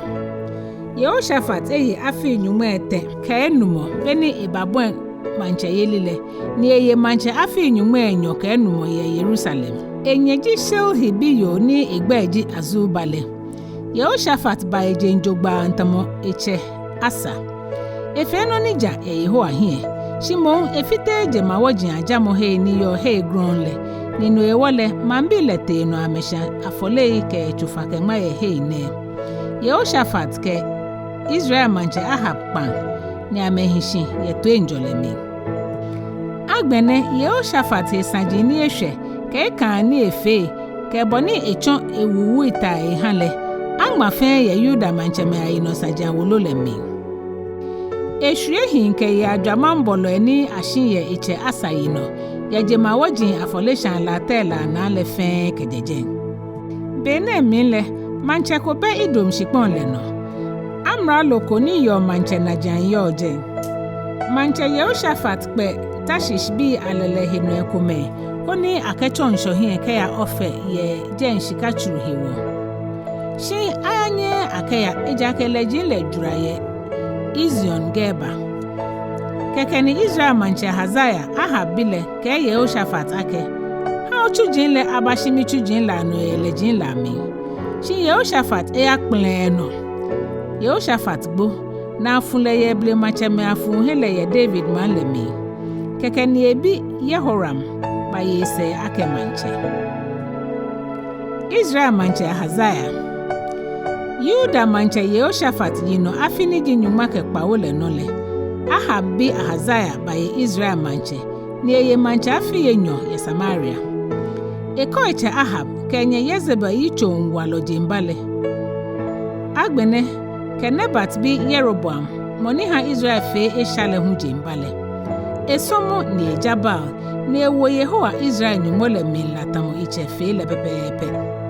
Yehoshafat eye afii nyɔŋmai etɛ kɛ enumɔ beni ebabɔi maŋtsɛyeli lɛ, ni eye maŋtsɛ afii nyɔŋmai enyɔ kɛ enumɔ yɛ Yerusalem. Enyɛ ji Shilhi biyoo ni egbɛi ji Azuba lɛ. Yehoshafat ba ejeŋ jogbaŋŋ tamɔ etsɛ Asa. Efee nɔ ni ja yɛ Yehowa hiɛ, shi moŋ efiteee jemawɔji ajamɔ hei ni yɔɔ hei grɔŋŋ lɛ, ni no hewɔ lɛ maŋbii lɛ tee nɔ amɛshã afɔlei kɛ tsofa kɛ ŋma yɛ hei nɛɛ. Yehoshafat kɛ Israel maŋtsɛ Ahab kpaŋ, ni amɛhi shi yɛ toiŋjɔlɛ mli. Agbɛnɛ Yehoshafat he saji ni eshwɛ, kɛ ekãa ni efee, kɛ bɔ ni etsɔ ewu wuitai ehã lɛ, aŋma fɛɛ yɛ Yuda maŋtsɛmɛi ayinɔ saji awolo lɛ mli. Eshwie hii kɛye ajwamaŋbɔlɔi ni ashi yɛ etsɛ Asa yinɔ, yɛ jemawɔji afɔleshaa latɛ lɛ anaa lɛ fɛɛ kɛjɛ jɛi. Be nɛɛ mli lɛ, maŋtsɛ ko bɛ Edom shikpɔŋ lɛ nɔ. Amralo ko ni yɔɔ maŋtsɛ najiaŋ yɔɔ jɛi. Maŋtsɛ Yehoshafat kpɛ Tarshish bii alɛlɛ henɔi komɛi, koni akɛtsɔ ŋshɔ hiɛ kɛya Ofir yɛ jɛi shika tsuru hewɔ. Shi ayanyɛɛɛ akɛya, ejaakɛ lɛji lɛ jwara yɛ Ezion Geber. Kɛkɛ ni Israel maŋtsɛ Ahazaia, Ahab bi lɛ, kɛɛ Yehoshafat akɛ, hã otsuji lɛ aba shi mitsuji lɛ anɔ yɛ lɛji lɛ amli. Shi Yehoshafat eyakpɛlɛɛɛ nɔ. Yehoshafat gbo, ni afu lɛ yɛ blematsɛmɛi afuhe lɛ yɛ David maŋ lɛ mli. Kɛkɛ ni ebi Yehoram baye sɛɛ akɛ maŋtsɛ. Israel maŋtsɛ Ahazaia. Yuda maŋtsɛ Yehoshafat yinɔ afi ni ji nyɔŋma kɛ kpawo lɛ nɔ lɛ, Ahab bi Ahazaia baye Israel maŋtsɛ, ni eye maŋtsɛ afii enyɔ yɛ Samaria. Ekɔ etsɛ Ahab kɛ enyɛ Yezebel yitsoŋwalɔ jeŋba lɛ. Agbɛnɛ, kɛ Nebat bi Yeroboam, mɔ ni hã Israel fee esha lɛ hu jeŋba lɛ. Esɔmɔ ni eja Baal, ni ewo Yehowa Israel Nyɔŋmɔ lɛ mlila tamɔ etsɛ fee lɛ pɛpɛɛpɛ.